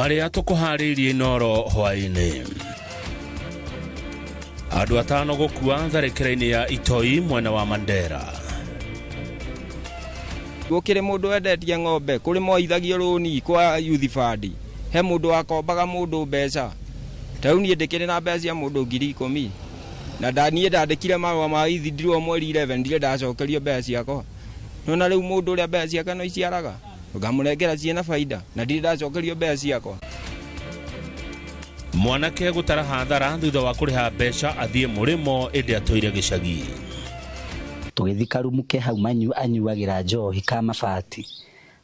Marĩa tũkũharĩirie Inoro hwaĩ-inĩ. Andũ 5 gũkua tharĩkĩra-inĩ ya Itoi mwena wa Mandera. Gũkĩrĩ mũndũ wendetie ng'ombe, kũrĩ moithagio rũni kwa Youth Fund. He mũndũ wakombaga mũndũ mbeca. Ta rĩu niĩ ndĩkĩrĩ na mbeca cia mũndũ 10,000. Na niĩ ndandĩkire marũa ma withdraw mweri 11, ndirĩ ndacokerio mbeca ciakwa. Nona rĩu mũndũ ũrĩa mbeca ciake no iciaraga, ngamũnengera ciĩna baida, na ndirĩ ndacokerio mbeca ciakwa. Mwanake gũtara hathara thutha wa kũrĩha mbeca athiĩ mũrĩmo ĩndĩ atũire gĩcagi. Tũgĩthiĩ karumu ke hau anyuagĩra njohi ka mabati,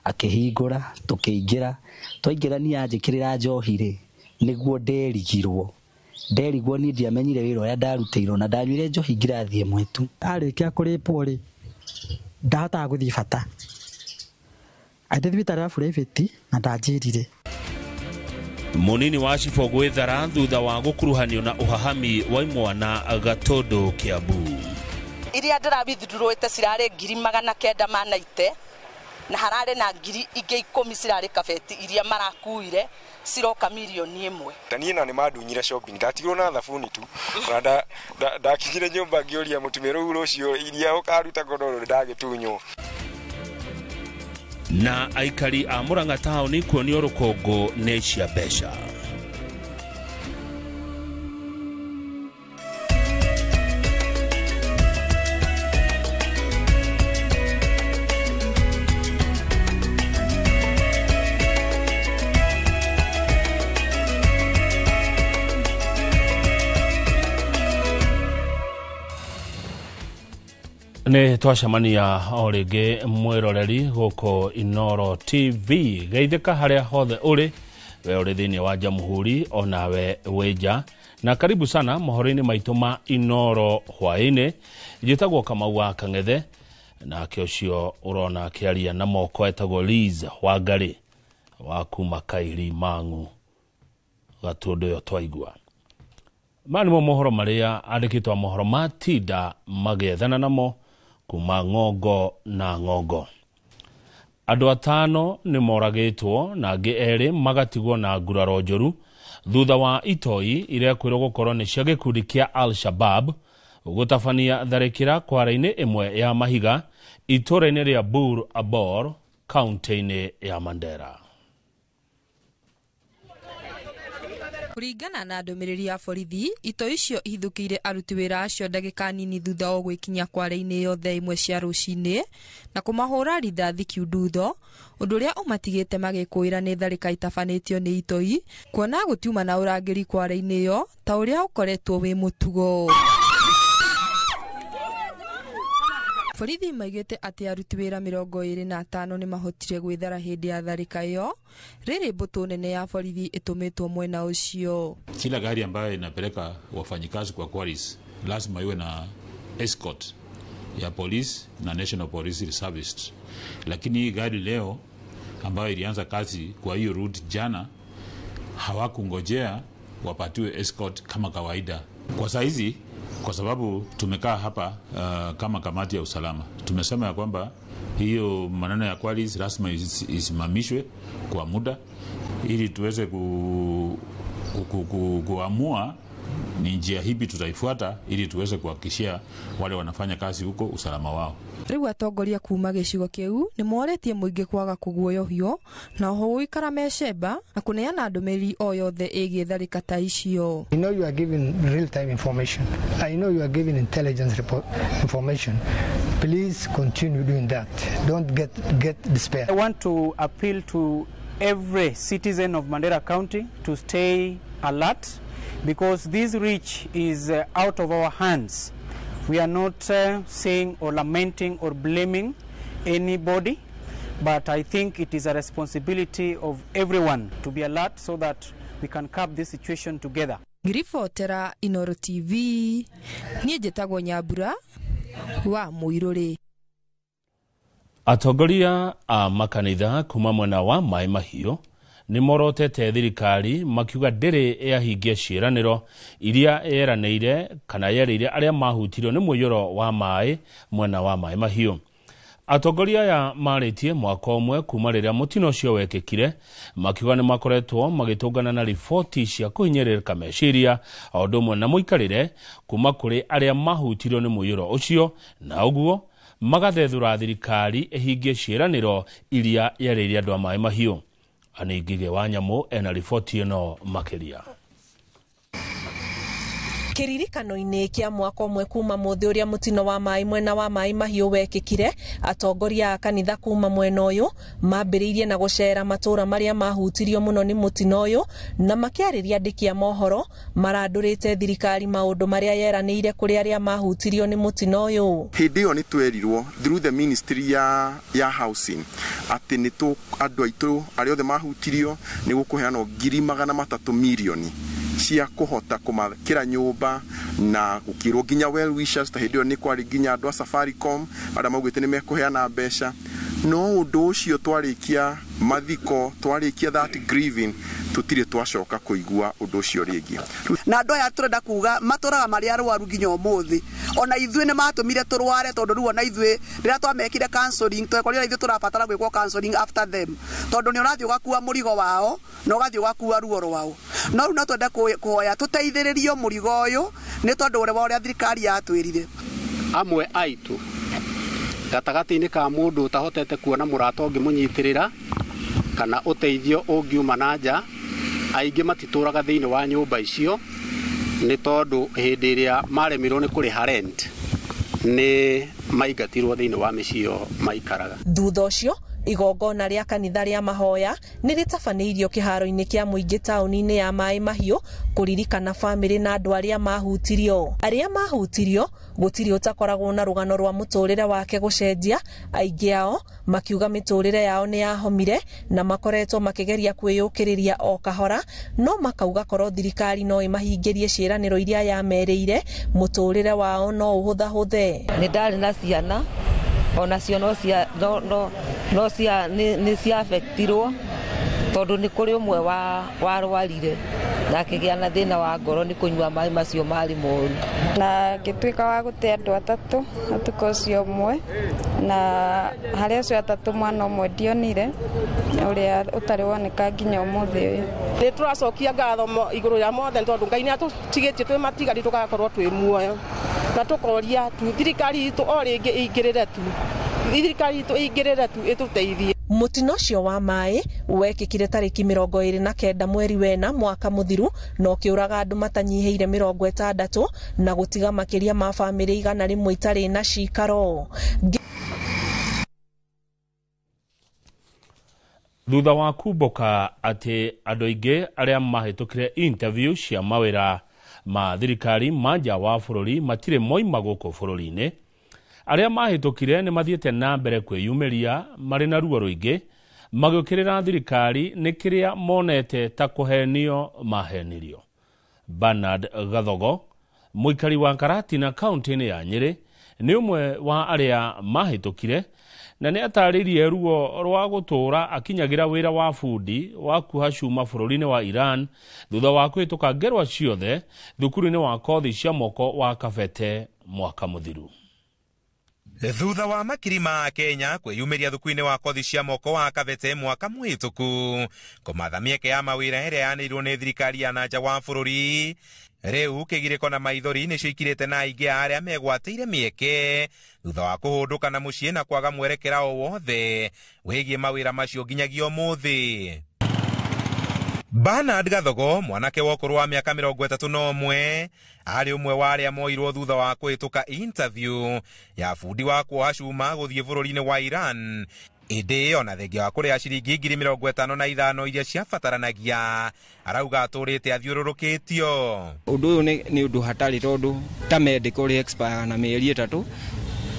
akĩhingũra, tũkĩingĩra. Twaingĩra niĩ anjĩkĩrĩra njohi rĩ, nĩguo nderigirwo. Nderigwo niĩ ndiamenyire wĩra ũrĩa ndarutĩirwo na ndanyuire njohi ngirathi ĩmwe tu. Arĩkia kũrĩpwo rĩ, ndahotaga gũthiĩ bata. Athiĩ thibitarĩ wa private na ndanjĩrire. Munini wa cibũ gwĩthara thutha wa gũkuruhanio na ũhahami wa imwana Gatũndũ Kiambu. Iria ndĩrawithdrawĩte cirarĩ ngiri magana kenda ma naite, na hararĩ na ngiri ingĩ 10 cirarĩ kabeti iria marakuire ciroka mirioni 1. Ta niĩ na nĩ mandunyire shopping, ndatigirwo na thabuni tu. Ona ndakinyire nyũmba ngĩũria mũtumia rĩu rũciũ iria ũkaruta kũndũ ndagĩtunywo. Na aikari a Murang'a taũni kuonio rũkũngũ nĩ cia mbeca. Nĩ twacemania o rĩngĩ mwĩroreri gũkũ Inoro TV. Geithĩka harĩa hothe ũrĩ, we ũrĩ thĩinĩ wa Jamhuri onawe wĩ nja. Na karibu sana mohoro-inĩ maitũ ma Inoro hwaĩ-inĩ. Njĩtagwo Kamau wa Kang'ethe, nake ũcio ũrona akĩaria na moko etagwo Liz Wangari wa kuma Kairi Mang'u Gatũndũ ĩyo twaigua. Maya nĩmo mohoro marĩa andĩkĩtwo mohoro ma tinda magĩethana namo kuma ng'ongo na ng'ongo. Andũ 5 nĩ moragĩtwo na angĩ 2 magatigwo na nguraro njũru thutha wa itoi irekwĩrwo gũkorwo nĩ cia gĩkundi kĩa Al-Shabaab gũtabania tharĩkĩra kwara-inĩ ĩmwe ya mahiga itũũra-inĩ rĩa Bur Abor kaunti-inĩ ya Mandera. Kũringana na ndũmĩrĩri ya borithi, itoi icio ihithũkĩire aruti wĩra acio ndagĩka nini thutha wa gwĩkinya kware-inĩ ĩyo thaa 1 cia rũcinĩ na kũmahũra rithathi kiundutho, ũndũ ũrĩa ũmatigĩte magĩkũĩra nĩ tharĩka itabanĩtio nĩ itoi, kuona gũtiuma na ũrangĩri kware-inĩ ĩyo ta ũrĩa ũkoretwo wĩ mũtugo. Borithi maigĩte atĩ aruti wĩra 25 nĩ mahotire gwĩthara hĩndĩ ya tharĩka ĩyo, rĩrĩ mbũtũ nene ya borithi ĩtũmĩtwo mwena ũcio. Kila gari ambayo inapeleka wafanyikazi kwa quarries lazima iwe na escort ya police na National Police Service. Lakini hii gari leo ambayo ilianza kazi kwa hiyo route jana, hawakungojea wapatiwe escort kama kawaida. Kwa saizi, kwa sababu tumekaa hapa kama kamati ya usalama, tumesema ya kwamba hiyo maneno ya quarries lazima isimamishwe kwa muda ili tuweze kuamua ni njia hipi tutaifuata ili tuweze kuhakikishia wale wanafanya kazi huko usalama wao. Rĩu atongoria kuma gĩcigo kĩu nĩ moretie mũingĩ kwaga kũguoyohio na oho gũikara mecemba na kũneana ndũmĩrĩri o yothe ĩgiĩ tharĩka ta icio. I know you are giving real time information. I know you are giving intelligence report information. Please continue doing that. Don't get despair. I want to appeal to every citizen of Mandera County to stay alert, because this reach is out of our hands. We are not saying or lamenting or blaming anybody, but I think it is a responsibility of everyone to be alert so that we can curb this situation together. Ngiribotera Inoro TV, niĩ njĩtagwo Nyambura wa Mũirũrĩ. Atongoria a makanitha kuma mwena wa Maĩ Mahiũ nĩ morotete thirikari makiuga ndĩrĩ yahingia ciĩranĩro iria yeranĩire kana yerĩire arĩa mahutirio nĩ mũiyũro wa maĩ mwena wa Maĩ Mahiũ. Atongoria aya marĩtie mwaka ũmwe kuma rĩrĩa mũtino ũcio wekĩkire, makiuga nĩ makoretwo magĩtũngana na riboti cia kũhinyĩrĩrĩka meciria o ũndũ ũmwe na mũikarĩre kuma kũrĩ arĩa mahutirio nĩ mũiyũro ũcio, na ũguo magathethũra thirikari ĩhingie ciĩranĩro iria yerĩire andũ a Maĩ Mahiũ. Anĩ Ngigĩ wa Nyamũ ena riboti ĩno makĩria. Kĩririkano-inĩ kĩa mwaka ũmwe kuma mũthĩ ũrĩa mũtino wa maĩ mwena wa Maĩ Mahiũ wekĩkire, atongoria a kanitha kuma mwena ũyũ mambĩrĩirie na gũcera matũra marĩa mahutirio mũno nĩ mũtino ũyũ, na makĩarĩria andĩki a mohoro marandũrĩte thirikari maũndũ marĩa yeranĩire kũrĩ arĩa mahutirio nĩ mũtino ũyũ. Hĩndĩ ĩyo nĩ twerirwo through the ministry ya housing atĩ nĩ tũ andũ aitũ arĩa othe mahutirio nĩ gũkũheanwo 300 mirioni cia kũhota kũmakĩra nyũmba, na gũkĩrwo nginya well wishers ta hĩndĩ ĩyo nĩ kwarĩ nginya andũ a Safaricom arĩa maugĩte nĩ mekũheana mbeca. No ũndũ ũcio twarĩkia mathiko, twarĩkia that grieving, tũtirĩ twacoka kũigua ũndũ ũcio rĩngĩ. Na andũ aya tũrenda kuga matũraga marĩ arwaru nginya ũmũthĩ. Ona ithuĩ nĩ matũmire tũrware, tondũ rĩu ona ithuĩ rĩrĩa twamekire counseling twekorire ithuĩ tũrabatara gwĩkwo counseling after them, tondũ nĩ ũrathiĩ ũgakua mũrigo wao na ũgathiĩ ũgakua ruo rwao. No rĩu no twende kũhoya tũteithĩrĩrio mũrigo ũyũ nĩ tondũ ũrĩa ũrĩa thirikari yatwĩrire. Amwe aitũ gatagatĩ-inĩ ka mũndũ ũtahotete kuona mũrata ũngĩmũnyitĩrĩra kana ũteithio ũngiuma na nja, aingĩ matitũraga thĩinĩ wa nyũmba icio nĩ tondũ hĩndĩ ĩrĩa maremirwo nĩ kũrĩha rent nĩ maingatirwo thĩinĩ wa mĩciĩ ĩyo maikaraga. Thutha ũcio igongona rĩa kanitha rĩa mahoya nĩ rĩtabanĩirio kĩharo-inĩ kĩa mũingĩ taũni-inĩ ya Maĩ Mahiũ kũririkana bamĩrĩ na andũ arĩa mahutirio. Arĩa mahutirio gũtirĩ ũtakoragwo na rũgano rwa mũtũrĩre wake gũcenjia, aingĩ ao makiuga mĩtũrĩre yao nĩ yahomire na makoretwo makĩgeria kwĩyũkĩrĩria o kahora, no makauga korwo thirikari no ĩmahingĩrie ciĩranĩro iria yamerĩire mũtũrĩre wao no ũhũthahũthe. Nĩ ndarĩ na ciana onacio no cia no cia nĩ ciafektirwo tondũ nĩ kũrĩ ũmwe warwarire na akĩgĩa na thĩna wa ngoro nĩ kũnyua maĩ macio marĩ moru. Na ngĩtuĩka wa gũte andũ atatũ ũtukũ ũcio ũmwe, na harĩ acio atatũ mwana ũmwe ndionire ũrĩa ũtarĩ woneka nginya ũmũthĩ ũyũ. Nĩ tũracokia ngatho igũrũ rĩa mothe tondũ Ngai nĩ atũtigĩtie twĩ matigari tũgakorwo twĩ muoyo, na tũkoria tu thirikari itũ o rĩngĩ ĩingĩrĩre tu, thirikari itũ ĩingĩrĩre tu ĩtũteithie. Mũtino ũcio wa maĩ wekĩkire tarĩki 29 mweri wena mwaka mũthiru na ũkĩũraga andũ matanyihĩire 60 na gũtiga makĩria ma bamĩrĩ 100 itarĩ na cikaro. Thutha wa kumbũka atĩ andũ aingĩ arĩa mahĩtũkire interview cia mawĩra ma thirikari ma nja wa bũrũri matirĩ moima gũkũ bũrũri-inĩ, arĩa mahĩtũkire nĩ mathiĩte na mbere kwĩyumĩria marĩ na ruo rũingĩ magĩũkĩrĩra thirikari nĩ kĩrĩa monete ta kũhenio mahenirio. Bernard Gathogo, mũikari wa Karatina kaunti-inĩ ya Nyĩrĩ, nĩ ũmwe wa arĩa mahĩtũkire na nĩ atarĩirie ruo rwa gũtũũra akinyagĩra wĩra wa bundi wa kuoha cuma bũrũri-inĩ wa Iran thutha wa kũhĩtũka ngerwa ciothe thukuru-inĩ wa kothi cia moko wa Kabete mwaka mũthiru. Thutha wa makiri ma Kenya kwĩyumĩria thukuru-inĩ wa kothi cia moko wa Kabete mwaka mũhĩtũku kũmatha mĩeke ya mawĩra ĩrĩa yanĩirwo nĩ thirikari ya na nja wa bũrũri, rĩu kĩgirĩko na maithori nĩcio ikirĩte na aingĩ a arĩa megwatĩire mĩeke thutha wa kũhũndũka na mũciĩ na kwaga mwerekera o wothe wĩgiĩ mawĩra macio nginyagia ũmũthĩ. Bernard Gathogo, mwanake wa ũkũrũ wa mĩaka 31, arĩ ũmwe wa arĩa moirwo thutha wa kũhĩtũka interview ya bundi wa kuoha cuma gũthiĩ bũrũri-inĩ wa Iran, ĩndĩ ona thengia wa kũrĩha ciringi 55,000 iria ciabataranagia, arauga atũrĩte athiũrũrũkĩtio. Ũndũ ũyũ nĩ ũndũ hatarĩ tondũ ta medical rĩ expire na mĩeri 3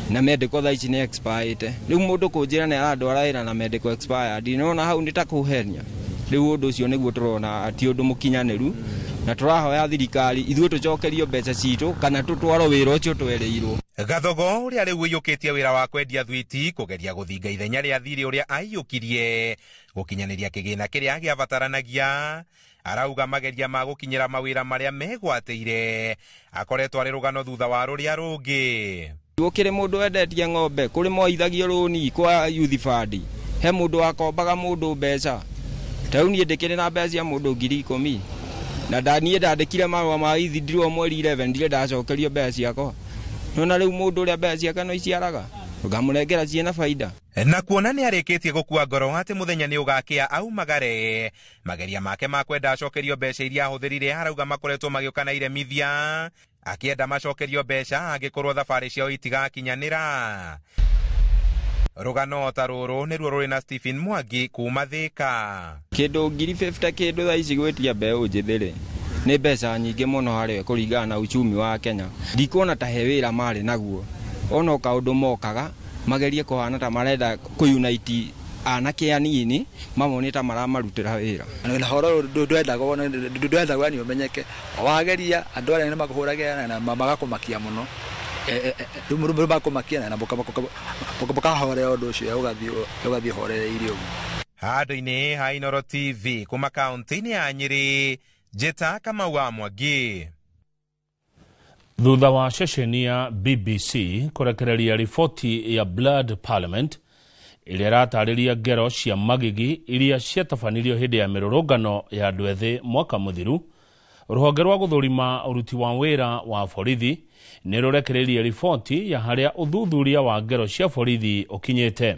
na medical thaa ici nĩ expire. Rĩu mũndũ kũnjĩra nĩ arandwara wĩra na medical expired, nĩwona hau nĩ ta kũhenia. Rĩu ũndũ ũcio nĩguo tũrona ti ũndũ mũkinyanĩru, na tũrahoya thirikari ithuĩ tũcokerio mbeca citũ kana tũtwarwo wĩra ũcio twerĩirwo. Gathogo ũrĩa rĩu ũiyũkĩtie wĩra wa kwendia thwiti kũgeria gũthinga ithenya rĩa thirĩ ũrĩa aiyũkirie gũkinyanĩria kĩgĩna kĩrĩa gĩabataranagia, arauga mageria ma gũkinyĩra mawĩra marĩa megwatĩire akoretwo arĩ rũgano thutha wa rũrĩa rũngĩ. Gũkĩrĩ mũndũ wendetie ng'ombe, kũrĩ moithagio rũni kwa Youth Fund, he mũndũ wakombaga mũndũ mbeca. Ta rĩu niĩ ndĩkĩrĩ na mbeca cia mũndũ 10,000, na niĩ ndandĩkire marũa ma withdraw mweri 11, ndirĩ ndacokerio mbeca ciakwa. Nona rĩu mũndũ ũrĩa mbeca ciake no iciaraga, ngamũnengera ciĩna baida. Na kuona nĩ arĩkĩtie gũkua ngoro atĩ mũthenya nĩ ũgakĩa aumagare, mageria make ma kwenda acokerio mbeca iria ahũthĩrire arauga makoretwo magĩũka na iremithia, akĩenda macokerio mbeca angĩkorwo thabarĩ ciao itigakinyanĩra. Rũgano ta rũrũ nĩruo rũrĩ na Stephen Mwangi kuma Thĩka. Kĩndũ 50,000 kĩndũ thaa ici gwĩtia mbeũ njĩthĩ rĩ, nĩ mbeca nyingĩ mũno harĩ kũringana na uchumi wa Kenya. Ndikuona ta he wĩra marĩ naguo, ona kaũndũ mokaga magerie kũhana ta marenda kũunite anake anini mamone ta maramarutĩra wĩra. Na horo ndwendagwo nĩ ũmenyeke, wageria andũ arĩa nĩ makũhũragĩra na magakũmakia mũno, rĩu makũmakia na mũkahorera ũndũ ũcio, ũgathiĩ ũhorereirie ũguo. Handũ-inĩ ha Inooro TV kuma kaunti-inĩ ya Nyĩrĩ, Njĩta Kamau wa Mwangi. Thutha wa ceceni ya BBC kũrekereria riboti ya Blood Parliament ĩrĩa ĩratarĩria ngero cia magigi iria ciatabanirio hĩndĩ ya mĩrũrũngano ya andũ ethĩ mwaka mũthiru, rũhonge rwa gũthũrima ũruti wa wĩra wa borithi nĩ rũrekereirie riboti ya harĩa ũthuthuria wa ngero cia borithi ũkinyĩte.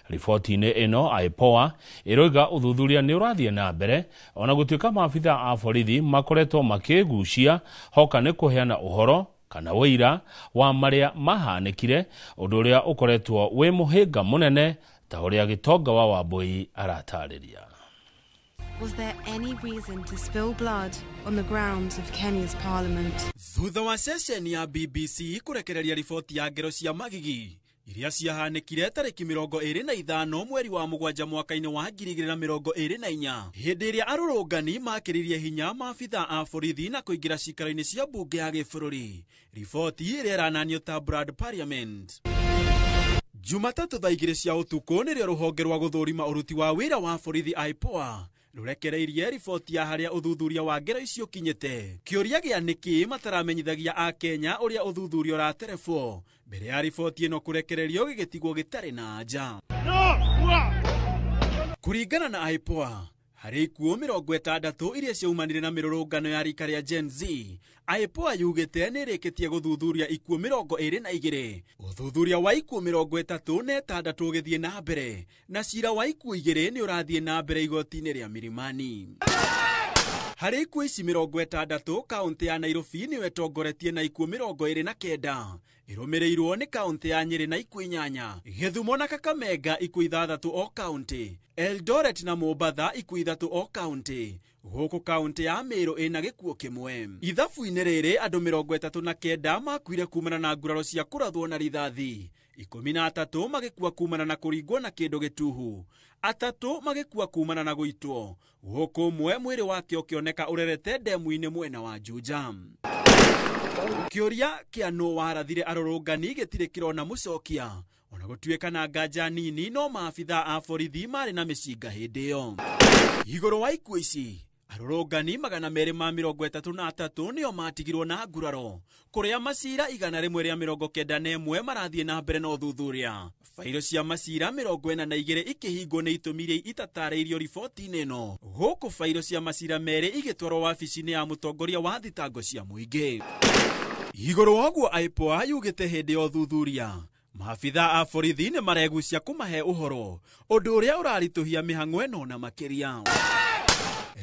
Riboti-inĩ ĩno IPOA ĩroiga ũthuthuria nĩ ũrathiĩ na mbere ona gũtuĩka maabitha a borithi makoretwo makĩgucia hoka nĩ kũheana ũhoro kana ũira wa marĩa mahanĩkire, ũndũ ũrĩa ũkoretwo wĩ mũhĩnga mũnene ta ũrĩa Gĩtonga wa Wambui aratarĩria. Was there any reason to spill blood on the grounds of Kenya's parliament? Thutha wa ceceni ya BBC kũrekereria riboti ya ngero cia magigi iria ciahanĩkire tarĩki 25 mweri wa 7 mwaka-inĩ wa 2024, hĩndĩ ĩrĩa arũrũngani makĩrĩrie hinya maabitha a borithi na kũingĩra cikaro-inĩ cia mbunge ya gĩbũrũri, riboti ĩrĩa ĩrananio ta Blood Parliament. Jumatatũ thaa 2 cia ũtukũ nĩrĩo rũhonge rwa gũthũrima ũruti wa wĩra wa borithi IPOA rũrekereirie riboti ya harĩa ũthuthuria wa ngero icio ũkinyĩte. Kĩũria gĩa nĩkĩ mataramenyithagia Akenya ũrĩa ũthuthuria ũraterebwo mbere ya riboti ĩno kũrekererio gĩgĩtigwo gĩtarĩ na anja. Kũringana na IPOA, harĩ ikuũ 60 iria ciaumanire na mĩrũrũngano ya rika rĩa Gen Z, IPOA yugĩte nĩ ĩrĩkĩtie gũthuthuria ikuũ 22, ũthuthuria wa ikuũ 36 ũgĩthiĩ na mbere, na cira wa ikuũ 2 nĩ ũrathiĩ na mbere igoti-inĩ rĩa Milimani. Harĩ ikuũ ici 60, kaũntĩ ya Nairobi nĩyo ĩtongoretie na ikuũ 29, ĩrũmĩrĩirwo nĩ kaũntĩ ya Nyĩrĩ na ikuũ 8, Gĩthumo na Kakamega ikuũ 6 o kaũntĩ, Eldoret na Mombatha ikuũ 3 o kaũntĩ, gũkũ kaũntĩ ya Meru ĩna gĩkuũ kĩmwe. Ithabu-inĩ rĩrĩ andũ 39 makuire kumana na nguraro cia kũrathwo na rithathi, 13 magĩkua kumana na kũringwo na kĩndũ gĩtuhu, 3 magĩkua kumana na gũitwo, gũkũ ũmwe mwĩrĩ wake ũkĩoneka ũrerete ndemu-inĩ mwena wa Juja. Kĩũria kĩa nũ warathire arũrũngani gĩtirĩ kĩrona mũcokia, ona gũtuĩka na nganja nini no maabitha a borithi marĩ na mĩcinga hĩndĩ ĩyo. Igũrũ wa ikuũ ici, arũrũngani 233 nĩo matigirwo na nguraro, kũrĩa macira 191 marathiĩ na mbere na ũthuthuria. Bairo cia macira 42 ikĩhingwo nĩ itũmi iria itatarĩirio riboti-inĩ ĩno, gũkũ bairo cia macira 2 igĩtwarwo wabici-inĩ ya mũtongoria wa thitango cia mũingĩ. Igũrũ wa ũguo IPOA yugĩte hĩndĩ ya ũthuthuria maabitha a borithi nĩ maregucia kũmahe ũhoro, ũndũ ũrĩa ũraritũhia mĩhang'o ĩno na makĩria.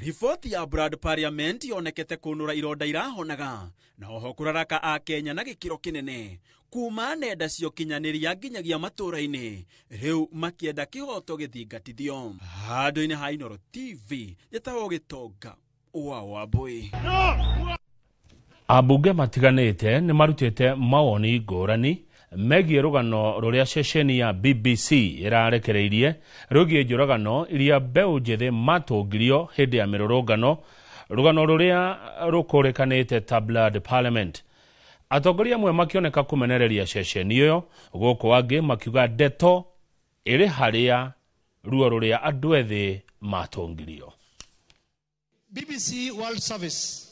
Riboti ya Blood Parliament yonekete kũnũra ironda irahonaga na oho kũraraka Akenya na gĩkĩro kĩnene kuma nenda cia ũkinyanĩria nginyagia matũũra-inĩ, rĩu makĩenda kĩhoto gĩthingatithio. Handũ-inĩ ha Inooro TV, njĩtagwo Gĩtonga wa Wambui. Ambunge matiganĩte nĩ marutĩte mawoni ngũrani megiĩ rũgano rũrĩa ceceni ya BBC ĩrarekereirie rwĩgiĩ njũragano iria mbeũ njĩthĩ matũngirio hĩndĩ ya mĩrũrũngano, rũgano rũrĩa rũkũrĩkanĩte ta Blood Parliament. Atongoria amwe makĩoneka kũmenereria ceceni ĩyo, gũkũ angĩ makiuga ndeto ĩrĩ harĩa ruo rũrĩa andũ ethĩ matũngirio. BBC World Service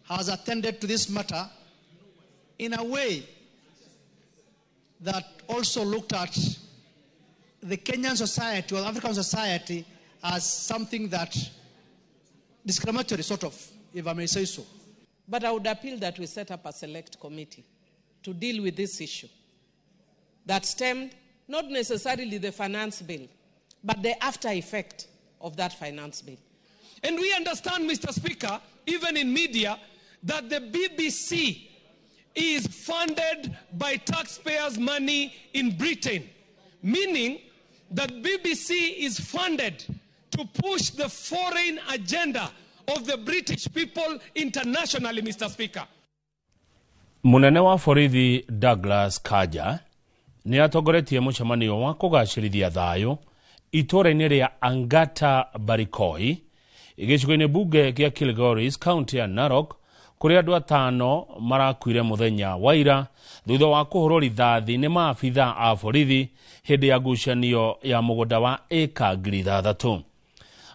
has attended to this matter in a way that also looked at the Kenyan society or African society as something that discriminatory, sort of, if I may say so. But I would appeal that we set up a select committee to deal with this issue that stemmed not necessarily the finance bill, but the after effect of that finance bill. And we understand, Mr. Speaker, even in media, that the BBC is funded by taxpayers' money in Britain, meaning that BBC is funded to push the foreign agenda of the British people internationally, Mr. Speaker. Munene wa borithi Douglas Kanja nĩ atongoretie mũcemanio wa kũgacĩrithia thayũ itũũra-inĩ rĩa Angata Barikoi gĩcigo-inĩ mbunge gĩa Kilgoris kaunti ya Narok kũrĩa andũ atano marakuire mũthenya wa ira thutha wa kũhũrwo rithathi nĩ maabitha a borithi hĩndĩ ya ngucanio ya mũgũnda wa ĩka 6,000.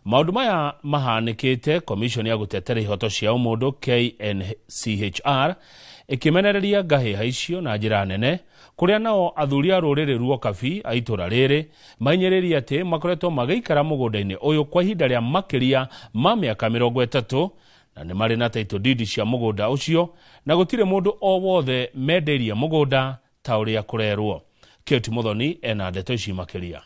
Maũndũ maya mahanĩkĩte komishoni ya gũtetera ihoto cia ũmũndũ KNCHR ĩkĩmenereria ngahĩha icio na njĩra nene kũrĩa nao athuri a rũrĩrĩ Ruokabi a itũra rĩrĩ mainyĩrĩrie atĩ makoretwo magĩikara mũgũnda-inĩ ũyũ kwa ihinda rĩa makĩria ma mĩaka 30 na nĩ marĩ na title deed cia mũgũnda ũcio na gũtirĩ mũndũ o wothe mendeirie mũgũnda ta ũrĩa kũrerwo. Kate Muthoni ena ndeto ici makĩria.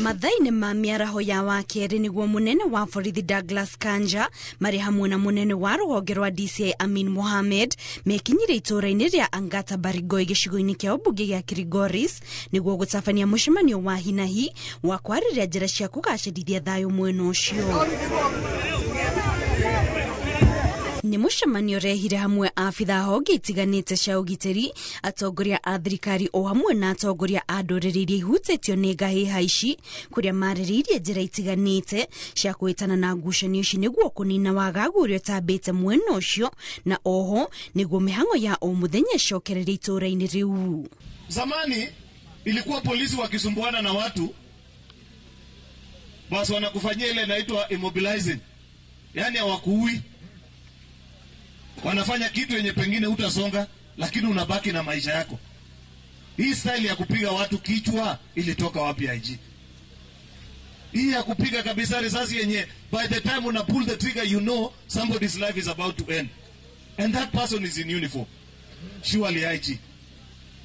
Mathaini ma mĩaraho ya wakerĩ nĩguo mũnene wa borithi Douglas Kanja marĩ hamwe na mũnene wa rũhonge rwa DCI Amin Mohamed mekinyire itũũra-inĩ rĩa Angata Barigoi gĩcigo-inĩ kĩa ũmbunge gĩa Kilgoris nĩguo gũtabania mũcemanio wa hinahi wa kwarĩrĩria njĩra cia kũgacĩrithia thayũ mwena ũcio. Nĩ mũcemanio ũrehire hamwe abitha honge itiganĩte cia ũgitĩri, atongoria a thirikari o hamwe na atongoria a ndũrĩrĩ iria ihutĩtio nĩ ngahĩha ici kũrĩa marĩrĩirie njĩra itiganĩte cia kũhĩtana na ngucanio ici nĩguo kũnina wagagu ũrĩa ũtambĩte mwena ũcio na oho nĩguo mĩhang'o ya o mũthenya ĩcokererie itũũra-inĩ rĩu. Zamani ilikuwa polisi wakisumbuana na watu basi wanakufanyia ile inaitwa immobilizing, yani hawakuui, wanafanya kitu yenye pengine utasonga lakini unabaki na maisha yako. Hii style ya kupiga watu kichwa ilitoka wapi IG? Hii ya kupiga kabisa risasi yenye by the time una pull the trigger you know somebody's life is about to end. And that person is in uniform. Surely IG,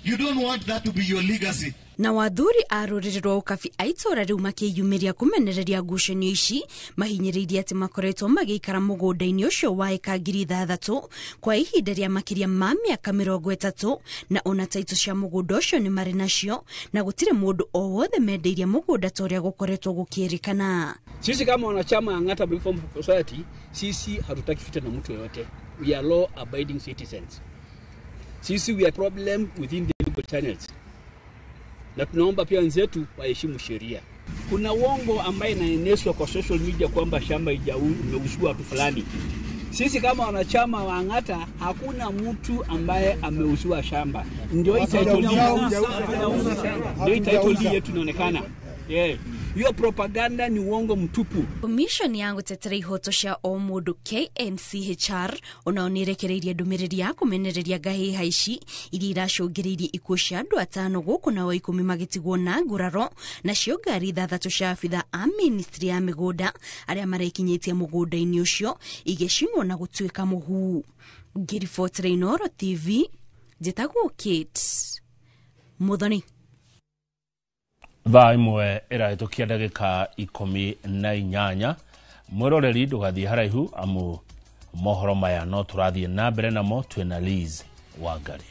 you don't want that to be your legacy. Na wathuri a rũrĩrĩ rwa ũkabi a itũũra rĩu makĩyumĩria kũmenereria ngucanio ici mahinyĩrĩirie atĩ makoretwo magĩikara mũgũnda-inĩ ũcio wa ĩka 6,000 kwa ihinda rĩa makĩria ma mĩaka 30 na ona taitũ cia mũgũnda ũcio nĩ marĩ nacio na gũtirĩ mũndũ o wothe mendeirie mũgũnda ta ũrĩa gũkoretwo gũkĩrĩkana. Sisi kama wanachama Angata Reform Society, sisi hatutaki vita na mtu yoyote. We are law abiding citizens. Sisi we are problem within the legal channels. Na tunaomba pia wenzetu waheshimu sheria. Kuna uongo ambaye inaenezwa kwa social media kwamba shamba imeuzwa watu fulani. Sisi kama wanachama wa Angata hakuna mtu ambaye ameuziwa shamba. Ndio hii title yetu inaonekana. Yeah. Hiyo propaganda ni uongo mtupu. Commission ya gũtetera ihoto cia o mũndũ KNCHR onao nĩĩrekereirie ndũmĩrĩri ya kũmenereria ngahĩha ici iria iracũngĩrĩirie ikuũ cia andũ atano gũkũ nao 10 magĩtigwo na nguraro nacio ngari 6 cia abitha a ministry ya mĩgũnda arĩa marekinyĩtie mũgũnda-inĩ ũcio igĩcinwo na gũtuĩka mũhu. Ngĩribotera Inooro TV njĩtagwo Kate Muthoni. Thaa ĩmwe ĩrahĩtũkia ndagĩka 18. Mwĩroreri ndũgathiĩ haraihu amu mohoro maya no tũrathiĩ na mbere namo twĩna Liz Wangari.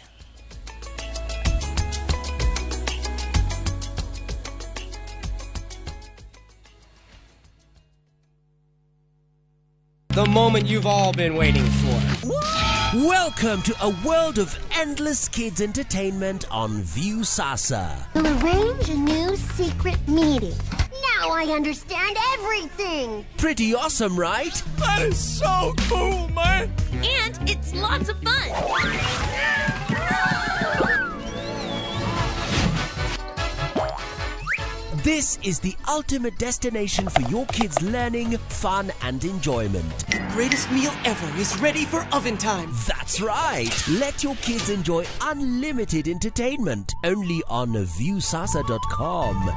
The moment you've all been waiting for. Welcome to a world of endless kids entertainment on Viusasa. We'll arrange a new secret meeting. Now I understand everything. Pretty awesome, right? That is so cool, man. And it's lots of fun. This is the ultimate destination for your kids' learning, fun, and enjoyment. The greatest meal ever is ready for oven time. That's right. Let your kids enjoy unlimited entertainment only on viewsasa.com.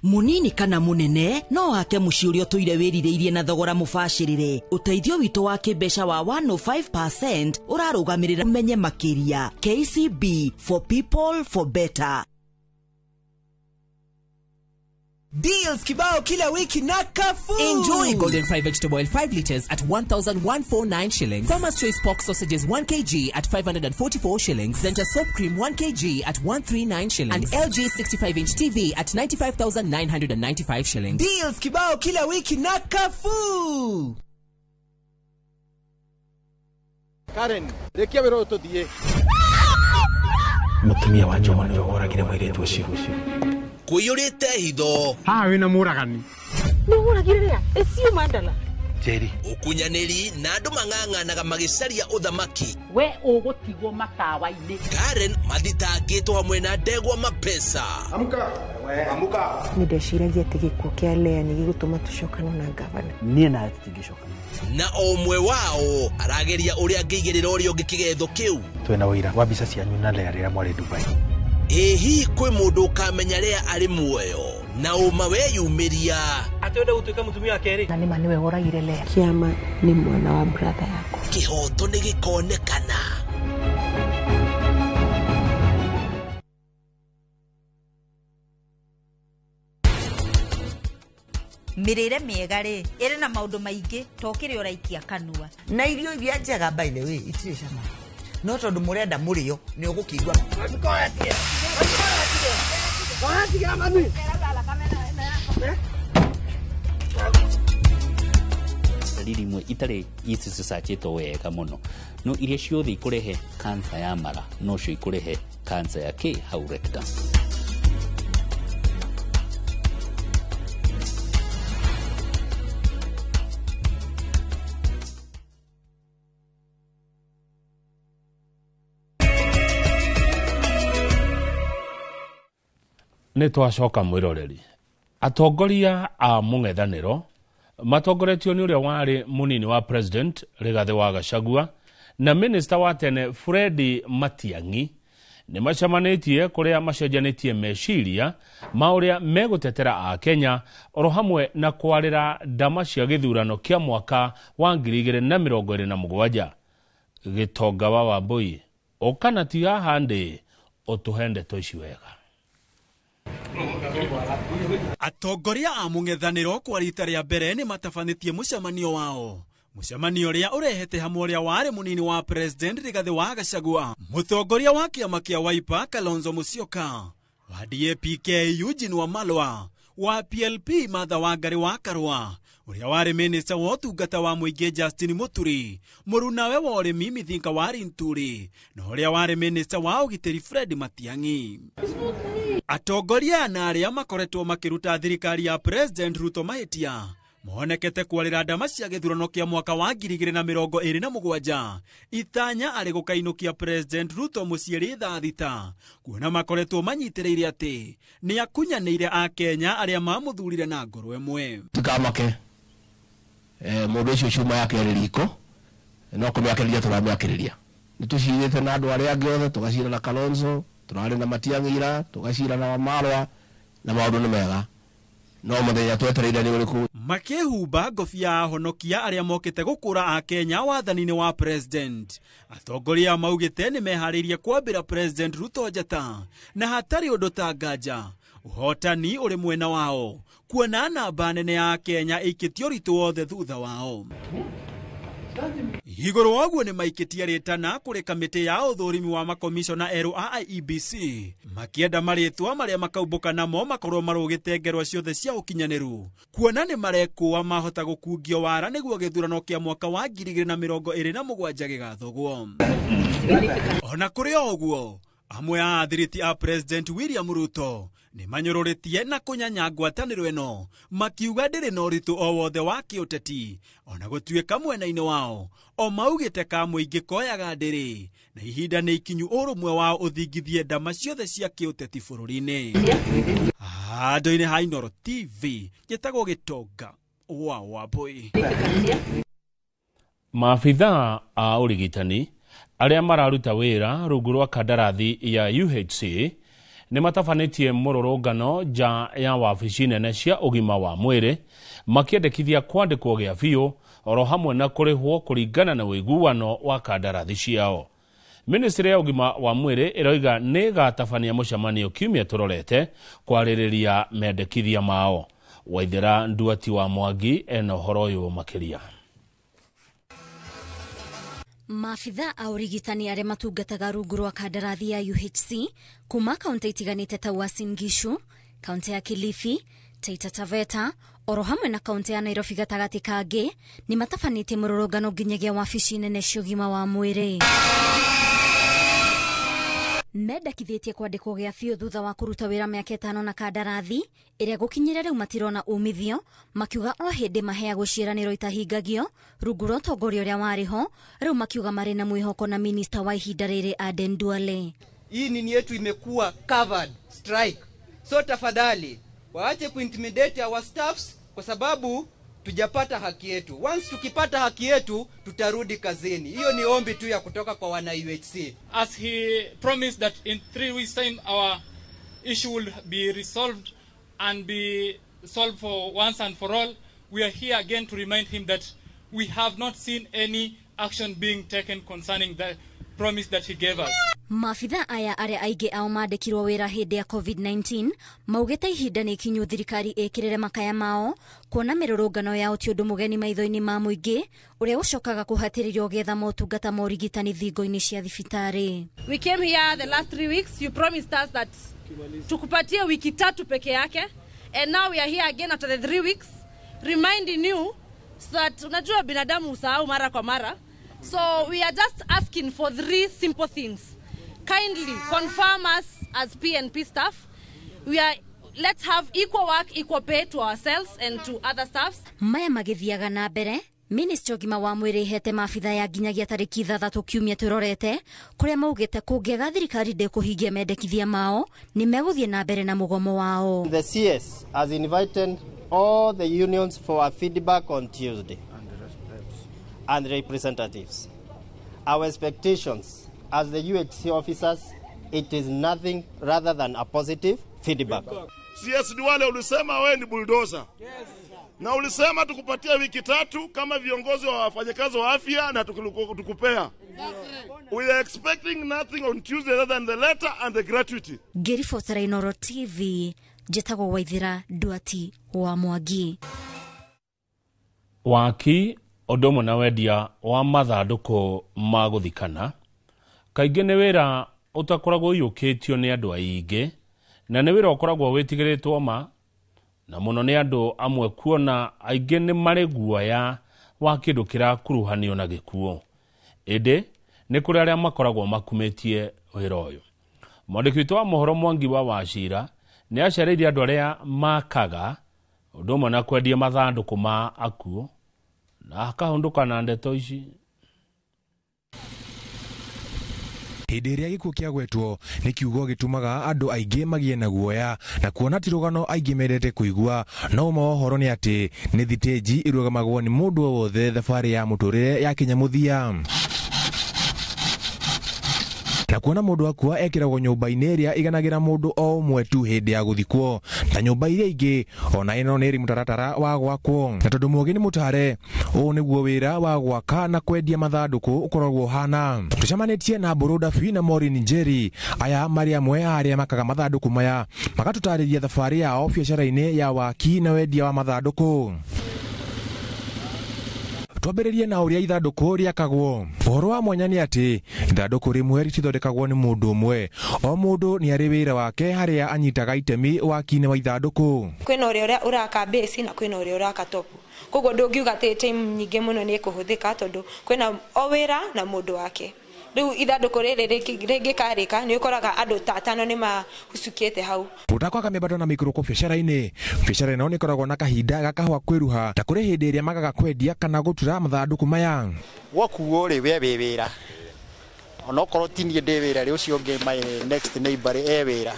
Munini kana munene no wake muciĩ ũrĩa ũtũire wĩrirĩirie na thogora mũbacĩrĩre. Ũteithio witũ wa kĩmbeca wa 105% ũrarũgamĩrĩra menye makĩria. KCB, for people for better. Deals kibao kila wiki na Carrefour. Enjoy Golden Fry vegetable oil 5 liters at 1,149 shillings. Farmer's Choice pork sausages 1 kg at 544 shillings. Zenta soap cream 1 kg at 139 shillings. And LG 65-inch TV at 95,995 shillings. Deals kibao kila wiki na Carrefour. Karen, rekia wĩra ũyũ tũthiĩ. Mũtumia wa Jomo nĩwe woragire mũirĩtu ũcio. Kũiyũrĩte hitho. Haha wĩna mũragani. Nĩ ũragire rĩa? Ĩcio mandala. Njeri. Ũkunyanĩri na andũ mang'ang'anaga magĩcaria ũthamaki. We ũgũtigwo matawa-inĩ. Karen mathitangĩtwo hamwe na ndegwa mapesa. Amka. We amka. Nĩ ndeciragia atĩ gĩkuũ kĩa Lea nĩ gĩgũtũma tũcokane na ngavana. Niĩ nawe tũtingĩcokana. Na o ũmwe wao arageria ũrĩa angĩigĩrĩra ũrĩa ũngĩ kĩgetho kĩu. Twĩna ũira wa mbica cianyu na Lea rĩrĩa mwarĩ Dubai. Ĩ hihi kwĩ mũndũ ũkamenya Lea arĩ muoyo na ũma weyumĩria. Atĩ wenda gũtuĩka mũtumia wa kerĩ. Na nĩma nĩwe woragire Lea. Kĩama nĩ mwana wa brother yakwa. Kĩhoto nĩ gĩkonekana. Mĩrĩre mĩega rĩ ĩrĩ na maũndũ maingĩ to kĩrĩa ũraikia kanua. Na irio iria njega by the way itirĩ cama. No tondũ mũrenda mũrĩo nĩ ũgũkĩigua. Dalili imwe itarĩ icicacĩtwo wega mũno no iria ciothe ikũrehe kansa ya mara nocio ikũrehe kansa ya kĩ hau rectum. Nĩ twacoka mwĩroreri. Atongoria a mũng'ethanĩro matongoretio nĩ ũrĩa warĩ mũnini wa president Rigathĩ wa Gachagua na minister wa tene Fred Matiang'i nĩ macemanĩtie kũrĩa macenjanĩtie meciria ma ũrĩa megũtetera a Kenya oro hamwe na kwarĩra ndama cia gĩthurano kĩa mwaka wa 2027. Gĩtonga wa Wambui ũkana ti haha ndĩ ũtũhe ndeto ici wega. Atongoria a mũng'ethanĩro kwa rita rĩa mbere nĩ matabanĩtie mũcemanio wao. Mũcemanio ũrĩa ũrehete hamwe ũrĩa warĩ mũnini wa president Rigathĩ wa Gachagua, mũtongoria wa kĩama kĩa Wiper Kalonzo Musyoka, wa DAP-K Eugene Wamalwa, wa PLP Martha Wangari wa Karua, ũrĩa warĩ minista wa ũtungata wa mũingĩ Justin Muturi, mũrunawe wa ũrĩmi Mithika wa Linturi, na ũrĩa warĩ minista wa ũgitĩri Fred Matiang'i. Atongoria na arĩa makoretwo makĩruta thirikari ya President Ruto mahĩtia monekete kwarĩra ndama cia gĩthurano kĩa mwaka wa 2027 itanya arĩ gũkainũkia President Ruto mũciĩ rĩ thaa thita, kuona makoretwo manyitĩrĩire atĩ nĩ akunyanĩire Akenya arĩa mamũthurire na ngoro ĩmwe. Tikamake mũndũ ũcio cuma yake ĩrĩ riko no kũmĩakĩrĩria tũramĩakĩrĩria. Nĩ tũcirĩte na andũ arĩa angĩ othe, tũgacira na Kalonzo, tũrarĩ na Matiang'i ira, tũgacira na Wamalwa, na maũndũ nĩ mega. No mũthenya twetereire nĩ ũrĩkũ? Makĩhumba ngobia ya ahonokia arĩa mokĩte gũkũra Akenya wathani-inĩ wa president. Atongoria maugĩte nĩ meharĩirie kwambĩra President Ruto njata na hatarĩ ũndũ ta nganja ũhotani ũrĩ mwena wao, kuona namba nene ya Kenya ĩikĩtio ũritũ wothe thutha wao. Igũrũ wa ũguo nĩ maikĩtie rĩtana kũrĩ kamĩtĩ ya ũthũrimi wa makomishona erũ a IEBC makĩenda marĩtwa marĩa makaumbũka namo makorwo marũgĩte ngerwa ciothe cia ũkinyanĩru, kuona nĩ marekũa mahota gũkungio wara nĩguo gĩthurano kĩa mwaka wa 2027 gĩgathogwo. Ona kũrĩ o ũguo, amwe a athiriti a President William Ruto Nĩ manyũrũrĩtie na kũnyanya ngwatanĩro ĩno makiuga ndĩrĩ na ũritũ o wothe wa kĩũteti ona gũtuĩka mwena-inĩ wao o maugĩte ka mũingĩ koyaga ndĩrĩ na ihinda nĩ ikinyu ũrũmwe wao ũthingithie ndama ciothe cia kĩũteti bũrũri-inĩ. Handũ-inĩ ha Inooro TV njĩtagwo Gĩtonga wa Wambui. Maabithaa a ũrigitani arĩa mararuta wĩra rungu rwa kandarathi ya UHC nĩ matabanĩtie mũrũrũngano nja ya wabici nene cia ũgima wa mwĩrĩ makĩendekithia kwandĩkwo gĩa biũ oro hamwe na kũrĩhwo kũringana na ũiguano wa kandarathi ciao. Ministry ya ũgima wa mwĩrĩ ĩroiga nĩ ĩgatabania mũcemanio kiumia tũrorete kwarĩrĩria mendekithia mao. Waithera Nduati wa Mwangi ena ũhoro ũyũ makĩria. Maabithaa a ũrigitani arĩa matungataga rungu rwa kandarathi ya UHC kuma kaunti itiganĩte ta Uasin Gishu, kaunti ya Kilifi, Taita Taveta oro hamwe na kaunti ya Nairobi gatagatĩ kangĩ nĩ matabanĩtie mũrũrũngano nginyagia wabici nene cia ũgima wa mwĩrĩ. Mendekithĩtie kwandĩkwo gĩa biũ thutha wa kũruta wĩra mĩaka 5 na kandarathi ĩrĩa gũkinyĩra rĩu matirona umithio, makiuga o hĩndĩ maheagwo ciĩranĩro itahingagio rungu rwa ũtongoria ũrĩa warĩ ho, rĩu makiuga marĩ na mwĩhoko na minista wa ihinda rĩrĩ Aden Duale. Hii nini yetu imekuwa covered strike, so tafadhali waache kuintimidate our staffs kwa sababu tujapata haki yetu. Once tukipata haki yetu tutarudi kazini. Hiyo ni ombi tu ya kutoka kwa wana UHC. As he promised that in 3 weeks time our issue will be resolved and be solved for once and for all, we are here again to remind him that we have not seen any action being taken concerning the promise that he gave us. Maabithaa aya arĩa aingĩ ao mandĩkirwo wĩra hĩndĩ ya COVID-19 maugĩte ihinda nĩ ikinyu thirikari ĩkĩrĩre makaya mao kuona mĩrũrũngano yao ti ũndũ mũgeni maitho-inĩ ma mũingĩ ũrĩa ũcokaga kũhatĩrĩrio getha motungata ma ũrigitani thingo-inĩ cia thibitarĩ. We came here the last 3 weeks, you promised us that tukupatie wiki 3 peke yake, and now we are here again after the 3 weeks reminding you so that unajua binadamu usahau mara kwa mara. So we are just asking for 3 simple things. Kindly confirm us as PNP staff. We are, let's have equal work, equal pay to ourselves and to other staffs. Maya magithiaga na mbere, Ministry ũgima wa mwĩrĩ ihete maabithaa ya nginyagia tarĩki 6 kiumia tũrorete kũrĩa maugĩte kũngĩaga thirikari ndĩkũhingia mendekithia mao nĩ megũthiĩ na mbere na mũgomo wao. The CS has invited all the unions for a feedback on Tuesday and representatives. Our expectations as the UHC officers, it is nothing rather than a positive feedback. CS Duale, ulisema wewe ni bulldozer. Yes. Na ulisema tukupatia wiki 3 kama viongozi wa wafanyakazi wa afya na tukupea. We are expecting nothing on Tuesday other than the letter and the gratuity. Ngĩribotera Inooro TV, njĩtagwo Waithera Nduati wa Mwangi. Waki ũndũ ũmwe na wendia wa mathandũkũ ma gũthikana kaingĩ nĩ wĩra ũtakoragwo ũiyũkĩtio nĩ andũ aingĩ na nĩ wĩra ũkoragwo wĩtigĩrĩtwo ma na mũno nĩ andũ amwe kuona aingĩ nĩ marĩ guoya wa kĩndũ kĩrakuruhanio na gĩkuũ. Ĩndĩ nĩ kũrĩ arĩa makoragwo makumĩtie wĩra ũyũ. Mwandĩki witũ wa mohoro Mwangi wa Wachira nĩ acereirie andũ arĩa makaga ũndũ ũmwe na kwendia mathandũkũ ma akuũ na akahũndũka na ndeto ici. Hĩndĩ ĩrĩa gĩkuũ kĩagwetwo nĩ kiugo gĩtũmaga andũ aingĩ magĩe na guoya na kuona ti rũgano aingĩ mendete kũigua, no ũma wa ũhoro nĩ atĩ nĩ thitĩnji ĩrũgamagwo nĩ mũndũ o wothe thabarĩ ya mũtũrĩre yakinya mũthia. Na kuona mũndũ akua ekĩragwo nyũmba-inĩ ĩrĩa ĩganagĩra mũndũ o ũmwe tu hĩndĩ ya gũthikwo ta nyũmba iria ingĩ ona ĩno nĩ ĩrĩ mũtaratara wa gwakwo, na tondũ mũũgĩ nĩ mũtare, ũũ nĩguo wĩra wa gwaka na kwendia mathandũkũ ũkoragwo ũhana. Tũcemanĩtie na Mbũrũ Dabi na Maureen Njeri, aya marĩ amwe a arĩa makaga mathandũkũ maya, magatũtarĩria thabarĩ yao biacara-inĩ ya waki na wendia wa mathandũkũ. Twambĩrĩrie na ũrĩa ithandũkũ rĩakagwo. Ũhoro wa mwanya nĩ atĩ ithandũkũ rĩmwe rĩtithondekagwo nĩ mũndũ ũmwe, o mũndũ nĩ arĩ wĩra wake harĩa anyitaga itemi waki-inĩ wa ithandũkũ. Kwĩna ũrĩa ũraka base na kwĩna ũrĩa ũraka top, koguo ndũngiuga atĩ time nyingĩ mũno nĩ ĩkũhũthĩka tondũ kwĩna o wĩra na mũndũ wake. Rĩu ithandũkũ rĩrĩ rĩngĩkarĩka nĩ ũkoraga andũ ta 5 nĩ mahucukĩte hau. Gũtakwaga mĩambato na mĩikũrũko biacara-inĩ. Biacara ĩno nĩ ĩkoragwo na kahinda ga kahũa kwĩruha ta kũrĩ hĩndĩ ĩrĩa magaga kwendia kana gũtura mathandũkũ maya. Wakuo rĩ we wĩ wĩra, onokorwo ti niĩ ndĩ wĩra rĩ, ũcio ũngĩ my next neighbor rĩ e wĩra.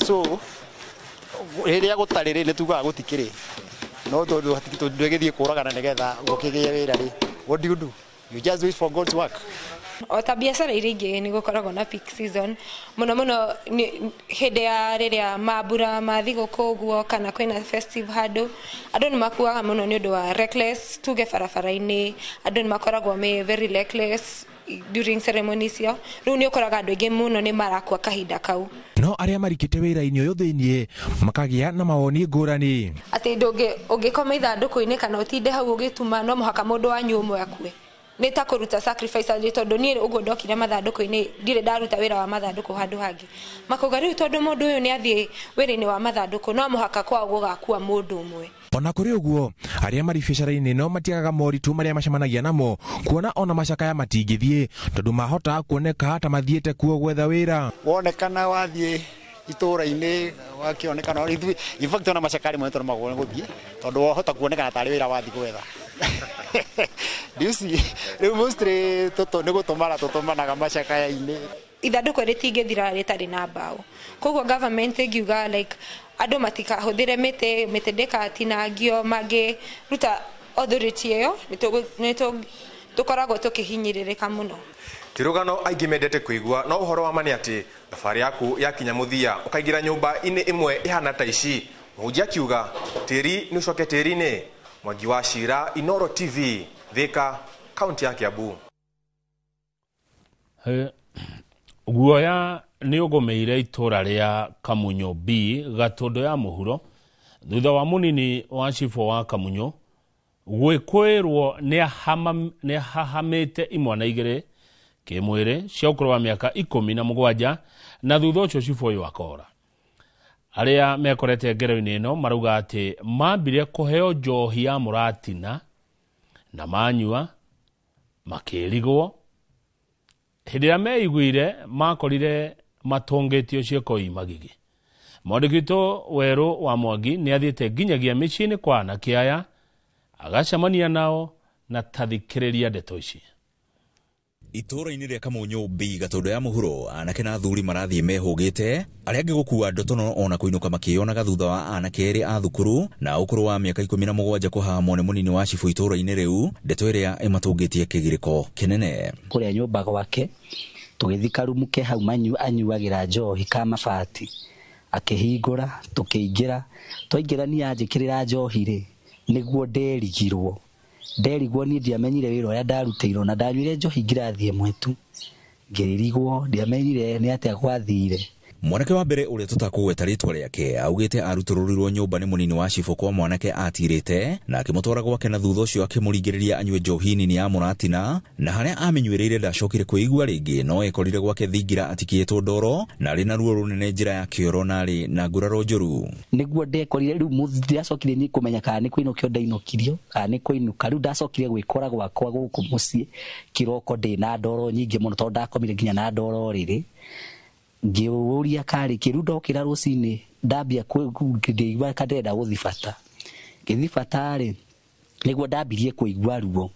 So rĩrĩa gũtarĩ rĩ nĩ tugaga gũtikĩrĩ, no tondũ ndũgĩthiĩ kũragana nĩgetha gũkĩgĩe wĩra rĩ, what do you do? You just wait for God's work. O ta biacara iria ingĩ nĩ gũkoragwo na peak season mũno mũno hĩndĩ ya rĩrĩa mambura ma thigũkũ ũguo kana kwĩna festive handũ, andũ nĩ makuaga mũno nĩ ũndũ wa reckless, tuge barabara-inĩ andũ nĩ makoragwo me very reckless during ceremony icio. Rĩu nĩ ũkoraga andũ aingĩ mũno nĩ marakua kahinda kau. No arĩa marikĩte wĩra-inĩ ũyũ thĩiniĩ makagĩa na mawoni ngũrani. Atĩ ũngĩkoma ithandũkũ-inĩ kana ũtinde hau ũgĩtuma no mũhaka mũndũ wanyu ũmwe akue. Nĩ ta kũruta sacrifice atĩ tondũ niĩ ũguo ndokire mathandũkũ-inĩ ndirĩ ndaruta wĩra wa mathandũkũ handũ hangĩ. Makauga rĩu tondũ mũndũ ũyũ nĩ athiĩ wĩra-inĩ wa mathandũkũ no mũhaka kwao gũgakua mũndũ ũmwe. Ona kũrĩ ũguo arĩa marĩ biacara-inĩ no matiagaga moritũ marĩa macemanagia namo kuona ona macakaya matingĩthiĩ tondũ mahota kuoneka ta mathiĩte kuo gwetha wĩra. Wonekana wathiĩ itũũra-inĩ wakĩonekana, in fact ona macakaya rĩmwe nĩtũremagwo nĩ gũthiĩ tondũ wahota kuonekana tarĩ wĩra wathiĩ gwetha. Do you see? Rĩu mostly nĩ gũtũmana tũtũmanaga macakaya-inĩ. Ithandũkũ rĩtingĩthira rĩtarĩ na mbaũ. Koguo government ĩngiuga like andũ matikahũthĩre mĩtĩ, mĩtĩ ndĩkatinangio, mangĩruta authority ĩyo nĩ tũkoragwo tũkĩhinyĩrĩrĩka mũno. Ti rũgano aingĩ mendete kũigua, no ũhoro wa ma nĩ atĩ thabarĩ yaku yakinya mũthia ũkaingĩra nyũmba-inĩ ĩmwe ĩhana ta ici. Mũhunjia akiuga tĩri nĩ ũcoke tĩri-inĩ. Mwangi wa Cira, Inoro TV, Thika, kaunti ya Kiambu. Guoya nĩ ũgũmĩire itũra rĩa Kamunyo B Gatũndũ ya mũhuro thutha wa mũnini wa cibũ wa Kamunyo gwĩkwĩrwo nĩ ahahamĩte imwana igĩrĩ kĩmwĩrĩ cia ũkũrũ wa mĩaka 17 na thutha ũcio cibũ ũyũ akora. Arĩa mekorete ngero-inĩ ĩno marauga atĩ mambire kũheo njohi ya mũratina na manyua makĩrigwo. Hĩndĩ ĩrĩa meiguire makorire matũngĩtio ciĩko i magigi. Mwandĩki witũ Werũ wa Mwangi nĩ athiĩte nginyagia mĩciĩ-inĩ kwa anake aya agacemania nao na tathikĩrĩria ndeto ici. Itũũra-inĩ rĩa Kamunyo B Gatũndũ ya mũhuro anake na athuri marathiĩ mehũgĩte arĩa angĩ gũkua ndotono ona kũinũka makĩyonaga thutha wa anake erĩ a thukuru na ũkũrũ wa mĩaka 17 kũhahamwo nĩ mũnini wa cibũ itũũra-inĩ rĩu, ndeto ĩrĩa ĩmatũngĩtie kĩgirĩko kĩnene. Kũrĩa nyũmba gwake tũgĩthiĩ karumu ke hau anyuagĩra njohi ka mabati, akĩhingũra tũkĩingĩra, twaingĩra niĩ anjĩkĩrĩra njohi rĩ nĩguo nderigirwo. Nderigwo niĩ ndiamenyire wĩra ũrĩa ndarutĩirwo na ndanyuire njohi ngirathi ĩmwe tu ngĩrigwo, ndiamenyire nĩ atĩa gwathire. Mwanake wa mbere ũrĩa tũtakũgweta rĩtwa rĩake augĩte arutũrũrirwo nyũmba nĩ mũnini wa cibũ kwa mwanake atirĩte na akĩmũtwara gwake na thutha ũcio akĩmũringĩrĩria anyue njohi nini ya mũratina na harĩa amĩnyuĩrĩire ndacokire kwĩigua rĩngĩ no ekorire gwake thingira atikĩtwo ndoro na arĩ na ruo rũnene njĩra ya kĩoro na arĩ na nguraro njũru. Nĩguo ndekorire rĩu ndacokire niĩ kũmenya kana nĩ kũinũkio ndainũkirio kana nĩ kũinũka. Rĩu ndacokire gwĩkora gwakwa gũkũ mũciĩ kĩroko ndĩ na ndoro nyingĩ mũno tondũ ndakomire nginya na ndoro rĩrĩ. Ngĩũria karĩ kĩrũ ndokĩra rũcinĩ ndambia kũigua ka ndĩrenda gũthiĩ bata. Ngĩthiĩ bata rĩ nĩguo ndambirie kũigua ruo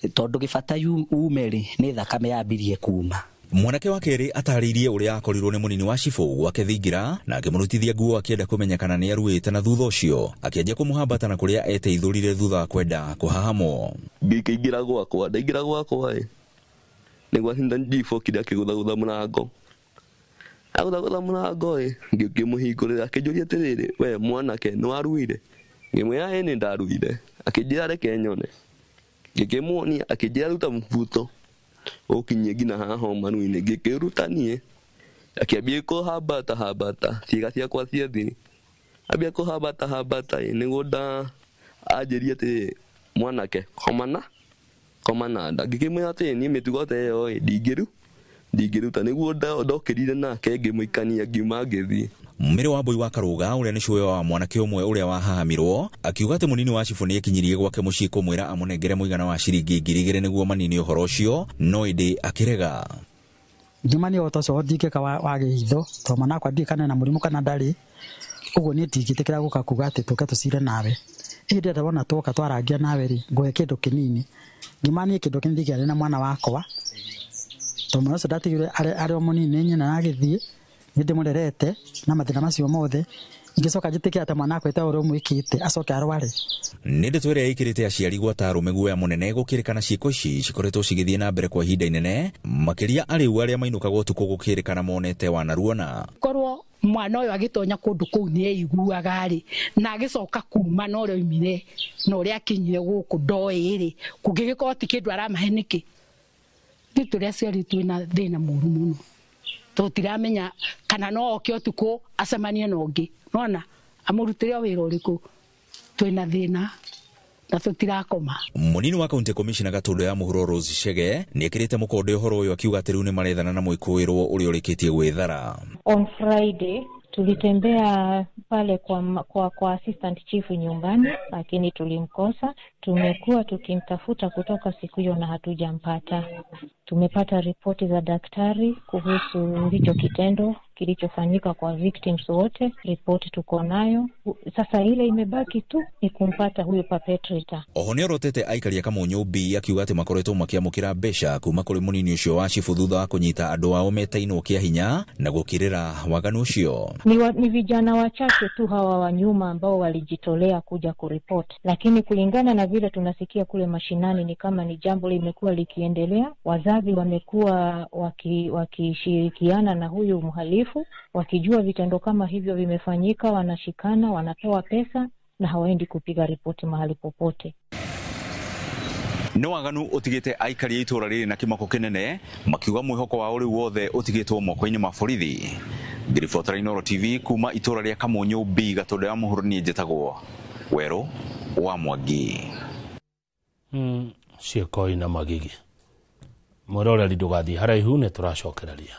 tondũ gĩbata ume rĩ nĩ thakame yambirie kuma. Mwanake wa kerĩ atarĩirie ũrĩa akorirwo nĩ mũnini wa cibũ gwake thingira na akĩmũrutithia nguo akĩenda kũmenya kana nĩ aruĩte na thutha ũcio akĩanjia kũmũhambata na kũrĩa eteithũrire thutha wa kwenda kũhahamwo. Ngĩkĩingĩra gwakwa, ndaingĩra gwakwa ĩ nĩguo njibokire akĩgũthagũtha mũrango. Agũthagũtha mũrango ĩ ngĩmũhingũrĩra akĩnjũria atĩrĩrĩ, we mwanake nĩ waruire? Ngĩmwĩra ĩ nĩ ndaruire. Akĩnjĩra reke nyone. Ngĩkĩmuonia akĩnjĩra ruta mũbuto ũkinyie nginya haha maru-inĩ. Ngĩkĩruta niĩ akĩambia kũhambata hambata ciĩga ciakwa cia thiri, ambia kũhambata hambata ĩ nĩguo anjĩrie atĩrĩrĩ, mwanake komana koma na nda. Ngĩkĩmwĩra atĩrĩ niĩ mĩtugo ta ĩyo ĩ ndingĩruta. Nĩguo ndokĩrire nake ngĩmũikania ngiuma ngĩthiĩ. Mĩrĩ wa Mbui wa Karũga ũrĩa nĩ cũwe wa mwanake ũmwe ũrĩa wahahamirwo akiuga atĩ mũnini wa cibũ nĩekinyirie gwake mũciĩ kũmwĩra amũnengere mũigana wa ciringi 2,000 nĩguo manine ũhoro ũcio, no ĩndĩ akĩrega. Ngima nĩ ũhoro ũcio ndingĩka wa gĩitho tondũ mwana wakwa ndiũĩ kana ena mũrimũ kana ndarĩ, ũguo niĩ ndingĩtĩkĩra gũka kuga atĩ tũke tũcire nawe. Ĩndĩ ndĩrona twoka twarangia nawe rĩ, ngũhe kĩndũ kĩnini. Ngima niĩ kĩndũ kĩnini ndingĩaria na mwana wakwa tondũ mwana ũcio ndatigire arĩ o mũnini nĩ nyina agĩthiĩ, nĩ ndĩmũrerete na mathĩna macio mothe, ingĩcoka njĩtĩkĩre atĩ mwana wakwa ũrĩa ũmwĩkĩte acoke arware. Nĩ ndeto ĩrĩa ĩkĩrĩte aciari gwata arũme guoya mũnene gũkĩrĩkana ciĩko ici cikoretwo cigĩthiĩ na mbere kwa ihinda inene, makĩria arĩu arĩa mainũkaga ũtukũ gũkĩrĩkana monete wanaruona. Korwo mwana ũyũ agĩtonya kũndũ kũu nĩ eiguaga rĩ, na agĩcoka kuma na ũrĩa oimire na ũrĩa akinyire gũkũ ndoĩ rĩ, kũngĩgĩkorwo ti kĩndũ aramahe nĩkĩ? Ithuĩ tũrĩ aciari twĩna thĩna mũru mũno, tũtiramenya kana no oke ũtukũ acemanie na ũngĩ, nona amũrutĩre wĩra ũrĩkũ, twĩna thĩna na tũtirakoma. Mũnini wa County Commissioner Gatũndũ ya Mũhuro Rose Chege nĩekĩrĩte mũkonde ũhoro ũyũ akiuga atĩ rĩu nĩmarethana na mwĩkũĩrwo ũrĩa ũrĩkĩtie gwĩthara. On Friday tulitembea pale kwa assistant chief nyumbani, lakini tulimkosa. Tumekuwa tukimtafuta kutoka siku hiyo na hatujampata. Tumepata ripoti za daktari kuhusu hicho kitendo kilichofanyika kwa victims wote, ripoti tuko nayo. Sasa ile imebaki tu ni kumpata huyo perpetrator. Oho nĩorotete aikari a Kamunyũ B akiuga atĩ makoretwo makĩamũkĩra mbeca kuma kũrĩ mũnini ũcio wa cibũ thutha wa kũnyita andũ ao metainwo kĩa hinya na gũkirĩra waganu ũcio. Ni vijana wachache tu hawa wa nyuma ambao walijitolea kuja kuripoti, lakini kulingana na vile tunasikia kule mashinani ni kama ni jambo limekuwa likiendelea. Wazazi wamekuwa wakishirikiana na huyu mhalifu, wakijua vitendo kama hivyo vimefanyika, wanashikana, wanapewa pesa na hawaendi kupiga ripoti mahali popote. Nĩ waganu ũtigĩte aikari a itũũra rĩrĩ na kĩmako kĩnene makiuga mwĩhoko wao rĩu wothe ũtigĩtwo moko-inĩ ma borithi. Ngĩribotera Inooro TV kuma itũũra rĩa Kamunyũ B Gatũndũ ya Mũhuro, niĩ njĩtagwo Werũ wa Mwangi. Ciĩko ina magigi. Mwĩroreri ndũgathiĩ haraihu, nĩ tũracokereria.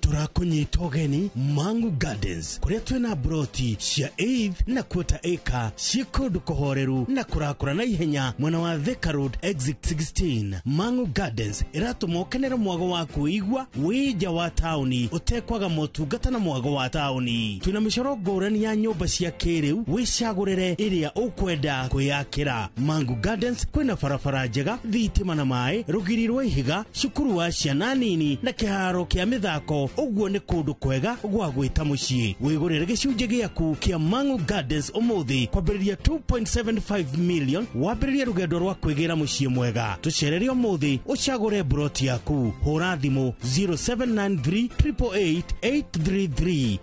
Tũrakũnyita ũgeni Mangu Gardens kũrĩa twĩna broti cia eighth na quarter acre ciĩ kũndũ kũhoreru na kũrakũra na ihenya mwena wa Thika Road exit 16. Mangu Gardens ĩratũma ũkenere mwago wa kwĩigua wĩ nja wa taũni ũtekwaga motungata na mwago wa taũni. Twĩna mĩcoro ngũrani ya nyũmba cia kĩrĩu, wĩcagũrĩre ĩrĩa ũkwenda kwĩyakĩra. Mangu Gardens kwĩna barabara njega, thitima na maĩ, rũgiri rwa ihiga, cukuru wa ciana nini na kĩharo kĩa mĩthako. Ũguo nĩ kũndũ kwega gwa gwĩta mũciĩ. Wĩgũrĩre gĩcunjĩ gĩaku kĩa Mangu Gardens ũmũthĩ kwambĩrĩria 2.75 million, wambĩrĩrie rũgendo rwa kwĩgĩra mũciĩ mwega. Tũcerere ũmũthĩ ũcagũre broti yaku. Hũra thimũ 0793 888 833.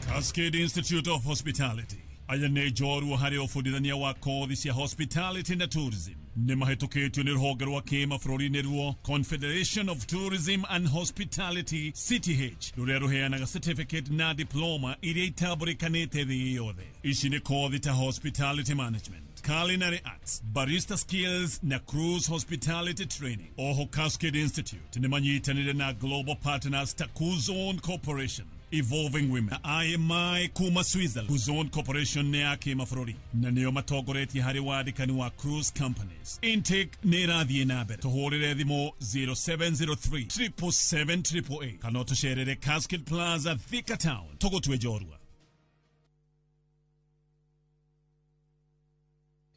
Cascade Institute of Hospitality aya nĩ njorua harĩ ũbundithania wa kothi cia hospitality na tourism. Nĩ mahĩtũkĩtio nĩ rũhonge rwa kĩmabũrũri nĩruo Confederation of Tourism and Hospitality CTH, rũrĩa rũheanaga certificate na diploma iria itambũrĩkanĩte thĩ yothe. Ici nĩ kothi ta hospitality management, culinary arts, barista skills na cruise hospitality training. Oho Cascade Institute nĩ manyitanĩire na global partners ta Kuzon Corporation, Evolving Women, IMI kuma Switzerland. Kuzon Corporation nĩ ya kĩmabũrũri na nĩo matongoretie harĩ wandĩkani wa cruise companies. Intake nĩ ĩrathiĩ na mbere. Tũhũrĩre thimũ 0703 777 888 kana tũcerere Cascade Plaza, Thika Town. Tũgũtue njorua.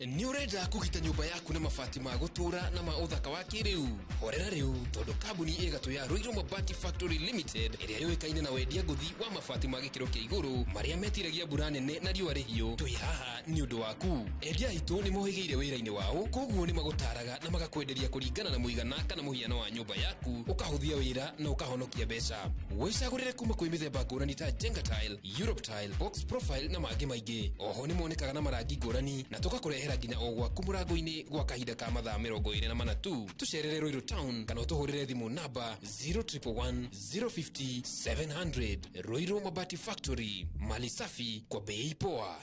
Nĩ ũrenda kũgita nyũmba yaku na mabati ma gũtũũra na ma ũthaka wa kĩrĩu? Horera rĩu tondũ kambuni ĩgatũ ya Ruiru Mabati Factory Limited ĩrĩa yũĩkaine na wendia ngũthi wa mabati ma gĩkĩro kĩa igũrũ marĩa metiragia mbura nene na riũa rĩhiũ, twĩ haha nĩ ũndũ waku. Endia aitũ nĩ mohĩgĩire wĩra-inĩ wao, koguo nĩ magũtaraga na magakwenderia kũringana na mũigana kana mũhiano wa nyũmba yaku, ũkahũthia wĩra na ũkahonokia mbeca. Wĩcagũrĩre kuma kwĩ mĩthemba ngũrani ta Jenga Tile, Europe Tile, Box Profile na mangĩ maingĩ. Oho nĩ monekaga na marangi ngũrani na tũgakũrehera nginya o gwaku mũrango-inĩ gwa kahinda ka mathaa 24 tu. Tũcerere Ruiru Town kana ũtũhũrĩre thimũ namba 0111 050 700. Ruiru Mabati Factory, mali safi kwa bei poa.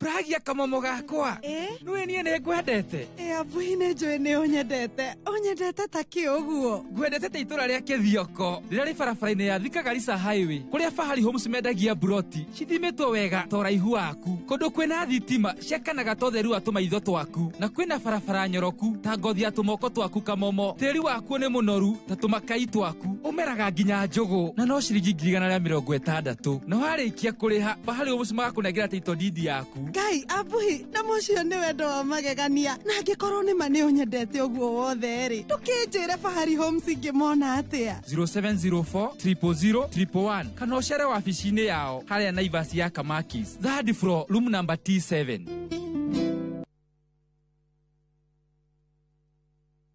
Pragia kamomo gakwa. Nĩũĩ niĩ nĩ ngwendete. Ĩ Abuhi, nĩ njũĩ nĩ ũnyendete. Ũnyendete ta kĩ ũguo? Ngwendete ta itũra rĩa Kĩthioko rĩrĩa rĩ barabara-inĩ ya Thika Garissa Highway, kũrĩa Fahari Homes mendagia buroti cithimĩtwo wega ta ũraihu waku, kũndũ kwĩna thitima ciakanaga ta ũtheru wa tũmaitho twaku, na kwĩna barabara nyoroku ta ngothi ya tũmoko twaku kamomo. Tĩri wakuo nĩ mũnoru ta tũmakai twaku, ũmeraga nginya njũgũ, na no ciringi 160,000. Na warĩkia kũrĩha, Fahari Homes magakũnengera title deed yaku. Ngai, Abuhi, na mũcio nĩ wendo wa magegania. Na angĩkorwo nĩ ma nĩ ũnyendete ũguo wothe rĩ, ndũkĩnjĩre Fahari Homes ingĩmona atĩa? 0704 000 111 kana ũcere wabici-inĩ yao harĩa Naivas ya Kamakis, third floor, room number T7.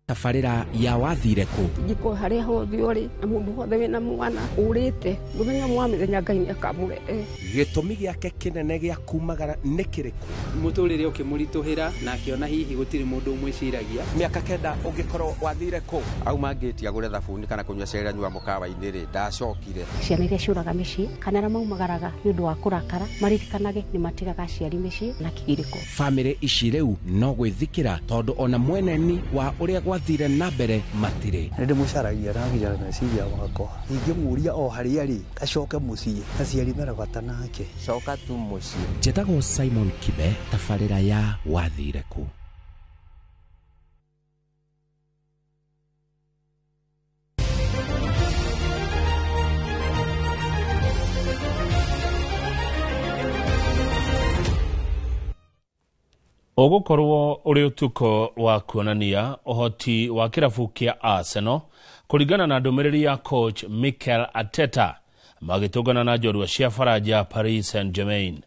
Tabarĩra ya wathire kũ? Njiko harĩa hothe ũrĩ na mũndũ wothe wĩna mwana ũrĩte mũthenya wa mĩthenya, Ngai nĩ akamũrehe. Gĩtũmi gĩake kĩnene gĩa kumagara nĩ kĩrĩkũ? Mũtũrĩre ũkĩmũritũhĩra na akĩona hihi gũtirĩ mũndũ ũmwĩciragia. Mĩaka 9 ũngĩkorwo wathire kũ? Auma ngĩti agũre thabuni kana kũnyua cai anyua mũkawa-inĩ rĩ, ndacokire. Ciana iria ciũraga mĩciĩ kana arĩa maumagaraga nĩ ũndũ wa kũrakara, maririkanage nĩ matigaga aciari mĩciĩ na kĩgirĩko. Bamĩrĩ ici rĩu no gwĩthikĩra, tondũ ona mweneni wa ũrĩa gwathire na mbere matirĩ. Nĩ ndĩmũcaragia na nginya meciria makwa, ingĩmũria o harĩa rĩ, acoke mũciĩ, aciari mena bata nake. Coka tu mũciĩ. Njĩtagwo Simon Kibe, tabarĩra ya wathire kũ. Ũgũkorwo ũrĩ ũtukũ wa kuonania ũhoti wa kĩrabu kĩa Arsenal kũringana na ndũmĩrĩri ya coach Mikel Arteta magĩtũngana na njorua cia Faranja Paris Saint-Germain.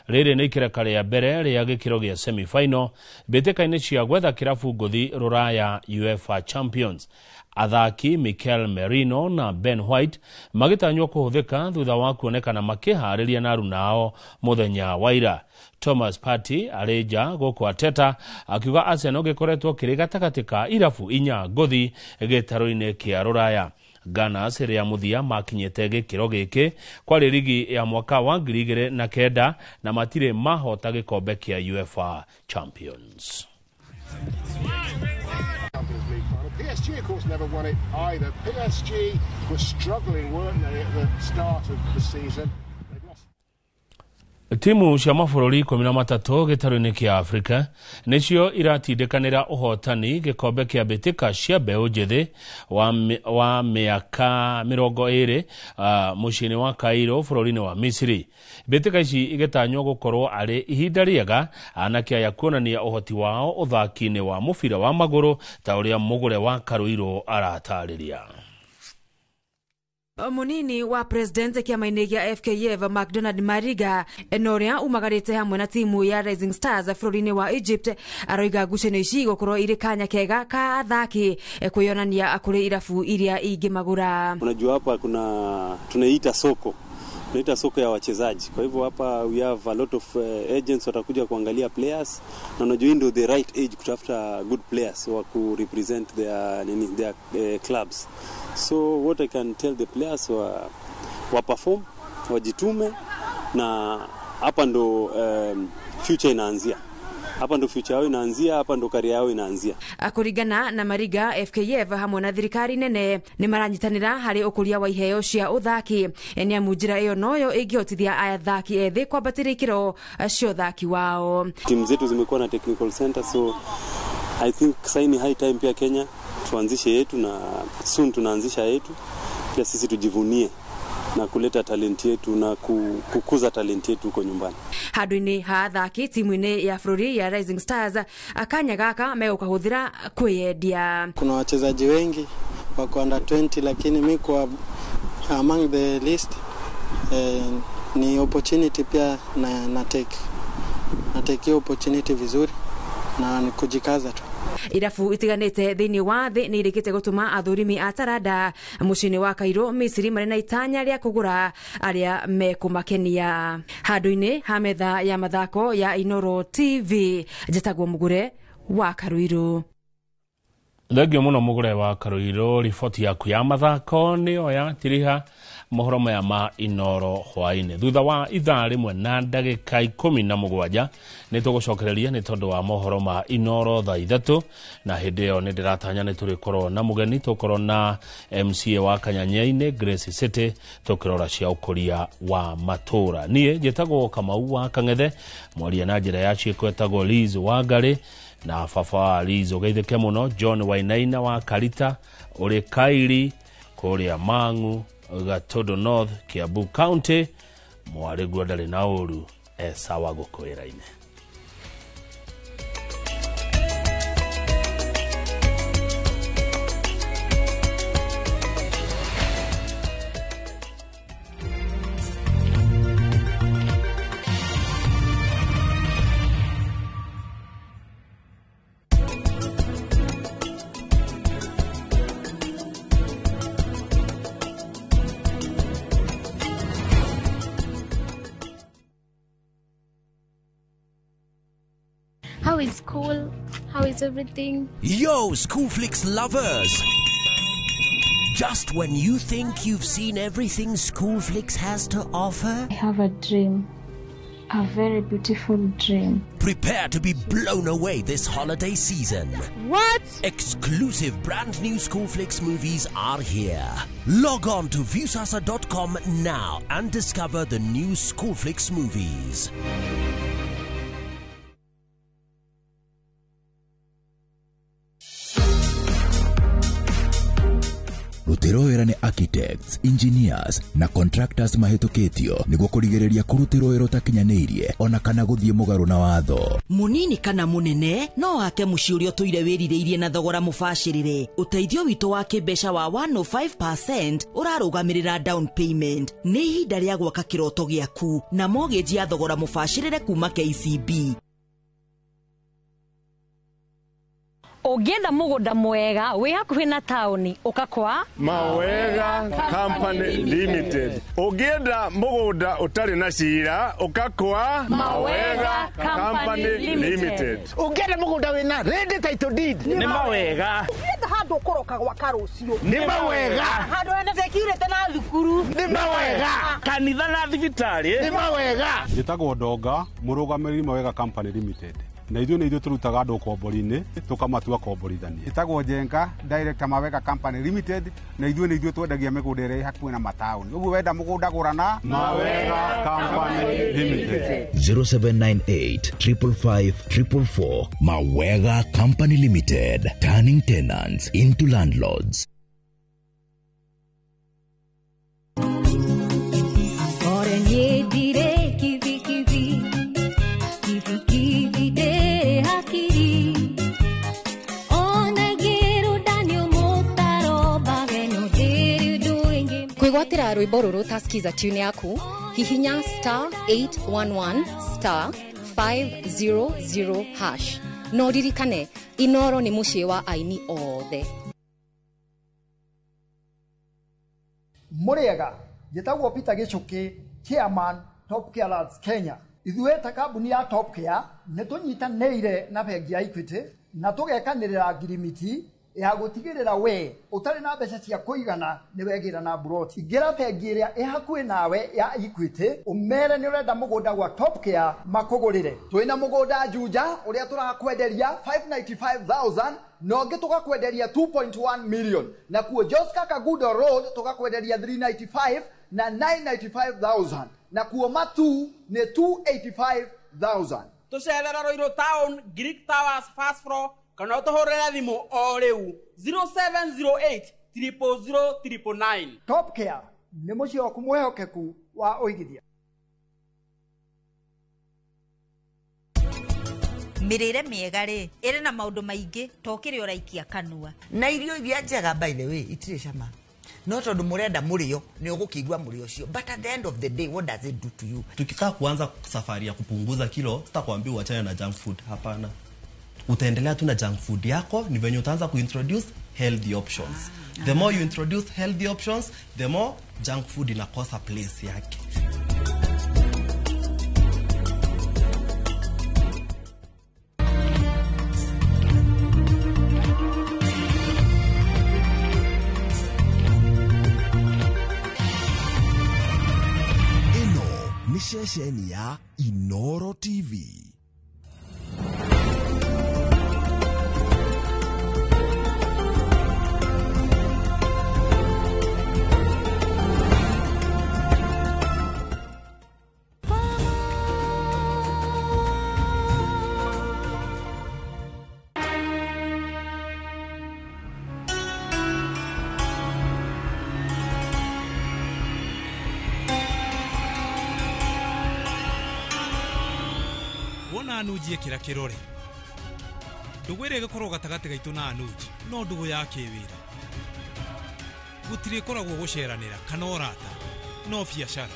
Rĩrĩ nĩ ikereka rĩa mbere rĩa gĩkĩro gĩa semi-final mbĩtĩka-inĩ cia gwetha kĩrabu ngũthi rũraya UEFA Champions. Athaki Mikel Merino na Ben White magĩtanywo kũhũthĩka thutha wa kuonekana makĩharĩria na arunao mũthenya wa ira. Thomas Partey arĩ nja gũkũ Arteta akiuga Arsenal gĩkoretwo kĩrĩ gatagatĩ ka irabu inya ngũthi gĩtarũ-inĩ kĩa rũraya. Gunners rĩa mũthia makinyĩte gĩkĩro gĩkĩ kwarĩ rigi ya mwaka wa 2009 na matirĩ mahota gĩkombe kĩa UEFA Champions. PSG, of course, never won it either. PSG were struggling, weren't they, at the start of the season? Timu cia mabũrũri 13 gĩtarũ-inĩ kĩa Afrika nĩcio iratindĩkanĩra ũhotani gĩkombe kĩa mbĩtĩka cia mbeũ njĩthĩ wa mĩaka 20 mũciĩ-inĩ wa Cairo bũrũri-inĩ wa Misiri. Mbĩtĩka ici igĩtanywo gũkorwo arĩ ihinda rĩega anake aya kuonania ũhoti wao ũthaki-inĩ wa mũbira wa magũrũ ta ũrĩa Mũgũre wa Karũirũ aratarĩria. Munini wa president kĩama-inĩ gĩa FKF McDonald Mariga na ũrĩa umagarĩte hamwe na timu ya Rising Stars bũrũri-inĩ wa Egypt aroiga ngucanio ici gũkorwo irĩ kanya kega ka athaki kwĩyonania kũrĩ irabu iria ingĩmagũra. Unajua hapa kuna tunaita soko, tunaita soko ya wachezaji. Kwa hivyo hapa we have a lot of agents watakuja kuangalia players, na unajua ndio the right age kutafuta good players wa ku represent their clubs. So what I can tell the players wa perform, wajitume, na hapa ndo future inaanzia. Hapa ndo future yao inaanzia, hapa ndo career yao inaanzia. Kũringana na Mariga, FKF hamwe na thirikari nene nĩ maranyitanĩra harĩ ũkũria wa iheo cia ũthaki, nĩ amu njĩra ĩyo noyo ĩngĩhotithia athaki ethĩ kwambatĩria ikĩro cia ũthaki wao. Timu zetu zimekuwa na technical center, so I think sasa ni high time pia Kenya tuanzishe yetu, na soon tunaanzisha yetu pia sisi tujivunie na kuleta talent yetu na kukuza talent yetu huko nyumbani. Handũ-inĩ ha athaki timu-inĩ ya bũrũri ya Rising Stars, akanya gaka megũkahũthĩra kwĩyendia. Kuna wachezaji wengi wako under 20, lakini mi kwa among the list ni opportunity pia na take opportunity vizuri na ni kujikaza tu. Irabu itiganĩte thĩinĩ wa thĩ nĩ irĩkĩte gũtũma athũrimi a taranda mũciĩ-inĩ wa Cairo Misiri marĩ na itanya rĩa kũgũra arĩa mekũmakenia. Handũ-inĩ ha metha ya mathako ya Inoro TV, njĩtagwo Mũgũre wa Karũirũ. Thengio mũno Mũgũre wa Karũirũ, riboti yaku ya mathako nĩyo ya tiriha Mohoro maya ma Inoro hwainĩ thutha wa ithaa rĩmwe na ndagĩka 17 nĩ tũgũcokereria nĩ tondũ wa mohoro ma Inoro thaa 3 na hĩndĩ ĩyo nĩ ndĩratanya nĩ tũrĩkorwo na mũgeni, tũkorwo na MCA wa Kanyanya-inĩ Grace City tũkĩrora cia ũkũria wa matũra. Niĩ njĩtagwo Kamau wa Kang'ethe, mwaria na njĩra ya ciĩko etagwo Liz Wangari, na baba wa Liz ũgeithĩke mũno John Wainaina wa Karita ũrĩ Kairi kũrĩa Mang'u Gatondo North Kiambu County, mwarĩguo ndarĩ na ũru esawa gũkwĩra-inĩ. How is school? How is everything? Yo, Schoolflix lovers! Just when you think you've seen everything Schoolflix has to offer, I have a dream. A very beautiful dream. Prepare to be blown away this holiday season. What? Exclusive brand new Schoolflix movies are here. Log on to Viusasa.com now and discover the new Schoolflix movies. Rutĩrwo wĩra nĩ architects, engineers na contractors mahĩtũkĩtio nĩguo kũrigĩrĩria kũrutĩrwo wĩra ũtakinyanĩirie ona kana gũthiĩ mũgarũ na watho. Mũnini kana mũnene no ake mũciĩ ũrĩa ũtũire wĩrirĩirie na thogora mũbacĩrĩre. Ũteithio witũ wa kĩmbeca wa 105% ũrarũgamĩrĩra down payment. Nĩ ihinda rĩa gwaka kĩroto gĩaku na mortgage ya thogora mũbacĩrĩre kuma KCB. Ũngĩenda mũgũnda mwega wĩ hakuhĩ na taũni ũka kwa Mawega Company Limited. Ũngĩenda mũgũnda ũtarĩ na cira ũka kwa Mawega Company Limited. Ũngĩenda mũgũnda wĩna ready title deed nĩ Mawega. Ũngĩenda handũ ũkũroka gwaka rũciũ nĩ Mawega. Handũ hena security na thukuru nĩ Mawega. Kanitha na thibitarĩ nĩ Mawega. Njĩtagwo Ndonga, mũrũgamĩrĩri Mawega Company Limited. Na ithuĩ nĩ ithuĩ tũrutaga andũ ũkombori-inĩ tũkamatua komborithania. Ĩtagwo Njenga, Director Mawega Company Limited, na ithuĩ nĩ ithuĩ twendagia mĩgũnda ĩrĩa ĩ hakuhĩ na mataũni. Ũguo wenda mũgũnda gũra na Mawega Company Limited. 0798 555 444 Mawega Company Limited, turning tenants into landlords. Kwĩgwatĩra rwĩmbo rũrũ ta skiza tune yaku, hihinya star 811 star 500 hash. No ririkane, Inoro nĩ mũciĩ wa aini othe. Mũrĩega, njĩtagwo Peter Gĩchũkĩ, Chairman Top Care Lads Kenya. Ithuĩ ta kambuni ya Top Care nĩ tũnyitanĩire na bengi ya Equity na tũgekanĩrĩra ngirimiti ya gũtigĩrĩra we ũtarĩ na mbeca cia kũigana nĩ wegĩra na mburoti. Ingĩra bengi ĩrĩa ĩ hakuhĩ nawe ya Equity ũmere nĩ ũrenda mũgũnda gwa Top Care makũgũrĩre. Twĩna mũgũnda Juja ũrĩa tũrakwenderia 595,000 na ũngĩ tũgakwenderia 2.1 million, na kuo Joska Kagudo Road tũgakwenderia 395 na 995,000, na kuo Matu nĩ 285,000. Tũcerera Ruiru Town, Greek Towers first floor, kana ũtũhũrĩre thimũ o rĩu 0708 000 999. Top Care nĩ mũciĩ waku mwĩhokeku wa ũigithia. Mĩrĩre mĩega rĩ ĩrĩ na maũndũ maingĩ to kĩrĩa ũraikia kanua. Na irio iria njega by the way itirĩ cama, no tondũ mũrenda mũrĩo nĩ ũgũkĩigua mũrĩo ũcio, but at the end of the day what does it do to you? Tukitaka kuanza safari ya kupunguza kilo, sitakwambia uachane na junk food, hapana. Utaendelea tu na junk food yako, ni venye utaanza kuintroduce healthy options. The more you introduce healthy options, the more junk food inakosa place yake. Ceceni ya Inoro TV. Wona Anuji ĩkĩra kĩrore. Ndũgũ ĩrĩa ĩgĩkorwo gatagatĩ gaitũ na Anuji no ndũgũ ya kĩwĩra. Gũtirĩ ĩkoragwo gũceranĩra kana ũrata, no biacara.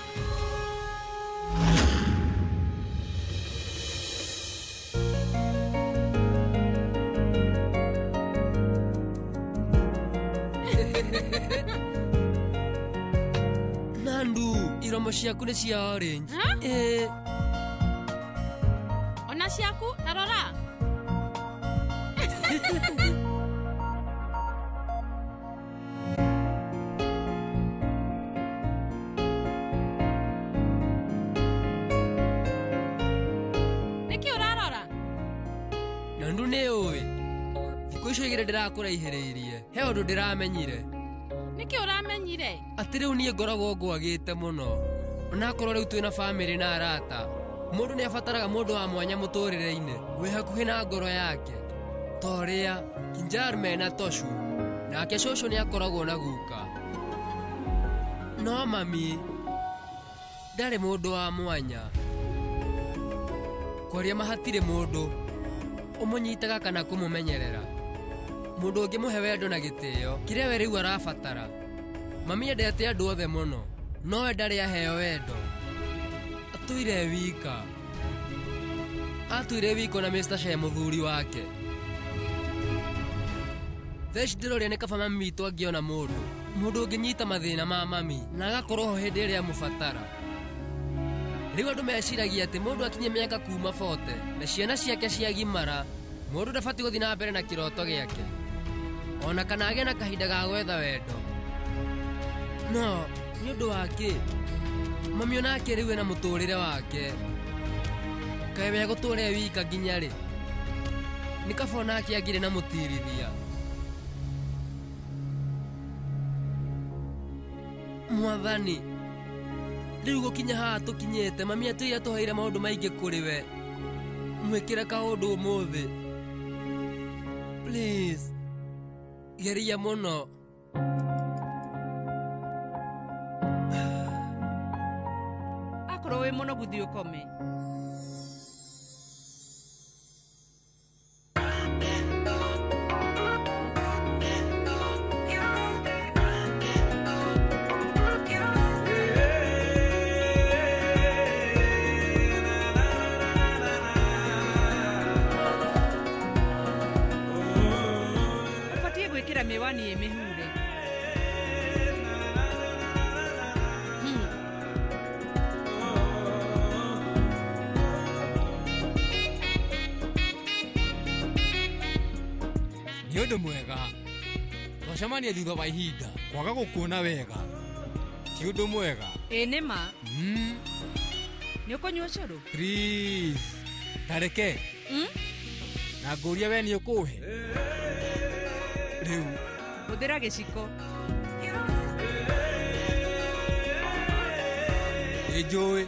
Nandu, iromo ciaku nĩ cia orange. Ĩĩ. Ona ciaku tarora. Nĩkĩ ũrarora? Nandu nĩ ũĩ thikũ icio igĩrĩ ndĩrakũraihĩrĩirie he ũndũ ndĩramenyire. Nĩkĩ ũramenyire? Atĩ rĩu niĩ ngoragwo ngwagĩte mũno onakorwo rĩu twĩna bamĩrĩ na arata. Mũndũ nĩ abataraga mũndũ wa mwanya mũtũrĩre-inĩ wĩ hakuhĩ na ngoro yake ta ũrĩa Kinjar mena Toshu nake cũcũ nĩ akoragwo na guka. No mami ndarĩ mũndũ wa mwanya. Kwaria ma hatirĩ mũndũ ũmũnyitaga kana kũmũmenyerera. Mũndũ ũngĩmũhe wendo na gĩtĩo kĩrĩa we rĩu arabatara. Mami endete andũ othe mũno no we ndarĩ aheo wendo. Atuire wika. Atuire wika na Mr. She mũthuri wake. Thaa ici ndĩroria nĩ kaba mami witũ angĩona mũndũ. Mũndũ ũngĩnyita mathĩna ma mami na agakorwo ho hĩndĩ ĩrĩa amũbatara. Rĩu andũ meciragia atĩ mũndũ akinye mĩaka kuma 40 na ciana ciake ciagimara, mũndũ ndabatiĩ gũthiĩ na mbere na kĩroto gĩake. Ona kana agĩe na kahinda ga gwetha wendo. No, nĩ ũndũ wa kĩ? Mami onake rĩu ena mũtũrĩre wake. Kaĩ we egũtũra e wika nginya rĩ? Nĩ kaba onake angĩrĩ na mũtirithia. Mwathani, rĩu gũkinya haha tũkinyĩte, mami atũire atũheire maũndũ maingĩ kũrĩ we. Mwĩkĩre kaũndũ ũmũthĩ. Please, geria mũno. Akorwo wĩ mũnogu thiĩ ũkome. Ũbatiĩ gwĩkĩra mĩwani ĩ mĩhure. Nĩ ũndũ mwega twacemania thutha wa ihinda kwaga gũkuona wega ti ũndũ mwega. Ĩ nĩ ma. Nĩ ũkũnyua ũcũrũ? Please, tareke. Na ngũria we nĩ ũkũhe rĩu. Hũthĩra gĩciko. Nĩ njũĩ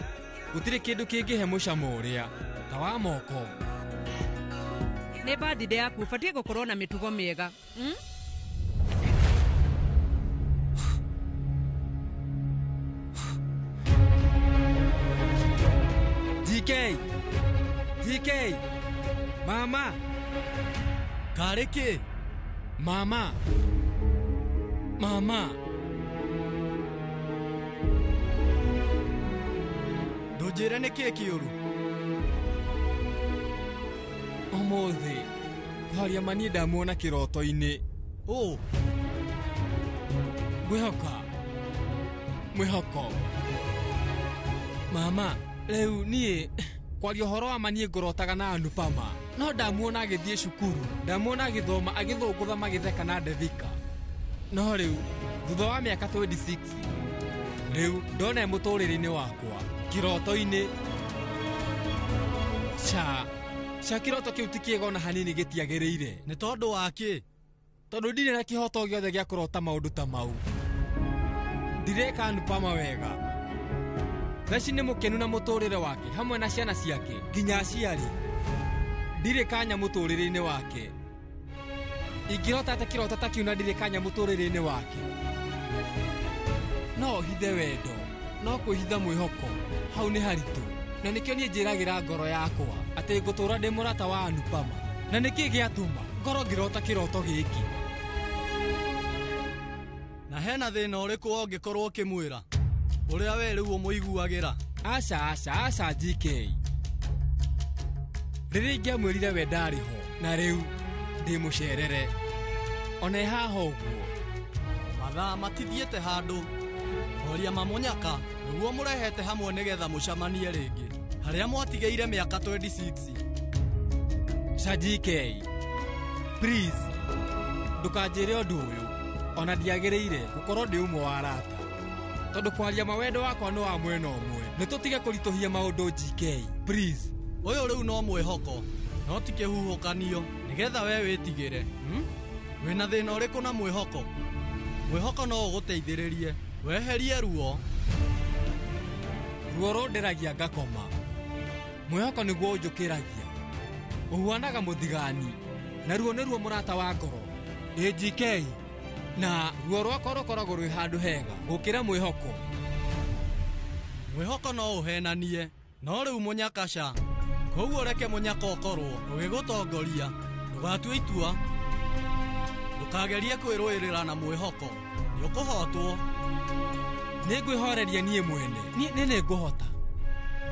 gũtirĩ kĩndũ kĩngĩhe mũcamo ũrĩa ta wa moko. Nĩ birthday yaku ũbatiĩ gũkorwo na mĩtugo mĩega. DK DK mama karĩ kĩ? Mama mama ndũnjĩre nĩ kĩĩ kĩũru ũmũthĩ. Kwaria ma niĩ ndamuona kĩroto-inĩ. Ũ mwĩhoka mwĩhoko mama rĩu niĩ kwaria ũhoro wa ma niĩ ngorotaga na Anupama no ndamuona agĩthiĩ cukuru, ndamuona agĩthoma agĩthũngũtha magĩtheka na Devika. No rĩu thutha wa mĩaka 26 Rĩu ndona e mũtũrĩre-inĩ wakwa kĩroto-inĩ. Ca ca kĩroto kĩu ti kĩega ona hanini, gĩtiagĩrĩire. Nĩ tondũ wa kĩ? Tondũ ndirĩ na kĩhoto gĩothe gĩa kũrota maũndũ ta mau. Ndireka Anupama wega. Thaici nĩ mũkenu na mũtũrĩre wake hamwe na ciana ciake nginya aciari. Ndirĩ kanya mũtũrĩre-inĩ wake. Ingĩrota atĩa kĩroto ta kĩu na ndirĩ kanya mũtũrĩre-inĩ wake? No hithe wendo, no kwĩhitha mwĩhoko hau nĩ haritũ, na nĩkĩo niĩ njĩragĩra ngoro yakwa atĩ ngũtũra ndĩ mũrata wa Anupama. Na nĩkĩ gĩatũma ngoro ngĩrota kĩroto gĩkĩ? Na hena thĩna ũrĩkũ ũngĩkorwo ũkĩmwĩra ũrĩa we rĩu ũmũiguagĩra? Aca aca aca GK, rĩrĩa ingĩamwĩrire we ndarĩ ho, na rĩu ndĩ mũcerere ona ĩ haha ũguo. Mathaa matithiĩte handũ. Horia mamũnyaka nĩguo mũrehete hamwe nĩgetha mũcamanie rĩngĩ harĩa mwatigĩire mĩaka 26. Ca GK, please ndũkanjĩre ũndũ ũyũ, ona ndiagĩrĩire gũkorwo ndĩ ũmwe wa arata, tondũ kwaria mawendo wakwa nĩ wa mwena ũmwe. Nĩ tũtige kũritũhia maũndũ GK, please. Ũyũ rĩu no mwĩhoko, no ti kĩhuhũkanio nĩgetha we wĩtigĩre. Wĩna thĩna ũrĩkũ na mwĩhoko? Mwĩhoko no ũgũteithĩrĩrie weherie ruo. Ruo rũndĩragia ngakoma, mwĩhoko nĩguo ũnjũkĩragia. Ũhuanaga mũthigani, na ruo nĩruo mũrata wa ngoro. Ĩ GK, na ruo rwakwa rũkoragwo rwĩ handũ hega gũkĩra mwĩhoko. Mwĩhoko no ũhenanie, no rĩu mũnyaka ca. Koguo reke mũnyaka ũkorwo ũgĩgũtongoria. Ndũgatue itua, ndũkagerie kwĩrũĩrĩra na mwĩhoko, nĩ ũkũhotwo. Nĩ ngwĩhoreria niĩ mwene, niĩ nĩ ngũhota.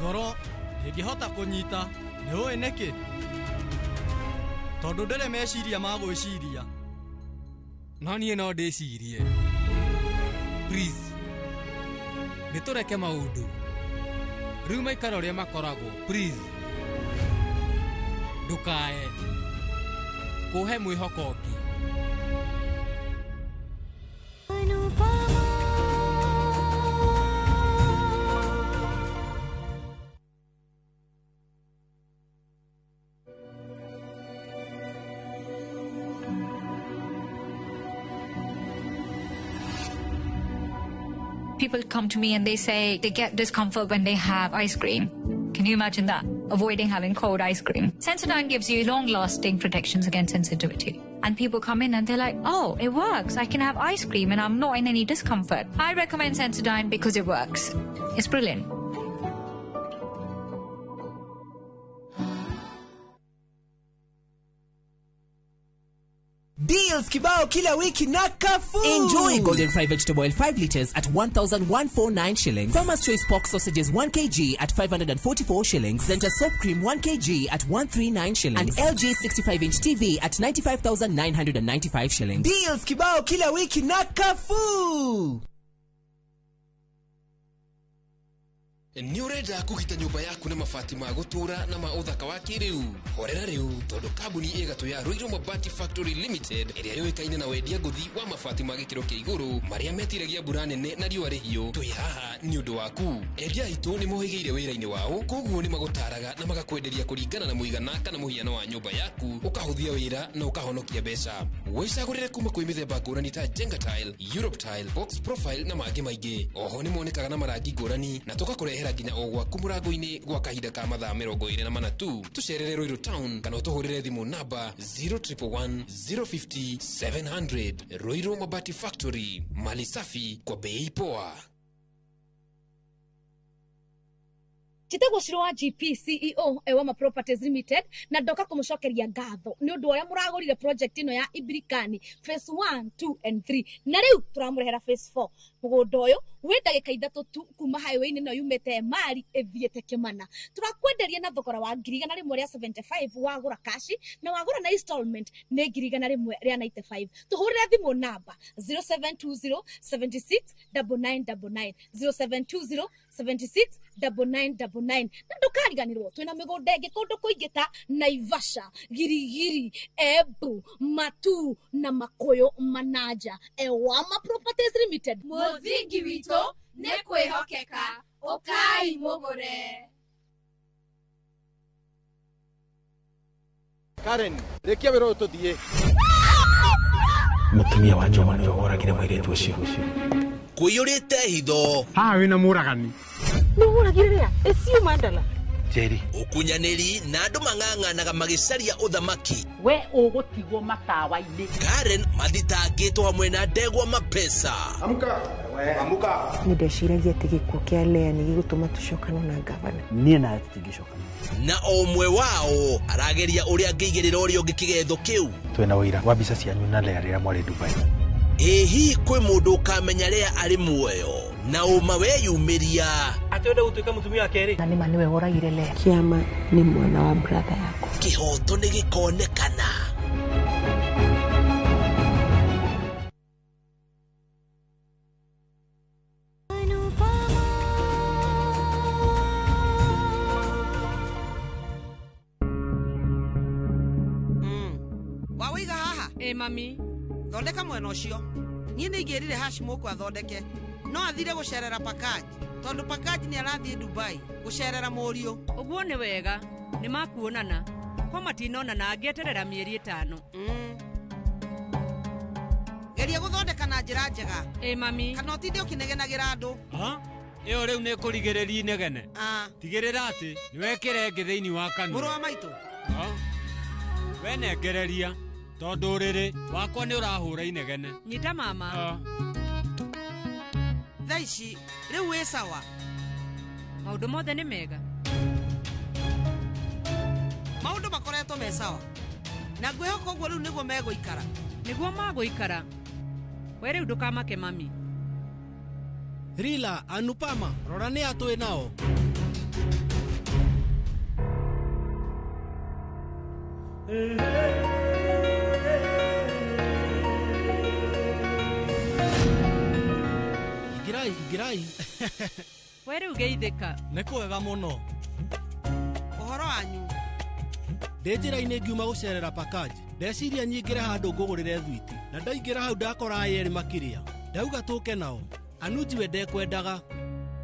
Ngoro ndĩngĩhota kũnyita, nĩ ũĩ nĩkĩ? Tondũ ndĩrĩ meciria ma gwĩciria. No niĩ no ndĩcirie. Please, nĩ tũreke maũndũ rĩu maikara ũrĩa makoragwo. Please, ndũkae kũhe mwĩhoko ũngĩ. People come to me and they say they get discomfort when they have ice cream. Can you imagine that? Avoiding having cold ice cream. Sensodyne gives you long-lasting protections against sensitivity. And people come in and they're like, oh, it works. I can have ice cream and I'm not in any discomfort. I recommend Sensodyne because it works. It's brilliant. Deals kibao kila wiki na Carrefour. Enjoy Golden Fry Vegetable Oil 5 liters at 1,149 shillings. Farmer's Choice Pork Sausages 1 kg at 544 shillings. Zenta Soap Cream 1 kg at 139 shillings. And LG 65-inch TV at 95,995 shillings. Deals kibao kila wiki na Carrefour. Nĩ ũrenda kũgita nyũmba yaku na mabati ma gũtũũra na ma ũthaka wa kĩrĩu? Horera rĩu, tondũ kambuni ĩgatũ ya Ruiru Mabati Factory Limited ĩrĩa yũĩkaine na wendia ngũthi wa mabati ma gĩkĩro kĩa igũrũ marĩa metiragia mbura nene na riũa rĩhiũ, twĩ haha nĩ ũndũ waku. Endia aitũ nĩ mohĩgĩire wĩra-inĩ wao, koguo nĩ magũtaraga na magakwenderia kũringana na mũigana kana mũhiano wa nyũmba yaku, ũkahũthia wĩra na ũkahonokia mbeca. Wĩcagũrĩre kuma kwĩ mĩthemba ngũrani ta Jenga Tile, Europe Tile, Box Profile na mangĩ maingĩ. Oho nĩ monekaga na marangi ngũrani na tũgakũrehera nginya o gwaku mũrango-inĩ gwa kahinda ka mathaa 24 tu. Tũcerere Ruiru Town kana ũtũhũrĩre thimũ namba 0111 050 700. Ruiru Mabati Factory, mali safi kwa bei poa. Njĩtagwo Shiro wa GP CEO Ewama Properties Limited, na ndoka kũmũcokeria ngatho nĩ ũndũ ũrĩa mũragũrire project ĩno ya Ibirikani phase 1, 2 and 3, na rĩu tũramũrehera phase 4. Mũgũnda ũyũ wĩ ndagĩka 3 tu kuma highway-inĩ ĩno yumĩte Emali ĩthiĩte Kĩmana. Tũrakwenderia na thogora wa 175,000 wagũra kashi, na wagũra na installment nĩ 195,000. Tũhũrĩre thimũ namba 0720 76 9999, 0720 76 9999. Na ndũkariganĩrwo twĩna mĩgũnda ĩngĩ kũndũ kũingĩ ta Naivasha, Girigiri, Embu, Matu na Makuyu Manaja. Ewama Properties Limited, mũthingi witũ Nĩ kwĩhokeka. Ũkai mũgũre. Karen, rĩkia wĩra ũyũ tũthiĩ. Mũtumia wa Njoma nĩwe woragire mũirĩtu ũcio. Kũiyũrĩte hitho. Haha wĩna mũragani. Nĩ woragire rĩa? Ĩcio Mandala. Njeri. Ũkunyanĩri na andũ mang'ang'anaga magĩcaria ũthamaki. We ũgũtigwo matawa-inĩ. Karen mathitangĩtwo hamwe na ndegwa mapesa. Amka. Amka. Nĩ ndeciragia atĩ gĩkuũ kĩa Lea nĩ gĩgũtũma tũcokane na ngavana. Niĩ nawe tũtingĩcokana. Na o ũmwe wao arageria ũrĩa angĩigĩrĩra ũrĩa ũngĩ kĩgetho kĩu. Twĩna ũira wa mbica cianyu na Lea rĩrĩa mwarĩ Dubai. Ĩ hihi kwĩ mũndũ ũkamenya Lea arĩ muoyo na ũma weyumĩria. Atĩ wenda gũtuĩka mũtumia wa kerĩ. Na nĩma nĩwe woragire Lea. Kĩama nĩ mwana wa brother yakwa. Kĩhoto nĩ gĩkonekana. Wawĩiga haha? Ĩ mami. Thondeka mwena ũcio. Niĩ nĩ ingĩrire Hashimũkũ athondeke. No athire gũcerera Pakaji tondũ Pakaji nĩ arathiĩ Dubai gũcerera mũriũ. Ũguo nĩ wega. Nĩ makuonana. Ko matinonana angĩeterera mĩeri 5. Geria gũthondeka na njĩra njega. Ĩ mami. Kana ũtinde ũkĩnegenagĩra andũ. Ĩyo rĩu nĩ kũrigĩrĩria inegene. Tigĩrĩra atĩ nĩ wekĩra ĩngĩ thĩinĩ wa kanua. Mũrũ wa maitũ. We nengereria tondũ ũrĩrĩ wakwa nĩ ũrahũra inegene. Nyita mama. Thaa ici rĩu wĩ sawa. Maũndũ mothe nĩ mega. Maũndũ makoretwo me sawa. Na ngwĩhoka ũguo rĩu nĩguo megũikara. Nĩguo magũikara. We rĩu ndũkamake mami. Rila, Anupama, rora nĩ atũĩ nao. Ingĩrai, ingĩrai. We rĩu geithĩka. Nĩ kwega mũno. Ũhoro wanyu. Ndĩ njĩra-inĩ ngiuma gũcerera Pakaji. Ndeciria nyingĩre handũ ngũgũrĩre thwiti. Na ndaingĩra hau ndakora aya erĩ makĩrĩa. Ndauga tũke nao. Anuji we ndekwendaga.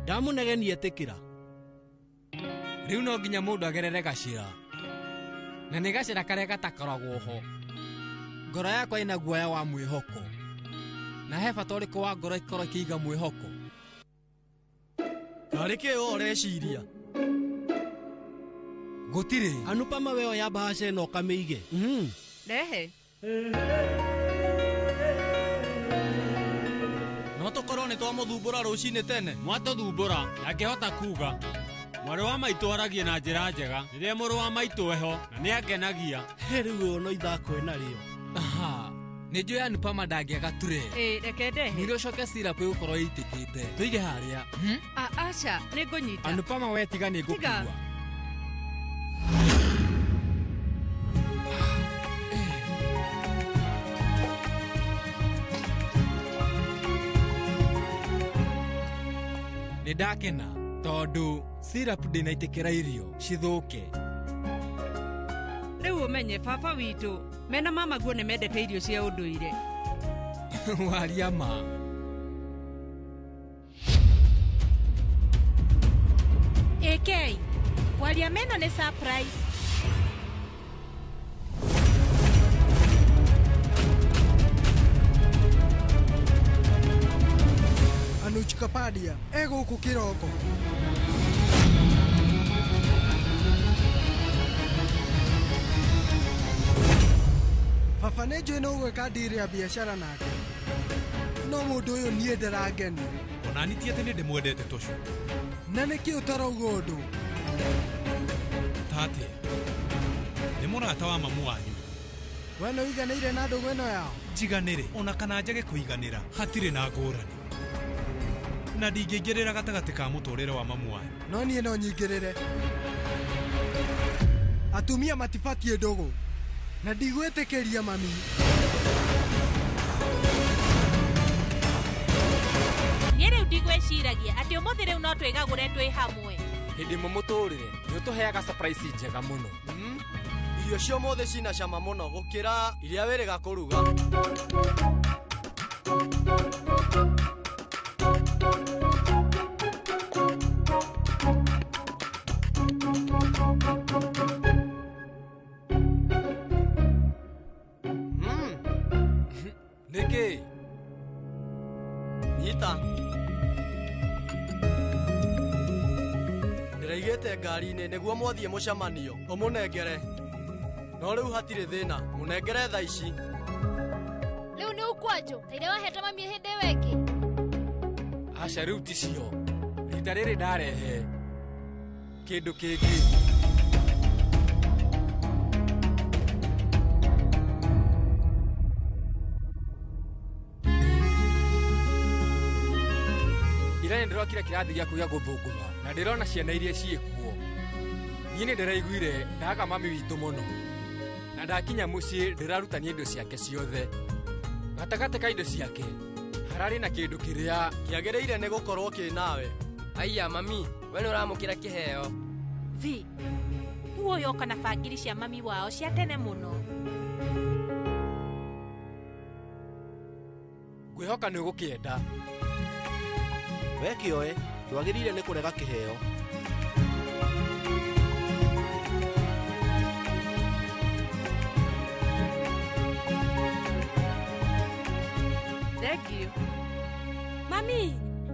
Ndamũnegenia ĩtĩkĩra. Rĩu no nginya mũndũ agerere gacĩra. Na nĩ gacĩra karĩa gatakoragwo ho. Ngoro yakwa ĩna guoya wa mwĩhoko. Na he bata ũrĩkũ wa ngoro ĩkorwo ĩkĩiga mwĩhoko? Karĩ kĩ ũũ ũreciria? Gũtirĩ. Anupama we oya mbahaca ĩno ũkamĩige. Rehe. No tũkorwo nĩ twamũthumbũra rũcinĩ tene. Mwatũthumbũra ndangĩhota kuga. Mwarĩ wa maitũ aragia na njĩra njega rĩrĩa mũrũ wa maitũ eho na nĩ angenagia. Rĩu ũyũ no ithako ĩnarĩo. Nĩ njũĩ Anupama ndangĩaga ture. Ĩ reke ndehe. Nĩrĩo ũcoke syrup ĩgũkorwo ĩitĩkĩte. Tũige harĩa. Aca, nĩ ngũnyita. Anupama we tiga nĩ ngũkua. Nĩ ndakena tondũ syrup ndĩnaitĩkĩra irio cithũke. Rĩu ũmenye baba witũ mena mama guo nĩ mendete irio cia ũndũire. Waria ma. AK, kwaria meno nĩ surprise. Anuj Kapadia egũkũ kĩroko. Baba nĩ njũĩ nĩ ũgwĩka ndiri ya biacara nake. No mũndũ ũyũ niĩ ndarangenia. Ona nĩ ti atĩ nĩ ndĩmwendete tũcu. Na nĩkĩ ũtarauga ũndũ? Tate, nĩ mũrata wa mamu wanyu. We nĩ ũiganĩire na ndũgũ ĩno yao? Njiganĩre ona kana njage kũiganĩra hatirĩ na ngũrani. Na ndingĩingĩrĩra gatagatĩ ka mũtũrĩre wa mamu wanyu. No niĩ no nyingĩrĩre. Atumia matibatiĩ ndũgũ. Na ndigwĩtĩkĩria mami. Niĩ rĩu ndigwĩciragia atĩ ũmũthĩ rĩu no twĩgagũre twĩ hamwe. Hĩndĩ ĩmwe mũtũrĩre nĩ ũtũheaga surprise njega mũno. Irio cia ũmũthĩ cina cama mũno gũkĩra iria wĩrĩga kũruga. Ndĩramũigĩire ngari-inĩ nĩguo mwathiĩ mũcemanio ũmũnengere. No rĩu hatirĩ thĩna, mũnengere thaa ici. Rĩu nĩ ũkwanjũ ta iria wahete mami hĩndĩ ĩyo ĩngĩ. Aca rĩu ti cio. Rita rĩrĩ ndarehe kĩndũ kĩngĩ. Ira nĩ ndĩrokire kĩrathi gĩaku gĩa gũthũngũtha na ndĩrona ciana iria ciĩkuo. Niĩ nĩ ndĩraiguire ndaga mami witũ mũno na ndakinya mũciĩ ndĩrarutania indo ciake ciothe. Gatagatĩ ka indo ciake hararĩ na kĩndũ kĩrĩa kĩagĩrĩire nĩ gũkorwo kĩ nawe. Aiya mami, we nĩ ũramũkĩra kĩheo. Vi, rĩu ũyũ oka na bangiri cia mami wao cia tene mũno. Ngwĩhoka nĩ ũgũkĩenda. We kĩoe, ndwagĩrĩire nĩ kũrega kĩheo. Thank you. Mami,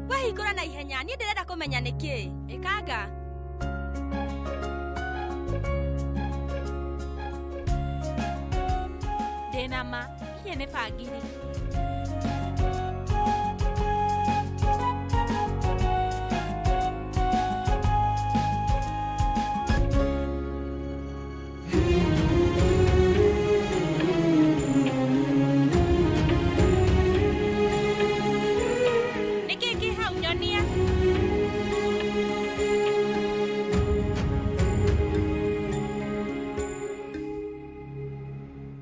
wahingũra na ihenya, niĩ ndĩrenda kũmenya nĩkĩ. Ĩkanga. Ndĩna ma, iye nĩ bangiri. Nĩkĩ kĩ hau nyonia?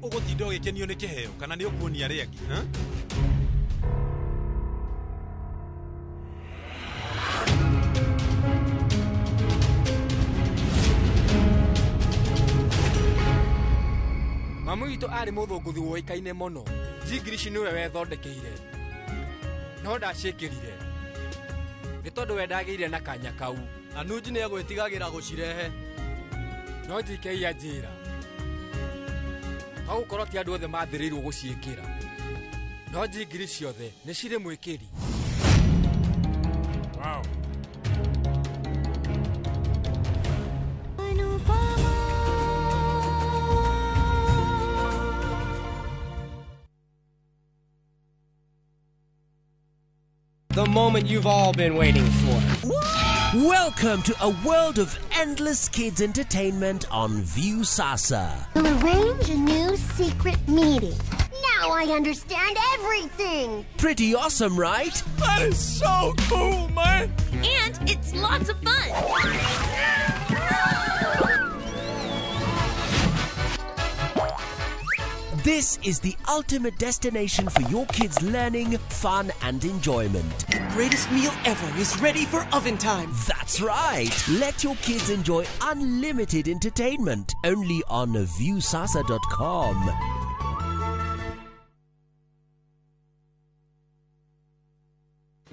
Ũgũtinda ũgĩkenio nĩ kĩheo kana nĩ ũkuonia arĩa angĩ? Ha? Mami witũ arĩ mũthũngũthi woĩkaine mũno. Njingirici nĩwe wethondekeire. No ndaciĩkĩrire. Nĩ tondũ we ndagĩire na kanya kau. Anuji nĩ egwĩtigagĩra gũcirehe. No JK anjĩra. Togũkorwo ti andũ othe mathĩrĩirwo gũciĩkĩra. No njingiri ciothe nĩ cirĩ mwĩkĩri. Wow. The moment you've all been waiting for. Welcome to a world of endless kids entertainment on Viusasa. We'll arrange a new secret meeting. Now I understand everything. Pretty awesome, right? That is so cool, man! And it's lots of fun. This is the ultimate destination for your kids' learning, fun, and enjoyment. The greatest meal ever is ready for oven time. That's right. Let your kids enjoy unlimited entertainment only on Viusasa.com.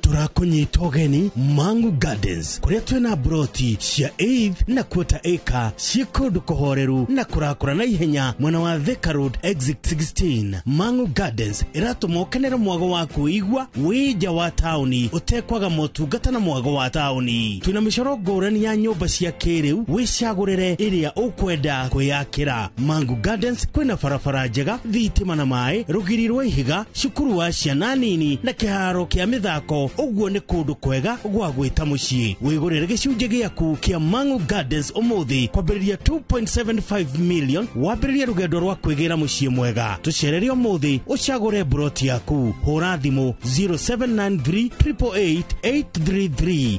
Tũrakũnyita ũgeni Mangu Gardens kũrĩa twĩna broti cia eighth na quarter acre ciĩ kũndũ kũhoreru na kũrakũra na ihenya mwena wa Thika Road exit 16. Mangu Gardens ĩratũma ũkenere mwago wa kwĩigua wĩ nja wa taũni ũtekwaga motungata na mwago wa taũni. Twĩna mĩcoro ngũrani ya nyũmba cia kĩrĩu, wĩcagũrĩre ĩrĩa ũkwenda kwĩyakĩra. Mangu Gardens kwĩna barabara njega, thitima na maĩ, rũgiri rwa ihiga, cukuru wa ciana nini na kĩharo kĩa mĩthako. Ũguo nĩ kũndũ kwega gwa gwĩta mũciĩ. Wĩgũrĩre gĩcunjĩ gĩaku kĩa Mangu Gardens ũmũthĩ kwambĩrĩria 2.75 million, wambĩrĩrie rũgendo rwa kwĩgĩra mũciĩ mwega. Tũcerere ũmũthĩ ũcagũre mburoti yaku. Hũra thimũ 0793 888 833.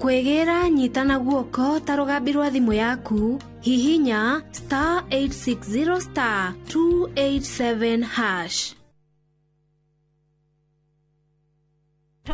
Kwĩgĩra nyita na guoko ta rũgambi rwa thimũ yaku, hihinya star 860 star 287 hash.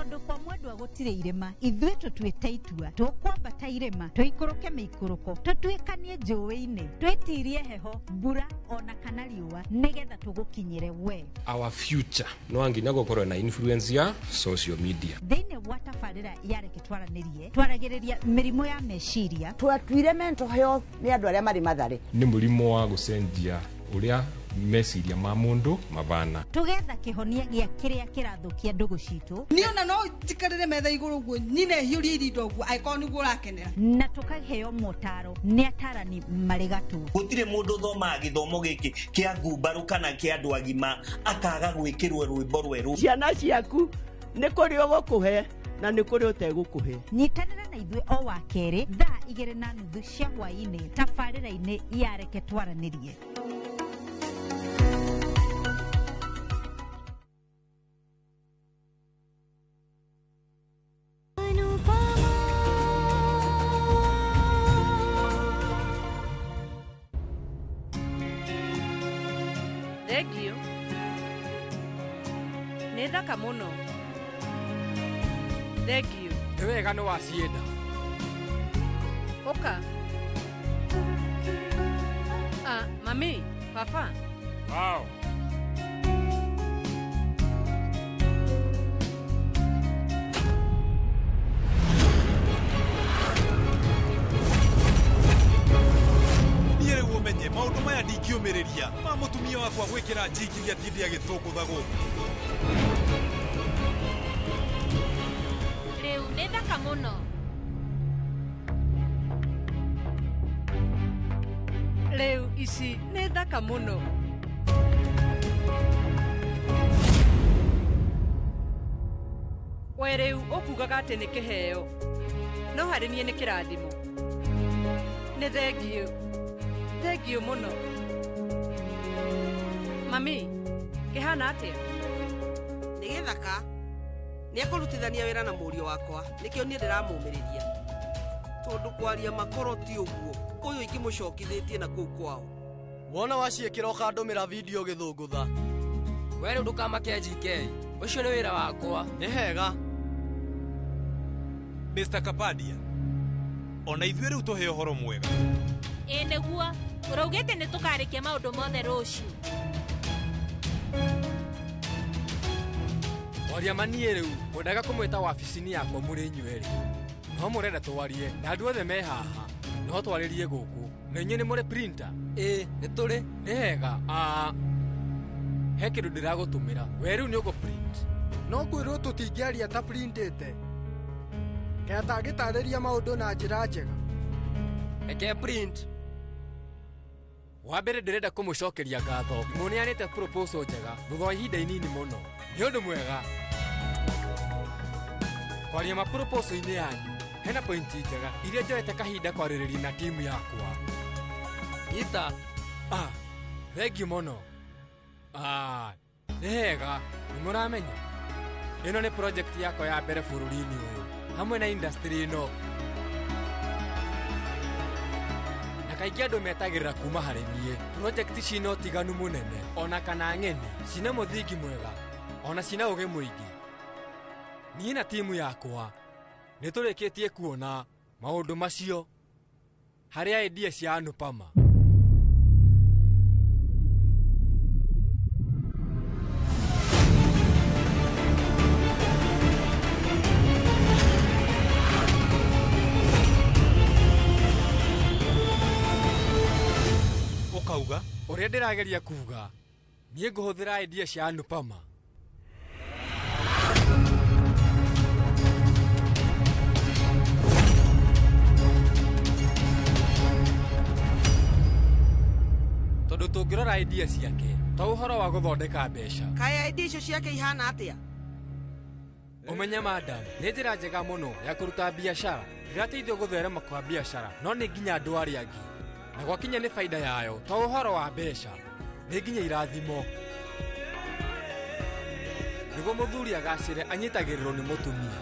Tondũ kwa mwendwa gũtirĩ irĩma, ithuĩ tũtuĩte itua, tũkwambata irĩma, tũikũrũke mĩikũrũko, tũtuĩkanie njũĩ-inĩ, twĩtirie heho, mbura ona kana riũa, nĩgetha tũgũkinyĩre we. Our future no nginya gũkorwo na influence ya social media. Thĩinĩ wa tabarĩra ya Reke Twaranĩrie, twaragĩrĩria mĩrimũ ya meciria, twatuire mental health nĩ andũ arĩa marĩ mathare. Nĩ mũrimũ wa gũcenjia ũrĩa meciria ma mũndũ mabana. Tũgetha kĩhonia gĩa kĩrĩa kĩrathũkia ndũgũ citũ, Niĩ ona no njikarĩre metha igũrũ ũguo nyine hiũrie irinda ũguo angĩkorwo nĩguo ũrakenera. Na tũkaheo motaro nĩ atarani marĩ gatũ. Gũtirĩ mũndũ ũthomaga gĩthomo gĩkĩ kĩa ngumbarũ kana kĩa andũ agima akaga gwĩkĩrwo rwĩmbo rwerũ. Ciana ciaku nĩ kũrĩ ũgũkũhe na nĩ kũrĩ ũtegũkũhe. Nyitanĩra na ithuĩ o wa kerĩ thaa 2:30 cia hwaĩ-inĩ tabarĩra-inĩ ya Reke Twaranĩrie. Thengiũ. Nĩ thaka mũno. Thengiũ. Nĩ wega nĩ wacienda. Ũka. Ah, mami, baba. Wow. Niĩ rĩu ũmenye maũndũ maya ndingĩũmĩrĩria ma mũtumia wakwa gwĩkĩra njingiri atinde agĩthũngũtha gũkũ. Rĩu nĩ thaka mũno. Rĩu ici nĩ thaka mũno. We rĩu ũkugaga atĩ nĩ kĩheo, no harĩ niĩ nĩ kĩrathimo. Nĩ thengiũ. Thengiũ mũno. Mami, kĩhana atĩa? Nĩ gĩthaka. Nĩ ekũrutithania wĩra na mũriũ wakwa, nĩkĩo niĩ ndĩramũmĩrĩria. Tondũ kwaria makoro ti ũguo, ũyũ ingĩmũcokithĩtie na kũu kwao. Wona waciĩkĩra ũkandũmĩra video gĩthũngũtha. We rĩu ndũkamake GK, ũcio nĩ wĩra wakwa. Nĩ hega. Mr. Kapadia, ona ithuĩ rĩu tũhe ũhoro mwega. Ĩ nĩguo, ũraugĩte nĩ tũkarĩkia maũndũ mothe rũciũ. Kwaria ma niĩ rĩu ngwendaga kũmwĩta wabici-inĩ yakwa mũrĩ inyuerĩ. No mũrenda twarie na andũ othe me haha, no twarĩrie gũkũ. Na inyuĩ nĩ mũrĩ printer? Ĩ, nĩ tũrĩ. Nĩ hega. He kĩndũ ndĩragũtũmĩra. We rĩu nĩ ũgũ print. No ngwĩrwo tũtingĩaria ta printĩte. Kaĩ atangĩtarĩria maũndũ na njĩra njega. Reke print. Wa mbere ndĩrenda kũmũcokeria ngatho. Mũneanĩte proposal njega thutha wa ihinda inini mũno. Nĩ ũndũ mwega. Kwaria ma proposal-inĩ yanyu, hena pointi njega iria njoete kahinda kwarĩrĩria na timu yakwa. Nyita. Ah, thengiũ mũno. Ah, nĩ hega, nĩ mũramenya. Ĩno nĩ project yakwa ya mbere bũrũri-inĩ ũyũ, hamwe na industry ĩno. Na kaingĩ andũ metagĩrĩra kuma harĩ niĩ. Project cina ũtiganu mũnene, ona kana ng'eni, cina mũthingi mwega, ona cina ũgĩ mũingĩ. Niĩ na timu yakwa nĩ tũrĩkĩtie kuona maũndũ macio harĩ idea cia Anupama. Ũkauga? Ũrĩa ndĩrageria kuga, niĩ ngũhũthĩra idea cia Anupama. Tondũ tũngĩrora idea ciake, to ũhoro wa gũthondeka mbeca. Kaĩ idea icio ciake ihana atĩa? Ũmenye madam, nĩ njĩra njega mũno ya kũruta biacara. Ndĩrateithio gũtherema kwa biacara, no nĩ nginya andũ arĩa angĩ. Na gwakinya nĩ baida yayo, to ũhoro wa mbeca, nĩ nginya irathimo. Nĩguo mũthuri agacĩre anyitagĩrĩrwo nĩ mũtumia.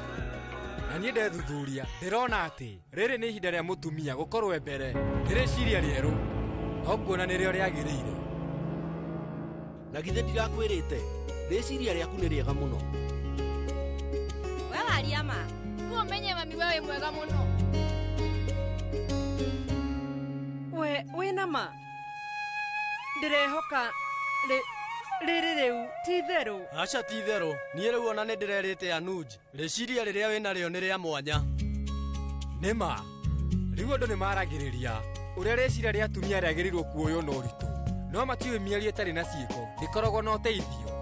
Na niĩ ndethuthuria, ndĩrona atĩ rĩrĩ nĩ ihinda rĩa mũtumia gũkorwo mbere. Nĩ rĩciria rĩerũ, no nguona nĩrĩo rĩagĩrĩire. Na githĩ ndirakwĩrĩte, rĩciria rĩaku nĩ rĩega mũno. We Ũraria ma. Rĩu ũmenye mami we wĩ mwega mũno. We wĩna ma? Ndĩrehoka rĩrĩ rĩu ti itherũ. Aca ti itherũ, niĩ rĩu ona nĩ ndĩrerĩte Anuj, rĩciria rĩrĩa wĩnarĩo nĩ rĩa mwanya. Nĩ ma, rĩu andũ nĩ maragĩrĩria ũrĩa rĩciria rĩa atumia rĩagĩrĩirwo kuoywo na ũritũ, no matiũĩ mĩario ĩtarĩ na ciĩko ndĩkoragwo na ũteithio,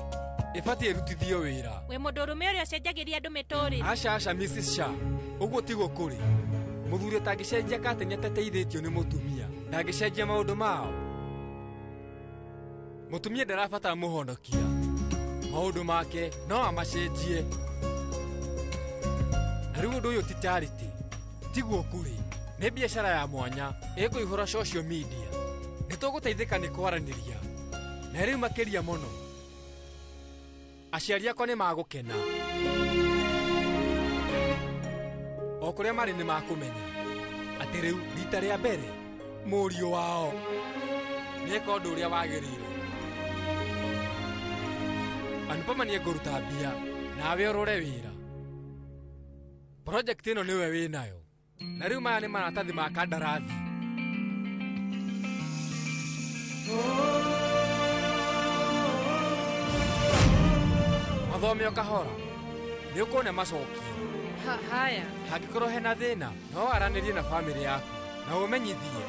ĩbatiĩ ĩrutithio wĩra. Wĩ mũndũrũme ũrĩa ũcenjagĩria andũ mĩtũrĩre. Aca aca Mrs. Shah, ũguo tiguo kũrĩ. Mũthuri ũtangĩcenjia kateni atateithĩtio nĩ mũtumia, ndangĩcenjia maũndũ mao. Mũtumia ndarabatara mũhonokia, maũndũ make no amacenjie. Na rĩu ũndũ ũyũ ti charity, tiguo kũrĩ. Nĩ biacara ya mwanya ĩkũihũra social media. Nĩ tũgũteithĩka nĩ kwaranĩria, na rĩu makĩria mũno aciari akwa nĩ magũkena. O kũrĩa marĩ nĩ makũmenya atĩ rĩu rita rĩa mbere mũriũ wao nĩeka ũndũ ũrĩa wagĩrĩire. Anupama nĩ ngũruta mbia nawe ũrore wĩra. Project ĩno nĩwe wĩnayo, na rĩu maya nĩ maratathi ma kandarathi. Mathome o kahora nĩ ũkuona macokio. Haya. Hangĩkorwo hena thĩna no waranĩrie na bamĩrĩ yaku na ũmenyithie.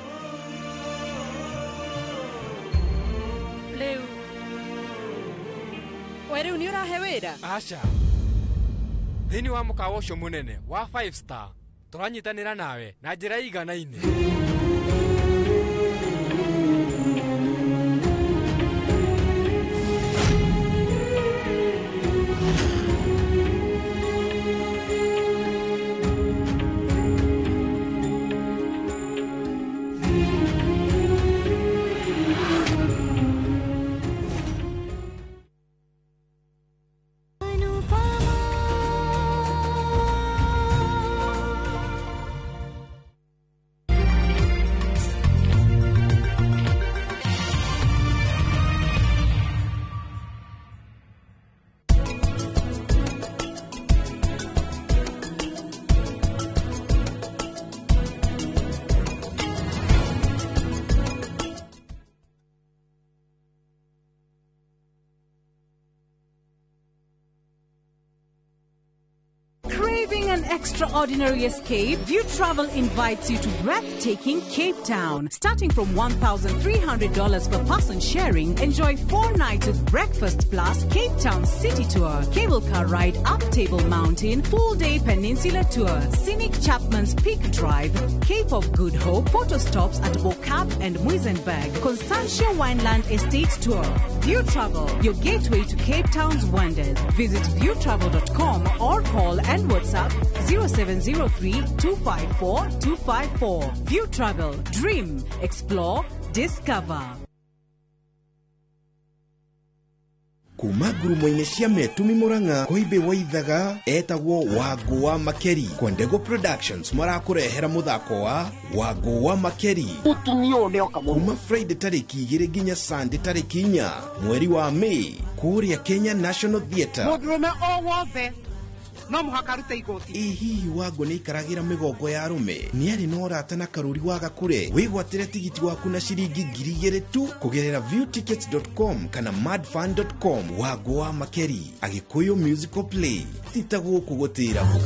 Rĩu we rĩu nĩ ũrahe wĩra? Aca, thĩinĩ wa mũkawa ũcio mũnene wa 5 star tũranyitanĩra nawe na njĩra ĩiganaine. Craving an extraordinary escape, View Travel invites you to breathtaking Cape Town. Starting from $1,300 per person sharing, enjoy 4 nights with breakfast plus Cape Town City Tour, cable car ride up Table Mountain, full-day peninsula tour, scenic Chapman's Peak Drive, Cape of Good Hope, photo stops at Bo-Kaap and Muizenberg, Constantia Wineland Estate Tour. View Travel, your gateway to Cape Town's wonders. Visit viewtravel.com or call and WhatsApp 0703 254 254. View Travel, dream, explore, discover. Kuma ngurumo-inĩ cia Metumi Murang'a Koimbĩ Waithaga etagwo Wangũ wa Makeri. Kwendego Productions marakũrehera mũthako wa Wangũ wa Makeri Mũtumia ũyũ nĩoka mũno. Kuma Friday tarĩki 2 nginya Sunday tarĩki 4 mweri wa May kũrĩa Kenya National Theatre. Mũndũrũme o wothe no mũhaka arute igoti. Ĩ hihi Wangũ nĩ aikaragĩra mĩgongo ya arũme? Nĩ arĩ na ũrata na Karũri wa Gakure? Wĩgwatĩre tigiti waku na ciringi 2,000 tu kũgerera viewtickets.com kana madfun.com. Wangũ wa Makeri, Agĩkũyũ musical play. Ti ta gũkũ gũtĩragwo.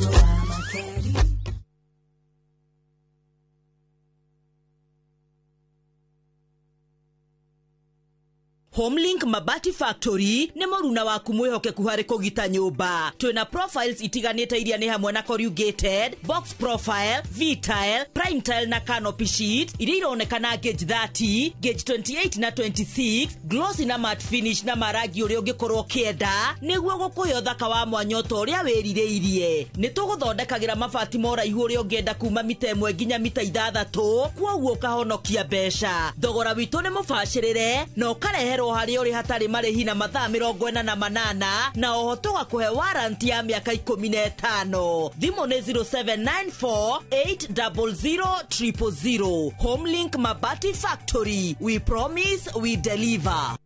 Homelink Mabati Factory nĩ mũruna waku mwĩhokeku harĩ kũgita nyũmba. Twĩna profiles itiganĩte iria nĩ hamwe na corrugated, box profile, V-tile, prime tile na canopy sheet iria ironekana gauge 30, gauge 28 na 26, glossy na matte finish na marangi ũrĩa ũngĩkorwo ũkĩenda nĩguo gũkũhe ũthaka wa mwanya ta ũrĩa wĩrirĩirie. Nĩ tũgũthondekagĩra mabati ma ũraihu ũrĩa ũngĩenda kuma mita 1 nginya mita 6, kwoguo ũkahonokia mbeca. Thogora witũ nĩ mũbacĩrĩre na ũkareherwo harĩa ũrĩ hatarĩ marĩhi na mathaa 48 na oho tũgakũhe warranty ya mĩaka 15. Thimũ nĩ 0794 800 000. Homelink Mabati Factory, we promise we deliver.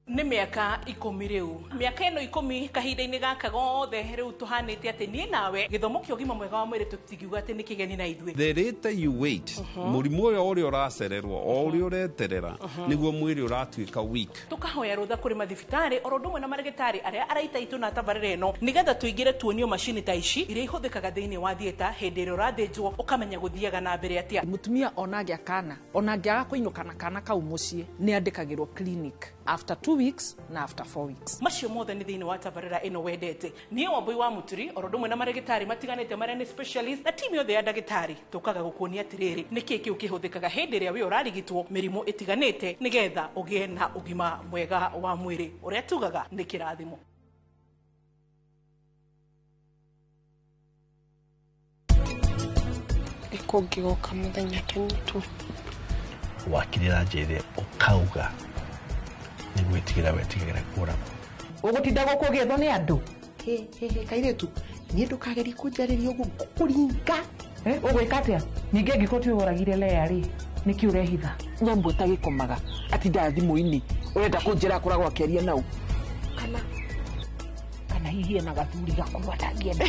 Nĩ mĩaka 10 rĩu, mĩaka ĩno 10 kahinda-inĩ gaka gothe rĩu tũhanĩte atĩ niĩ nawe gĩthomo kĩa ũgima mwega wa mwĩrĩ tũtingiuga atĩ nĩ kĩgeni na ithuĩ. The later you wait, mũrimũ ũyũ ũrĩa ũracererwo o ũrĩa ũreterera nĩguo mwĩrĩ ũratuĩka weak. Tũkahoya rũtha kũrĩ mathibitarĩ oro ũndũ ũmwe na marĩgĩtarĩ arĩa araita itũ na tabarĩra ĩno nĩgetha tũingĩre tuonio macini ta ici iria ihũthĩkaga thĩinĩ wa theatre hĩndĩ ĩrĩa ũrathĩnjwo ũkamenya gũthiaga na mbere atĩa. Mũtumia ona angĩa kana ona angĩaga kũinũka na kana kau mũciĩ nĩ andĩkagĩrwo clinic after 2 weeks na after 4 weeks. Macio mothe nĩ thĩinĩ wa tabarĩra ĩno wendete. Niĩ Wambui wa Mũturi oro ũndũ ũmwe na marĩgĩtarĩ matiganĩte marĩa nĩ specialist na timu yothe ya ndagĩtarĩ tũkaga gũkuonia atĩrĩrĩ nĩkĩĩ kĩu kĩhũthĩkaga hĩndĩ ĩrĩa wĩ ũrarigitwo mĩrimũ ĩtiganĩte nĩgetha ũgĩe na ũgima mwega wa mwĩrĩ ũrĩa tugaga nĩ kĩrathimo. Kũngĩgoka mũthenya tũnyitwo wakirĩra njĩre ũkauga nĩ gwĩtigĩra wetigĩra kũragwo. Ũgũtinda gũkũ ũgĩethwo nĩ andũ kairĩtu niĩ ndũkagerie kũnjarĩria ũguo ngũkũringa. Ũgwĩka atĩa ningĩ angĩkorwo tiwe woragire Lea rĩ nĩkĩ ũrehitha? Nyamũ ĩtagĩkomaga atindaga thimũ-inĩ ũrenda kũnjĩra akoragwo akĩaria nau kana hihi ena gathuri gakũrũ atangĩenda.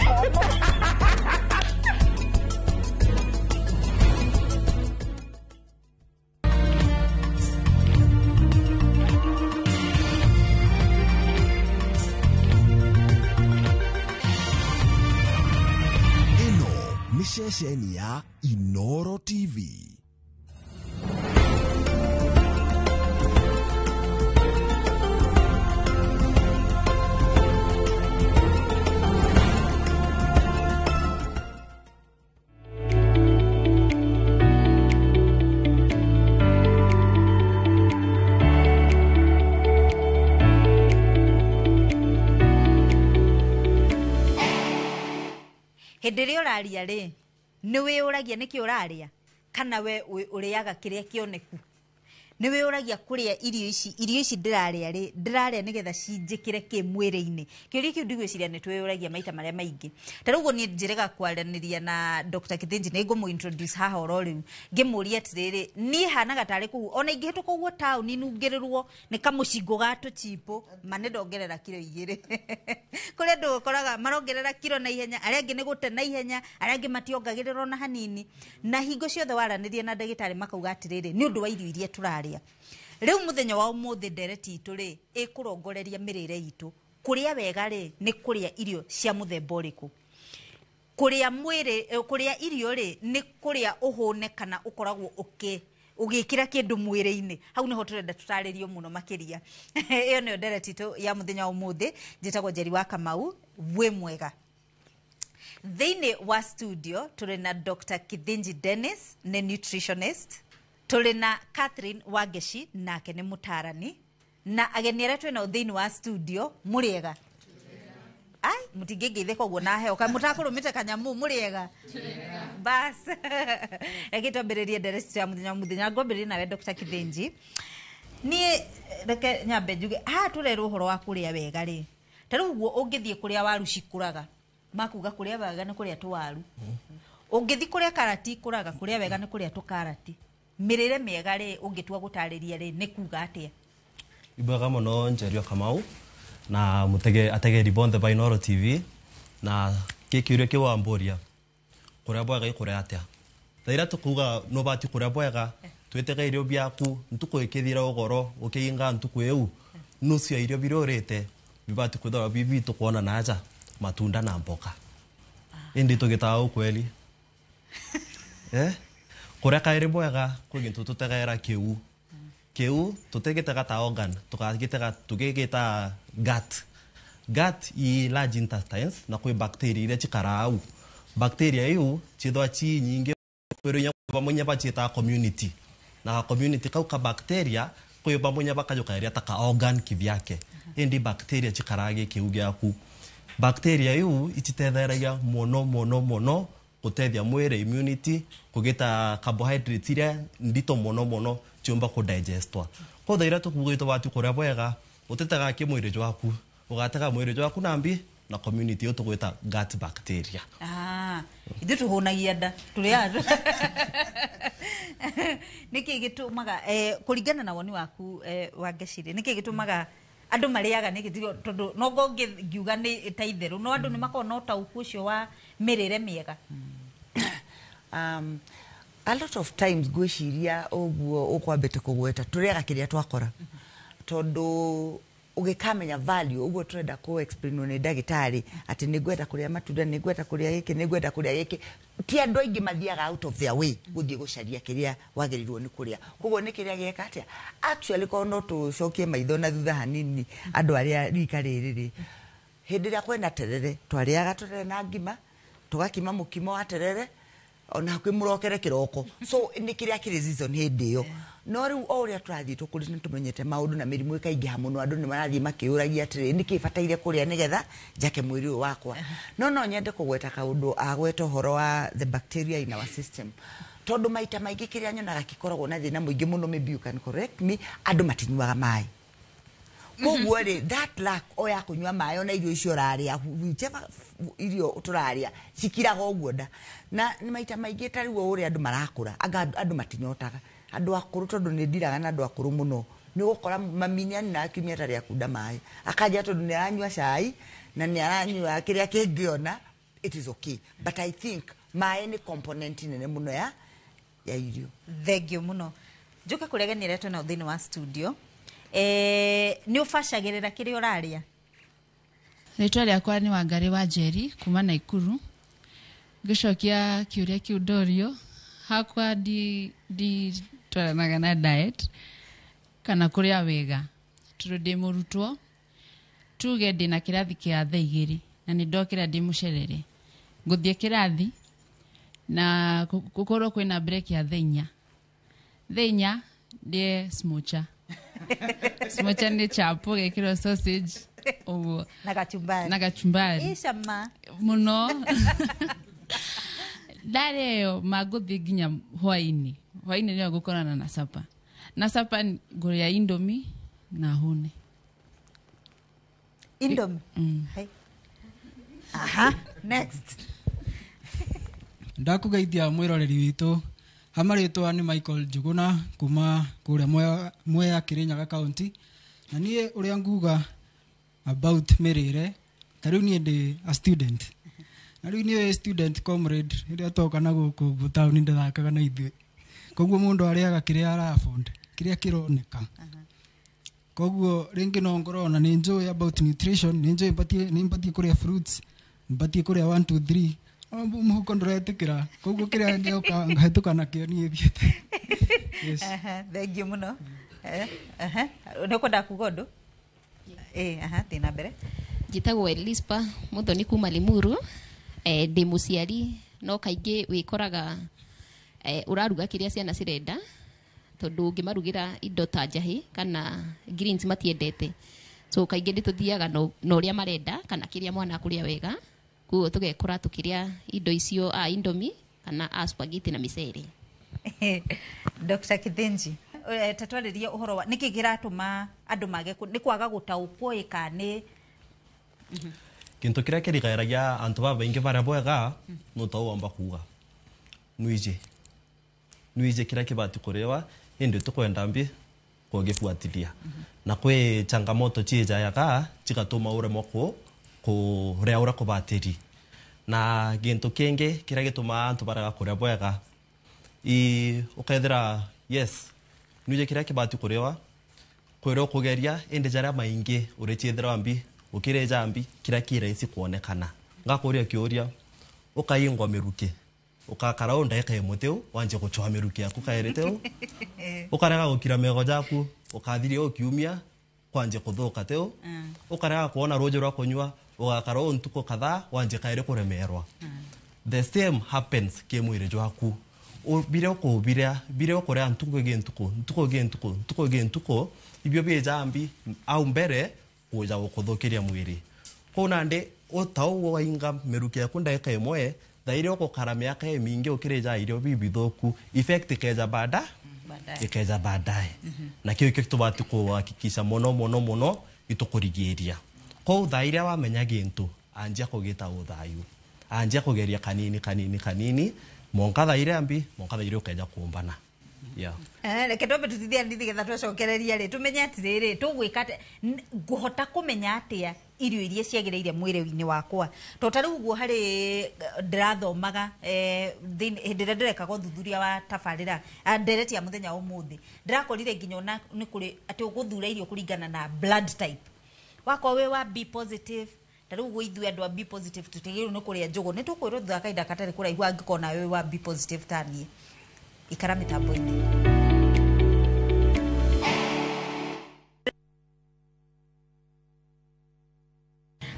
Ceceni ya Inoro TV. Hĩndĩ ĩrĩa ũraria rĩ nĩ wĩyũragia nĩkĩ ũrarĩa kana we ũrĩaga kĩrĩa kĩoneku? Nĩ wĩyũragia kũrĩa irio ici ndĩrarĩa rĩ ndĩrarĩa nĩgetha cinjĩkĩre kĩ mwĩrĩ-inĩ? Kĩũria kĩu ndigwĩciria nĩ twĩyũragia maita marĩa maingĩ. Ta rĩu ũguo niĩ njĩrĩga kwaranĩria na Dr. Kithinji nĩ ngũmũ introduce haha oro rĩu ngĩmũria atĩrĩrĩ niĩ hanaga tarĩ kũu ona ingĩhĩtũka ũguo taũni nungĩrĩrwo nĩ kamũcingo ga tũchimbo ma nĩ ndongerera kiro 2. Kũrĩ andũ ũkoraga marongerera kiro na ihenya, arĩa angĩ nĩ gũte na ihenya, arĩa angĩ mationgagĩrĩra ona hanini. Na hingo ciothe waranĩria na ndagĩtarĩ makauga atĩrĩrĩ nĩ ũndũ wa irio iria tũrarĩa. Rĩu mũthenya wa ũmũthĩ ndereti itũ rĩ ĩkũrongoreria mĩrĩre itũ. Kũrĩa wega rĩ nĩ kũrĩa irio cia mũthemba ũrĩkũ? Kũrĩa mwĩrĩ kũrĩa irio rĩ nĩ kũrĩa ũhũne kana ũkoragwo ũgĩkĩra kĩndũ mwĩrĩ-inĩ? Hau nĩho tũrenda tũtarĩrio mũno makĩria. Ĩyo nĩyo ndereti itũ ya mũthenya wa ũmũthĩ. Njĩtagwo Njeri wa Kamau, wĩ mwega. Thĩinĩ wa studio tũrĩ na Dr. Kithinji Dennis nĩ nutritionist, tũrĩ na Catherine Wangeci nake nĩ mũtarani, na ageni arĩa twĩ nao thĩinĩ wa studio mũrĩega? Ai mũtingĩngeithĩka ũguo na heo kaĩ mũtakũrũmĩte kanyamũ mũrĩega? Bas reke twambĩrĩrie ndereti ya mũthenya mũthenya. Ngwambĩrĩrie nawe Dr. Kithinji. Niĩ reke nyambe njuge haha tũrerwo ũhoro wa kũrĩa wega rĩ ta rĩu ũguo ũngĩthiĩ kũrĩa waru cikũraga makuga kũrĩa wega nĩ kũrĩa tũwaru, ũngĩthiĩ kũrĩa karati ikũraga kũrĩa wega nĩ kũrĩa tũkarati. Mĩrĩre mĩega rĩ ũngĩtua gũtarĩria rĩ nĩ kuga atĩa? Ibwega mũno Njeri wa Kamau na mũtege ategeri bonthe ba Inoro TV na kĩkĩũria kĩu wambũria kũrĩa bwega ikũrĩa atĩa? Thaira tũkuga no bati kũrĩa bwega twĩtege irio biaku ntuku ĩkĩthira ũgoro ũkĩinga ntuku ĩu nusu ya irio biria ũrĩte bibati kwithirwa bibi tukuona na aja matunda na mboka indi tũgĩtaga ũkweli kũrĩa kaĩrĩ bwega kwĩ gĩntũ tũtegera kĩu kĩu tũtigĩtega ta organ tũkagĩtega tũgĩgĩta gut. Gut i large intestines na kwĩ bacteria iria cikaraga au. Bacteria iu chithwa chi nyingi kwĩ pamonya bachita community na community kau ka bacteria kwĩ pamonya bakajukaeria ta ka organ kivyake indi bacteria cikarage kĩu gĩaku. Bacteria iu ichitetheragia mũno mũno mũno gũteithia mwĩrĩ immunity kũgĩta carbohydrates iria ndito mũno mũno ciũmba kũdigestwa. Kothe iria tũkugĩtwo watu kũrĩa bwega ũtetega kĩmwĩrĩ jwaku ũgatega mwĩrĩ jwaku nambi na community yo tũgwĩta gut bacteria. Ithuĩ tũhũnagia nda tũrĩ andũ. Nĩkĩ gĩtũmaga kũringana na woni waku Wangeci rĩ, nĩkĩ gĩtũmaga Andũ marĩaga nĩkĩ tondũ nongo ngiuga nĩ ta itherũ no andũ nĩ makoragwo na ũtaũku ũcio wa mĩrĩre mĩega. A lot of times ngwĩciria ũguo ũkwambĩte kũgweta tũrĩaga kĩrĩa twakora tondũ ũgĩkamenya value ũguo tũrenda kũ explain nĩ ndagĩtarĩ atĩ nĩ ngwenda kũrĩa matunda, nĩ ngwenda kũrĩa gĩkĩ, nĩ ngwenda kũrĩa gĩkĩ. Ti andũ aingĩ mathiaga out of their way gũthiĩ gũcaria kĩrĩa wagĩrĩirwo nĩ kũrĩa. Koguo nĩ kĩrĩa gĩeka atĩa actually korwo no tũcokie maitho na thutha hanini andũ arĩa rika rĩrĩ rĩ, hĩndĩ ĩrĩa kwĩna terere twarĩaga terere na ngima, tũgakima mũkimo wa terere ona hakuhĩ mũrokere kĩroko, so nĩ kĩrĩa kĩrĩ season hĩndĩ ĩyo. No rĩu o ũrĩa tũrathiĩ tũkũrĩte nĩ tũmenyete maũndũ na mĩrimũ ĩkaingĩha mũno, andũ nĩ marathiĩ makĩũragia atĩrĩ nĩkĩ bataire kũrĩa nĩgetha njake mwĩrĩ ũyũ wakwa. No nyende kũgweta kaũndũ agweta ũhoro wa the bacteria in our system, tondũ maita maingĩ kĩrĩa nyonaga gĩkoragwo na thĩna mũingĩ mũno, maybe you can correct me, andũ matinyuaga maĩ. Koguo rĩ, that lack o ya kũnyua maĩ ona irio icio ũrarĩa, whichever irio tũrarĩa cikiraga ũguo nda. Na nĩ maita maingĩ ta rĩu o ũrĩa andũ marakũra, anga andũ matinyotaga. Andũ akũrũ tondũ nĩ ndiraga na andũ akũrũ mũno, nĩ ũgũkora mami nĩ aninaga kiumia atarĩ akunda maĩ, akanjia tondũ nĩ aranyua cai na nĩ aranyua kĩrĩa kĩngĩona, it is okay. But I think maĩ nĩ component nene mũno ya irio. Thengiũ mũno. Njoke kũrĩa ageni arĩa twĩnao thĩinĩ wa studio. Nĩ ũbacagĩrĩra kĩrĩa ũrarĩa? Rĩtwa rĩakwa nĩ Wangarĩ wa Njeri kuma Naikuru. Ngĩcokia kĩũria kĩu ndorio, hakwa nditwaranaga na diet kana kũrĩa wega tondũ ndĩ mũrutwo. Tuge ndĩna kĩrathi kĩa thaa 2 na nĩ ndokĩra ndĩ mũcerere, ngũthiĩ kĩrathi na gũkorwo kwĩna break ya thaa 4. Thaa 4 ndĩe smocha. Smocha nĩ chapo gekĩrwo sausage ũguo na gachumbari. Na gachumbari. Icama mũno. Ndarĩa ĩyo mangũthiĩ nginya hwainĩ. Hwainĩ nĩyo ngũkorana na sapa. Na sapa ngũrĩa Indomie na hũne. Indomie? Hey. Aha, next. Ndakũgeithia mwĩroreri witũ. Ha marĩtwa nĩ Michael Njuguna kuma kũrĩa Mwea Kirinyaga County. Na niĩ ũrĩa nguga about mĩrĩre, ta rĩu niĩ ndĩ a student. Na rĩu niĩ student comrade rĩrĩa toka na gũkũ ũguo taũni ndathakaga na ithuĩ. Koguo mũndũ arĩaga kĩrĩa ara afford, kĩrĩa kĩroneka. Koguo rĩngĩ no ngorwo ona nĩ njũĩ about nutrition, nĩ njũĩ nĩ mbatiĩ kũrĩa fruits, mbatiĩ kũrĩa 1 2 3. Mũhuko ndũretĩkĩra, koguo kĩrĩa ngĩũka ngahĩtũka nakĩo niĩ thiĩte. Yes. Thengiũ mũno. Nĩ ũkwenda kuga ũndũ? Aha, thiĩ na mbere. Njĩtagwo Elispa Muthoni kuma Limuru. Ndĩ mũciari no kaingĩ wĩkoraga ũraruga kĩrĩa ciana cirenda tondũ ũngĩmarugĩra indo ta njahĩ kana greens matiendete. So kaingĩ nĩ tũthiaga na ũrĩa marenda kana kĩrĩa mwana akũrĩa wega, koguo tũgekora tũkĩrĩa indo icio a Indomie kana a spaghetti na mĩcere. Dr. Kithinji, tatwarĩrie ũhoro wa nĩkĩ kĩratũma andũ mage nĩ kwaga gũtaũkwo ĩ kana nĩ Kintu kĩrĩa kĩrigaĩragia antu babaingĩ barĩa bwega no ta wamba kuga nuije nuije kĩrĩa kĩbati kũrĩwa ĩndĩ tũkwenda mbi kũgĩbuatĩria na kwĩ changamoto ciĩjayaga cigatũma ũremwo kũrĩa ũrĩa kũbatĩri. Na gĩntũ kĩngĩ kĩrĩa gĩtũmaga antu barega kũrĩa bwega i ũkethĩra yes nuije kĩrĩa kĩbati kũrĩwa kwĩrwo kũgeria ĩndĩ jarĩa maingĩ ũrĩciĩthĩra mbi ũkĩrĩja mbi kĩrĩa kĩ rahisi kuonekana. Ngakũria kĩũria ũkaingwa mĩrukĩ ũkakara ũ ndagĩka ĩmwe tĩu wanjie gũchũa mĩrukĩ yaku kaĩrĩ tĩu ũkarega gũkira mĩago jaku ũkathirie ũkiumia kwanjie kũthũka tĩu ũkarega kuona rũnjĩ rwa kũnyua ũgakara ũ ntukũ kadhaa wanjie kaĩrĩ kũremerwa. The same happens kĩ mwĩrĩ jwaku bire ũkũbiria bire ũkũrĩa ntukũ ĩngĩ ntukũ ntukũ ĩngĩ ntukũ ntukũ ĩngĩ ntukũ ibio bĩja mbi au mbere kuja gũkũthũkĩria mwĩrĩ. Kũu nandĩ ũtau wainga mĩrukĩ yaku ndagĩka ĩmwe thaa iria ũgũkara mĩaka ĩmingĩ ũkĩrĩja irio bibithũku effect ĩkeja baada ĩkeja baadaye. Na kĩu kĩo tũbati kũhakikisha mũno mũno mũno itũkũrigĩria. Kũu thaa iria wamenya gĩntũ anjia kũgĩta ũthayu, anjia kũgeria kanini kanini kanini monka thaa iria mbi monka thaa iria ũkeja kũmbana. Yeah. Reke twambe tũtithia ndithi getha twacokereria rĩ tũmenye atĩrĩrĩ tũgwĩka atĩa, ngũhota kũmenya atĩa irio iria ciagĩrĩire mwĩrĩ-inĩ wakwa to ta rĩu ũguo harĩ ndĩrathomaga hĩndĩ ĩrĩa ndĩrekaga ũthuthuria wa tabarĩra ndereti ya mũthenya wa ũmũthĩ ndĩrakorire nginya ona nĩ kũrĩ atĩ ũgũthura irio kũringana na blood type wakorwo wĩ wa B positive ta rĩu ũguo ithuĩ andũ a B positive tũtigĩrĩirwo nĩ kũrĩa njũgũ nĩ tũkwĩrwo thutha wa kahinda gatarĩ kũraihu angĩkorwo nawe wĩ wa B positive ta niĩ ikara mĩtambo-inĩ.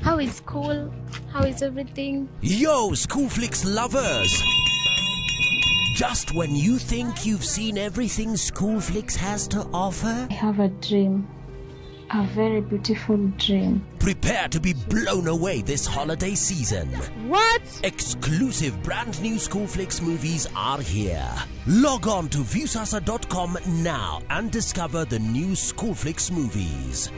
How is school? How is everything? Yo, Schoolflix lovers! Just when you think you've seen everything Schoolflix has to offer, I have a dream. A very beautiful dream. Prepare to be blown away this holiday season. What? Exclusive brand new Schoolflix movies are here. Log on to Viusasa.com now and discover the new Schoolflix movies.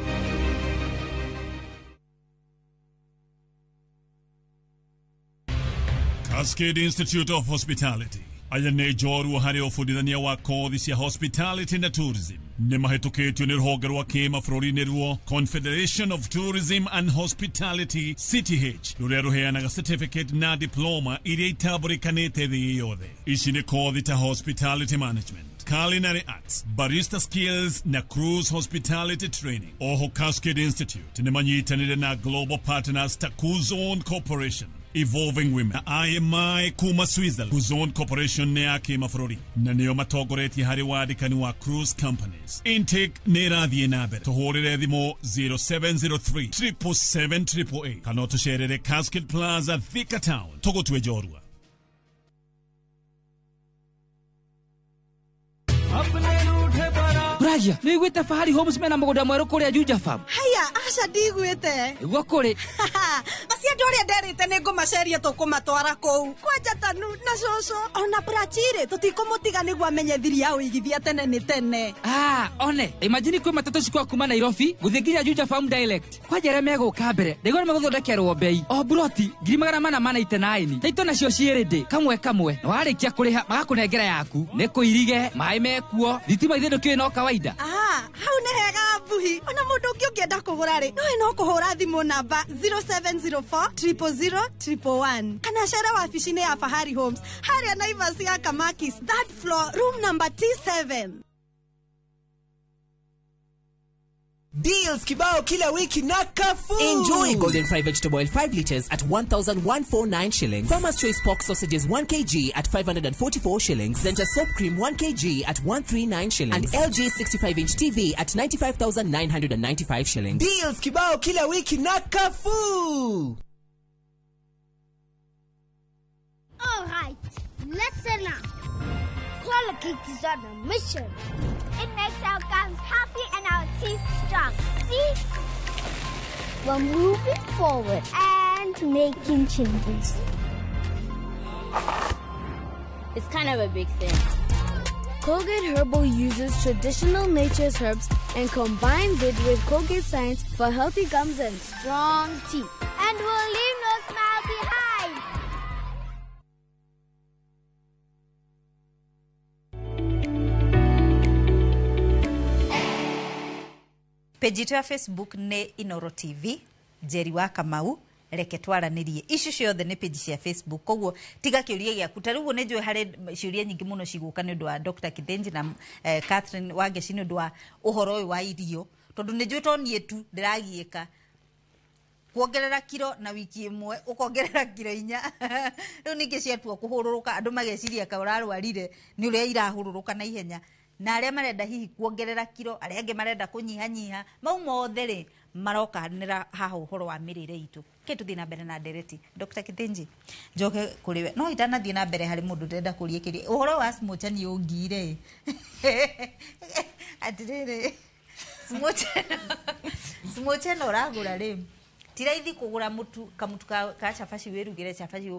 Cascade Institute of Hospitality aya nĩ njorua harĩ ũbundithania wa kothi cia hospitality na tourism nĩ mahĩtũkĩtio nĩ rũhonge rwa kĩmabũrũri ruo Confederation of Tourism and Hospitality CTH rũrĩa rũheanaga certificate na diploma iria itambũrĩkanĩte thĩ yothe. Ici nĩ kothi ta hospitality management, culinary arts, barista skills na cruise hospitality training. Oho Cascade Institute nĩ manyitanĩire na global partners ta Kuzon Corporation, Evolving Women na IMI kuma Switzerland. Kuzon Corporation nĩ ya kĩmabũrũri na nĩo matongoretie harĩ wandĩkani wa cruise companies. Intake nĩ ĩrathiĩ na mbere. Tũhũrĩre thimũ 0703 777 888 kana ũtũcerere Cascade Plaza, Thika Town. Tũgũtue njorua. Ragia, nĩ wiguĩte Fahari Homes mena mũgũnda mwerũ kũrĩa Juja Farm? Haya, aca ndiguĩte. Nĩguo kũrĩ. Macio andũ ũrĩa nderĩte nĩ ngũmaceria tũkũmatwara kũu. Kwanja Tanu na cũcũ ona Prachire tũtikũmũtiga nĩguo amenye thiri ya ũigithia tene nĩ tene. Ah, one, imagine kwĩ matatũ cikwa kuma Nairobi gũthiĩ nginya Juja Farm direct. Kwanja arĩa megũka mbere, ndaigua nĩ megũthondekerwo bei. O buroti 489. Taito nacio ciĩ ready kamwe kamwe. Na warĩkia kũrĩha magakũnengera yaku. Nĩ kũirige, maĩ mekuo, thitima ithe ndũkĩũĩ no kawaida. Ah, hau nĩ hega Mbuhi. Ona mũndũ ũngĩ ũngĩenda kũgũra rĩ, nowe no kũhũra thimũ namba 0704 000 111 kana cere wabici-inĩ ya Fahari Homes harĩa Naivas ya Kamakis, third floor, room number T7. Deals kibao kila wiki na Carrefour. Enjoy Golden Fry vegetable oil 5 liters at 1,149 shillings. Farmer's Choice pork sausages 1 kg at 544 shillings. Zenta soap cream 1 kg at 139 shillings. And LG 65-inch TV at 95,995 shillings. Deals kibao kila wiki na Carrefour. All right, listen up. Colgate is on a mission. It makes our gums happy and our teeth strong. See? We're moving forward and making changes. It's kind of a big thing. Colgate Herbal uses traditional nature's herbs and combines it with Colgate science for healthy gums and strong teeth. And we'll leave no smile behind. Page itũ ya Facebook nĩ Inoro TV, Njeri wa Kamau, reke twaranĩrie. Ici ciothe nĩ page cia Facebook, koguo tiga kĩũria gĩaku. Ta rĩu nĩ njũĩ harĩ ciũria nyingĩ mũno cigũka nĩ ũndũ wa Dr. Kithenji na Catherine Wangeci nĩ ũndũ wa ũhoro ũyũ wa irio, tondũ nĩ njũĩ to niĩ tu ndĩragiĩka kuongerera kiro na wiki ĩmwe ũkongerera kiro 4. Rĩu ningĩ ciatua kũhũrũrũka andũ mageciria ka ũrarwarire nĩ ũrĩa irahũrũrũka na ihenya, na arĩa marenda hihi kuongerera kiro, arĩa angĩ marenda kũnyihanyiha, mau mothe rĩ marokanĩra haha ũhoro wa mĩrĩre itũ. Ke tũthiĩ na mbere na ndereti. Dr. Kithenji, njoke kũrĩ we. No itanathiĩ na mbere harĩ mũndũ ndĩrenda kũria kĩũria. Ũhoro wa smocha nĩ ũngire. Atĩrĩrĩ, smocha ĩno ũragũra rĩ, ti raithi kũgũra mũtu kamũtu ka cabaci wĩrugĩre cabaci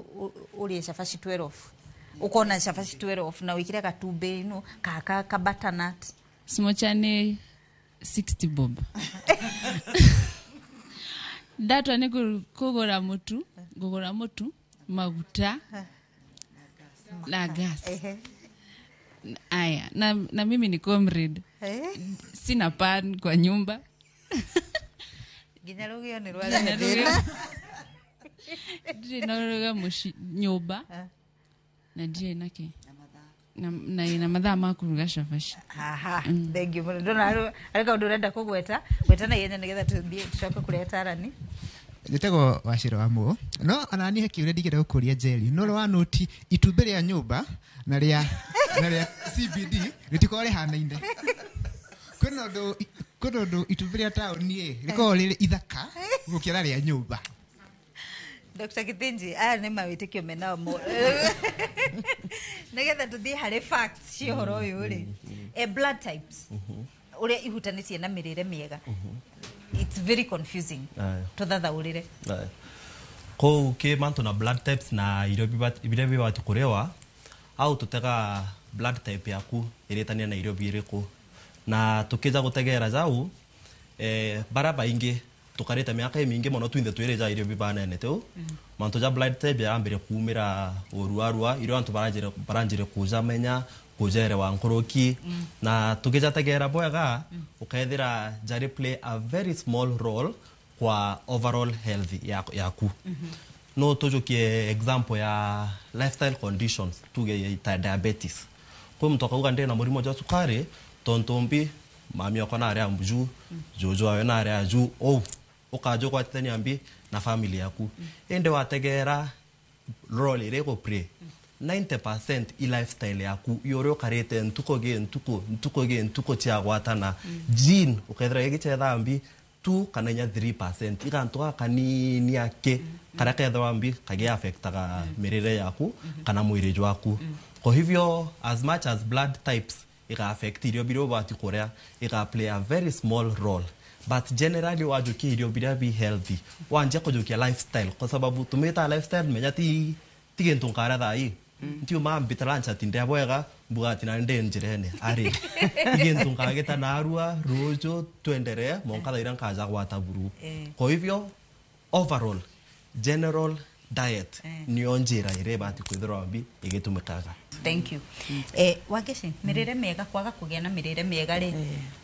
ũrĩe cabaci 12. Ukona cabaci 12 na wĩkĩre gatumbĩ no ka butternut. Smocha nĩ 60 bob. Ndatwa nĩ kũgũra mũtu, ngũgũra mũtu, maguta na gas. Aya, na mimi ni comrade. Eh? Sina pan kwa nyumba. Nginya rũgĩo nĩ rwarehe thĩna. Ndirĩ na rũgĩo mũci nyũmba. Na ndirĩ na kĩ? Na mathaa ma kũruga cabaci. Aha, thank you. Ndona arĩ kaũndũ ũrenda kũgweta, gweta na ihenya nĩgetha tũthiĩ tũcoke kũrĩ atarani. Njĩtagwo Wachira wa Mũgo. No ona niĩ he kĩũria ndingĩenda gũkũria Njeri. No ũrĩa wa noti itumbĩ rĩa nyũmba na rĩa CBD rĩtikoragwo rĩhanaine. Kwĩna ũndũ itumbĩ rĩa taũni ĩ rĩkoragwo rĩrĩ ithaka gũkĩra rĩa nyũmba. Dr. Githinji, aya nĩ mawĩtĩkio menao mo. Nĩgetha tũthiĩ harĩ facts cia ũhoro ũyũ rĩ. Blood types ũrĩa ihutanĩtie na mĩrĩre mĩega. It's very confusing. Tũthathaũrĩre. Kũu kĩ mantu na blood types na irio biria bibati kũrĩwa au tũtega blood type yaku ĩrĩtania na irio birĩkũ na tũkĩja gũtegera jau bara baingĩ tukarĩte mĩaka mĩingĩ mũno twinthe twĩrĩja irio bibanene tũ mantu ja blood type yarambire kumĩra ũruarua irio antu baranjire kuja menya kujerewa nkũrũki na tukĩja tegera bwega ukethira jari play a very small role kwa overall health yaku. No tujukie example ya lifestyle conditions tuge ta diabetes kwa mtu akauga ndena mũrimũ wa sukari tontombi mami akwa na aria mju jojo ayo na aria ju ukajo gwatithania mbi na family yaku ende wategera role ire go play 90% i lifestyle yaku yore ukarete ntuko ge ntuko ge ntuko cia gwatana gene ukethira igichetha mbi 2 kana 3% igantu kanini ake karia kethwa mbi kage affectaga mirire yaku kana mwiri waku. Kwa hivyo as much as blood types ika affect irio birio bati kuria ika play a very small role, but generally wajukia irio biria be healthy wanje kujukia lifestyle kwa sababu tumeta lifestyle menya ti gintu nkara thai ntiu mambita lunch ati ndia bwega mbuga ati na ndi njirene ari gintu nkagita na arua rujo tuendelee monka thaira nkaja gwata buru. Kwa hivyo overall general diet niyo njira ire bati kwithirwa mbi igitumikaga. Thank you. Wangeci, mirire mĩega kwaga kũgĩa na mĩrĩre mĩega rĩ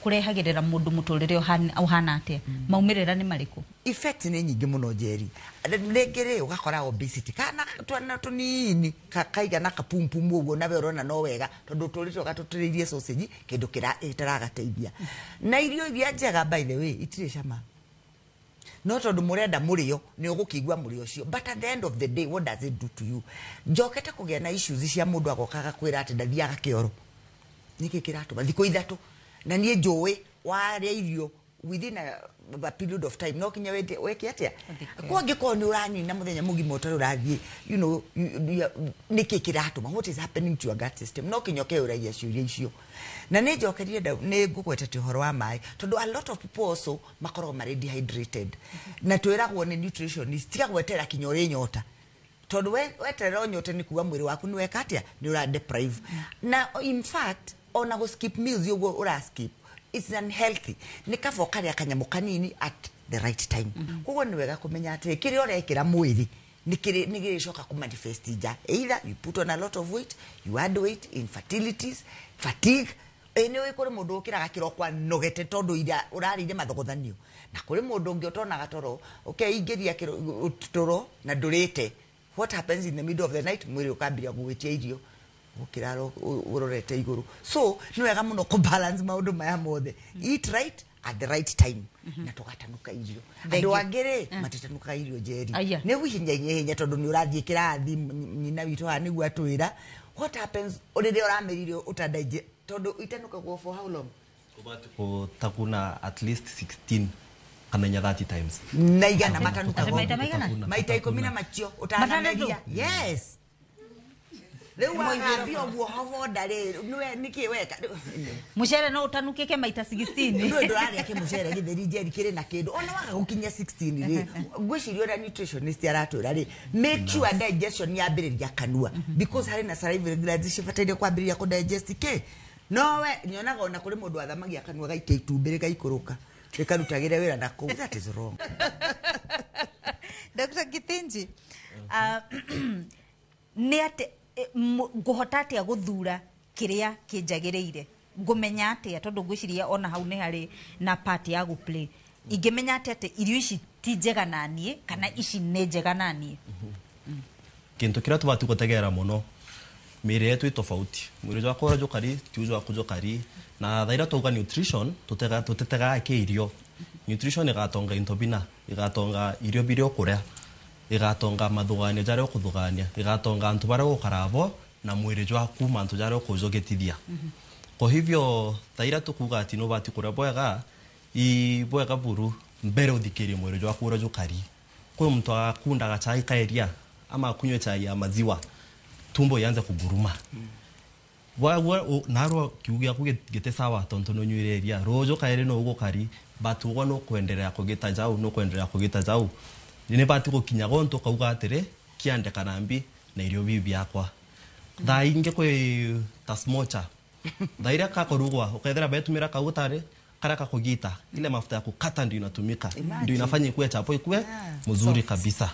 kũrehagĩrĩra mũndũ mũtũrĩre ũhana atĩa? Maumĩrĩra nĩ marĩkũ? Effect nĩ nyingĩ mũno Njeri. Rĩngĩ rĩ ũgakora obesity kana twana tũnini kaigana kapumpumu ũguo nawe ũrona no wega tondũ tũrĩte ũgatũtĩrĩirie sausage kĩndũ kĩtaragateithia. Na irio iria njega by the way itirĩ cama. No tondu murenda murio ni ugukigua murio ucio, but at the end of the day what does it do to you? Njokete kugia na issues cia mundu agokaga kwira ati ndathiaga kioro niki kiratuma thiku ithatu na nie njui waria irio within a period of time no kinya weke atia kwa ngiko ni uranina muthenya mugima utari urathie, you know, niki kiratuma, what is happening to your gut system? No kinya ke uragia ciuria icio. Na ni njokerie ni ngugwetete uhoro wa mai tondu a lot of people also makoragwo mari dehydrated na twiragwo ni nutritionist tiga gwetera kinya uri nyota tondu weterera nyote ni kuga mwiri waku ni weka atia ni ura deprive. Na in fact ona go skip meals uguo ura skip it's unhealthy. Ni kaba ukaria kanyamu kanini at the right time. Koguo ni wega kumenya ati kiria urekira mwiri ni gĩgĩcoka kũ manifest nja. Either you put on a lot of weight, you add weight, infertilities, fatigue. Nĩ kũrĩ mũndũ ũkĩraga kĩroko anogete tondũ iria ũrarĩire mathogothanio, na kũrĩ mũndũ ũngĩ ũtonaga toro ũkeingĩria toro na ndũrĩte. What happens in the middle of the night? Mwĩrĩ ũkambĩrĩria gũgwĩtia irio ũkĩrara ũrorete igũrũ. So nĩ wega mũno kũ balance maũndũ maya mothe. Eat right at the right time na tũgatanuka irio. Andũ angĩ rĩ matitanukaga irio Njeri, nĩ gũhinya tondũ nĩ ũrathiĩ kĩrathi. Nyina witũ haha nĩguo atwĩra what happens rĩrĩa ũramĩra irio ũtadaije tondũ itanukagwo for how long? Takuna at least 16 kana 30 times na igana matanukagwo maita ikũmi na macio ũtanameria. Yes, Rĩu wagambia ũguo hoboda rĩ, nĩwe nĩkĩ weka? Mũcere no ũtanukĩke maita 16. Nĩwe ndũrarĩa kĩmũcere gĩtheri Njeri kĩrĩ na kĩndũ. Ona waga gũkinyia 16 rĩ, ngwĩciria ũrĩa nutritionist aratwĩra rĩ, make sure digestion yambĩrĩria kanua because harĩ na salivary glands cibataire kwambĩrĩria kũ digest kĩ. No we nyonaga ona kũrĩ mũndũ athamagia kanua gaikia itumbĩ rĩgaikũrũka rĩkarutagĩre wĩra na kũu. That is wrong. Dr. Githinji, nĩ atĩ ngũhota atĩa gũthura Kĩrĩa kĩnjagĩrĩire ngũmenya atĩa tondũ ngwĩciria ona hau nĩ harĩ na part ya gũ play ingĩmenya atĩa atĩ irio ici ti njega na niĩ kana ici nĩ njega na niĩ? Kintu kiria tubati gutegera muno, mĩĩrĩ yetu ĩ tofauti. Mwĩrĩ jwakwa ũrĩa njũkari ti jwaku njũkari, na thaira twauga nutrition tutitegaga kĩ irio. Nutrition ĩgatonga into bina, ĩgatonga irio biria ũkũrĩa, ĩgatonga mathuganio jaria ũkũthugania, ĩgatonga antu baria ũgũkara bo na mwĩrĩ jwaku mantu jaria ũkũjũgĩtithia. Kwa hivyo thaira tukuga ati nũbati kũrĩa bwega i bwega buru mbere ũthikĩrie mwĩrĩ jwaku ũrĩa njũkari. Kwĩ mtu akundaga chai kaeria ama akunywe chai ya maziwa, tumbo ianze kuguruma. Narwo kiugo gĩaku gĩte sawa tondu nĩũnyuire iria rũjũ kaĩrĩ no ũgũkari, but ũguo nũkwenderea kũgĩta jau, nũkwenderea kũgĩta jau. Nĩ bati gũkinya gontu ũkauga atĩrĩ kĩandĩkana mbi na irio bibi biakwa. Thaa ingĩ kwĩ ta smocha, thaa iria kakũrugwa ũkethera betumĩra kau ũtarĩ karia kakũgita, ile mafuta ya kukata ndio inatumika, ndio inafanya ikuwe chapo, ikuwe mzuri kabisa.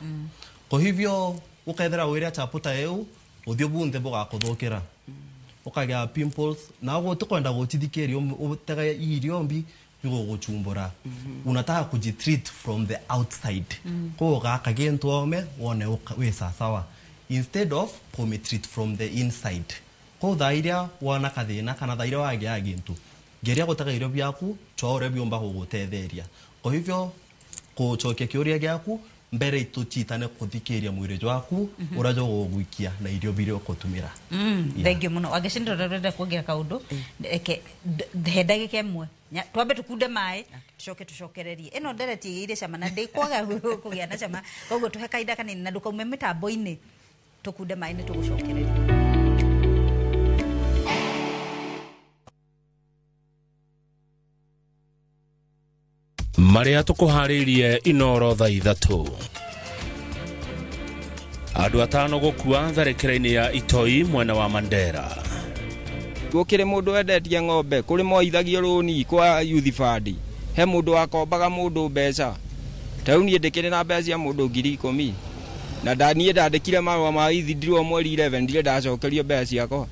Kwa hivyo ukethera wĩrĩa chapo ta ĩu ũthiũ bunthe bũgakũthũkĩra, ũkagĩa pimples, na ũguo tũkwenda gũtithikĩria ũtege irio mbi nĩgũgũchumbũra. Unataka kujitreat from the outside, koguo gaka gĩntũ ome wone wĩ sawa instead of kũmĩtreat from the inside. Koguo thaa iria wona kathĩna kana thaa iria wagĩa gĩntũ, geria gũtega irio biaku chwa ũrĩa biũmba gũgũtetheria. Kwa hivyo kũcokia kĩũria gĩaku mbere ituchitane kuthikĩria mwĩrĩ jwaku ũrĩa jũgũgwikia na irio biria ũkũtũmĩra. Thank you mũno. Wangeci, ndĩrenda kuongerera kaũndũ, reke he ndagĩka ĩmwe twambe tũkunde maĩ tũcoke tũcokererie ĩno ndereti ĩgĩire cama na ndĩkwaga kũgĩa na cama, koguo tũhe kahinda kanini na ndũkaume mĩtambo-inĩ, tũkunde maĩ nĩ tũgũcokereria. Marĩa tũkũharĩirie Inoro thaa 3. Andũ 5 gũkua tharĩkĩra-inĩ ya Itoi mwena wa Mandera. Gũkĩrĩ mũndũ wendetie ng'ombe, kũrĩ moithagio rũni kwa youth fund, he mũndũ wakombaga mũndũ mbeca. Ta rĩu niĩ ndĩkĩrĩ na mbeca cia mũndũ 10,000, na niĩ ndandĩkire marũa ma withdraw mweri 11, ndirĩ ndacokerio mbeca ciakwa.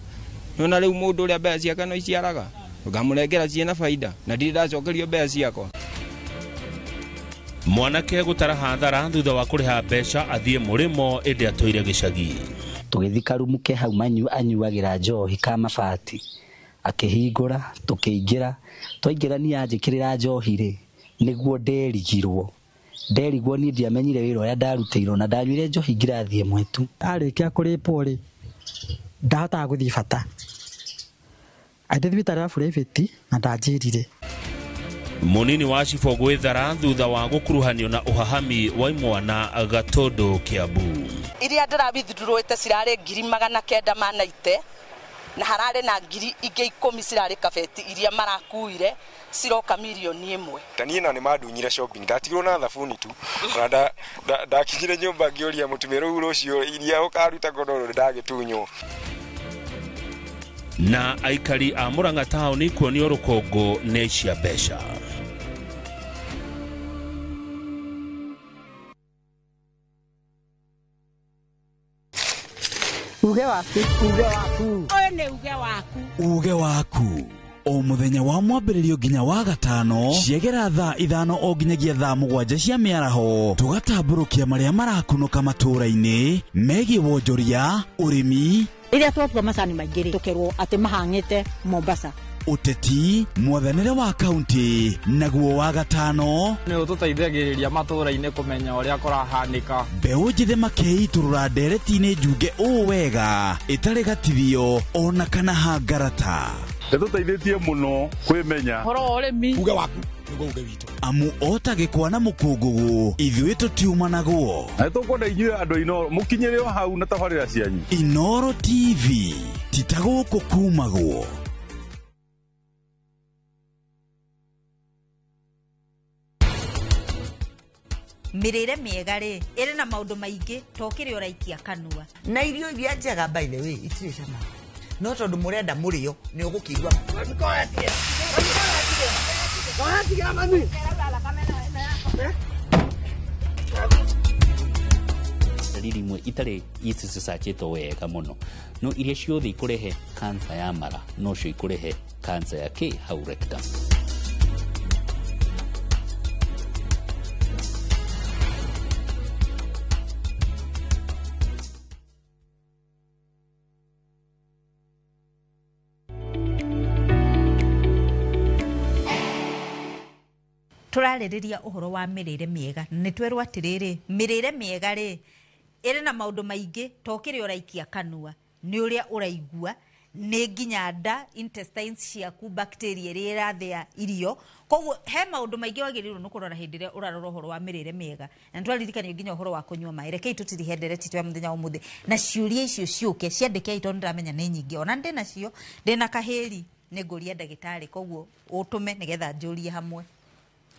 Nona rĩu mũndũ ũrĩa mbeca ciake no iciaraga, ngamũnengera ciĩna baida, na ndirĩ ndacokerio mbeca ciakwa. Mwanake gũtara hathara thutha wa kũrĩha mbeca athiĩ mũrĩmo ĩndĩ atũire gĩcagi. Tũgĩthiĩ karumu ke hau anyuagĩra njohi ka mabati, akĩhingũra tũkĩingĩra, twaingĩra niĩ anjĩkĩrĩra njohi rĩ nĩguo nderigirwo. Nderigwo niĩ ndiamenyire wĩra ũrĩa ndarutĩirwo na ndanyuire njohi ngirathi ĩmwe tu. Arĩkia kũrĩpwo rĩ ndahotaga gũthiĩ bata, athiĩ thibitarĩ wa private na ndanjĩrire. Munini wa cibũ gwĩthara thutha wa gũkuruhanio na ũhahami wa imwana Gatũndũ Kiambu. Iria ndĩrawithdrawĩte cirarĩ 990 na hararĩ na 10,000 cirarĩ kabeti iria marakuire ciroka 1,000,000. Ta niĩ na nĩ mandunyire shopping, ndatigirwo na thabuni tu, na ndakinyire nyũmba ngĩũria mũtumia rĩu rũciũ iria ũkaruta godoro ndagĩtunywo. Na aikari a Murang'a taũni kuonio rũkũngũ nĩ cia mbeca. Uge waku, uge waku. Ũyũ nĩ uge waku. Uge waku. O mũthenya wa mwambĩrĩrio nginya wa gatano ciegera thaa 5 o nginyagia thaa 7 cia mĩaraho, tũgatambũrũkia marĩa marakunũka matũũra-inĩ megiĩ wonjoria, ũrĩmi. Rĩrĩa twatua macani maingĩ rĩ, tũkerwo atĩ mahang'ĩte Mombasa. Ũteti, mwathanĩre wa kaunti, naguo wa gatano nĩ ũtũteithagĩrĩria matũũra-inĩ kũmenya ũrĩa kũrahanĩka. Mbeũ njĩthĩ makĩitũrũra ndereti-inĩ njunge ũũ wega ĩtarĩ gatithio ona kana hangarata. Nĩtũteithĩtie mũno kwĩmenya ũhoro wa ũrĩmi. Uge waku nĩguo uge witũ. Amu ota gĩkwa na mũkũngũgũ ithuĩ tũtiumanagwo. Na nĩtũkwenda inyuĩ andũ Inoro mũkinyĩre o hau na tabarĩra cianyu. Inoro TV ti ta gũkũ kumagwo. Mĩrĩre mĩega rĩ ĩrĩ na maũndũ maingĩ to kĩrĩa ũraikia kanua. Na irio iria njega by the way itirĩ cama, no tondũ mũrenda mũrĩo nĩ ũgũkĩigua. ndariri imwe itarĩ ici cicacĩtwo wega mũno, no iria ciothe ikũrehe kansa ya mara nocio ikũrehe kansa ya kĩ hau rectum. Tũrarĩrĩria ũhoro wa mĩrĩre mĩega. Nĩ twerwo atĩrĩrĩ, mĩrĩre mĩega rĩ ĩrĩ na maũndũ maingĩ, to kĩrĩa ũraikia kanua, nĩ ũrĩa ũraigua, nĩ nginya nda, intestines ciaku, bacteria ĩrĩa ĩrathĩa irio. Koguo he maũndũ maingĩ wagĩrĩirwo nĩ kũrora hĩndĩ ĩrĩa ũrarora ũhoro wa mĩrĩre mĩega. Na nĩ twaririkanio nginya ũhoro wa kũnyua maĩ. Rekei tũtirihe ndereti twa mũthenya wa ũmũthĩ na ciũria icio ciũke ciandĩkei, tondũ nĩndĩramenya nĩ nyingĩ, ona ndĩ nacio, ndĩ na kahĩri nĩ ngũria ndagĩtarĩ, koguo ũtũme nĩgetha njũrie hamwe.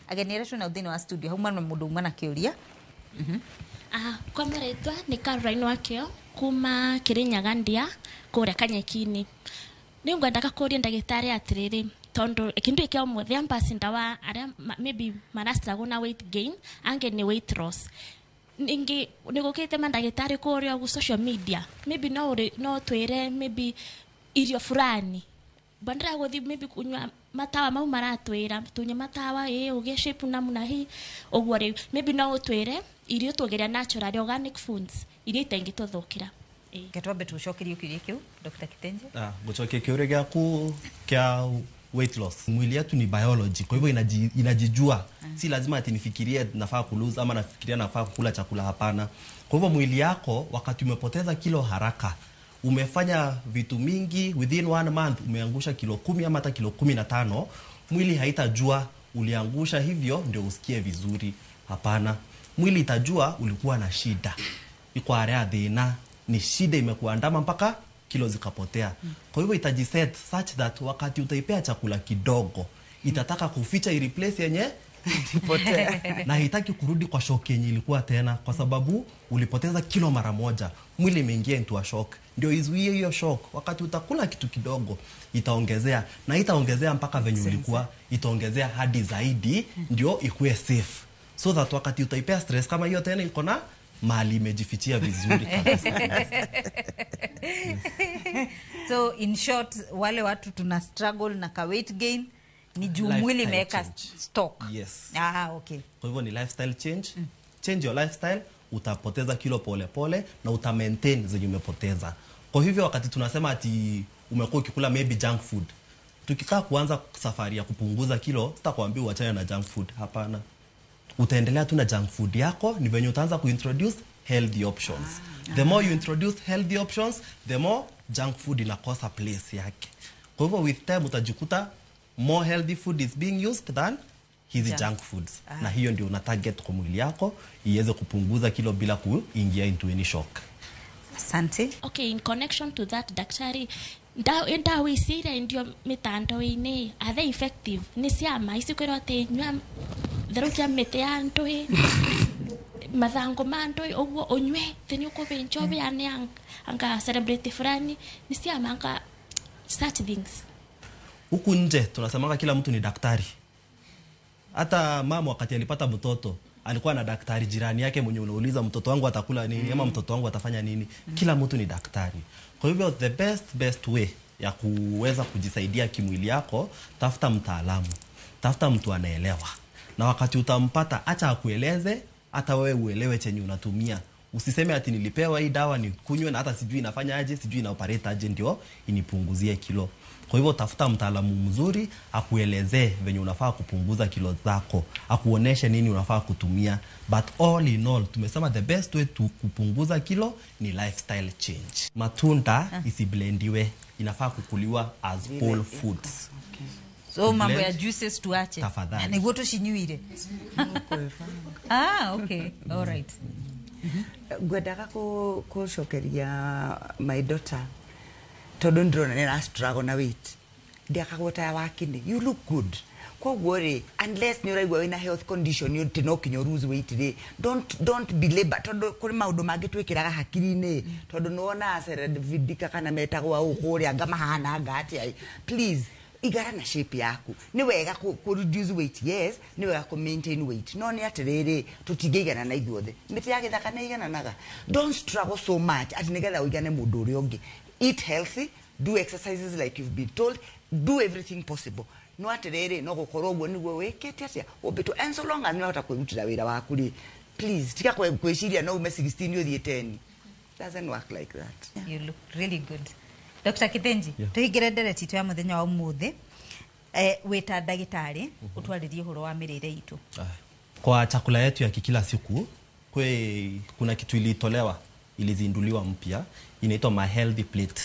Ageni arĩa twĩnao thĩinĩ wa studio, hauma na mũndũ uma na kĩũria. Kwa marĩtwa nĩ Caroline Wakĩo kuma Kĩrĩnyaga Ndia kũrĩa Kanyeki-inĩ. Nĩ ngwendaga kũria ndagĩtarĩ atĩrĩrĩ, tondũ kĩndũ gĩkĩ ũmũthĩ ambassador wa arĩa maybe mara struggle na weight gain, angĩ nĩ weight loss. Ningĩ nĩ gũkĩte mandagĩtarĩ kũrĩa ũguo social media, maybe no twĩre maybe irio fulani bandera gũthiĩ maybe kunywa matawa mau maratwĩra tunywe matawa ĩ ũgĩe shape namna hii ũguo rĩu maybe no ũtwĩre irio tũgĩrĩa natural organic foods iria itangĩtũthũkĩra. Reke twambe tũcokerie kĩũria kĩu Dr. Kitenje. Gũcokia kĩũria gĩaku kĩa weight loss, mwili yetu ni biology, kwa hivyo inajijua. Si lazima ati nifikirie nafaa kulose ama nafikiria nafaa kukula chakula, hapana. Kwa hivyo mwili yako wakati umepoteza kilo haraka, umefanya vitu mingi within 1 month, umeangusha kilo 10 ama hata kilo 15, mwili haitajua uliangusha hivyo ndio usikie vizuri. Hapana, mwili itajua ulikuwa na shida, ikwarea thina, ni shida imekuandama mpaka kilo zikapotea. Kwa hivyo itajiset such that wakati utaipea chakula kidogo, itataka kuficha ireplace yenye Ipotea. na haitaki kurudi kwa shock yenye ilikuwa tena, kwa sababu ulipoteza kilo mara moja, mwili imeingia into a shock. Ndio izuie hiyo shock, wakati utakula kitu kidogo itaongezea, na itaongezea mpaka venye ulikuwa, itaongezea hadi zaidi ndio ikuwe safe, so that wakati utaipea stress kama hiyo tena, iko na mahali imejifichia vizuri kabisa. So in short, wale watu tuna struggle na ka weight gain ni juu mwili Lifestyle imeweka change. stock. Yes. Okay. Kwa hivyo ni lifestyle change. Change your lifestyle, utapoteza kilo pole pole na uta maintain zenye umepoteza. Kwa hivyo wakati tunasema ati umekuwa ukikula maybe junk food, tukikaa kuanza safari ya kupunguza kilo, sitakwambia uachane na junk food, hapana. Utaendelea tu na junk food yako, ni venye utaanza kuintroduce healthy options. The more you introduce healthy options, the more junk food inakosa place yake. Kwa hivyo with time utajikuta more healthy food is being used than hizi junk foods. Na hiyo ndio una target kwa mwili yako iweze kupunguza kilo bila kuingia into any shock. Asante. Okay, in connection to that, daktari, ndawa ici iria ndio mitandao-inĩ, are they effective? Nĩ ciama ici kwĩrwo atĩ nyua therũkia mĩtĩ ya ndũĩ, mathango ma ndũĩ ũguo ũnyue thĩ nĩ ũkũbĩnja ũbĩane anga celebrity fulani, nĩ ciama anga such things. Huku nje tunasemanga kila mtu ni daktari. Hata mama wakati alipata mtoto alikuwa na daktari jirani yake mwenye unauliza mtoto wangu atakula nini ama mtoto wangu atafanya nini. Kila mtu ni daktari. Kwa hivyo the best way ya kuweza kujisaidia kimwili yako, tafuta mtaalamu, tafuta mtu anaelewa. Na wakati utampata, acha akueleze, hata wewe uelewe chenye unatumia. Usiseme ati nilipewa hii dawa nikunywe na hata sijui inafanya aje, sijui ina operate aje ndio inipunguzie kilo. Kwa hivyo tafuta mtaalamu mzuri akuelezee venye unafaa kupunguza kilo zako, akuoneshe nini unafaa kutumia. But all in all, tumesema the best way to kupunguza kilo ni lifestyle change. Matunda isiblendiwe, inafaa kukuliwa as whole foods. So mambo ya Blend. juices tuache. Tafadhali. Niguo tucinyuire. Okay. All right. Ngwendaga gũcokeria my daughter tondũ ndĩrona nĩ struggle na weight, ndiakagwo ta ya wakini, you look good. Koguo rĩ, unless nĩ ũraigua wĩna health condition atĩ no kinya lose weight rĩ, don't belabor, tondũ kũrĩ maũndũ mangĩ twĩkĩraga hakiri-inĩ, tondũ nĩ wonaga celebrity kana metagwo ũ kũrĩa anga mahana anga atĩa. Please Igara na shape yaku. Nĩ wega ku reduce weight, yes, nĩ wega ku maintain weight. No nĩ atĩrĩrĩ, tũtingĩigana na ithuothe. Mĩtĩ ya gĩthaka nĩ igananaga. Don't struggle so much atĩ nĩgetha ũigane mũndũ ũrĩa ũngĩ. Eat healthy, do exercises like you've been told, do everything possible. No atĩrĩrĩ, no gũkorwo ũguo nĩguo wĩkĩte atĩa ũmbĩtwo. And so long as nĩwahota kwĩrutĩra wĩra waku rĩ, please tiga kwĩciria no ume 16 ũthiĩ 10. Doesn't work like that. You look really good. Dr. Kithenji, tuhingire ndereti itu ya muthenya wa umuthi. Wita ndagitari, utwaririe uhoro wa mirire itu. Kwa chakula yetu ya kikila siku, kuna kitu ilitolewa, ilizinduliwa mpya, inaitwa My Healthy Plate.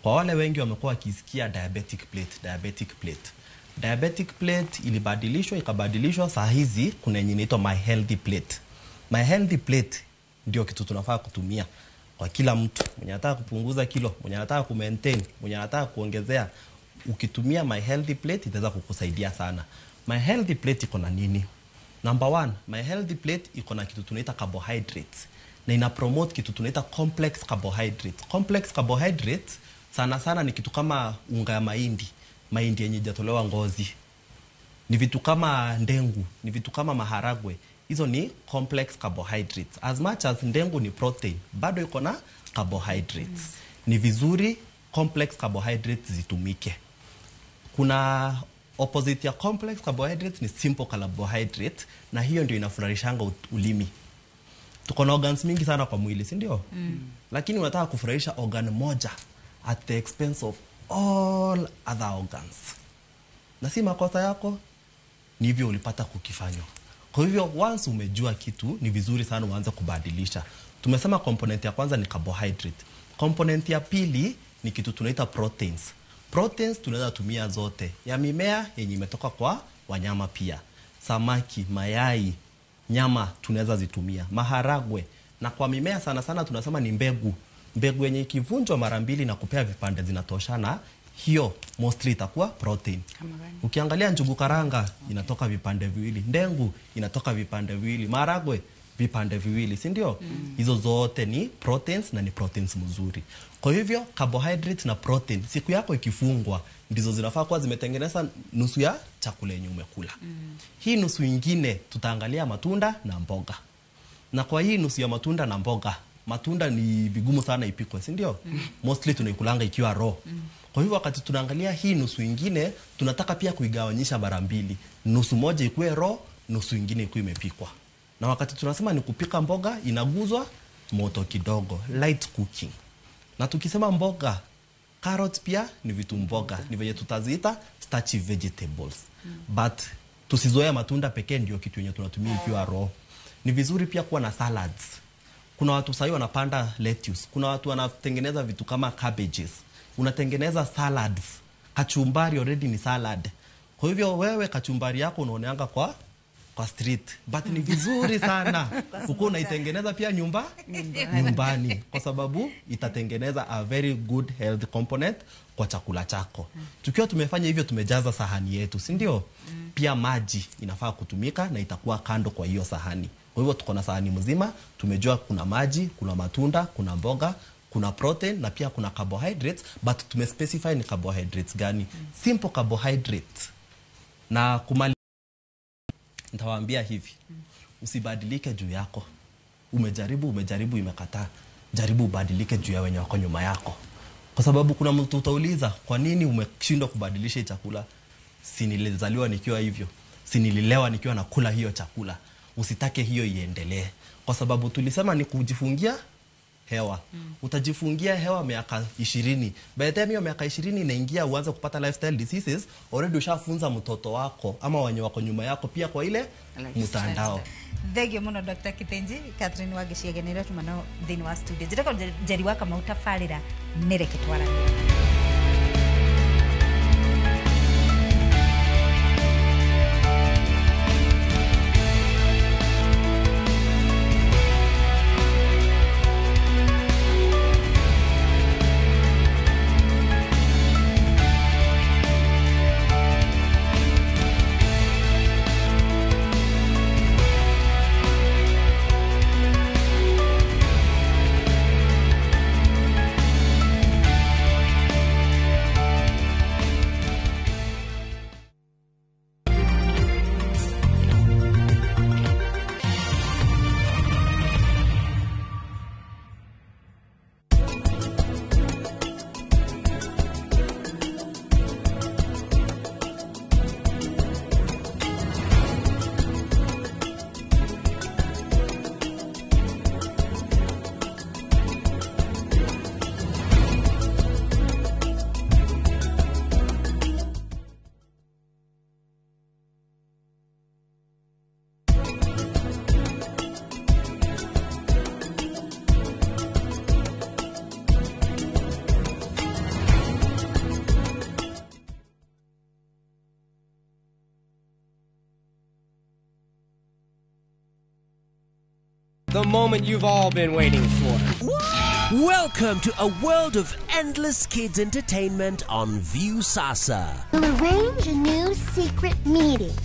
Kwa wale wengi wamekuwa wakisikia diabetic plate, diabetic plate. Diabetic plate ilibadilishwa, ikabadilishwa, saa hizi kuna yenye inaitwa My Healthy Plate. My Healthy Plate ndio kitu tunafaa kutumia kwa kila mtu. Mwenye anataka kupunguza kilo, mwenye anataka ku maintain, mwenye anataka kuongezea, ukitumia My Healthy Plate itaweza kukusaidia sana. My Healthy Plate iko na nini? Number 1, My Healthy Plate iko na kitu tunaita carbohydrates na ina promote kitu tunaita complex carbohydrates. Complex carbohydrates sana sana ni kitu kama unga ya mahindi, mahindi yenye haijatolewa ngozi. Ni vitu kama ndengu, ni vitu kama maharagwe. Hizo ni complex carbohydrates. As much as ndengu ni protein, bado iko na carbohydrates. Ni vizuri complex carbohydrates zitumike. Kuna opposite ya complex carbohydrates ni simple carbohydrate, na hiyo ndio inafurahishanga ulimi. Tuko na organs mingi sana kwa mwili, si ndio? Lakini unataka kufurahisha organ moja at the expense of all other organs. Na si makosa yako, ni hivyo ulipata kukifanywa. Kwa hivyo once umejua kitu, ni vizuri sana uanze kubadilisha. Tumesema component ya kwanza ni carbohydrate. Component ya pili ni kitu tunaita proteins. Proteins tunaweza tumia zote, ya mimea yenye imetoka kwa wanyama pia. Samaki, mayai, nyama tunaweza zitumia, maharagwe. Na kwa mimea sana sana tunasema ni mbegu. Mbegu yenye ikivunjwa mara mbili na kupea vipande zinatoshana, hiyo mostly itakuwa protein. Ukiangalia njugu karanga inatoka vipande viwili, ndengu inatoka vipande viwili, maharagwe vipande viwili, si ndio? Hizo zote ni proteins na ni proteins mzuri. Kwa hivyo carbohydrates na protein, siku yako ikifungwa, ndizo zinafaa kuwa zimetengeneza nusu ya chakula yenye umekula. Hii nusu ingine tutaangalia matunda na mboga. Na kwa hii nusu ya matunda na mboga, matunda ni vigumu sana ipikwe, si ndio? Mostly tunaikulanga ikiwa raw. Kwa hivyo wakati tunaangalia hii nusu ingine, tunataka pia kuigawanyisha mara mbili. Nusu moja ikuwe raw, nusu ingine ikuwe imepikwa. Na wakati tunasema ni kupika mboga, inaguzwa moto kidogo, light cooking. Na tukisema mboga, carrots pia ni vitu mboga, ni venye tutaziita starchy vegetables. But tusizoea matunda pekee ndio kitu yenye tunatumia ikiwa raw. Ni vizuri pia kuwa na salads. Kuna watu sasa wanapanda lettuce, kuna watu wanatengeneza vitu kama cabbages. Unatengeneza salads. Kachumbari already ni salad. Kwa hivyo wewe kachumbari yako unaoneanga kwa street, but ni vizuri sana uko unaitengeneza pia nyumbani, kwa sababu itatengeneza a very good health component kwa chakula chako. Tukiwa tumefanya hivyo, tumejaza sahani yetu, si ndio? Pia maji inafaa kutumika na itakuwa kando kwa hiyo sahani. Kwa hivyo tuko na sahani mzima, tumejua kuna maji, kuna matunda, kuna mboga, kuna protein na pia kuna carbohydrates, but tumespecify ni carbohydrates gani. Simple carbohydrates. Na kumali nitawaambia hivi, usibadilike juu yako. Umejaribu imekataa. Jaribu ubadilike juu ya wenye wako nyuma yako. Kwa sababu kuna mtu utauliza, kwa nini umeshindwa kubadilisha chakula? Si nilizaliwa nikiwa hivyo, si nililelewa nikiwa nakula hiyo chakula. Usitake hiyo iendelee. Kwa sababu tulisema ni kujifungia hewa. Utajifungia hewa miaka 20. By the time hiyo miaka 20 inaingia uanze kupata lifestyle diseases, already ushafunza mtoto wako ama wenye wako nyuma yako pia kwa ile mtandao. Thank you muno Dr. Kithenji. Catherine Wagiciagenera tumano thini wa studio. Njireko Njeri wa Kamau tabarira nireke twaranie. The moment you've all been waiting for. Welcome to a world of endless kids entertainment on Viusasa. We'll arrange a new secret meeting.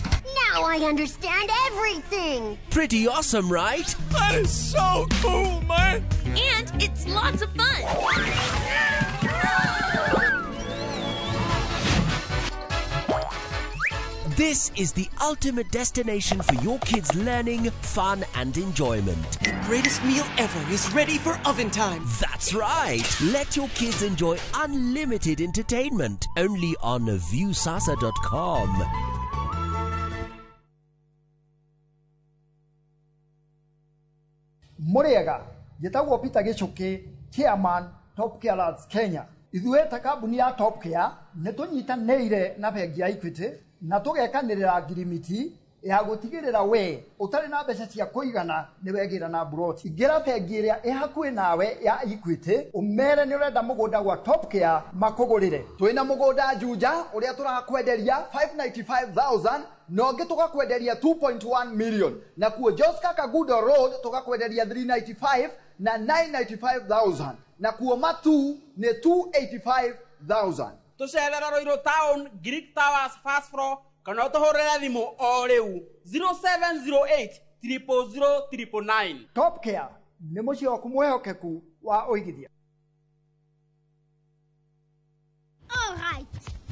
Now I understand everything. Pretty awesome, right? That is so cool, man! And it's lots of fun. This is the ultimate destination for your kids' learning, fun, and enjoyment. The greatest meal ever is ready for oven time. That's right. Let your kids enjoy unlimited entertainment only on Viusasa.com. Mũrĩega, njĩtagwo Peter Gĩchũkĩ, chairman Top Care Lads Kenya. Ithuĩ ta kambuni ya Top Care nĩ tũnyitanĩire na bengi ya Equity na tũgekanĩrĩra ngirimiti ya gũtigĩrĩra we ũtarĩ na mbeca cia kũigana nĩ wegĩra na mburoti. Ingĩra bengi ĩrĩa ĩ hakuhĩ nawe ya Equity ũmere nĩ ũrenda mũgũnda gwa Top Care makũgũrĩre. Twĩna mũgũnda Juja ũrĩa tũrakwenderia 595,000 na ũngĩ tũgakwenderia 2.1 million, na kuo Joska Kagudo Road tũgakwenderia 395 na 995,000, na kuo Matu nĩ 285,000. Tũcerera Ruiru Town, Greek Towers first floor, kana ũtũhũrĩre thimũ o rĩu 0708 000 999. Top Care nĩ mũciĩ waku mwĩhokeku wa ũigithia. All right,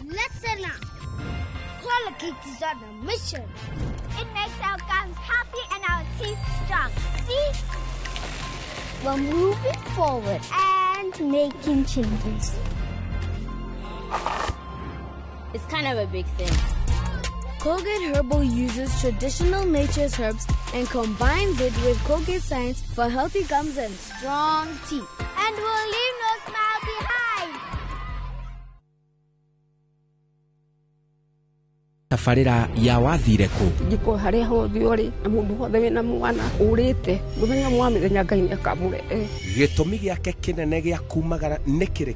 listen up. Colgate is on a mission. It makes our gums healthy and our teeth strong. See? We're moving forward and making changes. It's kind of a big thing. Colgate Herbal uses traditional nature's herbs and combines it with Colgate science for healthy gums and strong teeth. And we'll leave no smile behind. Tabarĩra ya wathire kũ? Njikũ harĩa hothe ũrĩ na mũndũ wothe wĩna mwana ũrĩte mũthenya mwa mĩthenya Ngai nĩakamũrehe. Gĩtũmi gĩake kĩnene gĩa kumagara nĩ kĩrĩkũ?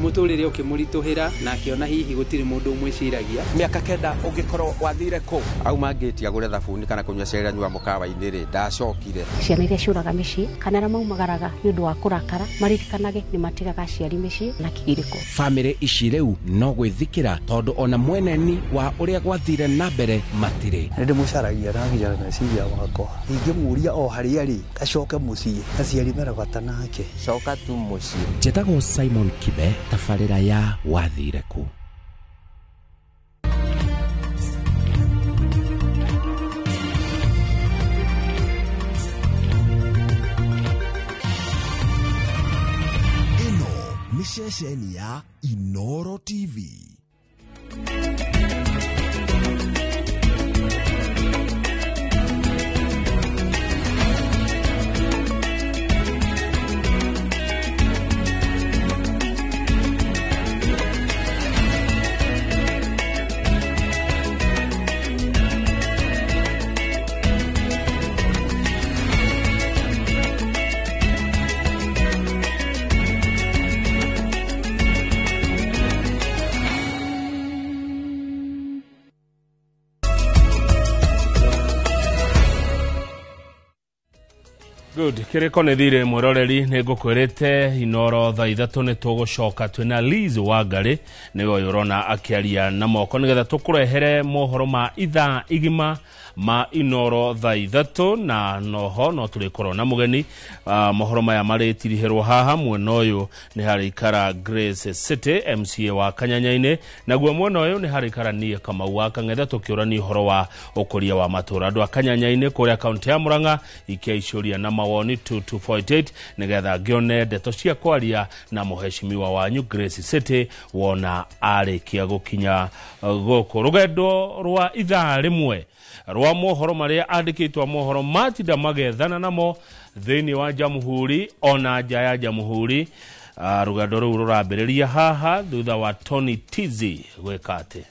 Mũtũrĩre ũkĩmũritũhĩra na akĩona hihi gũtirĩ mũndũ ũmwĩciragia. Mĩaka 9 ũngĩkorwo wathire kũ? Auma ngĩti agũre thabuni kana kũnyua cai anyua mũkawa-inĩ rĩ, ndacokire. Ciana iria ciũraga mĩciĩ kana arĩa maumagaraga nĩ ũndũ wa kũrakara maririkanage nĩ matigaga aciari mĩciĩ na kĩgirĩko. Bamĩrĩ ici rĩu no gwĩthikĩra tondũ ona mweneni wa ũrĩa gwathire na mbere matirĩ. Nĩ ndĩmũcaragia na nginya meciria makwa, ingĩmũria o harĩa arĩ acoke mũciĩ, aciari mena bata nake. Coka tu mũciĩ. Njĩtagwo Simon Kibe, tabarĩra ya wathire kũ. Ĩno nĩ ceceni ya Inoro TV. Good. Kiriko nĩ thirĩ mwĩroreri nĩ ngũkwĩrĩte Inoro thaa 3 nĩ tũgũcoka twĩna Liz Wangari nĩwe ũyũ ũrona akĩaria na moko nĩgetha tũkũrehere mohoro ma ithaa igima ma Inoro thaa 3 na noho no tũrĩkorwo na mũgeni. Mohoro maya marĩtirihĩrwo haha mwena ũyũ nĩ harĩikara Grace City MCA wa Kanyanya-inĩ, naguo mwena ũyũ nĩ harĩikara niĩ Kamau wa Kang'ethe tũkĩũrania ũhoro wa ũkũria wa matũũra. Andũ a Kanyanya-inĩ kũrĩa kaũntĩ ya Murang'a ikia na mawoni 2248 nĩgetha ngĩone ndeto cia kwaria na mũheshimiwa wanyu Grace City wona arĩkia gũkinya gũkũ. Rũgendo rwa ithaa rĩmwe rwa mohoro marĩa andĩkĩtwo mohoro matinda magethana namo thĩinĩ wa Jamhuri ona nja ya Jamhuri. Rũgendo rũu rũrambĩrĩria haha thutha wa Tony Tizi gwĩka atĩ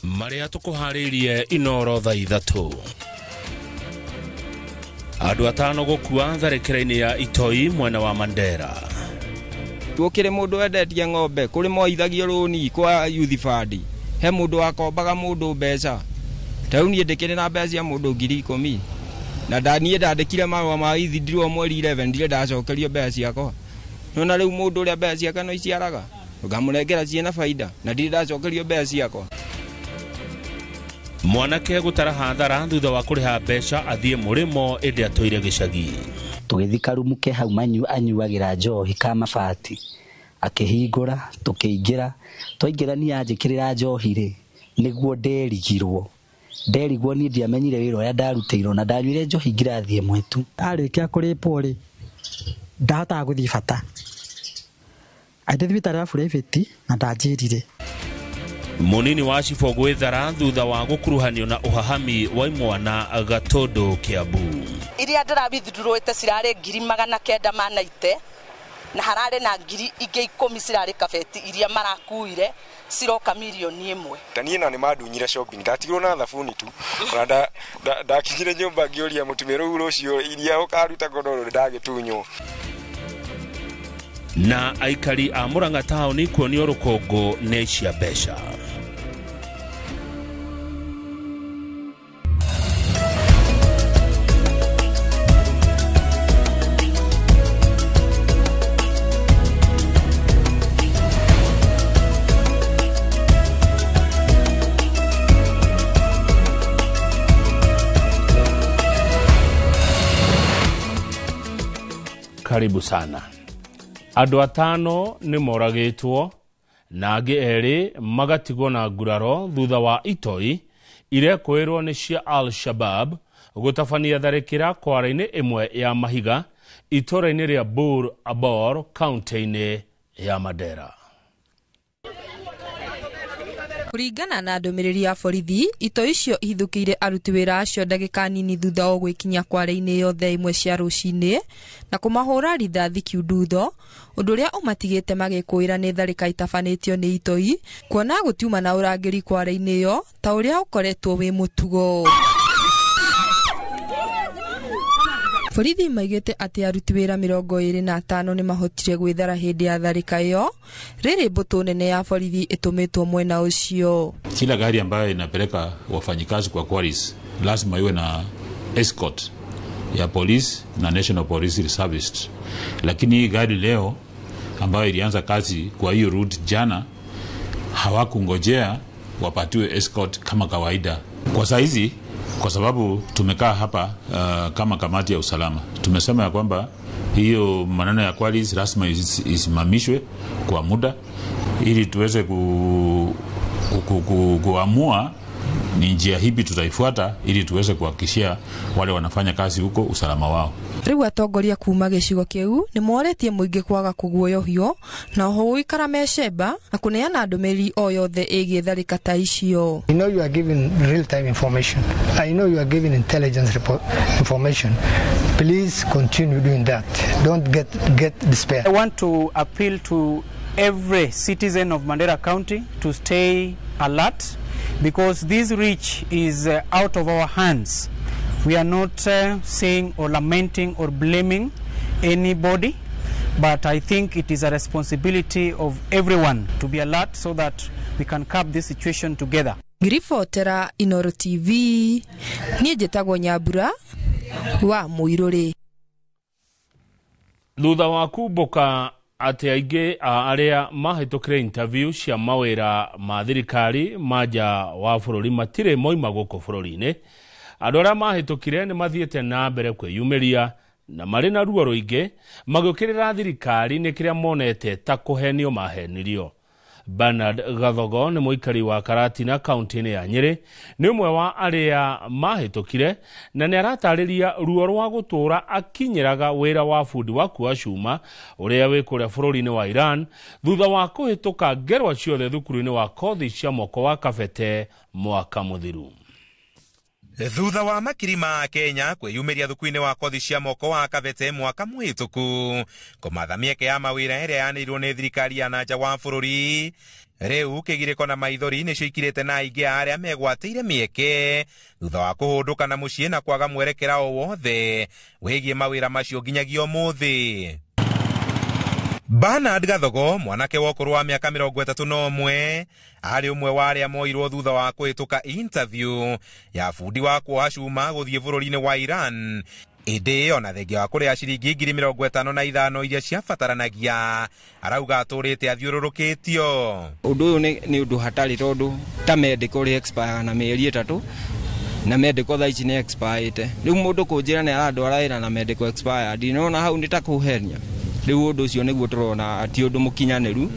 marĩa tũkũharĩirie Inoro thaa 3. Andũ 5 gũkua tharĩkĩra-inĩ ya Itoi mwena wa Mandera. Gũkĩrĩ mũndũ wendetie ng'ombe, kũrĩ moithagio rũni kwa Youth Fund, he mũndũ wakombaga mũndũ mbeca. Ta rĩu niĩ ndĩkĩrĩ na mbeca cia mũndũ 10,000 Na niĩ ndandĩkire marũa ma withdraw mweri 11 ndirĩ ndacokerio mbeca ciakwa. Nona rĩu mũndũ ũrĩa mbeca ciake no iciaraga ngamũnengera ciĩna baida na ndirĩ ndacokerio mbeca ciakwa. Mwanake gũtara hathara thutha wa kũrĩha mbeca athiĩ mũrĩmo ĩndĩ atũire gĩcagi. Tũgĩthiĩ karumu ke hau anyuagĩra njohi ka mabati, akĩhingũra tũkĩingĩra, twaingĩra niĩ anjĩkĩrĩra njohi rĩ, nĩguo nderigirwo niĩ ndiamenyire wĩra ũrĩa ndarutĩirwo na ndanyuire njohi ngirathi ĩmwe tu. Arĩkia kũrĩpwo rĩ, ndahotaga gũthiĩ bata, aitĩ thibitarĩ wa private na ndanjĩrire. Munini wa cibũ gwĩthara thutha wa gũkuruhanio na ũhahami wa imwana Gatũndũ Kiambu. Iria ndĩrawithdrawĩte cirarĩ 990 na hararĩ na 10,000 cirarĩ kabeti iria marakuire ciroka 1 million. Niĩ na nĩmandunyire shopping, ndatigirwo na thabuni tu, ona ndakinyire nyũmba ngĩũria mũtumia rĩu rũciũ iria ũkaruta godoro ndagĩtunywo. Na aikari a Murang'a taũni kuonio rũkũngũ nĩ cia mbeca. Karibu sana. Andũ atano nĩ moragĩtwo na angĩ erĩ magatigwo na nguraro thutha wa itoi irekũĩrwo nĩ cia Al-Shabab gũtabania tharĩkĩra kwara-inĩ ĩmwe ya mahiga itũũra-inĩ rĩa Bur Abor kaunti-inĩ ya Mandera. Kũringana na ndũmĩrĩri ya borithi, itoi icio ihithũkĩire aruti wĩra acio ndagĩka nini thutha wa gwĩkinya kware-inĩ ĩyo thaa 1 cia rũcinĩ na kũmahũra rithathi kiundutho, ũndũ ũrĩa ũmatigĩte magĩkũĩra nĩ tharĩka itabanĩtio nĩ itoi, kuona gũtiuma na ũrangĩri kware-inĩ ĩyo ta ũrĩa ũkoretwo wĩ mũtugo. Borithi maigĩte atĩ aruti wĩra 25 nĩ mahotire gwĩthara hĩndĩ ya tharĩka ĩyo, rĩrĩ mbũtũ nene ya borithi ĩtũmĩtwo mwena ũcio. Kila gari ambayo inapeleka wafanyikazi kwa quarries lazima iwe na escort ya polisi na National Police Service, lakini hii gari leo ambayo ilianza kazi kwa hiyo route jana hawakungojea wapatiwe escort kama kawaida. Kwa saizi, kwa sababu tumekaa hapa kama kamati ya usalama, tumesema ya kwamba hiyo maneno ya quarries lazima isimamishwe kwa muda ili tuweze kuamua ni njia hipi tutaifuata ili tuweze kuhakikishia wale wanafanya kazi huko usalama wao. Rĩu atongoria kuma gĩcigo kĩu nĩ moretie mũingĩ kwaga kũguoyohio na oho gũikara mecemba na kũneana ndũmĩrĩri o yothe ĩgiĩ tharĩka ta icio. I know you are giving real time information. I know you are giving intelligence report information. Please continue doing that. Don't get despair. I want to appeal to every citizen of Mandera County to stay alert, because this reach is out of our hands. We are not saying or lamenting or blaming anybody, but I think it is a responsibility of everyone to be alert so that we can curb this situation together. Ngiribotera Inoro TV, niĩ njĩtagwo Nyambura wa Mũirũrĩ. Thutha wa kumbũka atĩ aingĩ a arĩa mahĩtũkire interview cia mawĩra ma thirikari ma nja wa bũrũri matirĩ moima gũkũ bũrũri-inĩ, andũ arĩa mahĩtũkire nĩ mathiĩte na mbere kwĩyumĩria na marĩ na ruo rũingĩ magĩũkĩrĩra thirikari nĩ kĩrĩa monete ta kũhenio mahenirio. Bernard Gathogo nĩ mũikari wa Karatina kaunti-inĩ ya Nyĩrĩ, nĩ ũmwe wa arĩa mahĩtũkire na nĩ aratarĩria ruo rwa gũtũũra akinyĩraga wĩra wa bundi wa kuoa cuma ũrĩa wĩ kũrĩa bũrũri-inĩ wa Iran thutha wa kũhĩtũka ngerwa ciothe thukuru-inĩ wa kothi cia moko wa Kabete mwaka mũthiru. Thutha wa makiri ma Kenya kwĩyumĩria thuku-inĩ wa kothi cia moko wa Kabete mwaka mũhĩtũku kũmatha mĩeke ya mawĩra ĩrĩa yanĩirwo nĩ thirikari ya nanja wa bũrũri, rĩu kĩgirĩko na maithori nĩcio ikirĩte na aingĩ a arĩa megwatĩire mĩeke thutha wa kũhũndũka na mũciĩ na kwaga mwerekera o wothe wĩgiĩ mawĩra macio nginyagia ũmũthĩ. Bernard Gathogo, mwanake wa ũkũrũ wa mĩaka 31, arĩ ũmwe wa arĩa moirwo thutha wa kũhĩtũka interview ya bundi wa kuoha cuma gũthiĩ bũrũri-inĩ wa Iran, ĩndĩ ona thengia wa kũrĩha ciringi 55,000 iria ciabataranagia, arauga atũrĩte athiũrũrũkĩtio. Ũndũ ũyũ nĩ ũndũ hatarĩ, tondũ ta medical rĩ expire na mĩeri 3, na medical thaa ici nĩ expirĩte. Rĩu mũndũ kũnjĩra nĩ arandwara wĩra na medical expired, nĩwona hau nĩ ta kũhenia. Rĩu ũndũ ũcio nĩguo tũrona ti ũndũ mũkinyanĩru,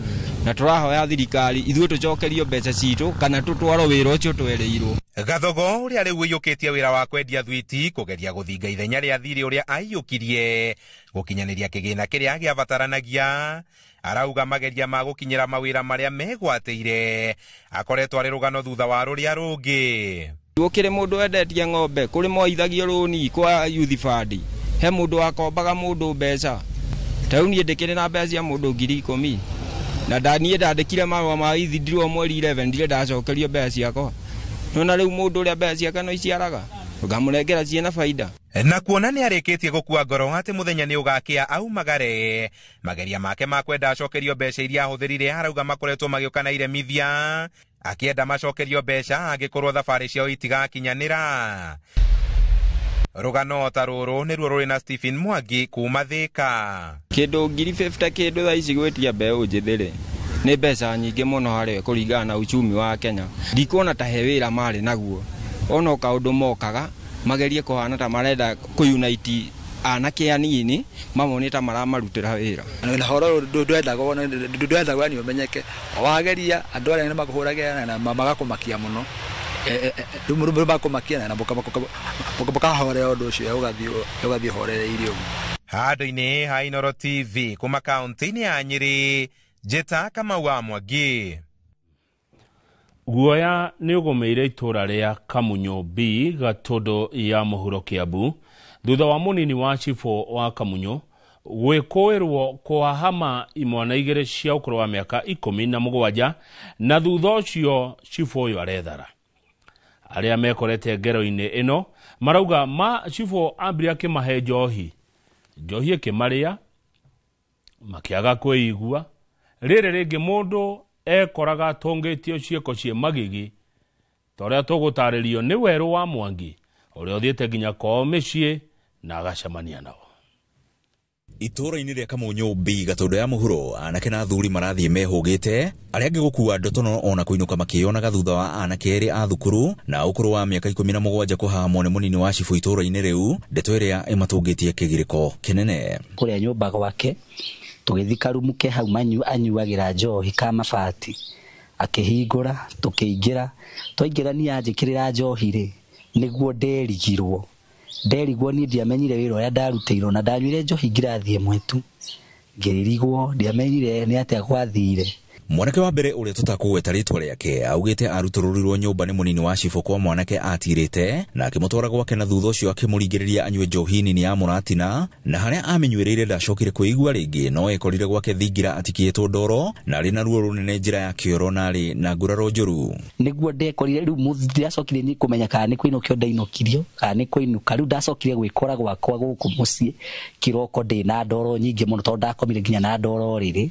na tũrahoya thirikari ithuĩ tũcokerio mbeca citũ kana tũtwarwo wĩra ũcio twerĩirwo. Gathogo ũrĩa rĩu ũiyũkĩtie wĩra wa kwendia thwiti kũgeria gũthinga ithenya rĩa thirĩ ũrĩa aiyũkirie gũkinyanĩria kĩgĩna kĩrĩa gĩabataranagia, arauga mageria ma gũkinyĩra mawĩra marĩa megwatĩire akoretwo arĩ rũgano thutha wa rũrĩa rũngĩ. Gũkĩrĩ mũndũ wendetie ng'ombe, kũrĩ moithagio rũni kwa Youth Fund, he mũndũ wakombaga mũndũ mbeca. Ta rĩu niĩ ndĩkĩrĩ na mbeca cia mũndũ 10,000, na niĩ ndandĩkire marũa ma withdraw mweri 11, ndirĩ ndacokerio mbeca ciakwa. Nona rĩu mũndũ ũrĩa mbeca ciake no iciaraga, ngamũnengera ciĩna baida. Na kuona nĩ arĩkĩtie gũkua ngoro atĩ mũthenya nĩ ũgakĩa aumagare, mageria make ma kwenda acokerio mbeca iria ahũthĩrire arauga makoretwo magĩũka na iremithia, akĩenda macokerio mbeca angĩkorwo thabarĩ ciao itigakinyanĩra. Rũgano ta rũrũ nĩruo rũrĩ na Stephen Mwangi kuma Thĩka. Kĩndũ 50,000 kĩndũ thaa ici gwĩtia mbeũ njĩthĩ rĩ, nĩ mbeca nyingĩ mũno harĩ kũringana na uchumi wa Kenya. Ndikuona ta he wĩra marĩ naguo, ona kaũndũ mokaga magerie kũhana ta marenda kũunite anake anini mamone ta maramarutĩra wĩra. Na horo ndwendagwo nĩ ũmenyeke, wageria andũ arĩa nĩ makũhũragĩra na magakũmakia mũno, rĩu makũmakia na mũkahorera ũndũ ũcio ũgathiĩ ũhorereirie ũguo. Handũ-inĩ ha Inooro TV kuma kaunti-inĩ ya Nyĩrĩ, Njĩta Kamau wa Mwangi. Guoya nĩ ũgũmĩire itũra rĩa Kamunyũ B Gatũndũ ya mũhuro Kiambu thutha wa mũnini wa cibũ wa Kamunyũ gwĩkũĩrwo kũhahama imwana 2 cia ũkũrũ wa mĩaka 17, na thutha ũcio cibũ ũyũ arethara. Arĩa mekorete ngero-inĩ ĩno marauga ma cibũ ambire akĩmahe njohi, njohi ĩkĩmarĩa makĩaga kwĩigua. Rĩrĩ rĩngĩ mũndũ ekoraga atũngĩtio ciĩko ciĩ magigi ta ũrĩa tũgũtarĩrio nĩ Werũ wa Mwangi ũrĩa ũthiĩte nginya kwao mĩciĩ na agacemania nao. Itũũra-inĩ rĩa Kamunyũ B Gatũndũ ya mũhuro, anake na athuri marathiĩ mehũgĩte, arĩa angĩ gũkua ndotono ona kũinũka makĩyonaga thutha wa anake erĩ a thukuru na ũkũrũ wa mĩaka 17 kũhahamwo nĩ mũnini wa cibũ itũũra-inĩ rĩu, ndeto ĩrĩa ĩmatũngĩtie kĩgirĩko kĩnene. Kũrĩa nyũmba gwake tũgĩthiĩ karumu ke hau anyuagĩra njohi ka mabati, akĩhingũra tũkĩingĩra. Twaingĩra niĩ anjĩkĩrĩra njohi rĩ, nĩguo nderigirwo. Nderigwo niĩ ndiamenyire wĩra ũrĩa ndarutĩirwo, na ndanyuire njohi ngirathi ĩmwe tu, ngĩrigwo ndiamenyire nĩ atĩa gwathire. Mwanake wa mbere ũrĩa tũtakũgweta rĩtwa rĩake augĩte arutũrũrirwo nyũmba nĩ mũnini wa cibũ kwa mwanake atirĩte na akĩmũtwara gwake, na thutha ũcio akĩmũringĩrĩria anyue njohi nini ya mũratina, na harĩa amĩnyuĩrĩire ndacokire kwĩigua rĩngĩ, no ekorire gwake thingira atikĩtwo ndoro na arĩ na ruo rũnene njĩra ya kĩoro na arĩ na nguraro njũru. Nĩguo ndekorire rĩu ndacokire nĩ kũmenya kana nĩ kũinũkio ndainũkirio kana nĩ kũinũka. Rĩu ndacokire gwĩkora gwakwa gũkũ mũciĩ kĩroko ndĩ na ndoro nyingĩ mũno, tondũ ndakomire nginya na ndoro rĩrĩ.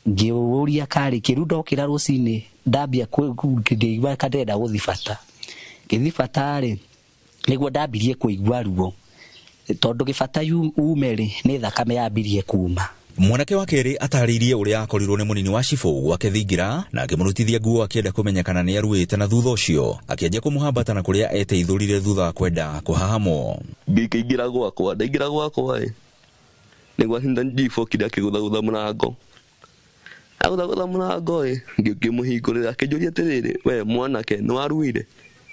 Ngĩũria karĩ kĩru ndokĩra rũcinĩ ndambia kũigua ka ndĩrenda gũthiĩ bata. Ngĩthiĩ bata rĩ, nĩguo ndambirie kũigua ruo, tondũ gĩbata ume rĩ, nĩ thakame yambirie kuma. Mwanake wa kerĩ atarĩirie ũrĩa akorirwo nĩ mũnini wa cibũ gwake thingira na akĩmũrutithia nguo akĩenda kũmenya kana nĩ aruĩte, na thutha ũcio akĩanjia kũmũhambata na kũrĩa eteithũrire thutha wa kwenda kũhahamwo. Ngĩingĩra gwakwa, ndaingĩra gwakwa ĩ, nĩguo njibokire akĩgũthagũtha mũrango. Agũthagũtha mũrango ĩ, ngĩmũhingũrĩra akĩnjũria atĩrĩrĩ, we mwanake nĩ waruire?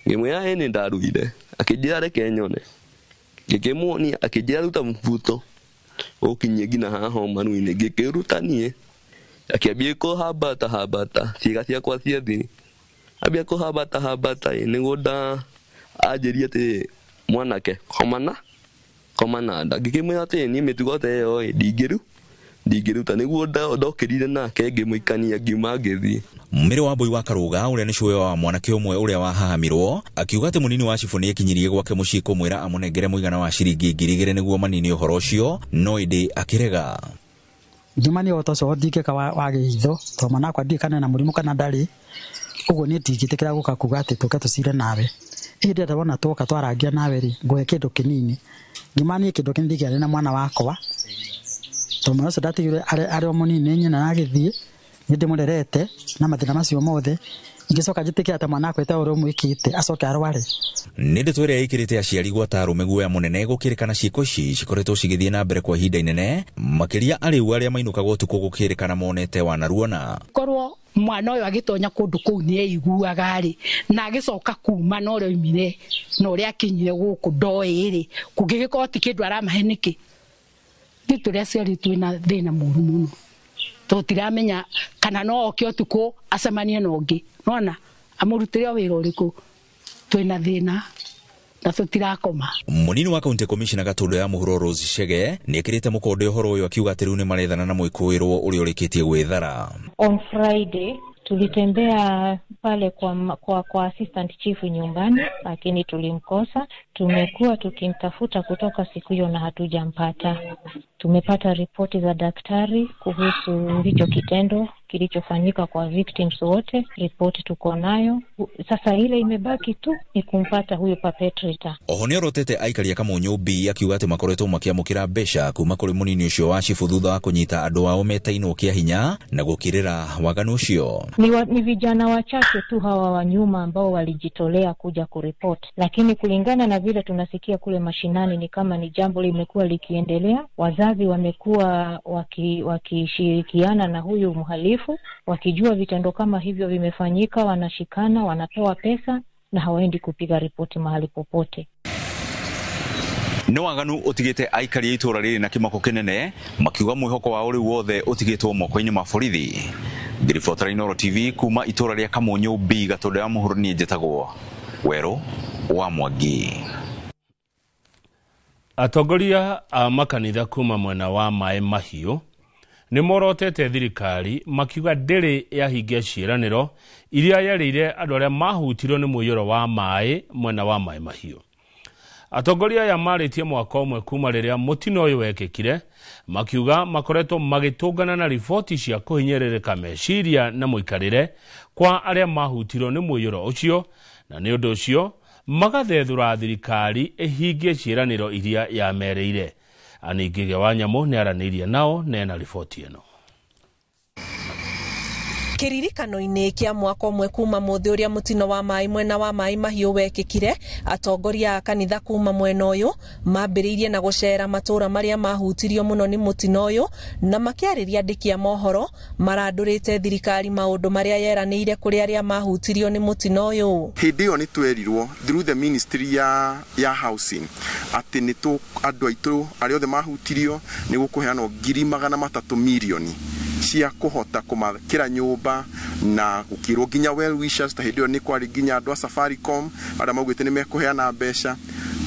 Ngĩmwĩra ĩ nĩ ndaruire. Akĩnjĩra reke nyone. Ngĩkĩmuonia, akĩnjĩra ruta mũbuto ũkinyie nginya haha maru-inĩ. Ngĩkĩruta niĩ, akĩambia kũhambata hambata ciĩga ciakwa cia thiri, ambia kũhambata hambata ĩ, nĩguo anjĩrie atĩrĩrĩ, mwanake komana koma na nda. Ngĩkĩmwĩra atĩrĩ, niĩ mĩtugo ta ĩyo ĩ, ndingĩruta. Nĩguo ndokĩrire nake ngĩmũikania ngiuma ngĩthiĩ. Mĩrĩ wa Mbui wa Karũga ũrĩa nĩ cũwe wa mwanake ũmwe ũrĩa wahahamirwo akiuga atĩ mũnini wa cibũ nĩekinyirie gwake mũciĩ kũmwĩra amũnengere mũigana wa ciringi 2,000 nĩguo manine ũhoro ũcio, no ĩndĩ akĩrega. Ngima nĩ ũhoro ũcio ndingĩka wa gĩitho tondũ mwana wakwa ndiũĩ kana ena mũrimũ kana ndarĩ. Ũguo niĩ ndingĩtĩkĩra gũka kuga atĩ tũke tũcire nawe. Ĩndĩ ndĩrenda wona twoka twarangia nawe rĩ, ngũhe kĩndũ kĩnini. Ngima niĩ kĩndũ kĩnini ndingĩaria na mwana wakwa tondũ mwana ũcio ndatigire arĩ o mũnini nĩ nyina agĩthiĩ, nĩ ndĩmũrerete na mathĩna macio mothe. Ingĩcoka njĩtĩkĩre atĩ mwana wakwa ũrĩa ũmwĩkĩte acoke arware. Nĩ ndeto ĩrĩa ĩkĩrĩte aciari gwata arũme guoya mũnene gũkĩrĩkana ciĩko ici cikoretwo cigĩthiĩ na mbere kwa ihinda inene, makĩria arĩu arĩa mainũkagwo ũtukũ gũkĩrĩkana monete wanaruona. Korwo mwana ũyũ agĩtonya kũndũ kũu nĩ aiguaga rĩ, na agĩcoka kuma na ũrĩa oimire na ũrĩa akinyire gũkũ ndoĩ rĩ, kũngĩgĩkorwo ti kĩndũ aramahe nĩkĩ? Ithuĩ tũrĩ aciari twĩna thĩna mũru mũno, tũtiramenya kana no oke ũtukũ acemanie na ũngĩ, nona amũrutĩre o wĩra ũrĩkũ. Twĩna thĩna na tũtirakoma. Mũnini wa County Commissioner Gatũndũ ya Mũhuro Rose Chege nĩekĩrĩte mũkonde ũhoro ũyũ akiuga atĩ rĩu nĩmarethana na mwĩkũĩrwo ũrĩa ũrĩkĩtie gwĩthara. On Friday tulitembea pale kwa assistant chief nyumbani, lakini tulimkosa. Tumekuwa tukimtafuta kutoka siku hiyo na hatujampata. Tumepata ripoti za daktari kuhusu hicho kitendo kilichofanyika kwa victims wote, ripoti tuko nayo. Sasa ile imebaki tu ni kumpata huyo perpetrator. Oho nĩorotete aikaria Kamunyũ B akiuga atĩ makoretwo makĩamũkĩra mbeca kuma kũrĩ mũnini ũcio wa cibũ thutha wa kũnyita andũ ao metainwo kĩa hinya na gũkirĩra waganu ũcio. Ni vijana wachache tu hawa wa nyuma ambao walijitolea kuja kuripoti, lakini kulingana na vile tunasikia kule mashinani ni kama ni jambo limekuwa likiendelea. Wazazi wamekuwa wakishirikiana na huyu mhalifu, wakijua vitendo kama hivyo vimefanyika, wanashikana, wanapewa pesa na hawaendi kupiga ripoti mahali popote. Nĩ waganu ũtigĩte aikari a itũũra rĩrĩ na kĩmako kĩnene makiuga mwĩhoko wao rĩu wothe ũtigĩtwo moko-inĩ ma borithi. Ngĩribotera Inooro TV kuma itũũra rĩa Kamunyũ B Gatũndũ ya Mũhuro, niĩ njĩtagwo Werũ wa Mwangi. Atongoria a makanitha kuma mwena wa Maĩ Mahiũ nĩ morotete thirikari makiuga ndĩrĩ yahingia ciĩranĩro iria yerĩire andũ arĩa mahutirio nĩ mũiyũro wa maĩ mwena wa Maĩ Mahiũ. Atongoria aya marĩtie mwaka ũmwe kuma rĩrĩa mũtino ũyũ wekĩkire, makiuga makoretwo magĩtũngana na riboti cia kũhinyĩrĩrĩka meciria na mũikarĩre kwa arĩa mahutirio nĩ mũiyũro ũcio, na nĩ ũndũ ũcio magathethũra thirikari ĩhingie ciĩranĩro iria yamerĩire. Aningige wa Nyamũ nĩaranĩirie nao na ena riboti ĩno. Kĩririkano-inĩ kĩa mwaka ũmwe kuma mũthĩ ũrĩa mũtino wa maĩ mwena wa Maĩ Mahiũ wekĩkire, atongoria a kanitha kuma mwena ũyũ mambĩrĩirie na gũcera matũũra marĩa mahutirio mũno nĩ mũtino ũyũ, na makĩarĩria andĩki a mohoro marandũrĩte thirikari maũndũ marĩa yeranĩire kũrĩ arĩa mahutirio nĩ mũtino ũyũ. Hĩndĩ ĩyo nĩ twerirwo through the ministry ya housing atĩ nĩ andũ aitũ arĩa othe mahutirio nĩ gũkũheanwo 300 mirioni cia kũhota kũmakĩra nyũmba, na gũkĩrwo nginya well wishers ta hĩndĩ ĩyo nĩ kwarĩ nginya andũ a Safaricom arĩa maugĩte nĩ mekũheana mbeca.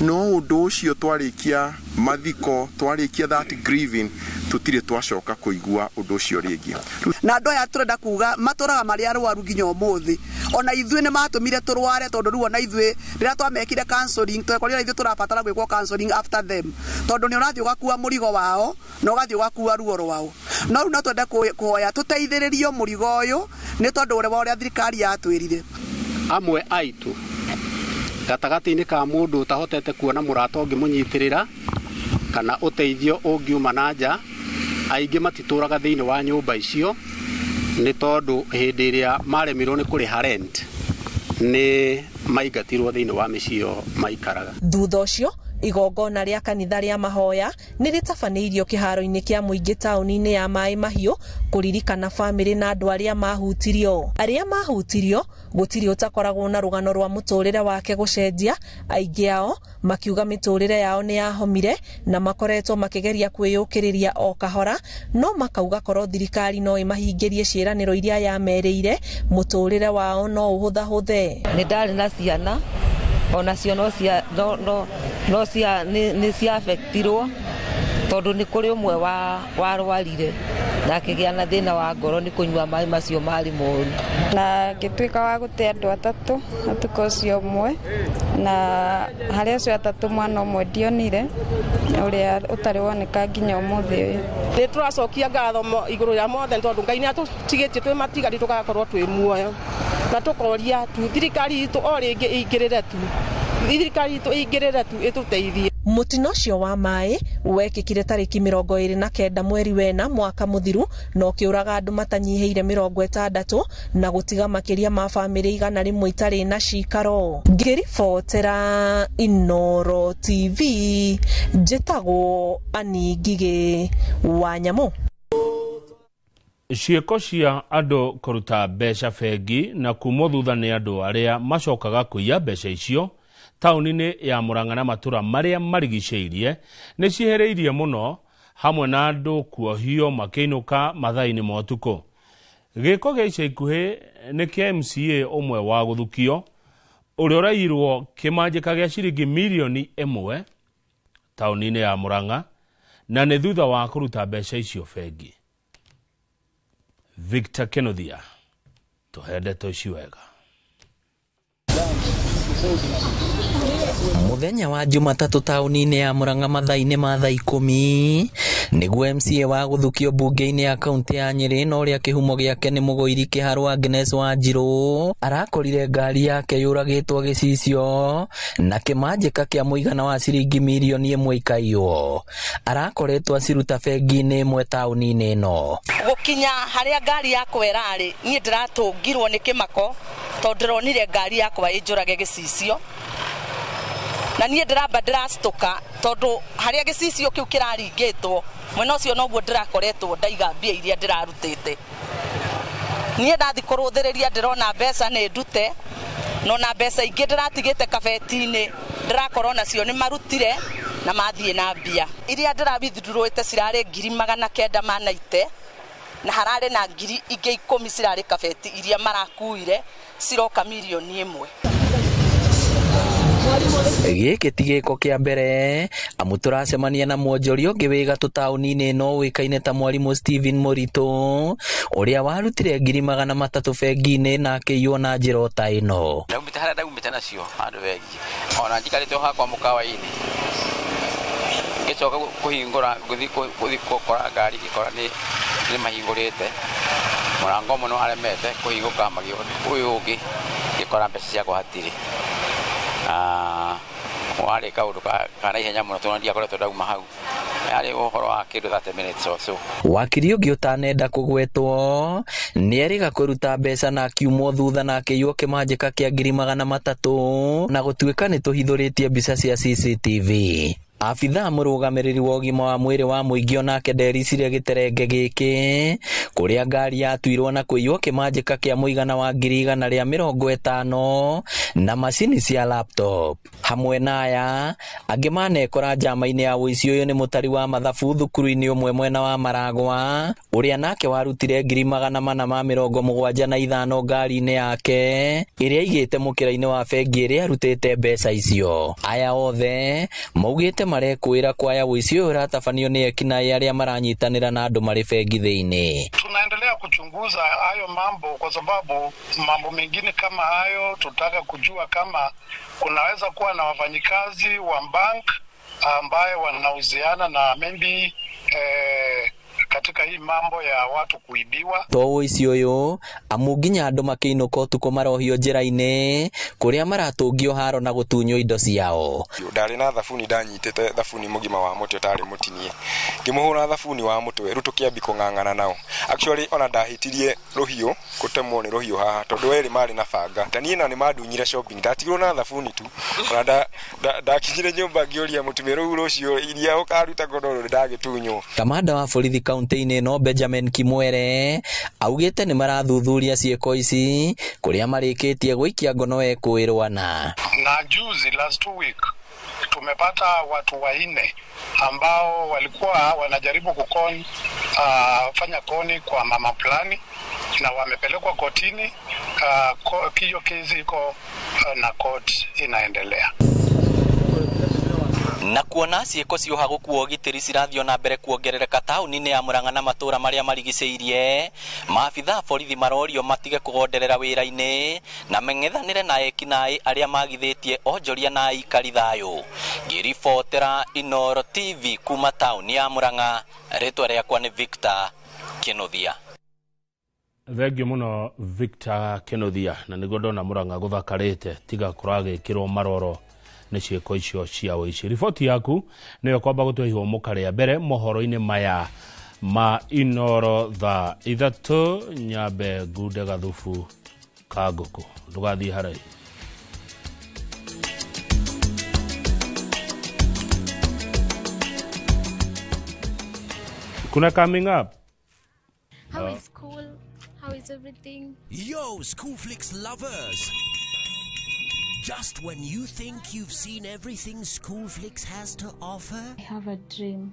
No ũndũ ũcio twarĩkia mathiko, twarĩkia that grieving, tũtirĩ twacoka kũigua ũndũ ũcio rĩngĩ. Na andũ aya tũrenda kuga matũraga marĩ arwaru nginya ũmũthĩ. Ona ithuĩ nĩ matũmire tũrware tondũ rĩu ona ithuĩ rĩrĩa twamekire counseling twekorire ithuĩ tũrabatara gwĩkwo counseling after them, tondũ nĩ ũrathiĩ ũgakua mũrigo wao na ũgathiĩ ũgakua ruo rwao. No rĩu no twende kũhoya tũteithĩrĩrio mũrigo ũyũ nĩ tondũ ũrĩa thirikari yatwĩrire. Amwe aitũ gatagatĩ-inĩ ka mũndũ ũtahotete kuona mũrata ũngĩmũnyitĩrĩra kana ũteithio ũngiuma na nja, aingĩ matitũraga thĩinĩ wa nyũmba icio nĩ tondũ hĩndĩ ĩrĩa maremirwo nĩ kũrĩha rent nĩ maingatirwo thĩinĩ wa mĩciĩ ĩyo maikaraga. Thutha ũcio igongona rĩa kanitha rĩa mahoya nĩ rĩtabanĩirio kĩharo-inĩ kĩa mũingĩ taũni-inĩ ya Maĩ Mahiũ kũririkana bamĩrĩ na andũ arĩa mahutirio. Arĩa mahutirio gũtirĩ ũtakoragwo na rũgano rwa mũtũrĩre wake gũcenjia, aingĩ ao makiuga mĩtũrĩre yao nĩ yahomire na makoretwo makĩgeria kwĩyũkĩrĩria o kahora, no makauga korwo thirikari no ĩmahingĩrie ciĩranĩro iria yamerĩire mũtũrĩre wao no ũhũthahũthe. Nĩ ndarĩ na ciana onacio no cia no cia nĩ ciafektirwo Tondũ nĩ kũrĩ ũmwe warwarire na akĩgĩa na thĩna wa ngoro nĩ kũnyua maĩ macio marĩ moru. Na ngĩtuĩka wa gũte andũ atatũ ũtukũ ũcio ũmwe, na harĩ acio atatũ mwana ũmwe ndionire, ũrĩa ũtarĩ woneka nginya ũmũthĩ ũyũ. Nĩ tũracokia ngatho igũrũ rĩa mothe tondũ Ngai nĩ atũtigĩtie twĩ matigari tũgakorwo twĩ muoyo, na tũkoria tu thirikari itũ o rĩngĩ ĩingĩrĩre tu, thirikari itũ ĩingĩrĩre tu ĩtũteithie. Mũtino ũcio wa maĩ wekĩkire tarĩki 29 mweri wena mwaka mũthiru na ũkĩũraga andũ matanyihĩire 60 na gũtiga makĩria ma bamĩrĩ 100 itarĩ na cikaro. Ngĩribotera Inooro TV, njĩtagwo Annie Ngigĩ wa Nyamũ. Ciĩko cia andũ kũruta mbeca bengi na kumwo thutha nĩ andũ arĩa macokaga kũiya mbeca icio taũni-inĩ ya Murang'a na matũra marĩa marigicĩirie nĩ ciĩhĩrĩirie mũno, hamwe na andũ kuohio makĩinũka mathaa-inĩ ma ũtukũ. Gĩko gĩa ica ikuhĩ nĩ kĩa MCA ũmwe wa gũthukio ũrĩa ũraiyirwo kĩmanjĩka gĩa ciringi mirioni 1 taũni-inĩ ya Murang'a, na nĩ thutha wa kũruta mbeca icio bengi. Victor Kenothia, tũhe ndeto ici wega. Mũthenya wa Jumatatũ taũni-inĩ ya Murang'a mathaa-inĩ ma thaa 10 nĩguo MCA wa gũthukio mbunge-inĩ ya kaũntĩ ya Nyĩrĩ na ũrĩa kĩhumo gĩake nĩ Mũgũiri Kĩharũ Agnes Wanjirũ arakorire ngari yake yũragĩtwo gĩcicio na kĩmanjĩka kĩa mũigana wa ciringi mirioni 1 ikaiywo. Arakoretwo aciruta bengi-inĩ ĩmwe taũni-inĩ ĩno. Gũkinya harĩa ngari yakwa ĩrarĩ, niĩ ndĩratũngirwo nĩ kĩmako tondũ ndĩronire ngari yakwa ĩnjũrage gĩcicio, na niĩ ndĩramba ndĩracitũka tondũ harĩa gĩcicio kĩu kĩraringĩtwo mwena ũcio noguo ndĩrakoretwo ndaiga mbia iria ndĩrarutĩte. Niĩ ndathi kũrũthĩrĩria ndĩrona mbeca nĩ ndute, no na mbeca ingĩ ndĩratigĩte kabeti-inĩ ndĩrakorwo nacio nĩ marutire na mathiĩ na mbia iria ndĩrawithdrawĩte cirarĩ 990 na hararĩ na ngiri ingĩ 10 cirarĩ kabeti iria marakuire ciroka mirioni 1. Gĩkĩ ti gĩko kĩa mbere amu tũracemania na mwonjoria ũngĩ wĩ gatũ taũni-inĩ ĩno ũĩkaine ta mwarimũ Stephen Mũritũ ũrĩa warutire 300,000 bengi-inĩ na akĩiywo na njĩra o ta ĩno. Ndaumĩte harĩa ndaumĩte nacio handũ bengi, ona njikarĩte o hakwa mũkawa-inĩ, ngĩcoka kũhingũra gũthiĩ gũkora ngari ngĩkora nĩ mahingũrĩte mũrango ũmwe nĩ waremete kũhingũka, ũyũ ũngĩ ngĩkora mbeca ciakwa hatirĩ. Warĩ kaũndũ ka naihenya mũno tondũ ndiakoretwo ndauma hau, yarĩ ũhoro wa kĩndũ 30 minutes or so. Wakiri ũngĩ ũtanenda kũgwetwo nĩerĩga kũruta mbeca na akiumwo thutha na akĩiywo kĩmanjĩka kĩa 300,000 na gũtuĩka nĩ tũhithũrĩtie mbica cia CCTV. Abithaa mũrũgamĩrĩri wa ũgima wa mwĩrĩ wa mũingĩ onake ndericire gĩterenge gĩkĩ kũrĩa ngari yatuirwo na kũiywo kĩmanjĩka kĩa mũigana wa 150,000 na macini cia laptop. Hamwe na aya angĩ manekora njama-inĩ ya ũici ũyũ nĩ mũtari wa mathabu thukuru-inĩ ũmwe mwena wa Maragwa ũrĩa nake warutire 475 ngari-inĩ yake ĩrĩa aigĩte mũkĩra-inĩ wa bengi ĩrĩa arutĩte mbeca icio. Aya othe maugĩte marekwĩra kwaya ũici ũyũ ũratabanio nĩ ekinaĩ arĩa maranyitanĩra na andũ marĩ bengi thĩinĩ. Tunaendelea kuchunguza hayo mambo kwa sababu mambo mengine kama hayo tutaka kujua kama kunaweza kuwa na wafanyikazi wa bank ambaye wanahusiana na maybe katika hii mambo ya watu kuibiwa. To ũici ũyũ amu nginya andũ makĩinũka ũtukũ marohio njĩra-inĩ kũrĩa maratũngio haro na gũtunywo indo ciao. Ndarĩ na thabuni, ndanyitĩte thabuni mũgima wa mũtwe ũtarĩ mũtinie, ngĩmũhũra thabuni wa mũtwe rĩu tũkĩambi kũng'ang'ana nao. Actually ona ndahĩtirie rũhiũ gũtemwo nĩ rũhiũ haha tondũ erĩ marĩ na banga, ta niĩ na nĩ mandunyire shopping, ndatigirwo na thabuni tu. Ona ndakinyire nyũmba ngĩũria mũtumia rĩu rũciũ iria ũkaruta kũndũ ndagĩtunywo. Kamanda wa borithi kaunti-inĩ ĩno Benjamin Kimwere augĩte nĩ marathuthuria ciĩko ici kũrĩa marĩkĩtie gũikia ngono ekwĩrwo na juzi last 2 week tumepata watu wanne ambao walikuwa wanajaribu kukoni fanya koni kwa mama fulani na wamepelekwa kotini. Hiyo kesi iko na court inaendelea. Na kuona ciĩko cia ũhagũku wa ũgitĩri cirathiĩ na mbere kuongerereka taũni-inĩ ya Murang'a na matũũra marĩa marigicĩirie, maabitha a borithi marorio matige kũgonderera wĩra-inĩ na meng'ethanĩre na ekinaĩ arĩa magithĩtie onjoria na aikari thayũ. Ngĩribotera Inooro TV kuma taũni ya Murang'a, rĩtwa rĩakwa nĩ Victor Kinuthia. Thengiũ mũno Victor Kinuthia, na nĩguo ndona Murang'a gũthakarĩte tiga kũragĩkĩrwo maroro nĩ ciĩko icio cia ũici. Riboti yaku nĩyo kwamba gũtũhe ihũmũka rĩa mbere mohoro-inĩ maya ma Inooro thaa 3. Nyambe ngunde gathubu ka ngũkũ, ndũgathiĩ haraihu. Kuna coming up. How is school? How is everything? Yo, Schoolflix lovers! Just when you think you've seen everything Schoolflix has to offer, I have a dream.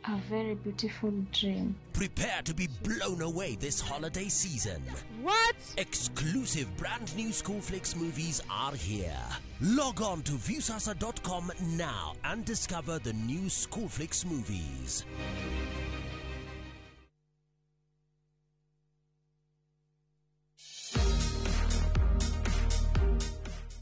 A very beautiful dream. Prepare to be blown away this holiday season. What? Exclusive brand new Schoolflix movies are here. Log on to viewsasa.com now and discover the new Schoolflix movies.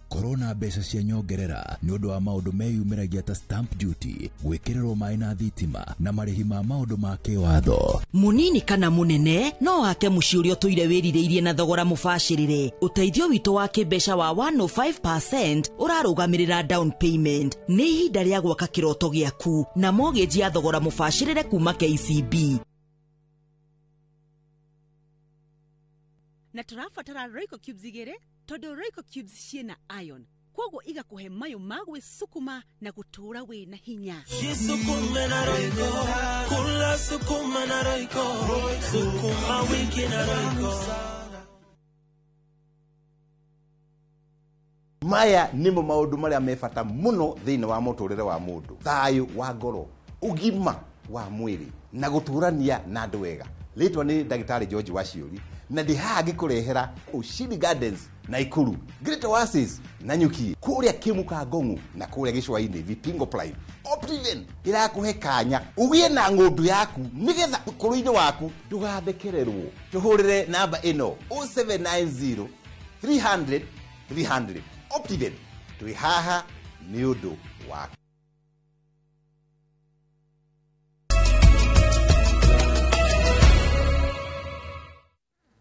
Korona mbeca cia nyongerera nĩ ũndũ wa maũndũ meyumĩragia ta stamp duty, gwĩkĩrĩrwo maĩ na thitima na marĩhi ma maũndũ ma kĩwatho. Mũnini kana mũnene no wake mũciĩ ũrĩa ũtũire wĩrirĩirie na thogora mũbacĩrĩre. Ũteithio witũ wa kĩmbeca wa 105% ũrarũgamĩrĩra down payment. Nĩ ihinda rĩa gwaka kĩroto gĩaku na mortgage ya thogora mũbacĩrĩre kuma KCB. Na tũrabatara Royco cubes 2 tondũ Royco cubes ciĩna iron, koguo igakũhe mayũ ma gwĩsukuma na gũtũũra wĩna hinya. Jisukume na Royco, kula sukuma na Royco, sukuma wiki na Royco. Maya nĩmo maũndũ marĩa me bata mũno thĩinĩ wa mũtũrĩre wa mũndũ: thayũ wa ngoro, ũgima wa mwĩrĩ na gũtũrania na andũ wega. Rĩtwa nĩ Ndagĩtarĩ George Waciũri, na ndĩ haha ngĩkũrehera Ushindi Gardens Naikuru, Great Oasis Nanyuki, kũrĩa Kĩmuka Ngong'u na kũrĩa Gĩcũa-inĩ Vipingo Prime. Optiven ĩrakũhe kanya ũgĩe na ng'ũndũ yaku nĩgetha ũkũrũ-inĩ waku ndũgathekererwo. Tũhũrĩre namba ĩno 0790 300 300. Optiven, twĩ haha nĩ ũndũ waku.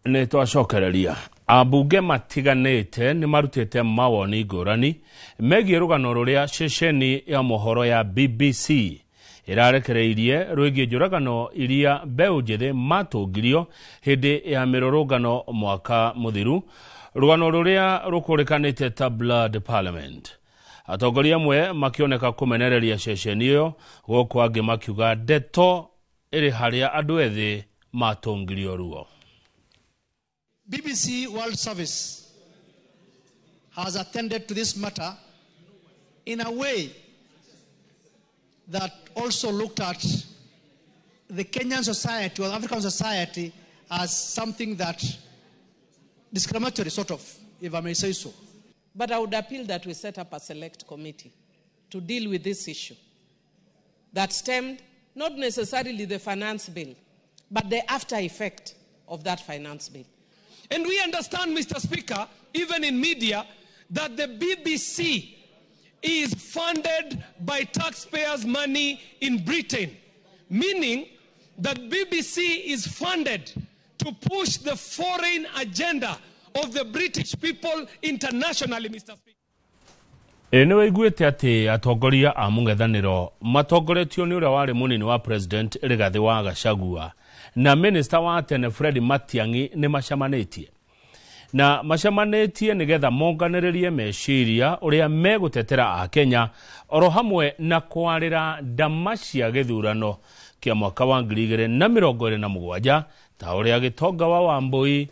Nĩ twacokereria. Ambunge matiganĩte nĩ marutĩte mawoni ngũrani megiĩ rũgano rũrĩa ceceni ya mohoro ya BBC ĩrarekereirie rwĩgiĩ njũragano iria mbeũ njĩthĩ matũngirio hĩndĩ ya mĩrũrũngano mwaka mũthiru, rũgano rũrĩa rũkũrĩkanĩte ta Blood Parliament. Atongoria amwe makĩoneka kũmenereria ceceni ĩyo, gũkũ angĩ makiuga ndeto ĩrĩ harĩa andũ ethĩ matũngirio ruo. BBC World Service has attended to this matter in a way that also looked at the Kenyan society or African society as something that discriminatory, sort of, if I may say so. But I would appeal that we set up a select committee to deal with this issue that stemmed not necessarily the finance bill, but the after effect of that finance bill. And we understand, Mr. Speaker, even in media, that the BBC is funded by taxpayers' money in Britain, meaning that BBC is funded to push the foreign agenda of the British people internationally, Mr. Speaker. Nĩ waiguĩte atĩ atongoria a mũng'ethanĩro matongoretio nĩ ũrĩa warĩ mũnini wa President Rigathĩ wa Gachagua na minister wa tene Fred Matiang'i nĩ macemanĩtie na macemanĩtie nĩgetha monganĩrĩrie meciria ũrĩa megũtetera Akenya oro hamwe na kwarĩra ndama cia gĩthurano kĩa mwaka wa 2027 ta ũrĩa Gĩtonga wa Wambui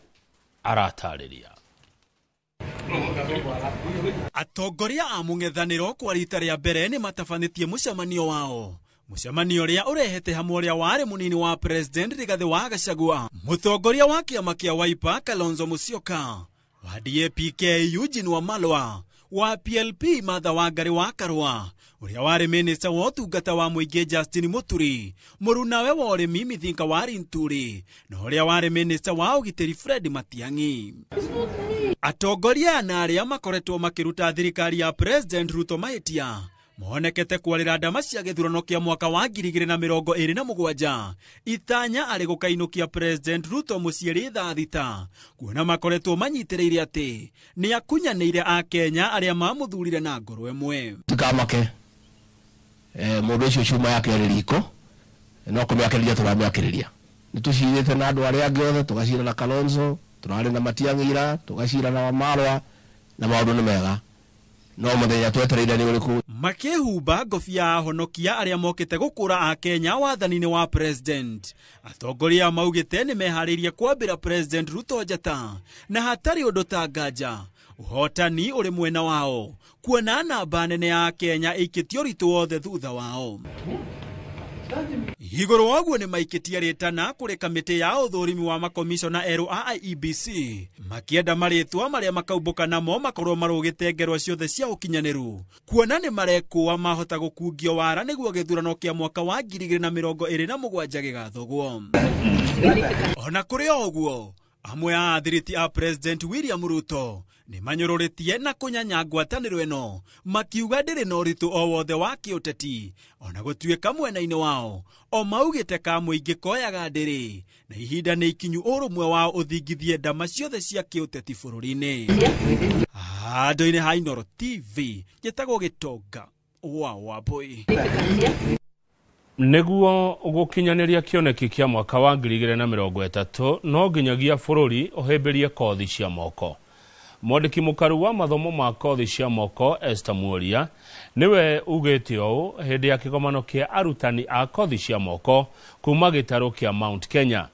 aratarĩria. Atongoria a mũng'ethanĩro kwa rita rĩa mbere nĩ matabanĩtie mũcemanio wao, mũcemanio ũrĩa ũrehete hamwe ũrĩa warĩ mũnini wa President Rigathĩ wa Gachagua, mũtongoria wa kĩama kĩa Wiper Kalonzo Musyoka, wa DAP-K Eugene Wamalwa, Wa PLP Martha Wangari wa Karua, ũrĩa warĩ minista wa ũtungata wa mũingĩ Justin Muturi, mũrunawe wa ũrĩmi Mithika wa Linturi, na ũrĩa warĩ minista wa ũgitĩri Fred Matiang'i. Atongoria na arĩa makoretwo makĩruta thirikari ya President Ruto mahĩtia monekete kwarĩra ndama cia gĩthurano kĩa mwaka wa 2027 itanya arĩ gũkainũkia President Ruto mũciĩ rĩ thaa thita, kuona makoretwo manyitĩrĩire atĩ nĩ akunyanĩire Akenya arĩa mamũthurire na ngoro ĩmwe. Tikamake mũndũ ũcio cuma yake ĩrĩ riko no kũmĩakĩrĩria tũramĩakĩrĩria. Nĩ tũcirĩte na andũ arĩa angĩ othe, tũgacira na Kalonzo, tũrarĩ na Matiang'i ira, tũgacira na Wamarwa, na maũndũ nĩ mega. No mũthenya twetereire nĩ ũrĩkũ? Makĩhumba ngobia ya ahonokia arĩa mokĩte gũkũra Akenya wathani-inĩ wa President. Atongoria maugĩte nĩ meharĩirie kwambĩra President Ruto njata na hatarĩ ũndũ ta nganja ũhotani ũrĩ mwena wao, kuona namba nene ya Kenya ĩikĩtio ũritũ wothe thutha wao. Igũrũ wa ũguo nĩ maikĩtie rĩtana kũrĩ kamĩtĩ ya ũthũrimi wa makomishona erũ a IEBC makĩenda marĩtwa marĩa makaumbũka namo makorwo marũgĩte ngerwa ciothe cia ũkinyanĩru, kuona nĩ marekũa mahota gũkungio wara nĩguo gĩthurano kĩa mwaka wa 2027 gĩgathogwo. Ona kũrĩ o ũguo, amwe a athiriti a President William Ruto nĩ manyũrũrĩtie na kũnyanya ngwatanĩro ĩno makiuga ndĩrĩ na ũritũ o wothe wa kĩũteti, ona gũtuĩka mwena-inĩ wao o maugĩte ka mũingĩ koyaga ndĩrĩ na ihinda nĩ ikinyu ũrũmwe wao ũthingithie ndama ciothe cia kĩũteti bũrũri-inĩ. Handũ-inĩ ha Inooro TV njĩtagwo Gĩtonga wa Wambui. Nĩguo gũkinyanĩria kĩoneki kĩa mwaka wa 2030 no nginyagia bũrũri ũhĩmbĩrie kothi cia moko. Mwandĩki mũkaru wa mathomo ma kothi cia moko Esther Muoria nĩwe ugĩte ũũ hĩndĩ ya kĩgomano kĩa arutani a kothi cia moko kuma gĩtarũ kĩa Mount Kenya.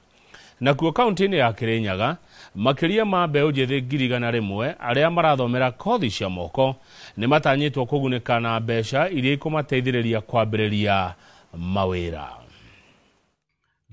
Nakuo kaunti-inĩ ya Kirinyaga makĩria ma mbeũ njĩthĩ 100,000 arĩa marathomera kothi cia moko nĩ matanyĩtwo kũgunĩka na mbeca iria ikũmateithĩrĩria kwambĩrĩria mawĩra.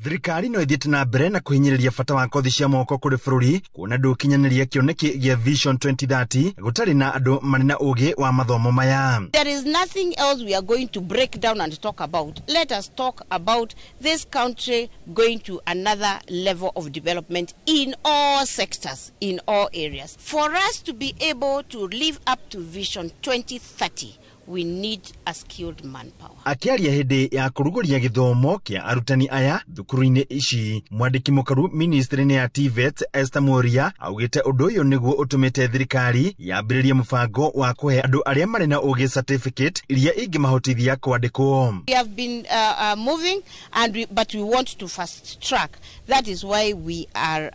Thirikari no ithiĩte na mbere na kũhinyĩrĩria bata wa kothi cia moko kũrĩ bũrũri, kuona ndũkinyanĩria kĩoneki gĩa Vision 2030 gũtarĩ na andũ marĩ na ũgĩ wa mathomo maya. There is nothing else we are going to break down and talk about. Let us talk about this country going to another level of development in all sectors, in all areas. For us to be able to live up to Vision 2030, we need a skilled manpower. Akiaria hĩndĩ ya kũrugũria gĩthomo kĩa arutani aya thukuru-inĩ ici, mwandĩki mũkaru ministry-inĩ ya TVET Esther Muoria augĩte ũndũ ũyũ nĩguo ũtũmĩte thirikari yambĩrĩrie mũbango wa kũhe andũ arĩa marĩ na ũgĩ certificate iria ingĩmahotithia kwandĩkwo. We have been moving and but we want to fast track. That is why we are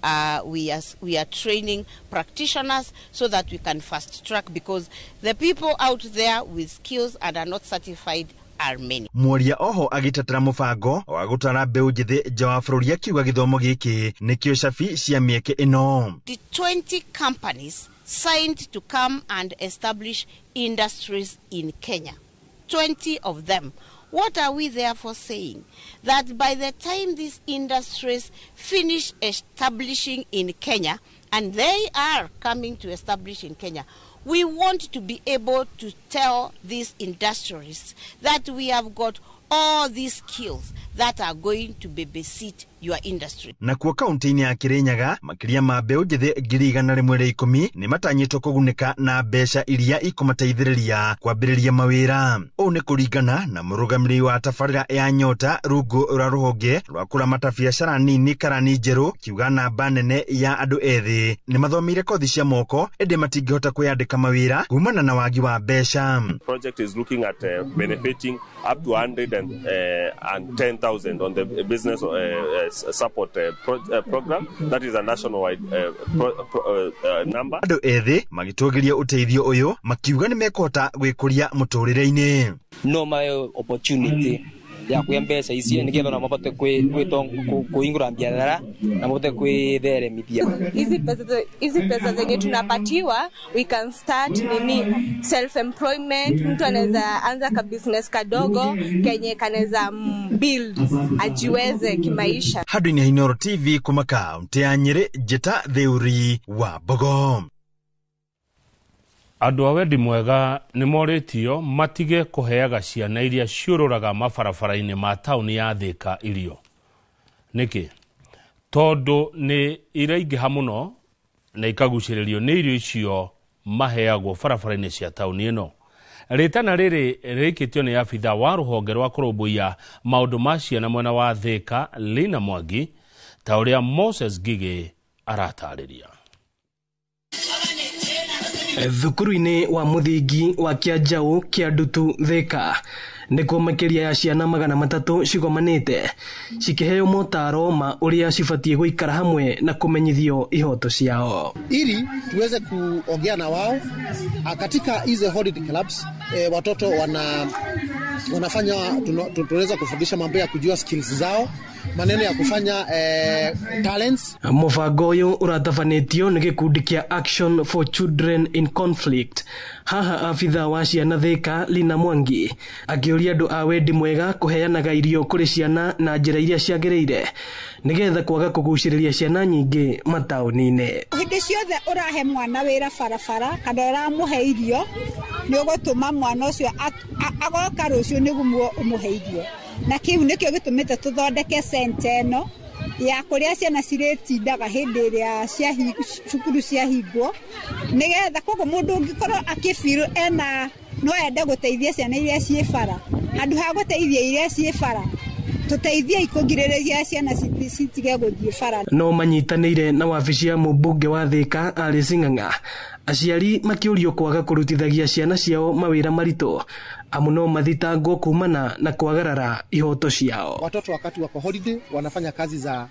training practitioners so that we can fast track, because the people out there with skills and are not certified are many. Muoria oho agĩtetera mũbango wa gũtwara mbeũ njĩthĩ nja wa bũrũri akiuga gĩthomo gĩkĩ nĩkĩo cabi cia mĩeke ĩno. The 20 companies signed to come and establish industries in Kenya. 20 of them. What are we therefore saying? That by the time these industries finish establishing in Kenya, and they are coming to establish in Kenya, we want to be able to tell these industrialists that we have got all these skills that are going to babysit your industry. Nakuo kaunti-inĩ ya Kirinyaga makĩria ma mbeũ njĩthĩ 110,000 nĩ matanyĩtwo kũgunĩka na mbeca iria ikũmateithĩrĩria kwambĩrĩria mawĩra. Ũũ nĩ kũringana na mũrũgamĩrĩri wa tabarĩra ya Nyota rungu rwa rũhonge rwa kũramata biacara nini Karani Njerũ kiuga namba nene ya andũ ethĩ nĩ mathomeire kothi cia moko ĩndĩ matingĩhota kwĩyandĩka mawĩra kumana na wagi wa mbeca. Project is looking at benefiting up to 110,000 on the business support program. That is a nationwide number. Andũ ethĩ magĩtũgĩria ũteithio ũyũ makiuga nĩ mekũhota gwĩkũria mũtũrĩre-inĩ. No my opportunity ya kuya mbeca icio nigetha ona mabote kuingura biathara na mabote kwitheremithia. Hizi pesa zenye tunapatiwa, we can start nini self employment. Mtu anaweza anza ka business kadogo kenye kanaweza build ajiweze kimaisha. Handũ-inĩ ha Inooro TV kuma kaunti ya Nyeri, Njĩta Theuri wa Mbogo. Andũ a wendi mwega nĩ morĩtio matige kũheaga ciana iria ciũrũraga mabarabara-inĩ ma taũni ya Thika irio. Nĩkĩ? Tondũ nĩ iraingĩha mũno na ikagucĩrĩrio nĩ irio icio maheagwo barabara-inĩ cia taũni ĩno. Rĩtana rĩrĩ rĩikĩtio nĩ abitha wa rũhonge rwa kũrũmbũiya maũndũ ma ciana mwena wa Thika, Lina Mwangi, ta ũrĩa Moses Ngigĩ aratarĩria. Thukuru-inĩ wa mũthingi wa Kĩanjaũ kĩa Ndutu Thika nĩkuo makĩria ya ciana 300 cigomanĩte cikĩheo motaro ma ũrĩa cibatiĩ gũikara hamwe na kũmenyithio ihoto ciao, ili tuweze kuongea na wao katika hizo holiday clubs. Watoto wanafanya tunaweza kufundisha mambo ya kujua skills zao, maneno ya kufanya talents. Mũbango ũyũ ũratabanĩtio nĩ gĩkundi kĩa Action for Children in Conflict. Haha abitha wa ciana Thika Lina Mwangi akĩũria andũ a wendi mwega kũheanaga irio kũrĩ ciana na njĩra iria ciagĩrĩire nĩgetha kwaga kũgucĩrĩria ciana nyingĩ mataũni-inĩ. Hĩndĩ ciothe ũrahe mwana wĩra barabara kana ũramũhe irio, nĩ ũgũtũma mwana ũcio agoka rũciũ nĩguo ũmũhe irio, na kĩu nĩkĩo gĩtũmĩte tũthondeke center ĩno ya kũrĩa ciana cirĩtindaga hĩndĩ ĩrĩa cukuru ciahingwo, nĩgetha koguo mũndũ ũngĩkorwo akĩbirũ ena no ende gũteithia ciana iria ciĩ bara, handũ ha gũteithia iria ciĩ bara tũteithiei kũgirĩrĩria ciana citige gũthiĩ bara. No manyitanĩire na wabici ya mũmbunge wa Thika Alice Ng'ang'a, aciari makĩũrio kwaga kũrutithagia ciana ciao mawĩra maritũ amu no mathitangwo kumana na kwagarara ihoto ciao. Watoto wakati wako holiday wanafanya kazi za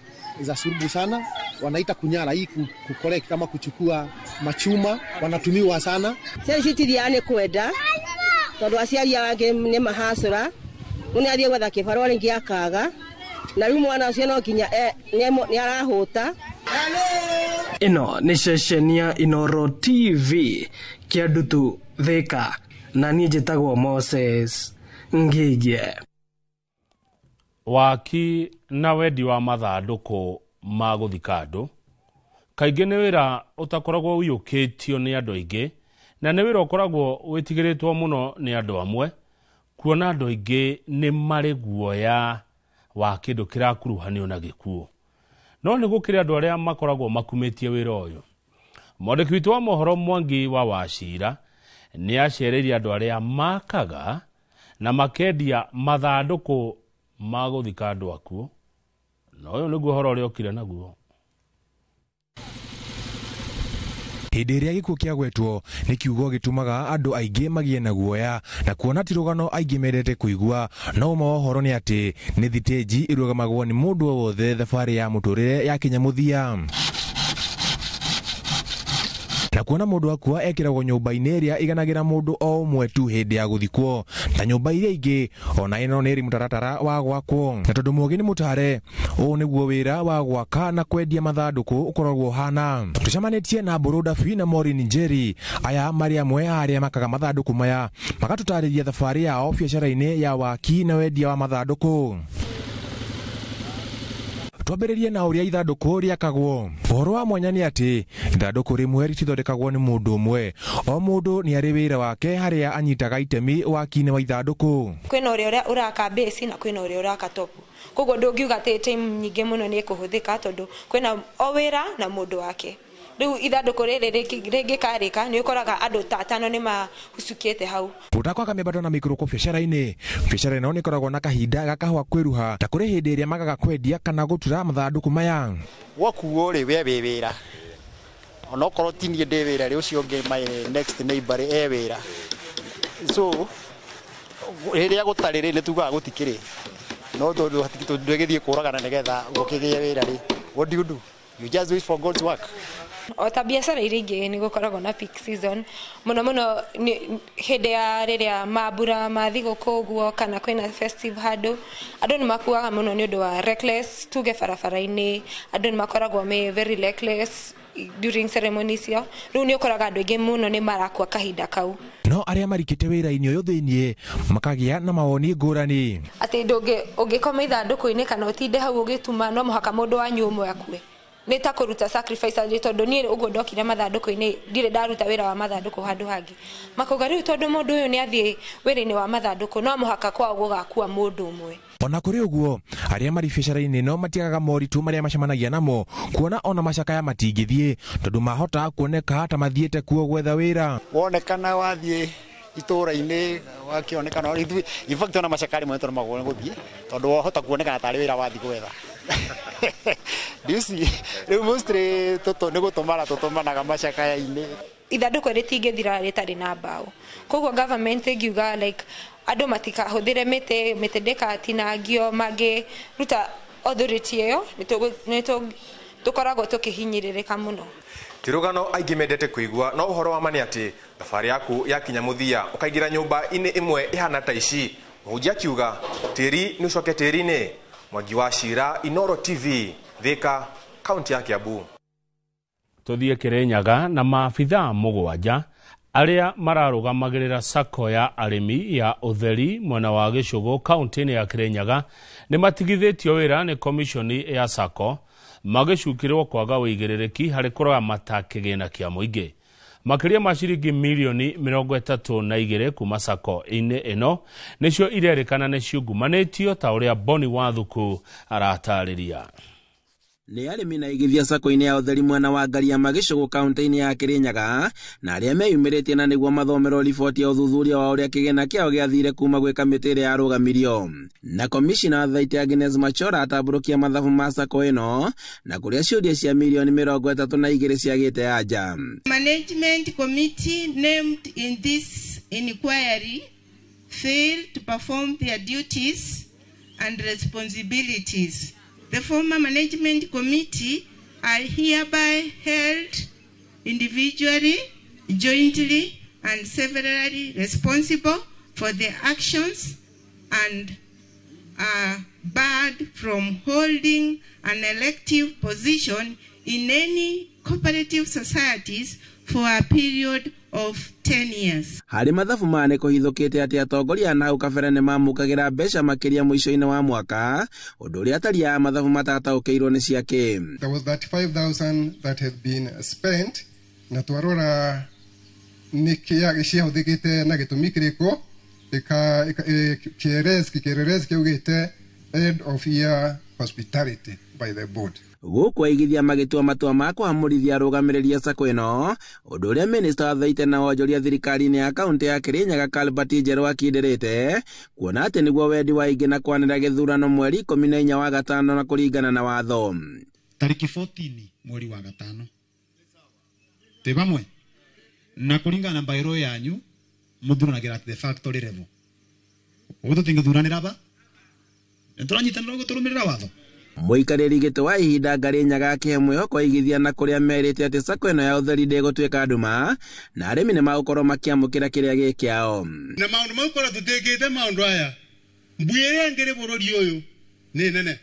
surubu sana, wanaita kunyara, hii kukolect kama kuchukua machuma, wanatumiwa sana. Ciana citithiaga nĩ kwenda tondũ aciari angĩ nĩ mahacũra, nĩ athiĩ gwetha kĩbarũa rĩngĩ akaga, na rĩu mwana ũcio no nginya nĩ arahũta. Ĩno nĩ ceceni ya Inooro TV Kĩandutu Thika, na niĩ njĩtagwo Moses Ngĩgie. Waki na wendi wa mathandũkũ ma gũthika andũ kaingĩ nĩ wĩra ũtakoragwo ũiyũkĩtio nĩ andũ aingĩ, na nĩ wĩra ũkoragwo wĩtigĩrĩtwo mũno nĩ andũ amwe, kuona andũ aingĩ nĩ marĩ guoya wa kĩndũ kĩrakuruhanio na gĩkuũ. No nĩ gũkĩrĩ andũ arĩa makoragwo makumĩtie wĩra ũyũ. Mwandĩki witũ wa mohoro Mwangi wa Wacira nĩ acereirie andũ arĩa makaga na makendia mathandũkũ ma gũthika andũ akuũ, na ũyũ nĩguo ũhoro ũrĩa okire naguo. Hĩndĩ ĩrĩa gĩkuũ kĩagwetwo nĩ kiugo gĩtũmaga andũ aingĩ magĩe na guoya, na kuona ti rũgano aingĩ mendete kũigua, no ũma wa ũhoro nĩ atĩ nĩ thitĩnji ĩrũgamagwo nĩ mũndũ o wothe thabarĩ ya mũtũrĩre yakinya mũthia. Na kuona mũndũ akua ekĩragwo nyũmba-inĩ ĩrĩa ĩganagĩra mũndũ o ũmwe tu hĩndĩ ya gũthikwo, ta nyũmba iria ingĩ ona ĩno nĩ ĩrĩ mũtaratara wa gwakwo. Na tondũ mũũgĩ nĩ mũtare, ũũ nĩguo wĩra wa gwaka na kwendia mathandũkũ ũkoragwo ũhana. Tũcemanĩtie na Mbũrũ Dabi na Maureen Njeri, aya marĩ amwe a arĩa makaga mathandũkũ maya, magatũtarĩria thabarĩ yao biacara-inĩ ya waki na wendia wa mathandũkũ. Twambĩrĩrie na ũrĩa ithandũkũ rĩakagwo. Ũhoro wa mwanya nĩ atĩ ithandũkũ rĩmwe rĩtithondekagwo nĩ mũndũ ũmwe, o mũndũ nĩ arĩ wĩra wake harĩa anyitaga itemi waki-inĩ wa ithandũkũ. Kwĩna ũrĩa ũraka base na kwĩna ũrĩa ũraka top, koguo ndũngiuga atĩ time nyingĩ mũno nĩ ĩkũhũthĩka tondũ kwĩna o wĩra na mũndũ wake. Rĩu ithandũkũ rĩrĩ rĩngĩkarĩka nĩ ũkoraga andũ ta atano nĩ mahucukĩte hau. Gũtakwaka mĩambato na mĩikũrũko biacara-inĩ, biacara ĩno nĩ ĩkoragwo na kahinda ga kahũa kwĩruha, ta kũrĩ hĩndĩ ĩrĩa magaga kwendia kana gũtura mathandũkũ maya. Wakuo rĩ we wĩ wĩra, onokorwo ti niĩ ndĩ wĩra rĩ, ũcio ũngĩ my next neighbor rĩ e wĩra, so rĩrĩa gũtarĩ rĩ nĩ tugaga gũtikĩrĩ, no tondũ ndũgĩthiĩ kũragana nĩgetha gũkĩgĩe wĩra rĩ, what do you do? You just wait for God's work. O ta biacara iria ingĩ nĩ gũkoragwo na peak season mũno mũno hĩndĩ ya rĩrĩa mambura ma thigũkũ ũguo, kana kwĩna festive handũ, andũ nĩ makuaga mũno nĩ ũndũ wa reckless, tuge barabara-inĩ andũ nĩ makoragwo me very reckless during ceremony icio, rĩu nĩ ũkoraga andũ aingĩ mũno nĩ marakua kahinda kau. No arĩa marikĩte wĩra-inĩ ũyũ thĩiniĩ makagĩa na mawoni ngũrani, atĩ ũngĩkoma ithandũkũ-inĩ kana ũtinde hau ũgĩtuma, no mũhaka mũndũ wanyu ũmwe akue. Nĩ ta kũruta sacrifice arĩ tondũ niĩ ũguo ndokire mathandũkũ-inĩ ndirĩ ndaruta wĩra wa mathandũkũ handũ hangĩ. Makauga rĩu tondũ mũndũ ũyũ nĩ athiĩ wĩra-inĩ wa mathandũkũ no mũhaka kwao gũgakua mũndũ ũmwe. Ona kũrĩ ũguo arĩa marĩ biacara-inĩ no matiagaga moritũ marĩa macemanagia namo kuona ona macakaya matingĩthiĩ tondũ mahota kuoneka ta mathiĩte kuo gwetha wĩra. Wonekana wathiĩ itũra-inĩ wakĩonekana in fact ona macakaya rĩmwe nĩtũremagwo nĩ gũthiĩ tondũ wahota kuonekana tarĩ wĩra wathiĩ gwetha. Ndĩci rĩu mostly nĩ gũtũmana tũtũmanaga macakaya-inĩ. Ithandũkũ rĩtingĩthira rĩtarĩ na mbaũ. Koguo government ĩngiuga like andũ matikahũthĩre mĩtĩ, mĩtĩ ndĩkatinangio, mangĩruta authority ĩyo nĩ tũkoragwo tũkĩhinyĩrĩrĩka mũno. Ti rũgano aingĩ mendete kũigua no ũhoro wa ma nĩ atĩ thabarĩ yaku yakinya mũthia ũkaingĩra nyũmba-inĩ ĩmwe ĩhana ta ici. Mũhunjia akiuga tĩri nĩ ũcoke tĩri-inĩ. Mwangi wa Cira, Inooro TV, Thika, kaunti ya Kiambu. Tuthiĩ Kirinyaga na maabithaa mũgwanja arĩa mararũgamagĩrĩra sacco ya arĩmi ya Ũtheri mwena wa Gĩcũgũ kaunti-inĩ ya Kirinyaga nĩ matigithĩtio wĩra nĩ komishoni ya sacco magĩcukĩrwo kwaga ũigĩrĩrĩki harĩ kũramata kĩgĩna kĩa mũingĩ. Makĩria ma ciringi mirioni 32 kuma sacco-inĩ ĩno nĩcio irerĩkana nĩ ciungumanĩtio ta ũrĩa Boni Wathuku aratarĩria. Nĩ arĩmi na igithia sacco-inĩ ya Ũtheri mwena wa Ngariama Gĩcũgũ kaunti-inĩ ya Kirinyaga na arĩa meyumĩrĩtie na nĩguo mathomerwo riboti ya ũthuthuria wa ũrĩa kĩgĩna kĩao gĩathire kuma gwĩ kamĩtĩ ĩrĩa yarũgamirio na komishina wa Thaitĩ Agnes Machora atambũrũkia mathabu ma sacco ĩno na kũrĩa ciũria cia mirioni 32 ciagĩte anja. Management committee named in this inquiry failed to perform their duties and responsibilities. The former management committee are hereby held individually, jointly, and severally responsible for their actions and are barred from holding an elective position in any cooperative societies for a period of 10 years. Harĩ mathabu maya nĩ kũhithũkĩte atĩ atongoria na hau kabere nĩ mamũkagĩra mbeca makĩria mũico-inĩ wa mwaka, ũndũ ũrĩa atari a mathabu matataũkĩirwo nĩ ciake. There was 35,000 that had been spent na twarora nĩ ciahũthĩkĩte na gĩtũmi kĩrĩkũ kĩerezi kĩaugĩte end of year hospitality by the board. Gũkũ aigithia magĩtua matua ma kũhamũrithia arũgamĩrĩri a sacco ĩno, ũndũ ũrĩa minista wa Thaitĩ na wonjoria thirikari-inĩ ya kaunti ya Kirinyaga Albert Njerũ akindĩrĩte kuona atĩ nĩguo wendi wa aingĩ na kwanĩra gĩthurano mweri 14 wa gatano na kũringana na watho. Tarĩki 14 mweri wa gatano twĩ hamwe na kũringana na mbaĩro yanyu mũthuranagĩra at the factory level ũguo tũtingĩthuranĩra ba nĩtũranyitanĩra ũguo tũrũmĩrĩra watho. Mũikarĩri gĩtĩ wa ihinda Ngarinyaga akĩhe mwĩhoko aigithia na kũrĩa merĩte atĩ sacco ĩno ya Ũtheri ndĩgũtuĩka nduma na arĩmi nĩmagũkorwo makĩamũkĩra kĩrĩa gĩ kĩao. Na maũndũ mau korwo tũtĩkĩte maũndũ aya mbui ĩrĩa ĩngĩrĩ bũrũri ũyũ nĩ nene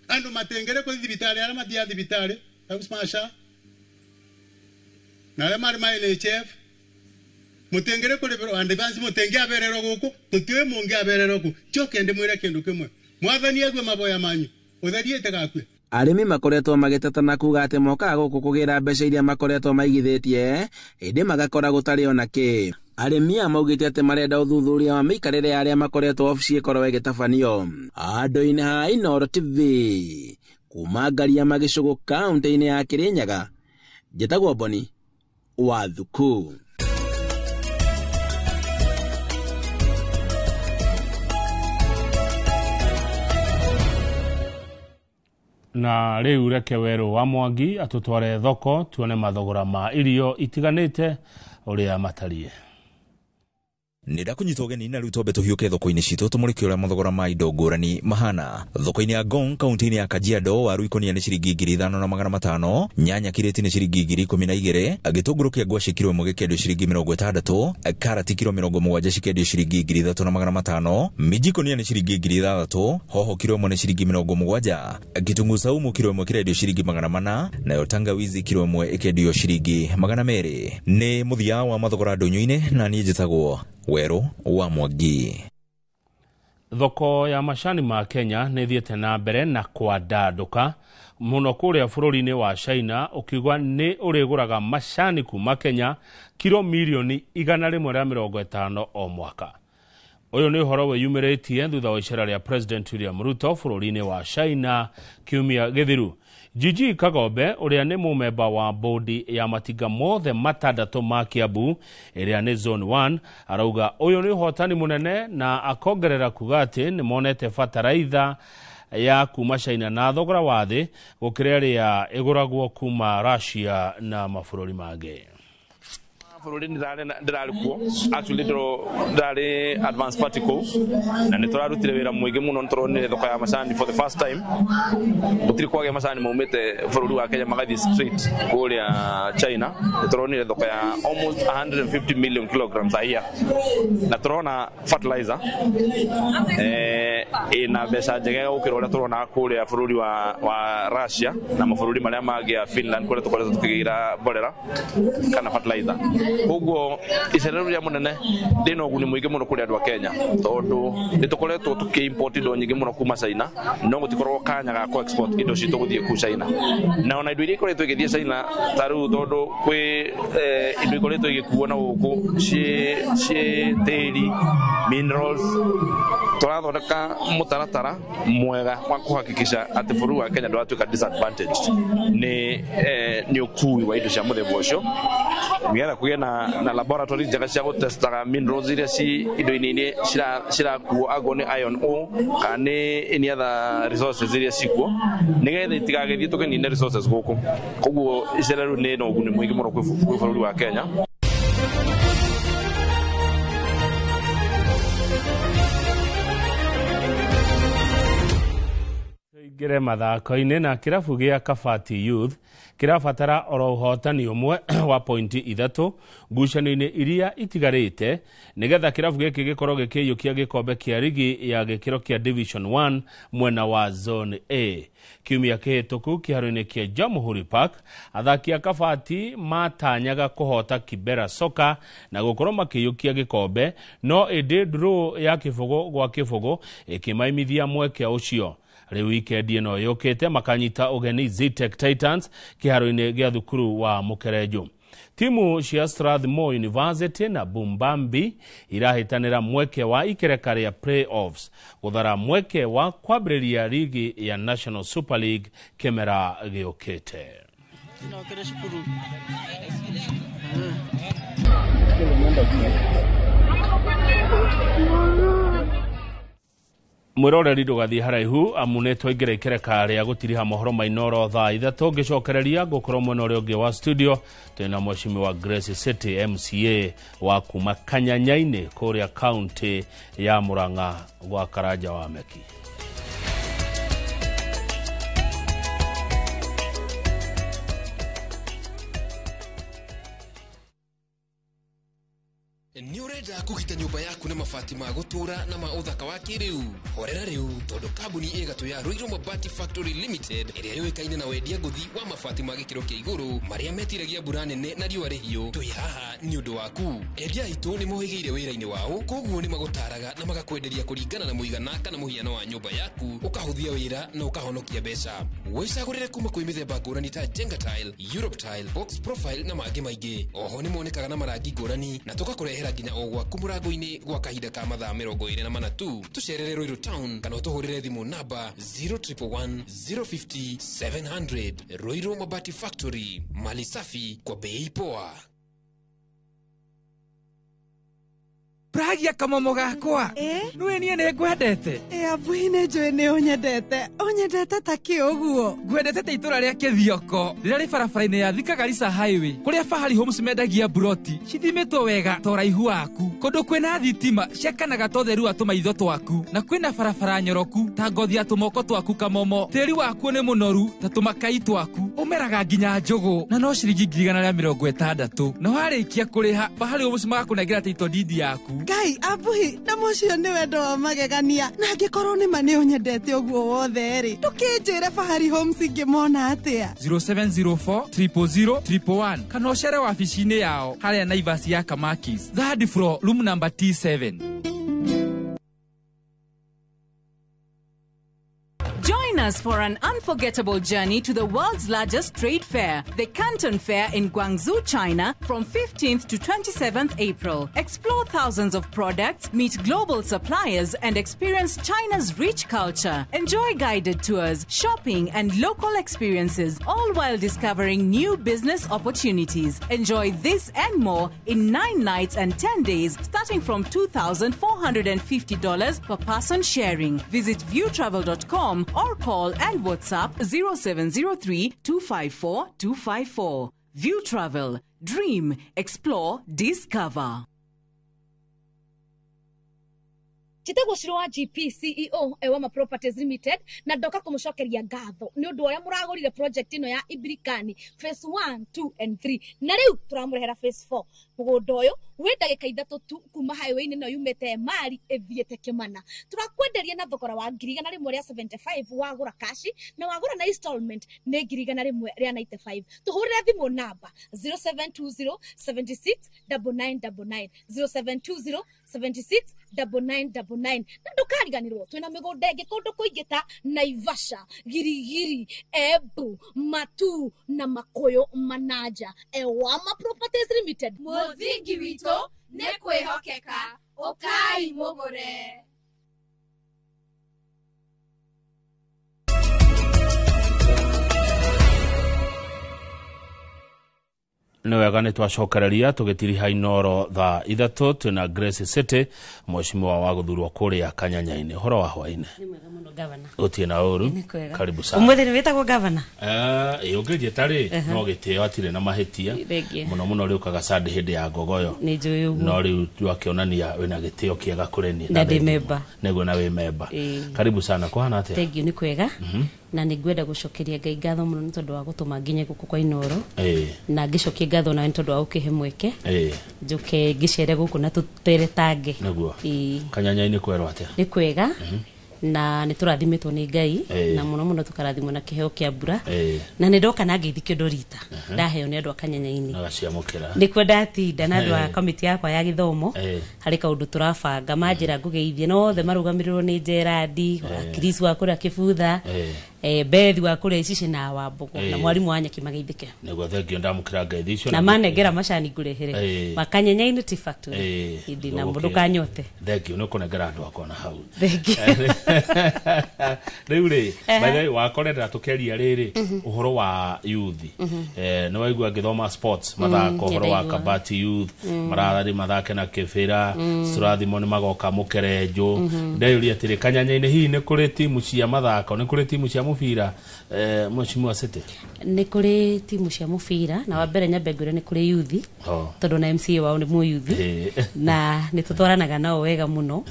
andũ matengere kũthi thibitarĩ arĩa mathiaga thibitarĩ ta na arĩa marĩ ma NHIF mũtengere kũrĩbĩrwo advance mũtengĩabererwo gũkũ tũtiũĩ mũngĩabererwo kũ njoke ndĩmwĩre kĩndũ kĩmwe mwathani ague maboya manyu Arĩmi makoretwo magĩteta na kuga atĩ mokaga gũkũ kũgĩra mbeca iria makoretwo maigithĩtie ĩndĩ magakora gũtarĩ ona kĩ. Arĩmi aya maugĩte atĩ marenda ũthuthuria wa mĩikarĩre ya arĩa makoretwo obici ĩkorwo ĩgĩtabanio. Andũ-inĩ ha Inooro TV kuma Ngariama Gĩcũgũ kaunti-inĩ ya Kirinyaga, njĩtagwo Boni Wathuku. Na rĩu reke Werũ wa Mwangi atũtware thoko tuone mathogora ma irio itiganĩte ũrĩa matariĩ. Nĩndakunyita ũgeni na rĩu twambe tũhiũke thoko-inĩ citũ tũmũrĩke ũrĩa mathogora ma indo ngũrani mahana. Thoko-inĩ ya Ngong kaunti-inĩ ya Kajiado waru ikũnia nĩ ciringi 5,500, nyanya kirĩti nĩ ciringi 12,000, gĩtũngũrũ kĩa ngwacĩ kiro ĩmwe gĩkĩendio ciringi 60, karati kiro 70 cikĩendio ciringi 3,500, minji ikũnia nĩ ciringi 6,000, hoho kiro ĩmwe nĩ ciringi 70, gĩtunguu saumu kiro ĩmwe kĩrendio ciringi 400, nayo tangawizi kiro ĩmwe ĩkĩendio ciringi 200. Nĩ mũthia wa mathogora ndũnyũ-inĩ na niĩ njĩtagwo Werũ wa Mwangi. Thoko ya macani ma Kenya nĩ ĩthiĩte na mbere na kwandandũka mũno kũrĩa bũrũri-inĩ wa China, ũkiuga nĩ ũrĩgũraga macani kuma Kenya kiro mirioni 150 o mwaka. Ũyũ nĩ ũhoro wĩyumĩrĩtie thutha wa icera rĩa President William Ruto bũrũri-inĩ wa China kiumia gĩthiru. Gigi Kagombe ũrĩa nĩ mũmemba wa bodi ya matinga mothe matandatũ ma Kiambu ĩrĩa nĩ Zone 1 arauga ũyũ nĩ ũhotani mũnene na akongerera kuga atĩ nĩ monete bataraitha ya kuma China na thogora wa thĩ gũkĩra ĩrĩa ĩgũragwo kuma Russia na mabũrũri mangĩ. Bũrũri ndĩrarĩ kuo, actually ndĩrarĩ advance party kũu, na nĩ tũrarutire wĩra mũingĩ mũno. Nĩ tũronire thoko ya macani for the first time. Gũtirĩ kwagĩa macani maumĩte bũrũri wa Kenya magathiĩ straight kũrĩa China. Nĩ tũronire thoko ya almost 150 million kilograms a year, na tũrona fertilizer ĩna mbeca njega gũkĩra ũrĩa tũronaga kũrĩa bũrũri wa Russia na mabũrũri marĩa mangĩ ya Finland, kũrĩa tũkoretwo tũkĩgĩra mborera kana fertilizer. Koguo icera rĩu rĩa mũnene rĩna ũguni mũingĩ mũno kũrĩ andũ a Kenya, tondũ nĩ tũkoretwo tũkĩ-import indo nyingĩ mũno kuma China, no gũtikoragwo kanya ga kũ-export indo citũ gũthiĩ kũu China. Na ona indo iria ikoretwo igĩthiĩ China ta rĩu, tondũ kwĩ indo ikoretwo igĩkuo na gũkũ ciĩ tĩri, minerals, tũrathondeka mũtaratara mwega wa kũhakikisha atĩ bũrũri wa Kenya ndũratuĩka disadvantaged nĩ ũkui wa indo cia mũthemba ũcio, nĩgetha kũgĩe na laboratory njega cia gũtestaga minerals iria ci indo-inĩ iria cirakuo, angorwo nĩ iron ore kana nĩ any other resources iria cikuo, nĩgetha itigagĩthiĩ tũkĩnine resources gũkũ. Koguo icera rĩu nĩ na ũguni mũingĩ mũno kwĩ bũrũri wa Kenya. Ngire mathako-inĩ, na kĩrabu gĩa Kabati Youth kĩrabatara oro ũhotani ũmwe wa pointi 3 ngucanio-inĩ iria itigarĩte nĩgetha kĩrabu gĩkĩ gĩkorwo gĩkĩiyũkia gĩkombe kĩa rigi ya gĩkĩro kĩa Division 1 mwena wa Zone A. Kiumia kĩhĩtũku kĩharo-inĩ kĩa Jamhuri Park, athaki a Kabati matanyaga kũhota Kibera Soka na gũkorwo makĩiyũkia gĩkombe, no ĩndĩ draw ya 0-0 ĩkĩmaimithia mweke ũcio. Rĩu wikendi ĩno yũkĩte makanyita ũgeni Zetech Titans kĩharo-inĩ gĩa thukuru wa Mũkerenjũ. Timu cia Strathmore University na Bumbambi irahĩtanĩra mweke wa ikereka rĩa playoffs gũthara mweke wa kwambĩrĩria rigi ya National Super League kĩmera gĩũkĩte. Mwĩroreri ndũgathiĩ haraihu amu nĩ twaingĩra ikereka rĩa gũtiriha mohoro ma Inooro thaa 3. Ngĩcokereria ngũkorwo mwena ũrĩa ũngĩ wa studio twĩna mheshimiwa Grace City MCA wa kuma Kanyanya-inĩ kũrĩa kaunti ya Murang'a gwa Karanja wa Meki. Nĩ ũrenda kũgita nyũmba yaku na mabati ma gũtũũra na ma ũthaka wa kĩrĩu? Horera rĩu, tondũ kambuni ĩgatũ ya Ruiru Mabati Factory Limited ĩrĩa yũĩkaine na wendia ngũthi wa mabati ma gĩkĩro kĩa igũrũ marĩa metiragia mbura nene na riũa rĩhiũ, twĩ haha nĩ ũndũ waku. Endia aitũ nĩ mohĩgĩire wĩra-inĩ wao, koguo nĩ magũtaraga na magakwenderia kũringana na mũigana kana mũhiano wa nyũmba yaku, ũkahũthia wĩra na ũkahonokia mbeca. Wĩcagũrĩre kuma kwĩ mĩthemba ngũrani ta Jenga Tile, Europe Tile, Box Profile na mangĩ maingĩ. Oho nĩ monekaga na marangi ngũrani na tũgakũrehera nginya o gwaku mũrango-inĩ gwa kahinda ka mathaa 24 tu. Tũcerere Ruiru Town kana ũtũhũrĩre thimũ namba 0111 050 700. Ruiru Mabati Factory, mali safi kwa bei poa. Pragia kamomo gakwa. Nĩwe niĩ nĩ ngwendete. Abuhi nĩ njũĩ nĩ ũnyendete. Ũnyendete ta kĩ ũguo? Ngwendete ta itũra rĩa Kĩthioko rĩrĩa rĩ barabara-inĩ ya Thika Garissa Highway, kũrĩa Fahari Homes mendagia mburoti cithimĩtwo wega ta ũraihu waku, kũndũ kwĩna thitima ciakanaga ta ũtheru wa tũmaitho twaku, na kwĩna barabara nyoroku ta ngothi ya tũmoko twaku kamomo. Tĩri wakuo nĩ mũnoru ta tũmakai twaku, ũmeraga nginya njũgũ na no ciringi 160,000. Na warĩkia kũrĩha, Fahari Homes magakũnengera title deed yaku. Ngai abuhi na mũcio nĩ wendo wa magegania, na angĩkorwo nĩ ma nĩ ũnyendete ũguo wothe rĩ, ndũkĩnjĩre Fahari Homes ingĩmona atĩa? 0704 000 111 kana ũcere wabici-inĩ yao harĩa Naivas ya Kamakis, third floor, room number T7. us for an unforgettable journey to the world's largest trade fair, the Canton Fair in Guangzhou, China, from 15th to 27th April. Explore thousands of products, meet global suppliers, and experience China's rich culture. Enjoy guided tours, shopping, and local experiences, all while discovering new business opportunities. Enjoy this and more in 9 nights and 10 days, starting from $2,450 per person sharing. Visit viewtravel.com or call and WhatsApp 0703 254 254. View Travel. Dream, explore, discover. Njĩtagwo Shiro wa GP CEO Ewama Properties Limited na ndoka kũmũcokeria ngatho nĩ ũndũ ũrĩa mũragũrire project ĩno ya Ibirikani phase 1, 2 and 3 na rĩu tũramũrehera phase 4. Mũgũnda ũyũ wĩ ndagĩka 3 tu kuma highway-inĩ ĩno yumĩte Emali ĩthiĩte Kĩmana. Tũrakwenderia na thogora wa 175,000 wagũra kashi na wagũra na installment nĩ 195,000. Tũhũrĩre thimũ namba 0720 76 9999 0720 76 9999 na ndũkariganĩrwo twĩna mĩgũnda ĩngĩ kũndũ kũingĩ ta Naivasha, Girigiri, Embu, Matu na Makuyu Manaja. Ewama Properties Limited, mũthingi witũ nĩ kwĩhokeka. Ũkai mũgũre. Nĩ wega nĩ twacokereria tũgĩtiriha Inoro thaa 3 twĩna Grace City mheshimiwa wa gũthurwo kũrĩa Kanyanya-inĩ. Ũhoro wa hwaĩ-inĩ? Nĩ mwega mũno gavana. Gũtirĩ na ũru. Karibu sana. Ũmũthĩ nĩ wĩtagwo gavana? Ũngĩnjĩta rĩ no gĩtĩo atirĩ na mahĩtia mũno mũno rĩũkaga Sunday hĩndĩ ya ngogoyo. Nĩ njũĩ ũguo. No rĩu twakĩonania wĩna gĩtĩo kĩega kũrĩ niĩ. Na ndĩ memba. Nĩguo na wĩ memba. Karibu sana. Kũhana atĩa? Thank you, nĩ kwega. Na nĩ ngwenda gũcokeria Ngai ngatho mũno nĩ tondũ wa gũtũma nginye gũkũ kwa Inoro. Na ngĩcokia ngatho nawe nĩ tondũ wa gũkĩhe mweke njoke ngĩcere gũkũ na tũteretange. Nĩguo. Kanyanya-inĩ kwerwo atĩa? Nĩ kwega. Na nĩ tũrathimĩtwo nĩ Ngai na mũno mũno tũkarathimwo na kĩheo kĩa mbura. Na nĩ ndoka na ngeithi kĩndũ rita ndaheo nĩ andũ a Kanyanya-inĩ. Nĩkuo ndatinda na andũ a kamĩtĩ yakwa ya gĩthomo harĩ kaũndũ tũrabanga manjĩra ngũgeithie na othe marũgamĩrĩrwo nĩ Gerard Chris wa kũrĩa Kĩbutha, Bethi wa kũrĩa Icici na Wambugu na mwarimũ wa Nyeki mageithĩke. Nĩguo, thengio ndamũkĩra ngeithi icio na manengera macani ngũrehere Makanyanya-inĩ Tea Factory ĩndĩ na mũndũ kanyote. Thengio nĩ ũkũnengera andũ akwa na hau. Rĩu rĩ by the way wakorera tũkĩaria rĩrĩ ũhoro wa youth, nĩ waigua ngĩthoma sports mathako ũhoro wa Kabati youth mararĩ mathake na Kĩbĩra Surathimo nĩ magoka Mũkerenjũ. Ndeyũria atĩrĩ Kanyanya-inĩ hihi nĩ kũrĩ timu cia mathako, nĩ kũrĩ timu cia mũbira mheshimiwa City? Nĩ kũrĩ timu cia mũbira na wa mbere nyambe ngwĩre nĩ kũrĩ youth tondũ na MCA wao nĩ mũyuthi na nĩ tũtwaranaga nao wega mũno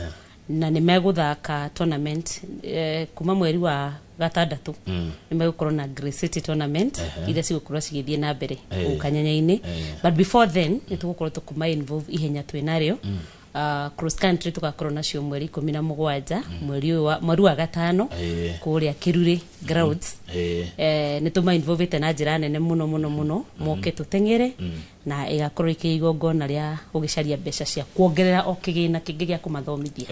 na nĩ megũthaka tournament kuma mweri wa gatandatũ nĩ megũkorwo na Grace City tournament iria cigũkorwo cigĩthiĩ na mbere kũu Kanyanya-inĩ. But before then nĩ tũgũkorwo tũkũma involve ihenya twĩ narĩo cross country tũgakorwo nacio mweri 17 mweri wa gatano kũrĩa Kĩrurĩ grounds. Nĩ tũma involve na njĩra nene mũno mũno mũno moke tũteng'ere na ĩgakorwo ĩkĩ igongona rĩa gũgĩcaria mbeca cia kuongerera o kĩgĩna kĩngĩ gĩa kũmathomithia.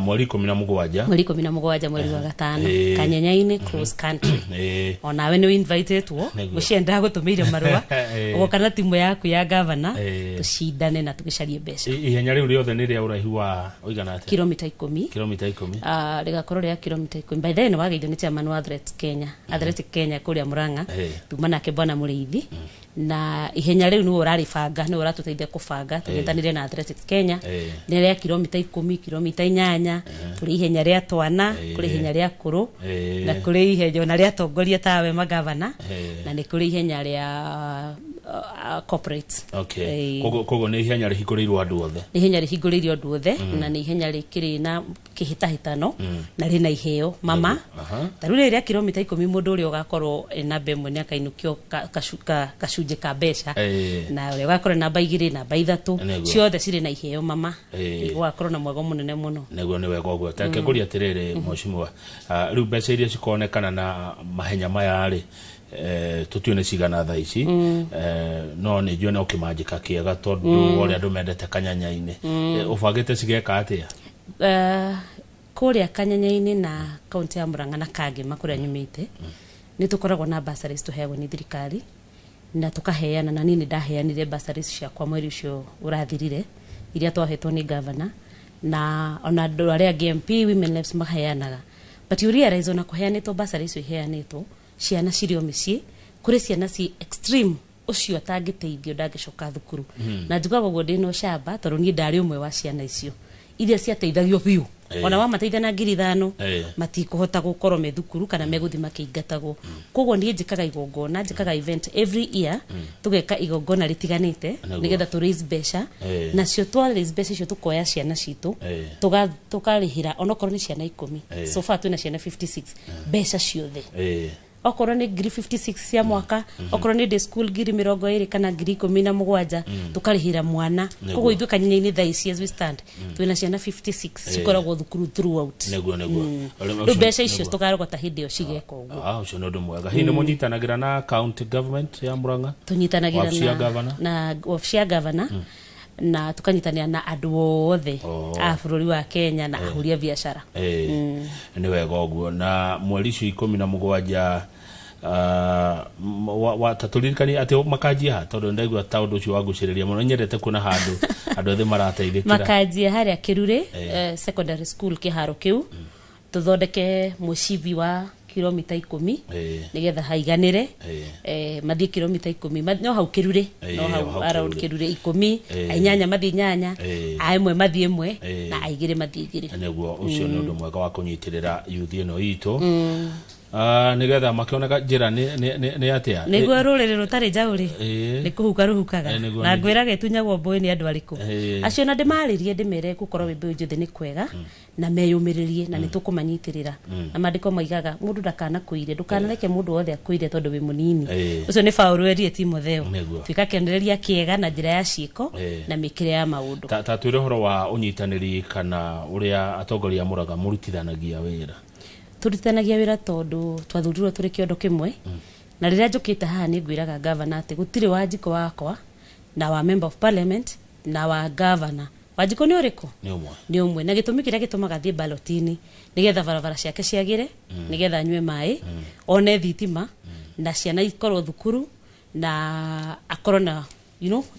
Mweri 17 mweri 17 mweri wa gatano Kanyanya-inĩ cross country. Onawe nĩ invitetwo gũcienda gũtũmĩire marũa ũgoka na timu yaku ya gavana tũcindane na tũgĩcarie mbeca. Ihenya rĩu rĩothe nĩ rĩa ũraihu wa ũigana atĩa? Kilomita 10. Kilomita 10. Rĩgakorwo rĩa kilomita 10. By the way nĩ wageithio nĩ chairman wa Athletic Kenya, Athletic Kenya kũrĩa Murang'a tuma nake bwana Mũrĩithi na ihenya rĩu nĩwe ũrarĩbanga, nĩwe ũratũteithia kũbanga tũnyitanĩre na Athletics Kenya. Nĩ rĩa kilomita 10, kilomita 8, kũrĩ ihenya rĩa twana, kũrĩ ihenya rĩa kũrũ na kũrĩ ihenya ona rĩa tongoria tawe magavana na nĩ kũrĩ ihenya rĩa corporate. Okay. Koguo nĩ ihenya rĩhingũrĩirwo andũ othe. Nĩ ihenya rĩhingũrĩirwo andũ othe na nĩ ihenya rĩkĩrĩ na kĩhĩtahĩtano na rĩna iheo mama. Ta rĩu rĩrĩa kilomita 10 mũndũ ũrĩa ũgakorwo namba 1 nĩ akainũkio gacunjĩ ka mbeca na ũrĩa ũgakorwo namba 2 namba 3 ciothe cirĩ na iheo mama. Gũgakorwo na mwego mũnene mũno. Nĩguo nĩ wega ũguo. Ta reke ngũrie atĩrĩrĩ mheshimiwa, rĩu mbeca iria cikonekana na mahenya maya rĩ tutue nĩ cigana thaa ici no nĩ njũĩ no kĩmanjĩka kĩega tondũ ũrĩa andũ mendete Kanyanya-inĩ ũbangĩte cigeka atĩa? Kũrĩa Kanyanya-inĩ na kaunti ya Murang'a na Kangema kũrĩa nyumĩte, nĩ tũkoragwo na bursaries tũheagwo nĩ thirikari na tũkaheana, na niĩ nĩ ndaheanire bursaries ciakwa mweri ũcio ũrathirire, iria twahetwo nĩ governor, na ona andũ arĩa angĩ MP, women reps maheanaga. But you realize ona kũheanĩtwo bursary icio iheanĩtwo, ciana cirĩ o mĩciĩ, kũrĩ ciana ci extreme ũcio atangĩteithio ndangĩcoka thukuru. Na njugaga ũguo ndĩna ũcamba tondũ niĩ ndarĩ ũmwe wa ciana icio iria ciateithagio biũ. Ona wamateithia na 5,000, matikũhota gũkorwo me thukuru kana megũthiĩ makĩingatagwo. Koguo niĩ njĩkaga igongona, njĩkaga event every year, tũgeka igongona rĩtiganĩte nĩgetha tũ raise mbeca. Nacio twa raise mbeca icio, tũkoya ciana citũ, tũkarĩhĩra onokorwo nĩ ciana 10. So far twĩna ciana 56, mbeca ciothe, okorwo nĩ 56,000 cia mwaka, okorwo nĩ day school 20,000 kana 17,000, tũkarĩhĩra mwana. Koguo ithuĩ Kanyanya-inĩ thaa ici, as we stand, twĩna ciana 56 cikoragwo thukuru throughout. Nĩguo nĩguo. Rĩu mbeca icio tũkarogota hĩndĩ ĩyo cigeka ũguo. Ah, ũcio nĩ ũndũ mwega. Hihi nĩ mũnyitanagĩra na county government ya Murang'a? Tũnyitanagĩra Wabici ya na, governor? na wabici ya gavana, na tũkanyitanĩra na andũ othe a bũrũri wa Kenya na ahũri a biacara. Nĩ wega ũguo. Na mweri icio 17, ta tũririkanie atĩ makanjia ha, tondũ ndaigua ta ũndũ ũcio wangucĩrĩria mũno, nyendete kuona handũ andũ ethĩ marateithĩkĩra. Makanjia harĩa Kĩrurĩ secondary school, kĩharo kĩu, tũthondeke mũcibi wa kilomita 10 nĩgetha haiganĩre. Mathiĩ kilomita 10, no hau Kĩrurĩ, no hau hau around Kĩrurĩ. Kĩrurĩ 10, a 8 mathiĩ 8, a 1 mathiĩ 1, na a 2 mathiĩ 2. Nĩguo, ũcio nĩ ũndũ mwega wa kũnyitĩrĩra yuthi ĩno itũ. Ah, nĩgetha makĩonaga njĩra nĩ atĩa. Nĩguo rũrĩrĩ rũtarĩ njaũrĩ nĩ kũhuka rũhukaga. Na ngwĩraga ĩtunyagwo mbũĩ nĩ andũ arĩkũ acio, na ndĩmarĩrie ndĩmere gũkorwo wĩ mbeũ njĩthĩ nĩ kwega na meyũmĩrĩrie na nĩ tũkũmanyitĩrĩra. Na maandĩko maigaga mũndũ ndakanakwĩire, ndũkanareke mũndũ wothe akwĩire tondũ wĩ mũnini. Ũcio nĩ Paũlũ erire Timotheo. Tuĩka kĩonereria kĩega na njĩra ya ciĩko na mĩkĩre ya maũndũ. Ta twĩre ũhoro wa ũnyitanĩri kana ũrĩa atongoria a Mũrang'a mũrutithanagia wĩra. Tũrutithanagia wĩra tondũ twathurirwo tũrĩ kĩondo kĩmwe, na rĩrĩa njũkĩte haha nĩ ngwĩraga gavana atĩ gũtirĩ Wanjikũ wakwa na wa member of parliament na wa gavana. Wanjikũ nĩ ũrĩkũ? Nĩ ũmwe. Nĩ ũmwe. Na gĩtũmi kĩrĩa gĩtũmaga thiĩ ballot-inĩ nĩgetha barabara ciake ciagĩre, nĩgetha anyue maĩ, one thitima, na ciana ikorwo thukuru, na akorwo na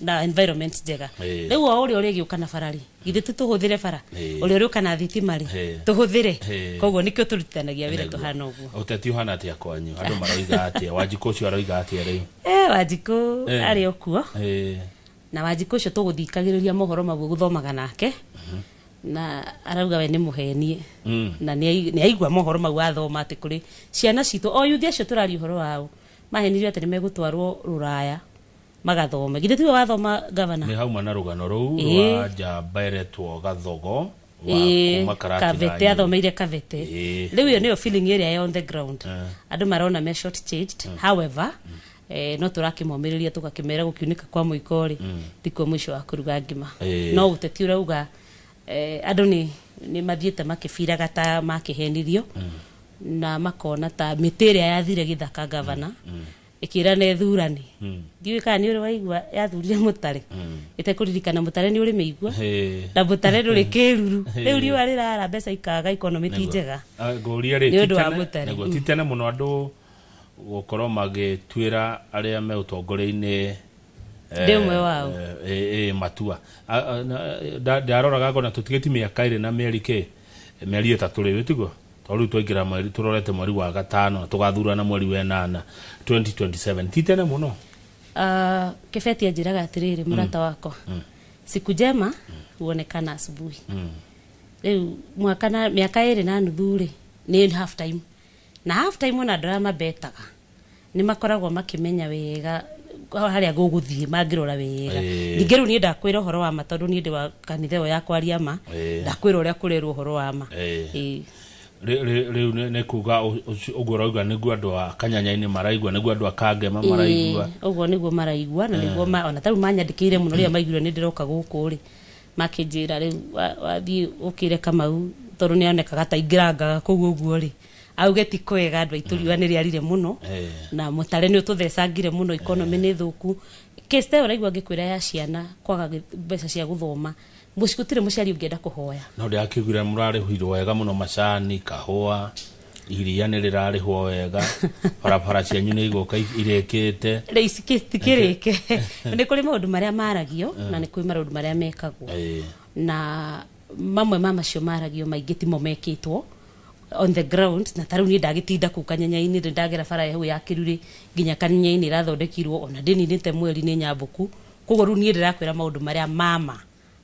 na environment njega. Rĩu o ũrĩa ũrĩgĩũka na bara rĩ, githĩ ti tũhũthĩre bara? Ũrĩa ũrĩũka na thitima rĩ, tũhũthĩre. Koguo nĩkĩo tũrutithanagia wĩra. Tũhana ũguo. Ũteti ũhana atĩa kwanyu? Andũ maroiga atĩa? Wanjikũ ũcio aroiga atĩa rĩu? Wanjikũ arĩ o kuo. Na Wanjikũ ũcio tũgũthikagĩrĩria mohoro maguo gũthomaga nake, na arauga we nĩ mũhenie. Na nĩ aigua mohoro mau athoma atĩ kũrĩ ciana citũ, o yuthi acio tũraria ũhoro wao, mahenirio atĩ nĩ megũtwarwo rũraya magathome. Githĩ tiwe wathoma, gavana? Nĩ hauma na rũgano rũu rwa njamba ĩretwo Gathogo wa kuma Karatina. Kavete, athomeire Kavete. Rĩu ĩyo nĩyo feeling ĩrĩa ya on the ground. Andũ marona me short changed. However, no tũrakĩmomĩrĩria, tũgakĩmera gũkiunĩka kwa mũiko rĩ, tikuo mũico wa kũruga ngima. No ũteti ũrauga andũ nĩ mathiĩte makĩbiraga ta makĩhenirio, na makona ta mĩtĩ ĩrĩa yathire gĩthaka, gavana, ĩkĩra nĩ thurani. Ndiũĩ kana nĩ ũrĩ waigua yathurire mũtare ĩtekũririkana mũtare nĩ ũrĩ mĩigua, na mũtare ndũrĩ kĩruru. Rĩu riũa rĩrara, mbeca ikaga, economy ti njega. Ah, ngũria rĩ, Nĩ ti ũndũ wa tene- mũtare. Nĩguo, ti tene mũno andũ gũkorwo magĩtuĩra arĩa me ũtongoria-inĩ Ndĩ ũmwe wao. Matua. Ndaroraga ngona tũtigĩti mĩaka 2 na mĩeri kĩ, mĩeri 3 rĩu, tiguo? Tondũ rĩu twaingĩra mweri, tũrorete mweri wa gatano, tũgathurana mweri wa ĩnana 2027. Ti tene mũno? Ah, Kĩbeti anjĩraga atĩrĩrĩ, mũrata wakwa, siku njema huonekana asubuhi. Rĩu mwaka na mĩaka 2.5 rĩ, nĩ half time, na half time ona andũ arĩa mabetaga nĩ makoragwo makĩmenya wega harĩa gũgũthiĩ mangĩrora wega. Ningĩ rĩu niĩ ndakwĩra ũhoro wa ma, tondũ niĩ ndĩ wa kanitha ĩyo ya kwaria ma. Ndakwĩra ũrĩa kũrerwo ũhoro wa ma. Rĩu nĩ kuga ũguo ũrauga nĩguo andũ a Kanyanya-inĩ maraigua, nĩguo andũ a Kangema maraigua. Ũguo nĩguo maraigua, na nĩguo ona tarĩu manyandĩkĩire mũno rĩrĩa maiguire nĩ ndĩroka gũkũ rĩ, makĩnjĩra rĩu wathiĩ ũkĩre Kamau, tondũ nĩ onekaga ta ingĩrangaga kũu ũguo rĩ, auge ti kwega andũ aitũ, riũa nĩ rĩarire mũno na mũtare nĩ ũtũthecangire mũno, economy nĩ thũku. Case ta ĩyo ũraigua ngĩkwĩra ya ciana kwaga mbeca cia gũthoma Gũtirĩ mũciari ũngĩenda kũhoya. No ndĩrakĩiguire mũrarĩhirwo wega mũno, macani, kahũa, iria nĩ rĩrarĩhwo wega, barabara cianyu nĩ igũka irĩkĩte. Rĩu tikĩrĩke. Nĩ kũrĩ maũndũ marĩa maragio na nĩ kũrĩ maũndũ marĩa mekagwo, na mamwe ma macio maragio maingĩ timo mekĩtwo on the ground. Na tarĩu niĩ ndagĩtinda kũu Kanyenya-inĩ, ndĩ ndagera bara ya hau ya Kĩrurĩ nginya Kanyenya-inĩ ĩrathondekirwo, ona ndĩninĩte mweri nĩ nyambũku. Koguo rĩu niĩ ndĩrakwĩra maũndũ marĩa mama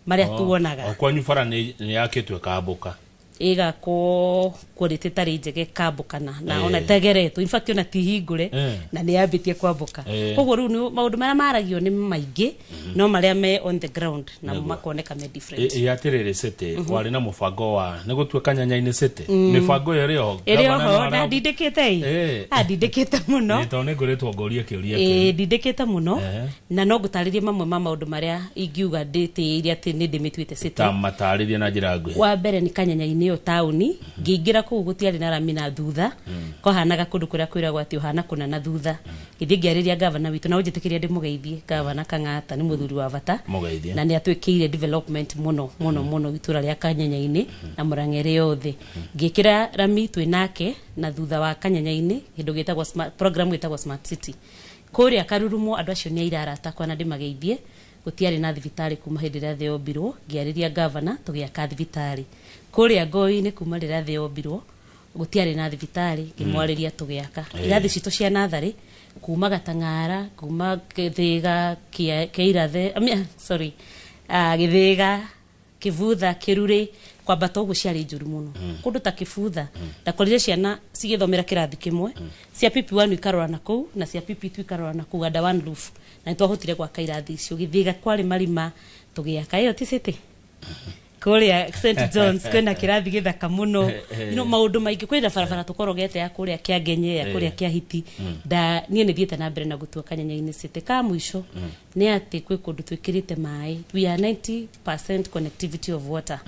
marĩa tuonaga. O kwanyu bara nĩ yakĩtwo ĩkambũka? Ĩgakwo quality ĩtarĩ njega, ĩkambũkana na ona ĩtegeretwo, in fact ona ti hingũre na nĩ yambĩtie kwambũka. Koguo rĩu maũndũ marĩa maragio nĩ maingĩ, no marĩa me on the ground namo makoneka me different. Ĩ atĩrĩrĩ, city warĩ na mũbango wa nĩ gũtua Kanyanya-inĩ city, mĩbango ĩyo ĩrĩ oho? Ĩrĩ Gavana oho nĩ na ndindĩkĩte ĩ ndindĩkĩte mũno. Ĩ, tondũ nĩ ngũrĩtwo ngũrie kĩũria Ĩ, kĩu. Ndindĩkĩte mũno na no ngũtarĩrie mamwe ma maũndũ marĩa ingiuga ndĩtĩĩire atĩ nĩ ndĩmĩtuĩte city. Ta matarĩrie na njĩra nguhĩ. Wa mbere nĩ Kanyanya-inĩ ĩyo taũni, ngĩingĩra kũu gũtiarĩ na rami na thutha, kwahanaga kũndũ kũrĩa kwĩragwo atĩ ũhana kũna na thutha. Ngĩthiĩ ngĩarĩria gavana witũ, na ũnjĩtĩkĩria ndĩmũgeithie, Gavana Kang'ata nĩ mũthuri wa bata. Mũgeithie. Na nĩ atwĩkĩire development mũno mũno mũno itũra rĩa Kanyenya-inĩ na Mũrang'a ĩrĩ yothe. Ngĩkĩra rami twĩ nake na thutha wa Kanyenya-inĩ kĩndũ gĩtagwo smart, program ĩtagwo Smart City kũrĩa Karurumo. Andũ acio nĩ aira arata akwa na ndĩmageithie. Gũtiarĩ na thibitarĩ kuma hĩndĩ ĩrĩa thĩ yombirwo, ngĩarĩria gavana tũgĩaka thibitarĩ. Kũrĩa Ngoi-inĩ kuma rĩrĩa thĩ yombirwo gũtiarĩ na thibitarĩ, ngĩmwarĩria tũgĩaka. Irathi citũ cia natharĩ kuma Gatang'ara, kuma Gĩthĩga, Kĩirathe, I mean, sorry, Gĩthĩga, Kĩbutha, Kĩrurĩ, kwambata ũguo ciarĩ njũru mũno. Kũndũ ta Kĩbutha ndakorire ciana cigĩthomera kĩrathi kĩmwe, cia PP1 ikarora na kũu na cia PP2 ikarora na kũu under one roof, na nĩtwahotire gwaka irathi icio. Gĩthĩga kwarĩ marima, tũgĩaka. Ĩyo ti city? Kũrĩa St John's kwĩna kĩrathi gĩthaka mũno. Maũndũ maingĩ, kwĩna barabara tũkorogete ya kũrĩa Kĩangenye, ya kũrĩa Kĩahiti. Nda niĩ nĩ thiĩte na mbere na gũtua Kanyenya-inĩ city. Ka mũico nĩ atĩ kwĩ kũndũ twĩkĩrĩte maĩ, we are 90% connectivity of water,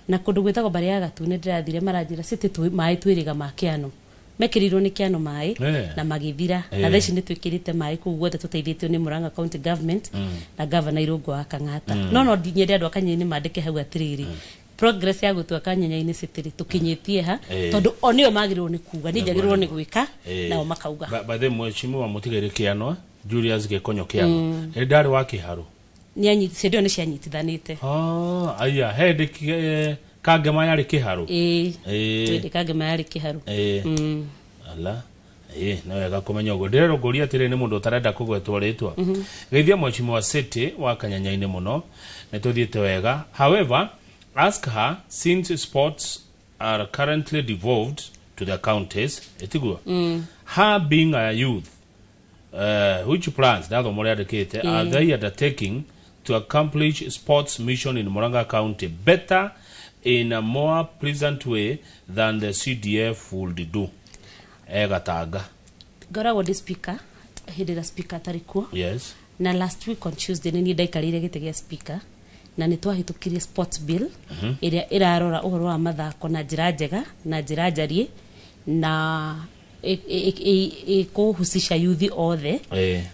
na kũndũ gwĩtagwo Mbarĩ ya Gatune ndĩrathire maranjĩra city maĩ twĩrĩga ma kĩano mekĩrirwo nĩ kĩano maĩ na magĩthira, na thaa ici nĩ twĩkĩrĩte maĩ kũu guothe tũteithĩtio nĩ Murang'a County Government na Governor Irũngũ wa Kang'ata. No nyende andũ a Kanyenya-inĩ mandĩke hau atĩrĩrĩ, progress ya gũtua Kanyenya-inĩ city rĩ, tũkinyĩtie ha? Tondũ o nĩo magĩrĩirwo nĩ kuga, niĩ njagĩrĩirwo nĩ gwĩka nao makauga. By the way, mheshimiwa mũtigairĩ Kĩano, Julius Gĩkonyo Kĩano, ĩ ndarĩ wa Kĩharũ? Nĩ cio nĩ cianyitithanĩte. Oh, aya he ndĩ Kangema yarĩ Kĩharũ? Ĩĩ. Twĩndĩ Kangema yarĩ Kĩharũ. Ala, ĩ nĩ wega kũmenya ũguo. Ndĩrerwo ngũria atĩrĩ, nĩ mũndũ ũtarenda kũgwetwo rĩtwa, geithia mheshimiwa city wa Kanyanya-inĩ mũno, nĩ tũthiĩte wega. However, ask her, since sports are currently devolved to the counties, ĩtiguo? Her being a youth, which plans, ndathoma ũrĩa andĩkĩte, are they undertaking to accomplish sports mission in Murang'a County better in a more pleasant way than the CDF would do? Egatanga. Ngoragwo ndĩ speaker hĩndĩ ĩrĩa speaker atarĩ kuo. Na last week on Tuesday nĩ niĩ ndaikarĩire gĩtĩ gĩa speaker na nĩ twahĩtũkirie sports bill ĩrĩa ĩrarora ũhoro wa mathako na njĩra njega na njĩra njariĩ na ĩkũhusisha yuthi othe,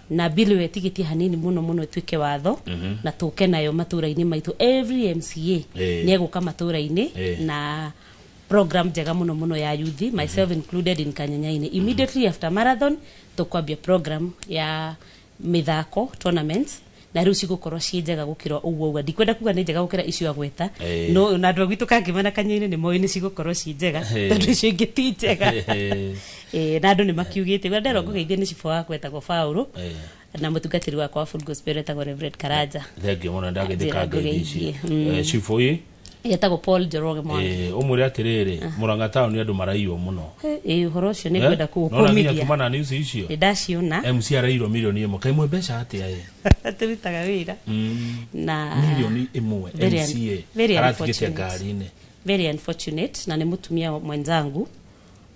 na bill ĩyo ĩtigĩtie hanini mũno mũno ĩtuĩke watho na tũke nayo matũra-inĩ maitũ. Every MCA nĩ egũka matũra-inĩ na program njega mũno mũno ya yuthi, myself included. In Kanyanya-inĩ immediately after marathon tũkwambia program ya mĩthako tournaments, na rĩu cigũkorwo ciĩ njega gũkĩra ũguo ũguo. Ndikwenda kuga nĩ njega gũkĩra icio agweta, no na andũ a gwitũ Kangema na Kanyanya-inĩ nĩ moĩ nĩ cigũkorwo ciĩ njega, tondũ icio ingĩ ti njega. Na andũ nĩ makiugĩte ũrĩa nderwo ngũgeithie nĩ cibũ wakwa etagwo Paũlũ na mũtungatĩri wakwa wa Full Gospel etagwo Reverend Karanja. Thengiũ mũno, ndagĩthĩka Njĩra ngeithi ici. ngũgeithie. Cibũ ĩ? Etagwo Paul Njoroge Mwangi. Ũmwĩre atĩrĩrĩ, Mũrang'a taũni andũ maraiywo mũno. Ĩ, ũhoro ũcio nĩ ngwenda Nona nginya kũũkũmithia. kuma na news icio. Nĩ ndaciona. MC arairwo 1 million. Kaimwe mbeca atĩa ĩ? Tũrutaga wĩra na 1 million Very MCA very aratigĩte unfortunate. ngari-inĩ. Very unfortunate, na nĩ mũtumia mwenzangu,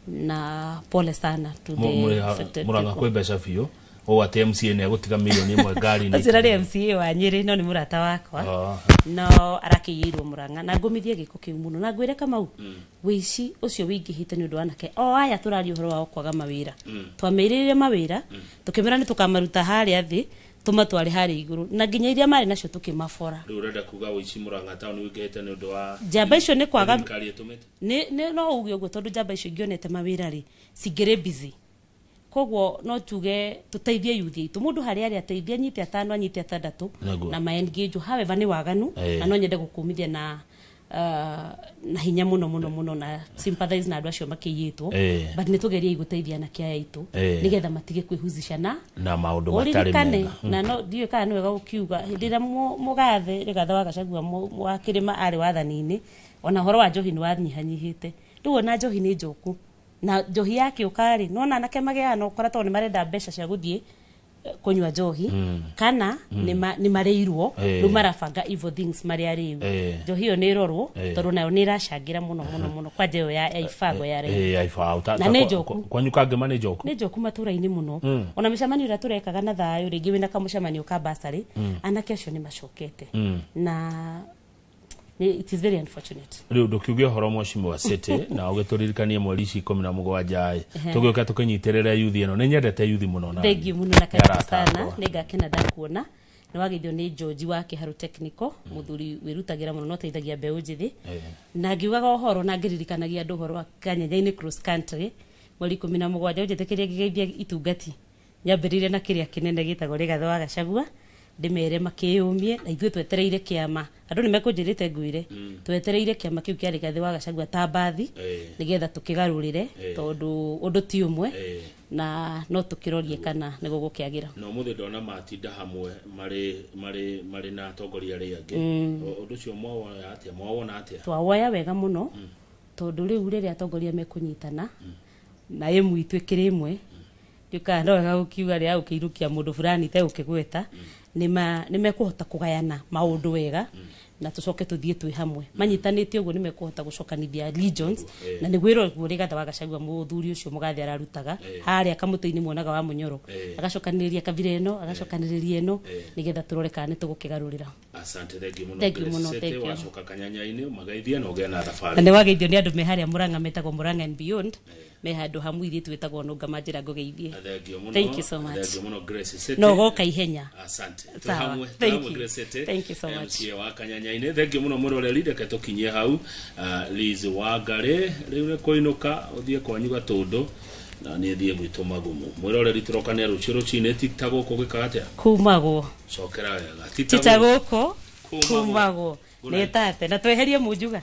na pole sana to the affected Mũrang'a people. kwĩ mbeca biũ ũũ atĩ MCA nĩ egũtiga 1 million ngari-inĩ? Ũcio nĩ MCA wa Nyĩrĩ, no nĩ mũrata wakwa, no arakĩiyĩirwo Mũrang'a na ngũmithie gĩko kĩu mũno na ngwĩre Kamau, wĩici ũcio wĩingĩhĩte nĩ ũndũ wa anake o aya tũraria ũhoro wao kwaga mawĩra. Twamĩrĩrire mawĩra, tũkĩmera nĩ tũkamaruta harĩa thĩ. Tũmatware harĩa igũrũ na nginya iria marĩ nacio tũkĩmabora. Rĩu ũrenda kuga ũici Murang'a town wĩingĩhĩte nĩ ũndũ wa Njamba icio nĩ kwaga thirikari ĩtũmĩte? Nĩ no uge ũguo, tondũ njamba icio ingĩonete mawĩra rĩ, cingĩrĩ busy. Koguo no tuge tũteithie yuthi aitũ, mũndũ harĩa arĩ ateithie, anyite atano, anyite atandatũ na ma engage. However, nĩ waganu na no nyende gũkũmithia na hinya mũno mũno mũno na sympathize na andũ acio makĩiyĩtwo, but nĩ tũgerie gũteithia anake aya aitũ nĩgetha matige kwĩhusisha na na maũndũ matarĩ ũririkane mega. Na no ndiũĩ kana nĩ wega gũkiuga, hĩndĩ ĩrĩa mũgathe Rigathĩ wa Gachagua wa Kĩrĩma arĩ wathani-inĩ, ona ũhoro wa njohi nĩ wanyihanyihĩte. Rĩu ona njohi nĩ njoku, na njohi yakĩũka rĩ, nona anake magĩaga na ũkora tondũ nĩ marenda mbeca cia gũthiĩ kũnyua njohi kana nĩ marĩirwo. Rĩu marabanga evil things marĩa rĩu njohi ĩyo nĩ ĩrorwo tondũ nayo nĩ ĩracangĩra mũno mũno mũno, kwanja ĩyo ya ibango ya raithi. Ya ibaũ. Na nĩ njoku. Kwanyu kangĩma nĩ njoku? Nĩ njoku matũra-inĩ mũno. Ona mĩcemanio ĩrĩa tũrekaga na thayũ, rĩngĩ wĩna kamũcemanio ka basarĩ, anake acio nĩ macokete na it is very unfortunate. Rĩu ndũkiuge ũhoro Mheshimiwa City na ũgĩtũririkanie mweri ici 17 tũgĩũka tũkĩnyitĩrĩre yuthi ĩno. Nĩ nyendete yuthi mũno na Thank you mũno na karibu arata sana. Akwa. Nĩ ngakena ndakuona. Nĩ wageithio nĩ George wa Kĩharu Technical, mũthuri wĩrutagĩra mũno na ũteithagia mbeũ njĩthĩ. Na ngiugaga ũhoro na ngĩririkanagia andũ ũhoro wa Kanyanya-inĩ cross country mweri 17, ũnjĩtĩkĩrie ngĩgeithia itungati nyambĩrĩire na kĩrĩa kĩnene gĩtagwo Rigathĩ wa Gachagua, ndĩmere makĩyũmie na ithuĩ twetereire kĩama. Andũ nĩ mekũnjĩrĩte ngwĩre twetereire kĩama kĩu kĩa Rigathĩ wa Gachagua ta mbathi nĩgetha tũkĩgarũrĩre, tondũ ũndũ ti ũmwe na no tũkĩrorie kana nĩ gũgũkĩagĩra. Na ũmũthĩ ndona matinda hamwe marĩ na atongoria arĩa angĩ. Ũndũ ũcio mwawoya atĩa, mwawona atĩa? Twawoya wega mũno, tondũ rĩu rĩrĩa atongoria mekũnyitana na ĩmwe itũ ĩkĩrĩ ĩmwe, ndiũkaga no wega gũkiuga rĩa gũkĩirũkia mũndũ fulani itegũkĩgweta, nĩ mekũhota kũgayana maũndũ wega na tũcoke tũthiĩ twĩ hamwe manyitanĩte ũguo. Nĩ mekũhota gũcokanithia regions na nĩguo ĩrorwo Rigathĩ wa Gachagua, mũthuri ũcio mũgathe ararutaga harĩa kamũtĩ-inĩ muonaga wa mũnyoro, agacokanĩrĩria kabira ĩno, agacokanĩrĩria ĩno, nĩgetha tũrore kana nĩ tũgũkĩgarũrĩra. Asante, thank you mũno. Thank you Grace mũno, Sete, thank you. Wacoka Kanyanya-inĩ ũmageithie na ũgĩe na thabarĩ. Na nĩ wageithio nĩ andũ me harĩa Mũrang'a metagwo Mũrang'a and Beyond, me handũ hamwe ithuĩ twĩtagwo Nũngama njĩra ngũgeithie. Thank you mũno. Thank you so much. Thank you mũno, Grace Sete. No ũgoka ihenya. Asante. Twĩ Sawa. hamwe, twĩ Thank hamwe, you. Grace Sete, Thank you so much. MCA wa Kanyanya-inĩ. Thank you mũno mũroreri, reke tũkinyie hau. Liz Wangari rĩu nĩ kũinũka ũthiĩ kwanyu Gatũndũ na niĩ thiĩ gwitũ Magumu. Mwĩroreri, tũrokane rũciũ rũcinĩ. Ti ta gũkũ gwĩkaga atĩa? Kumagwo. Cokera wega. Ti ta gũkũ Kumagwo. kumagwo. Good nĩ night. tate na tweherie munjuga.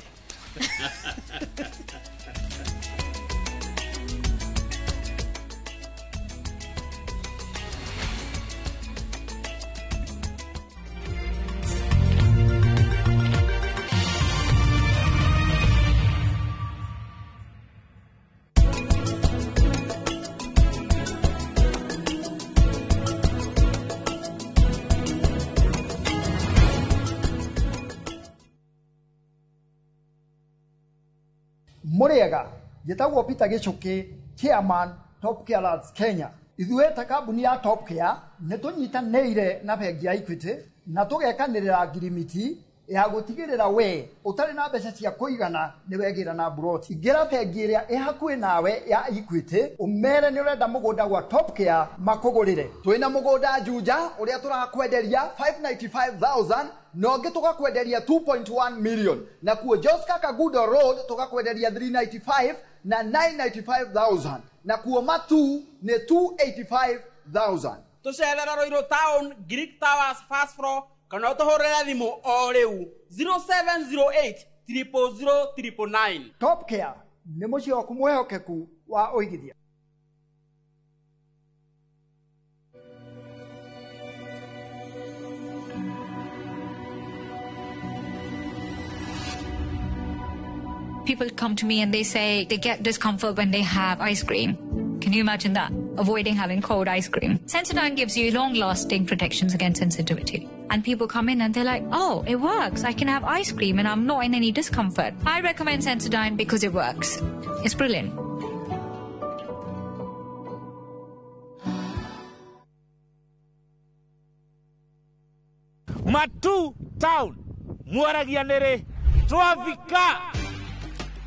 Mũrĩega, njĩtagwo Peter Gĩchũkĩ, chairman Top Care Lads Kenya. Ithuĩ ta kambuni ya Top Care nĩ tũnyitanĩire na bengi ya Equity na tũgekanĩrĩra ngirimiti ya gũtigĩrĩra we ũtarĩ na mbeca cia kũigana nĩ wegĩra na mburoti. Ingĩra bengi ĩrĩa ĩ hakuhĩ nawe ya Equity, ũmere nĩ ũrenda mũgũnda gwa Top Care makũgũrĩre. Twĩna mũgũnda Juja ũrĩa tũrakwenderia 595,000 na ũngĩ tũgakwenderia 2.1 million, na kuo Joska Kagudo Road tũgakwenderia 395 na 995,000, na kuo Matu nĩ 285,000. Tũcerera Ruiru Town, Greek Towers, first floor, kana ũtũhũrĩre thimũ o rĩu 0708 000 999. Top Care nĩ mũciĩ waku mwĩhokeku wa ũigithia. People come to me and they say they get discomfort when they have ice cream. Can you imagine that? Avoiding having cold ice cream. Sensodyne gives you long-lasting protections against sensitivity. And people come in and they're like, oh, it works. I can have ice cream and I'm not in any discomfort. I recommend Sensodyne because it works. It's brilliant. Matu Town mwaragia nĩ rĩ twafika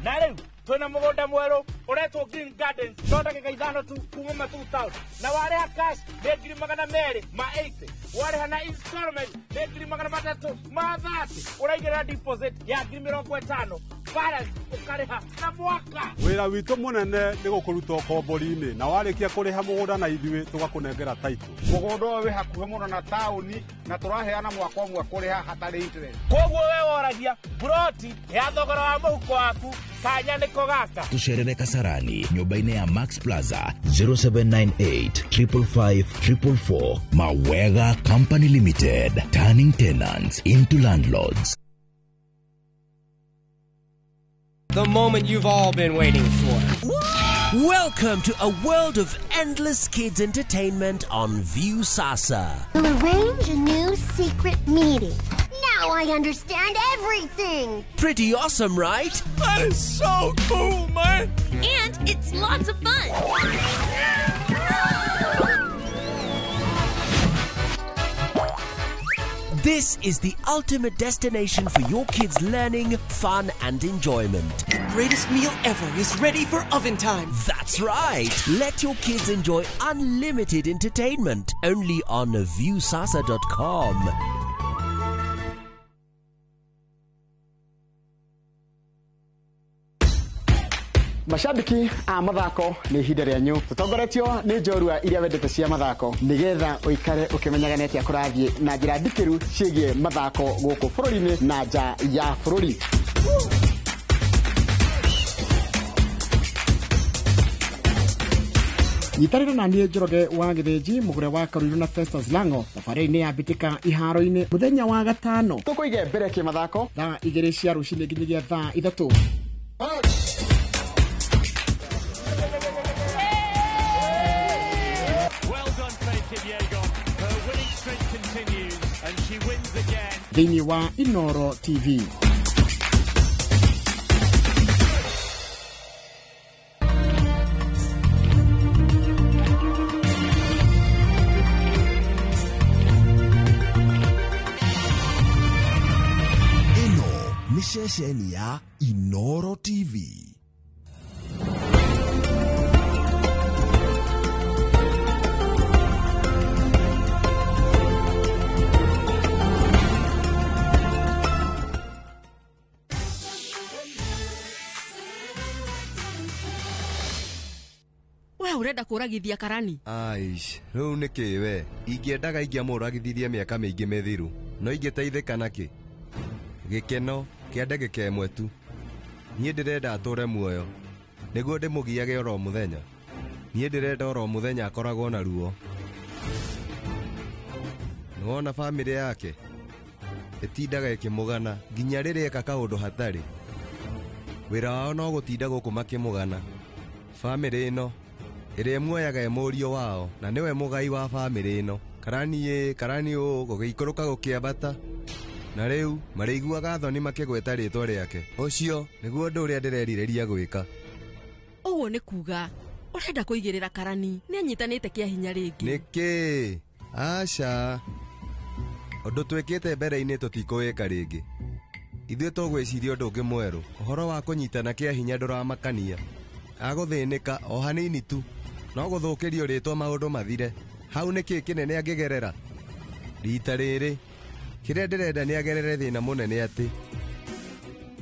na rĩu. Twina mugunda mweru uretwo Green Gardens no ndagika 5 tu kuma Matuu Town na wareha cash nĩ ngiri 280, wareha na installment nĩ ngiri 330, ũraigĩrĩra deposit ya ngiri 50, balance ũkarĩha na mwaka. Wĩra witũ mũnene nĩ gũkũruta ũkombori-inĩ na warĩkia kũrĩha mũgũnda na ithuĩ tũgakũnengera title. Mũgũnda ũyũ wĩ hakuhĩ mũno na taũni na tũraheana mwaka ũmwe kũrĩha hatarĩ interest. Koguo we woragia broti ya thogora wa mũhuko waku kanya nĩko gaka. Tucerere Kasarani nyũmba-inĩ ya Max Plaza 0798 555 444. Mawega Company Limited, turning tenants into landlords. The moment you've all been waiting for. Welcome to a world of endless kids entertainment on Viusasa. We'll arrange a new secret meeting. Now I understand everything. Pretty awesome, right? That is so cool, man. And it's lots of fun. This is the ultimate destination for your kids' learning, fun, and enjoyment. The greatest meal ever is ready for oven time. That's right. Let your kids enjoy unlimited entertainment only on Viusasa.com. Mashabiki a mathako nĩ ihinda rĩanyu tũtongoretio nĩ njorua iria wendete cia mathako nĩgetha ũikare ũkĩmenyaga nĩ atĩa kũrathiĩ na njĩra ndikĩru ciĩgiĩ mathako gũkũ bũrũri-inĩ na nja ya bũrũri. Nyitanĩra na niĩ Njoroge wa Gĩthĩnji mũgũre wa Karuiru na Festus Lango thabarĩ-inĩ ya mbĩtĩka iharo-inĩ mũthenya wa gatano tũkũige mbere kĩmathako thaa 2 cia rũcinĩ nginyagia thaa 3. Thĩinĩ wa Inoro TV. Ĩno nĩ ceceni ya Inoro TV. Urenda kũragithia karani? Aish, rĩu nĩkĩ we? Ingĩendaga ingĩamũragithirie mĩaka mĩingĩ mĩthiru, no ingĩteithĩka nakĩ? Gĩkeno kĩa ndagĩka ĩmwe tu. Niĩ ndĩrenda atũre muoyo, nĩguo ndĩmũgiage oro mũthenya. Niĩ ndĩrenda oro mũthenya akoragwo na ruo. Nĩwona bamĩrĩ yake ĩtindaga ĩkĩmũgana nginya rĩrĩa eka kaũndũ hatarĩ. Wĩra wao no gũtinda gũkũ makĩmũgana. Bamĩrĩ ĩno ĩrĩa ĩmuoyaga ĩ mũriũ wao na nĩwe mũgai wa bamĩrĩ ĩno. Karani ĩ, karani ũ, gũgĩikũrũka gũkĩambata. Na rĩu marĩiguaga thoni makĩgweta rĩtwa rĩake. Ũcio nĩguo ũndũ ũrĩa ndĩrerirĩria gwĩka. Ũguo nĩ kuga ũrenda kũigĩrĩra karani nĩ anyitanĩte kĩa hinya rĩngĩ. Nĩkĩ? Aca. Ũndũ twĩkĩte mbere-inĩ tũtikũwĩka rĩngĩ. Ithuĩ tũgwĩciria ũndũ ũngĩ mwerũ. Ũhoro wa kũnyitana kĩa hinya ndũramakania. Agũthĩnĩka o hanini tu. No gũthũkĩrio rĩtwa maũndũ mathire. Hau nĩkĩ kĩnene angĩgerera? Rita rĩrĩ kĩrĩa ndĩrenda nĩ agerere thĩna mũnene atĩ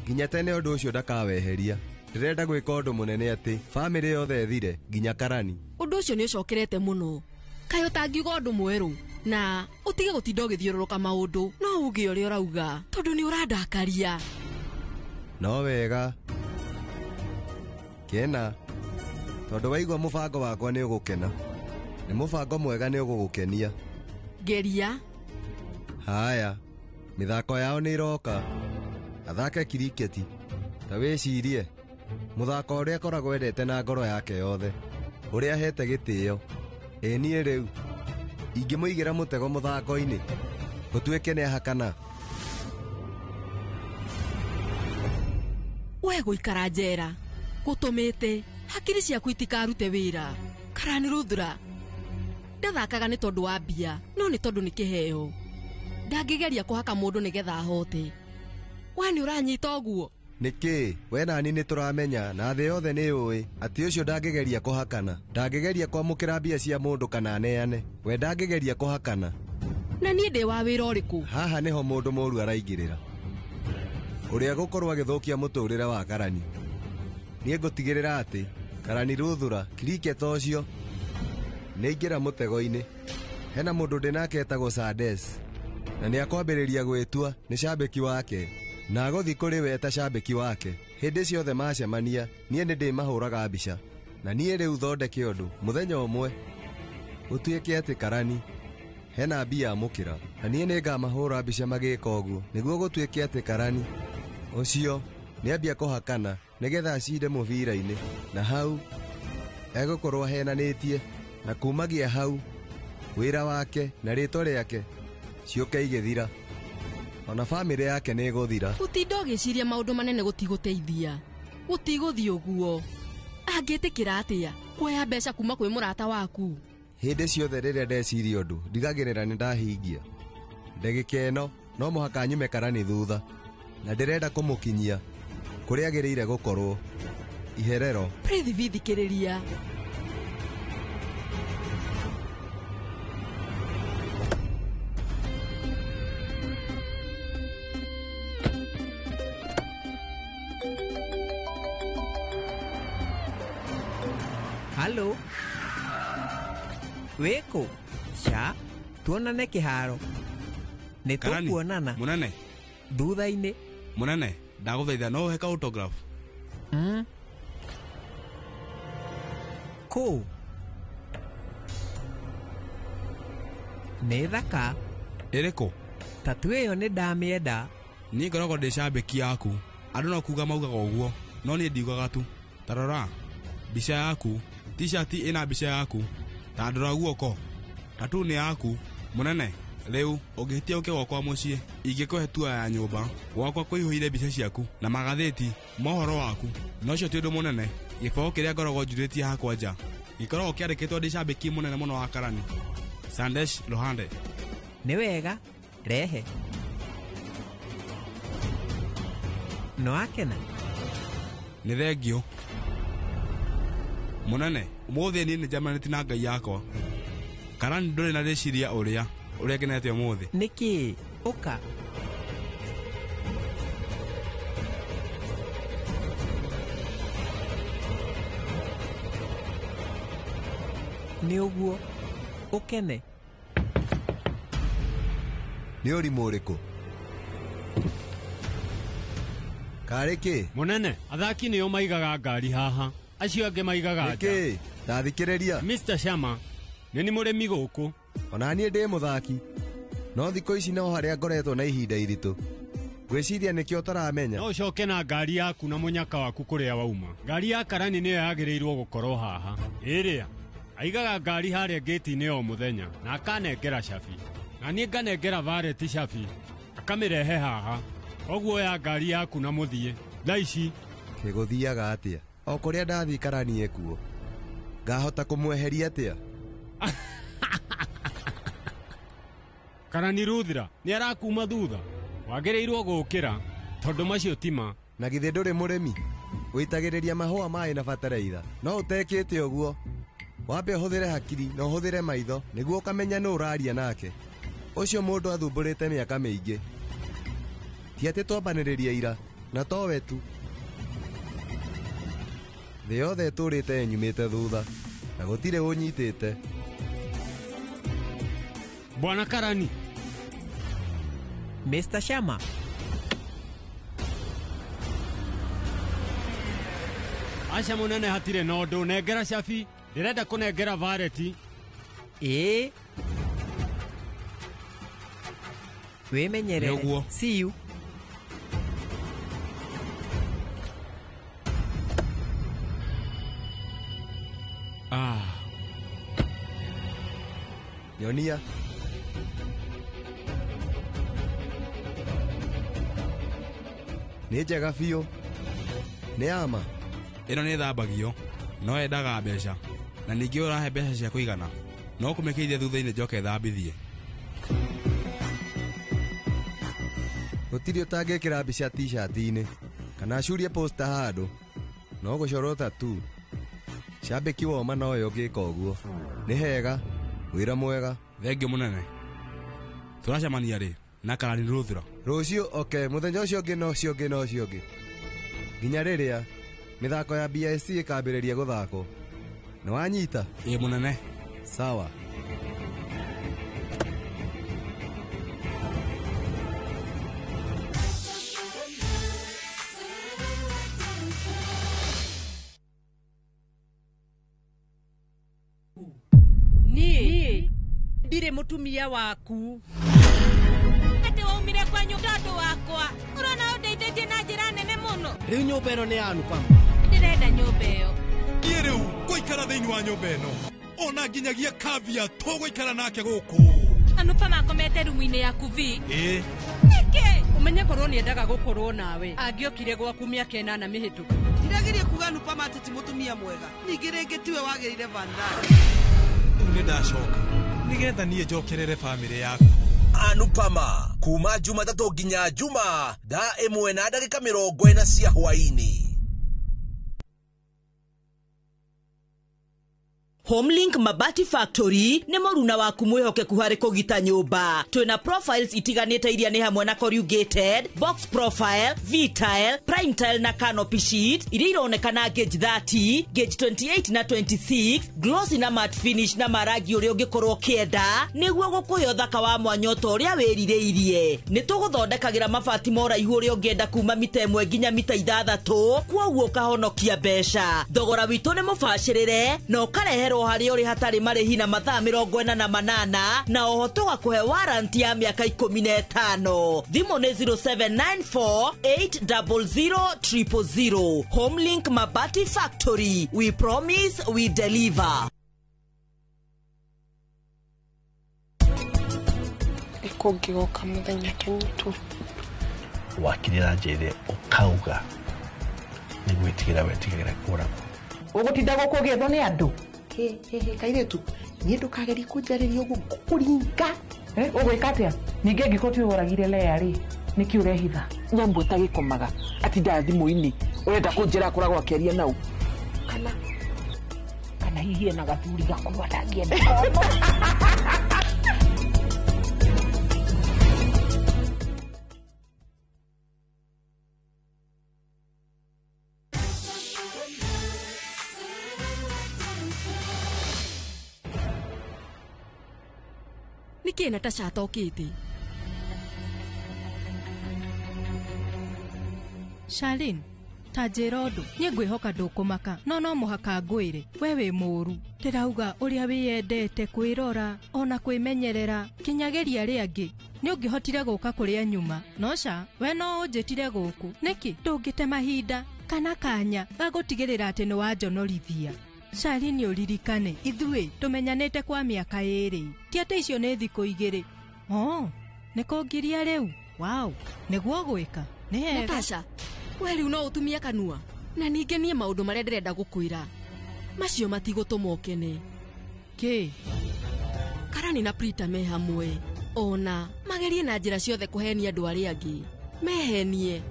nginya tene ũndũ ũcio ndakaweheria. Ndĩrenda gwĩka ũndũ mũnene atĩ bamĩrĩ yothe ĩthire nginya karani. Ũndũ ũcio nĩ ũcokerete mũno. Kaĩ ũtangiuga ũndũ mwerũ na ũtige gũtinda ũgĩthiũrũrũka maũndũ no uge ũrĩa ũrauga tondũ nĩ ũrandakaria. No wega. Kena tondũ waigua mũbango wakwa nĩ ũgũkena. Nĩ mũbango mwega nĩ ũgũgũkenia. Geria. Haya, mĩthako yao nĩ ĩroka. Athake kiriketi. Ta wĩcirie mũthako ũrĩa akoragwo endete na ngoro yake yothe, ũrĩa ahete gĩtĩo. Ĩ niĩ rĩu ingĩmũigĩra mũtego mũthako-inĩ gũtuĩke nĩ ahakana. We gũikara njera gũtũmĩte hakiri ciaku itikarute wĩra. Karani Ruthura ndathakaga nĩ tondũ wa mbia no nĩ tondũ nĩ kĩheo. Ndangĩgeria kũhaka mũndũ nĩgetha ahote. We nĩ ũranyita ũguo? Nĩkĩ we nani nĩ tũramenya na thĩ yothe nĩ yũĩ atĩ ũcio ndangĩgeria kũhakana, ndangĩgeria kwamũkĩra mbia cia mũndũ kana aneane. We ndangĩgeria kũhakana. Na niĩ ndĩ wa wĩra ũrĩkũ? Haha nĩho mũndũ mũru araingĩrĩra, ũrĩa gũkorwo agĩthũkia mũtũrĩre wa Karani. Niĩ ngũtigĩrĩra atĩ Karani Ruthura kriketa ũcio nĩaingĩra mũtego-inĩ. Hena mũndũ ndĩnake etagwo Sades, na nĩakwambĩrĩria gwĩtua nĩ cambĩki wake, na agũthiĩ kũrĩ we ta cambĩki wake. Hĩndĩ ciothe macemania niĩ nĩ ndĩmahũraga mbica, na niĩ rĩu thondeke ũndũ mũthenya ũmwe gũtuĩke atĩ Karani hena mbia amũkĩra, na niĩ nĩngamahũra mbica magĩka ũguo nĩguo gũtuĩke atĩ Karani ũcio nĩambia kũhakana nĩgetha acinde mũbira-inĩ, na hau egũkorwo ahenanĩtie, na kumagia hau wĩra wake na rĩtwa rĩake ciũke igĩthira, ona bamĩrĩ yake nĩĩgũthira. Gũtinda ũgĩciria maũndũ manene gũtigũteithia, gũtigũthiĩ ũguo. Angĩtĩkĩra atĩa kuoya mbeca kuma kwĩ mũrata waku? Hĩndĩ ciothe rĩrĩa ndeciria ũndũ ndigagĩrĩra nĩndahingia. Ndagĩka ĩno no mũhaka nyume Karani thutha, na ndĩrenda kũmũkinyia kũrĩa agĩrĩire gũkorwo. Iherero. Prithvi, thikĩrĩria. Halo, wĩkũ? Ca, tuonane kĩharo. Nĩ tũkuonana Mũnene. Thutha-inĩ. Mũnene, ndagũthaitha no ũhe ka autograph? Kũ? Nĩ thaka. Ĩrĩkũ? Tatu ĩyo nĩ ndamĩenda. Niĩ ngoragwo ndĩ cambĩki yaku. Andũ no kuga maugaga ũguo, no niĩ ndiugaga tu. Ta rora, mbica yaku, t-shirt ĩna mbica yaku, ta ndora guoko, tatu nĩ yaku. Mũnene, rĩu ũngĩhĩtia ũke gwakwa mũciĩ, ingĩkũhe tua ya nyũmba gwakwa kũihũire mbica ciaku na magathĩti mohoro waku. No ũcio ti ũndũ mũnene. Gĩbaũ kĩrĩa ngoragwo njurĩtie hakwa nja gĩkoragwo kĩandĩkĩtwo ndĩ cambĩki mũnene mũno wa Karani, Sandesh Lohande. Nĩ wega, rehe. No akena? Nĩ thengiũ. Mũnene, ũmũthĩ niĩ nĩnjamanĩtie na Ngai yakwa. Karani ndũrĩ na rĩciria ũrĩa ngenete ũmũthĩ. Nĩkĩ? Ũka. Nĩ ũguo, ũkene. Nĩ ũrimũ ũrĩkũ? Karĩ kĩ? Mũnene, athaki nĩo maigaga ngari haha, acio angĩ maigaga nja. Nĩkĩ? Tathikĩrĩria. Mr. Sharma, nĩ ni mũrĩmi gũkũ. Ona niĩ ndĩ mũthaki, no thikũ ici no harĩa ngoretwo na ihinda iritũ. Ngwĩciria nĩkĩo ũtaramenya. No ũcoke na ngari yaku na mũnyaka waku kũrĩa wauma. Ngari ya Karani nĩyo yagĩrĩirwo gũkorwo haha. Ĩrĩa aigaga ngari harĩa ngĩti-inĩ o mũthenya na akanengera cabi, na niĩ nganengera Valet cabi akamĩrehe haha. Koguo oya ngari yaku na mũthiĩ thaa ici. Kĩgũthiaga atĩa? O kũrĩa ndathiĩ Karani ekuo, ngahota kũmweheria atĩa? Karani Ruthira nĩ arakuma thutha. Wagĩrĩirwo gũkĩra tondũ macio ti ma. Na githĩ ndũrĩ mũrĩmi? Ũitagĩrĩria mahũa maĩ na bataraitha. No ũtekĩte ũguo, wambe ũhũthĩre hakiri na ũhũthĩre maitho nĩguo ũkamenya nũ ũraria nake. Ũcio mũndũ athumbũrĩte mĩaka mĩingĩ. Ti atĩ twambanĩrĩria ira, na towe tu. Thĩ yothe ĩtũrĩte ĩnyumĩte thutha, na gũtirĩ ũnyitĩte. Bwana Karani. Mr. Sharma. Aca mũnene, hatirĩ na ũndũ. Nengera cabi, ndĩrenda kũnengera Valet. Ĩĩ. Wĩmenyerere. Nĩ ũguo. See you. Ah. Nyonia. Nĩ njega biũ. Nĩ ama. Ĩno nĩ thambagio, no yendaga mbeca, na ningĩ ũrahe mbeca cia kũigana. No kũmĩkĩithia thutha-inĩ njoke thambithie. Gũtirĩ ũtangĩkĩra mbica t-shirt-inĩ. Kana acurie posta handũ. No gũcorwo tattoo. Cambĩki woma nowe ũngĩka ũguo. Nĩ hega. Wĩra mwega. Thengiũ mũnene. Tũracemania rĩ na Karani Rũthura? Rũciũ okay, mũthenya ũcio ũngĩ na ũcio ũngĩ na ũcio ũngĩ. Nginya rĩrĩa mĩthako ya BIC ĩkambĩrĩria gũthakwo. Nĩ wanyita? Ĩ mũnene. Sawa. Niĩ ndirĩ mũtumia waku. Atĩ waumire kwanyu tondũ wakwa. Ũrona ũndeithĩtie na njĩra nene mũno. Rĩu nyũmba ĩno nĩ ya Anupama. Ndĩrenda nyũmba ĩyo. Niĩ rĩu ngũikara thĩinĩ wa nyũmba ĩno. Ona nginyagia Kavya tũgũikara nake gũkũ. Anupama akomete rumu-inĩ yaku vi. Ĩĩ. Nĩkĩ? Ũmenye korwo nĩendaga gũkorwo nawe. Angĩokire gwaku mĩaka 8 mĩhĩtũku. Ndirageria kuga Anupama atĩ ti mũtumia mwega. Ningĩ rĩngĩ tiwe wagĩrĩire Vandana. Rĩu nĩ ndacoka nĩgetha niĩ njokerere bamĩrĩ yaku. Anupama kuma Jumatatũ nginya Juma thaa 1:40 cia hwaini. Homelink Mabati Factory nĩ mũruna waku mwĩhokeku harĩ kũgita nyũmba. Twĩna profiles itiganĩte iria nĩ hamwe na corrugated, box profile, V-tile, prime tile na canopy sheet iria ironekana gauge 30, gauge 28 na 26, glossy na matte finish na marangi ũrĩa ũngĩkorwo ũkĩenda nĩguo gũkũhe ũthaka wa mwanya ota ũrĩa wĩrirĩirie. Nĩ tũgũthondekagĩra mabati ma ũraihu ũrĩa ũngĩenda kuma mita 1 nginya mita 6, kwoguo ũkahonokia mbeca. Thogora witũ nĩ mũbacĩrĩre na ũkareherwo harĩa ũrĩ hatarĩ marĩhi na mathaa 48 na oho tũgakũhe warranty ya mĩaka 15. Thimũ nĩ 0794 800 000. Homelink Mabati Factory. We promise, we deliver. Kũngĩgoka mũthenya tũnyitwo. Wakirĩra njĩre ũkauga nĩ gwĩtigĩra wetigagĩra kũragwo. Ũgũtinda gũkũ ũgĩethwo nĩ andũ. Kairĩtu, niĩ ndũkagerie kũnjarĩria ũguo ngũkũringa. Ũgwĩka atĩa? Ningĩ angĩkorwo tiwe woragire Lea rĩ, nĩkĩ ũrehitha? Nyambu ĩtagĩkomaga atindaga thimũ-inĩ, ũrenda kũnjĩra akoragwo akĩaria nau. Kana hihi ena gathuri gakũrũ atangĩenda. Nĩkĩ Natasha atokĩte? Charlene, ta njĩra ũndũ, niĩ ngwĩhoka ndũkũmaka, no mũhaka ngwĩre, we wĩ mũũru. Ndĩrauga ũrĩa wĩyendete kwĩrora, ona kwĩmenyerera, kinyageria arĩa angĩ. Nĩ ũngĩhotire gũka kũrĩa nyuma, no ca, we no ũnjĩtire gũkũ. Nĩkĩ ndũngĩte mahinda kana kanya ga gũtigĩrĩra atĩ nĩ wanjonorithia? Charlene, ũririkane, ithuĩ tũmenyanĩte kwa mĩaka 2. Ti atĩ icio nĩ thikũ 2. Oh, nĩ kũngiria rĩu. Wow, nĩguo gwĩka. Nĩ hega. Natasha, we rĩu no ũtumie kanua. Na ningĩ niĩ maũndũ marĩa ndĩrenda gũkwĩra macio matigũtũma ũkene. Kĩ? Karani na Prita me hamwe. Ona magerie na njĩra ciothe kũhenia andũ arĩa angĩ. Mehenie.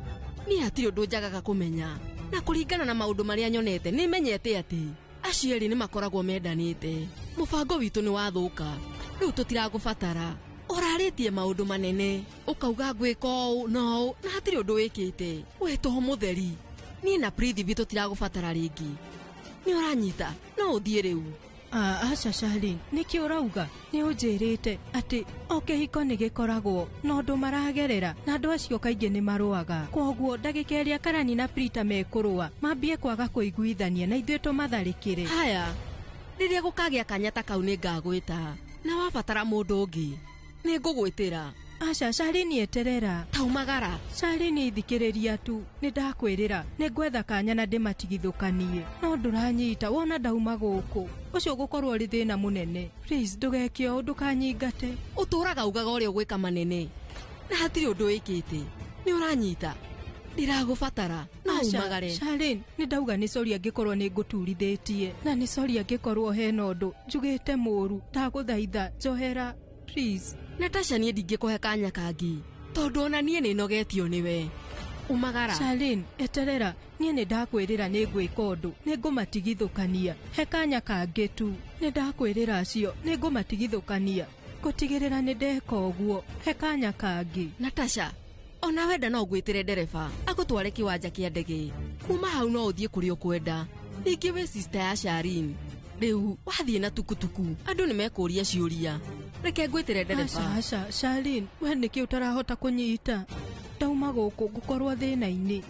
Niĩ hatirĩ ũndũ njagaga kũmenya. Na kũringana na maũndũ marĩa nyonete, nĩmenyete atĩ acio erĩ nĩ makoragwo mendanĩte. Mũbango witũ nĩ wathũka. Rĩu tũtiragũbatara. Ũrarĩtie maũndũ manene, ũkauga ngwĩka ũũ na ũũ, na hatirĩ ũndũ wĩkĩte. We to mũtheri. Niĩ na Prithvi tũtiragũbatara rĩngĩ. Nĩ ũranyita? No ũthiĩ rĩu. Aca Charlene, nĩkĩ ũrauga? Nĩ ũnjĩrĩte atĩ o kĩhiko nĩ gĩkoragwo na ũndũ maragerera, na andũ acio kaingĩ nĩ marũaga. Kwoguo ndagĩka ĩrĩa Karani na Prita mekũrũa, mambie kwaga kũiguithania na ithuĩ tũmatharĩkĩre. Haya, rĩrĩa gũkagĩa kanya ta kau nĩ ngagwĩta. Na wabatara mũndũ ũngĩ, nĩ ngũgwĩtĩra. Aca Charlene, eterera. Taumagara. Charlene, thikĩrĩria tu. Nĩ ndakwĩrĩra, nĩ ngwetha kanya na ndĩmatigithũkanie. No ndũranyita, wona ndauma gũkũ. Ũcio ũgũkorwo ũrĩ thĩna mũnene. Please, ndũgeke ũũ, ndũkanyingate. Ũtũraga ugaga ũrĩa ũgwĩka manene. Na hatirĩ ũndũ wĩkĩte. Nĩ ũranyita? Ndĩragũbatara. No umagare. Charlene, nĩ ndauga nĩ sorry angĩkorwo nĩ ngũturithĩtie. Na nĩ sorry angĩkorwo hena ũndũ njugĩte mũũru. Ndagũthaitha, njohera. Please. Natasha, niĩ ndingĩkũhe kanya kangĩ tondũ ona niĩ nĩ nogetio nĩwe. Umagara. Charlene, eterera niĩ nĩ ndakwĩrĩra nĩ ngwĩka ũndũ, nĩ ngũmatigithũkania. He kanya kangĩ tu, nĩ ndakwĩrĩra acio nĩ ngũmatigithũkania. Ngũtigĩrĩra nĩ ndeka ũguo, he kanya kangĩ. Natasha, ona wenda no ngwĩtĩre ndereba agũtware kĩwanja kĩa ndege. Kuma hau no ũthiĩ kũrĩa ũkwenda. Ningĩ wĩ sister ya Charlene. Rĩu wathiĩ na tukutuku, andũ nĩ mekũria ciũria. Reke ngwĩtĩre ndereba. Aca, aca, Charlene, we nĩkĩ ũtarahota kũnyita? Ndauma gũkũ ngũkorwo thĩna-inĩ.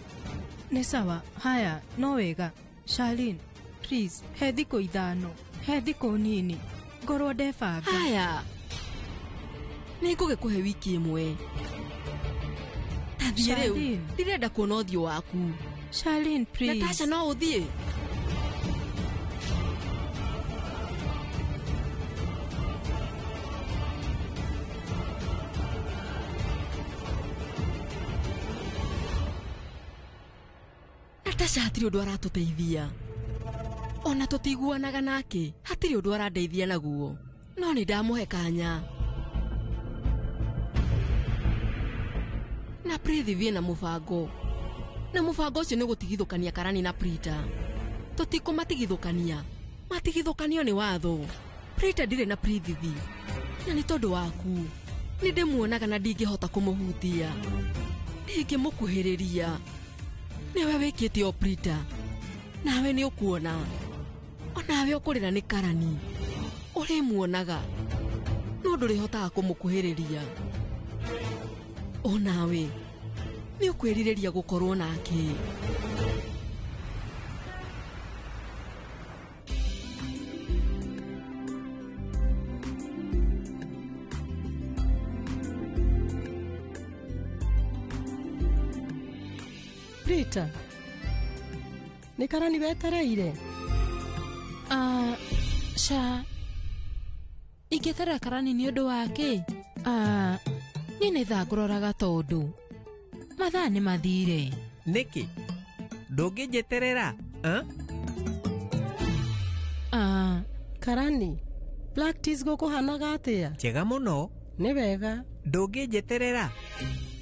Nĩ sawa, haya, no wega. Charlene, please, he thikũ 5, he thikũ nini, ngorwo ndebanga. Haya, nĩ ngũgĩkũhe wiki 1. Ta thiĩ rĩu, Charlene. ndirenda kuona ũthiũ waku. Charlene, please. Natasha, no ũthiĩ? Natasha hatirĩ ũndũ aratũteithia. Ona tũtiguanaga nake, hatirĩ ũndũ arandeithia naguo. No nĩ ndamũhe kanya. Na Prithvi na mũbango. Na mũbango ũcio nĩ gũtigithũkania Karani na Prita. Tũtikũmatigithũkania. Matigithũkanio nĩ watho. Prita ndirĩ na Prithvi. Na nĩ tondũ waku. Nĩ ndĩmuonaga na ndingĩhota kũmũhutia. Ndingĩmũkuhĩrĩria. Nĩwe wĩkĩte o Prita. Nawe nĩ ũkuona. Onawe ũkũrĩra nĩ Karani. Ũrĩmuonaga. No ndũrĩhotaga kũmũkuhĩrĩria. Onawe nĩ ũkwĩrirĩria gũkorwo nake. Rita, nĩ Karani wetereire? Ca, ingĩeterera Karani nĩ ũndũ wa kĩ? Niĩ nĩ thaa ngũroraga tondũ mathaa nĩ mathire. Nĩkĩ? Ndũngĩnjeterera? Karani, practice gũkũhanaga atĩa? Njega mũno. Nĩ wega. Ndũngĩnjeterera?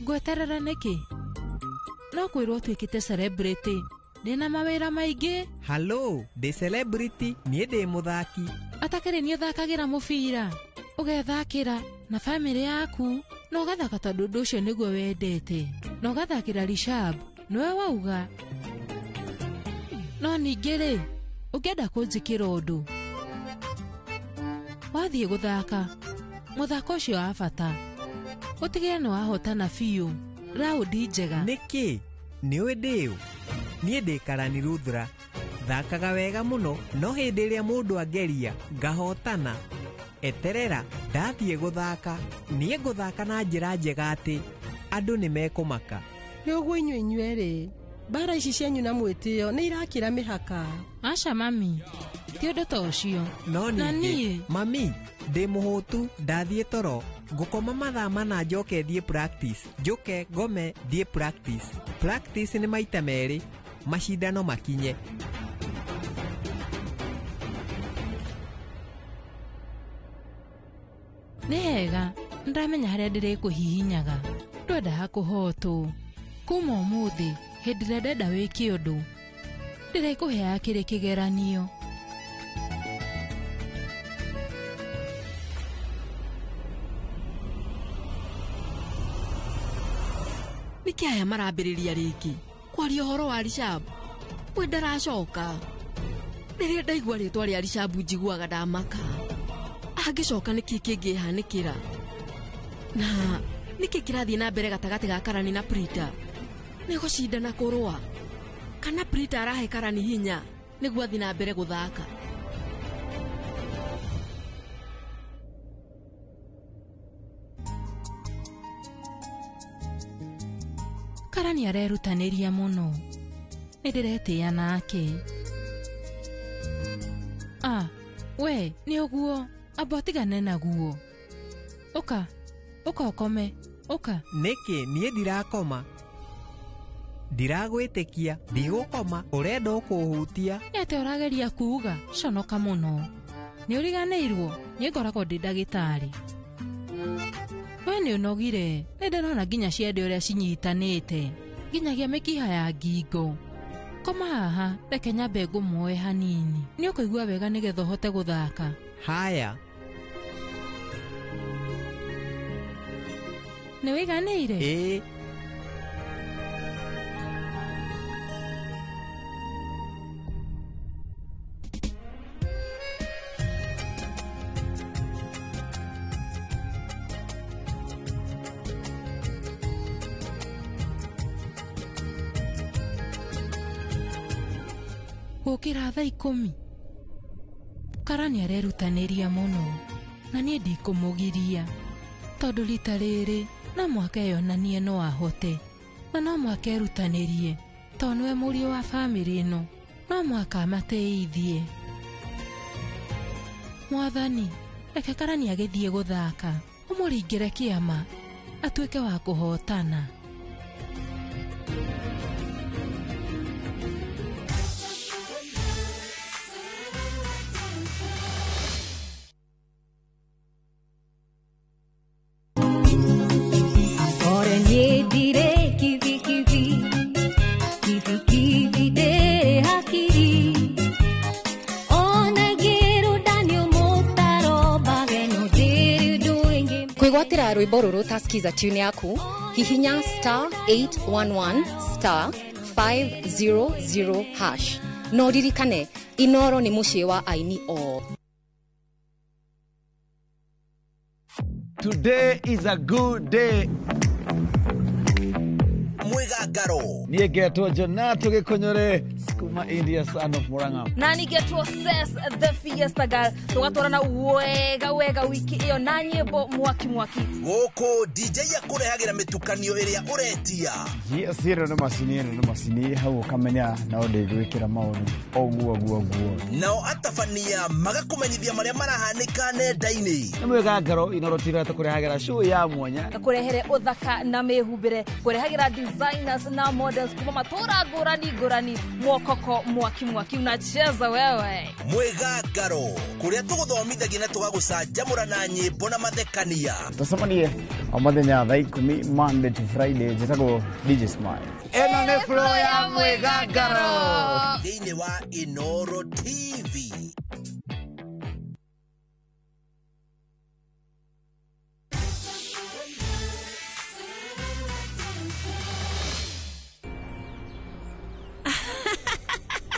Ngweterera nĩkĩ? No kwĩrwo ũtuĩkĩte celebrity. Ndĩna mawĩra maingĩ. Hello, ndĩ celebrity, niĩ ndĩ mũthaki. Atakĩrĩ nĩ ũthakagĩra mũbira, ũgethakĩra na bamĩrĩ yaku, na ũgathaka tondũ ũndũ ũcio nĩguo wendete, na ũgathakĩra Rishab, nĩwe wauga. No ningĩ rĩ, ũngĩenda kũnjĩkĩra ũndũ, wathiĩ gũthaka mũthako ũcio wa bata, ũtigĩrĩre nĩ wahotana biũ, raũndi njega. Nĩkĩ? Nĩũĩ ndĩũ? Niĩ ndĩ Karani Ruthra. Thakaga wega mũno, no hĩndĩ ĩrĩa mũndũ angeria, ngahotana. Eterera, ndathiĩ gũthaka. Niĩ ngũthaka na njĩra njega atĩ andũ nĩ mekũmaka. Nĩ ũguo inyuĩ inyuerĩ, mbara ici cianyu na mwĩtĩo nĩ irakĩra mĩhaka. Aca mami, ti ũndũ ta ũcio. No Na ningĩ, niĩ? mami, ndĩ mũhũtu, ndathiĩ toro. Ngũkoma mathaa 4 njoke thiĩ practice. Njũke ngome thiĩ practice. Practice nĩ maita 2, macindano makinye. Nĩ hega, ndamenya harĩa ndĩrĩkũhihinyaga. Ndwendaga kũhotwo. Kuma ũmũthĩ, hĩndĩ ĩrĩa ndenda wĩke ũndũ, ndĩrĩkũheaga kĩrĩ kĩgeranio. Nĩkĩ aya marambĩrĩria rĩngĩ kwaria ũhoro wa Rishab? We ndaracoka. Rĩrĩa ndaigua rĩtwa rĩa Rishab njiguaga ndamaka. Angĩcoka nĩkĩ kĩngĩhanĩkĩra? Na nĩkĩ kĩrathiĩ na mbere gatagatĩ ga Karani na Prita? Nĩ gũcindana kũrũa? Kana Prita arahe Karani hinya nĩguo athiĩ na mbere gũthaka? Karani arerutanĩria mũno. Nĩ ndĩretĩĩa nake. We, nĩ ũguo, amba ũtigane naguo. Ũka, ũka ũkome, ũka. Nĩkĩ niĩ ndirakoma? Ndiragwĩtĩkia, ndigũkoma, ũrenda ũkũhutia. Nĩ atĩa ũrageria kuuga? Conoka mũno. Nĩ ũriganĩirwo, niĩ ngoragwo ndĩ ndagĩtarĩ. We nĩ ũnogire, nĩ ndĩrona nginya ciande ũrĩa cinyitanĩte. Nginyagia mĩkiha ya ngingo. Koma haha, reke nyambe ngũmuoe hanini. Nĩ ũkũigua wega nĩgetha ũhote gũthaka. Haya. Nĩ wĩiganĩire? Ĩĩ. Gũkĩra thaa 10. Karani arerutanĩria mũno na niĩ ndikũmũgiria tondũ rita rĩrĩ no mũhaka eyonanie no ahote na no mũhaka erutanĩrie tondũ nĩwe mũriũ wa bamĩrĩ ĩno, no mũhaka amateithie. Mwathani, reke Karani agĩthiĩ gũthaka, ũmũringĩre kĩama atuĩke wa kũhotana. Kwĩgwatĩra rwĩmbo rũrũ ta skiza tune yaku, hihinya star 811 star 500 hash. No ririkane, Inoro nĩ mũciĩ wa aini o. Today is a good day. Mwigangaro. Niĩ ngetwo Jonato Gĩkũnyũre kuma India, son of Murang'a. Na nĩngetwo Ses the Fiesta Girl. Tũgatwarana wega wega wiki ĩyo na nyĩmbo mwaki mwaki. Gũkũ DJ akũrehagĩra mĩtukanio ĩrĩa ũretia. Yes, ĩno nĩ macini, ĩno nĩ macini, hau ũkamenya no ndĩgwĩkĩra maũndũ ũguo ũguo ũguo. Nao atabania magakũmenyithia marĩa marahanĩka nenda-inĩ. Nĩ mwĩgangaro Inoro TV tũkũrehagĩra show ya mwanya. Kũrehere ũthaka na mĩhumbĩre, kũrehagĩra designers na models kuma matũra ngũrani ngũrani, mwokoko mwaki mwaki unacheza wewe. Mwĩgangaro kũrĩa tũgũthomithagia na tũgagũcanjamũra na nyĩmbo na mathekania. Tũcemanie o mũthenya thaa 10 Monday to Friday. Njĩtagwo DJ Smile. Ĩno nĩ flow ya mwĩgangaro thĩinĩ wa Inoro TV.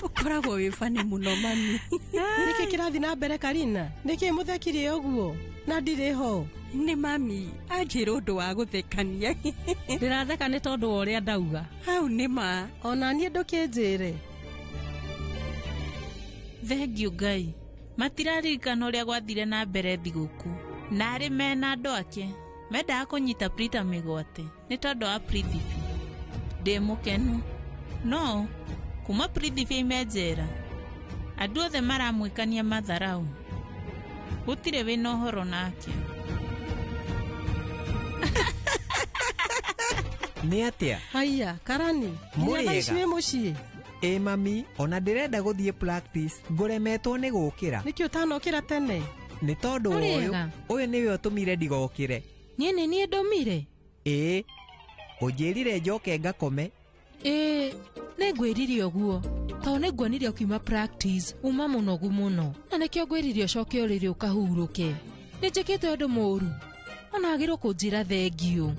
Ũkoragwo wĩ bani mũno mami. Nĩkĩ kĩrathiĩ na mbere Karina? Nĩkĩ mũthekire ũguo? Na ndirĩ ho. Nĩ mami anjĩra ũndũ wa gũthekania. Ndĩratheka nĩ tondũ wa ũrĩa ndauga. Hau nĩ ma. Ona niĩ ndũkĩnjĩre. Thengiũ Ngai. Matiraririkana ũrĩa gwathire na mbere thigũkũ. Na arĩ mena andũ ake mendaga kũnyita Prita mĩgwate nĩ tondũ wa Prithibi. Ndĩ mũkenu. No kuma Prithibi aime njera, andũ othe maramwĩkania matharau. Gũtirĩ wĩna ũhoro nake. Nĩ atĩa? Haiya, Karani, nginya thaa ici wĩ mũciĩ? Ĩ mami, ona ndĩrenda gũthiĩ practice, ngũremetwo nĩ gũkĩra. Nĩkĩ ũtanokĩra tene? Nĩ tondũ ũyũ, ũyũ nĩwe ũtũmire ndigokĩre. Niĩ nĩ niĩ ndũmire? Ĩĩ, ũnjĩrire njoke ngakome. Ĩĩ, nĩ ngwĩrire ũguo tondũ nĩ nguonire ũkiuma practice uma mũnogu mũno, na nĩkĩo ngwĩrire ũcoke ũrĩrĩ ũkahurũke. Nĩ njĩkĩte ũndũ mũũru, ona wagĩrĩirwo kũnjĩra thengiũ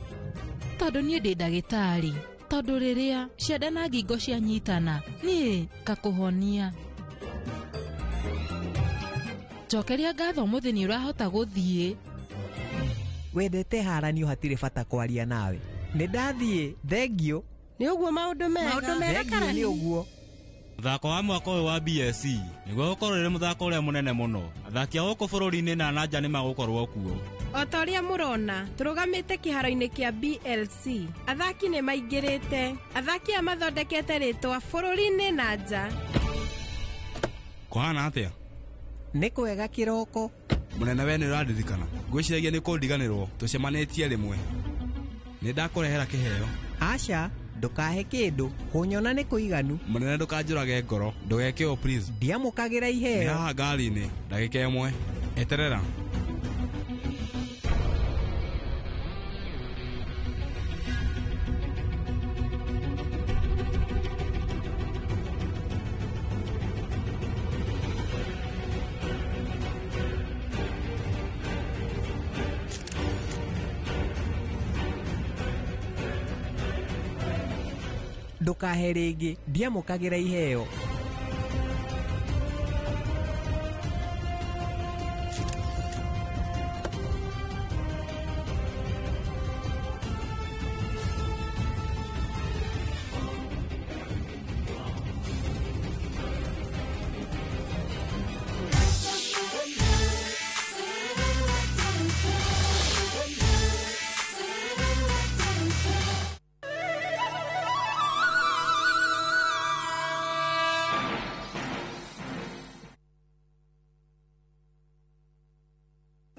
tondũ niĩ ndĩ ndagĩtarĩ, tondũ rĩrĩa cianda na ngingo cianyitana niĩ ngakũhonia. Njokeria ngatho ũmũthĩ nĩ ũrahota gũthiĩ. Wendete haranio hatirĩ bata kwaria nawe. Nĩ ndathiĩ, thengiũ. Nĩ ũguo maũndũ mega. Maũndũ mega Karani. Nĩ ũguo. Mũthako wa mwaka ũyũ wa BSC nĩguo gũkorwo rĩrĩ mũthako ũrĩa mũnene mũno. Athaki a gũkũ bũrũri-inĩ na nanja nĩ magũkorwo kuo. O ta ũrĩa mũrona, tũrũgamĩte kĩharo-inĩ kĩa BLC. Athaki nĩ maingĩrĩte. Athaki aya mathondekete rĩtwa bũrũri-inĩ na nja. Kũhana atĩa? Nĩ kwega kĩroko. Mũnene we nĩ ũrandirikana. Ngwĩciragia nĩ kũndiganĩrwo tũcemanĩtie rĩmwe. Nĩ ndakũrehera kĩheo. Aca, ndũkahe kĩndũ, kũnyona nĩ kũiganu. Mũnene ndũkanjũrage ngoro, ndũgeke ũũ please. Ndiamũkagĩra iheo. Nĩ haha ngari-inĩ, ndagĩka ĩmwe. Eterera. Ndũkahe rĩngĩ, ndiamũkagĩra iheo.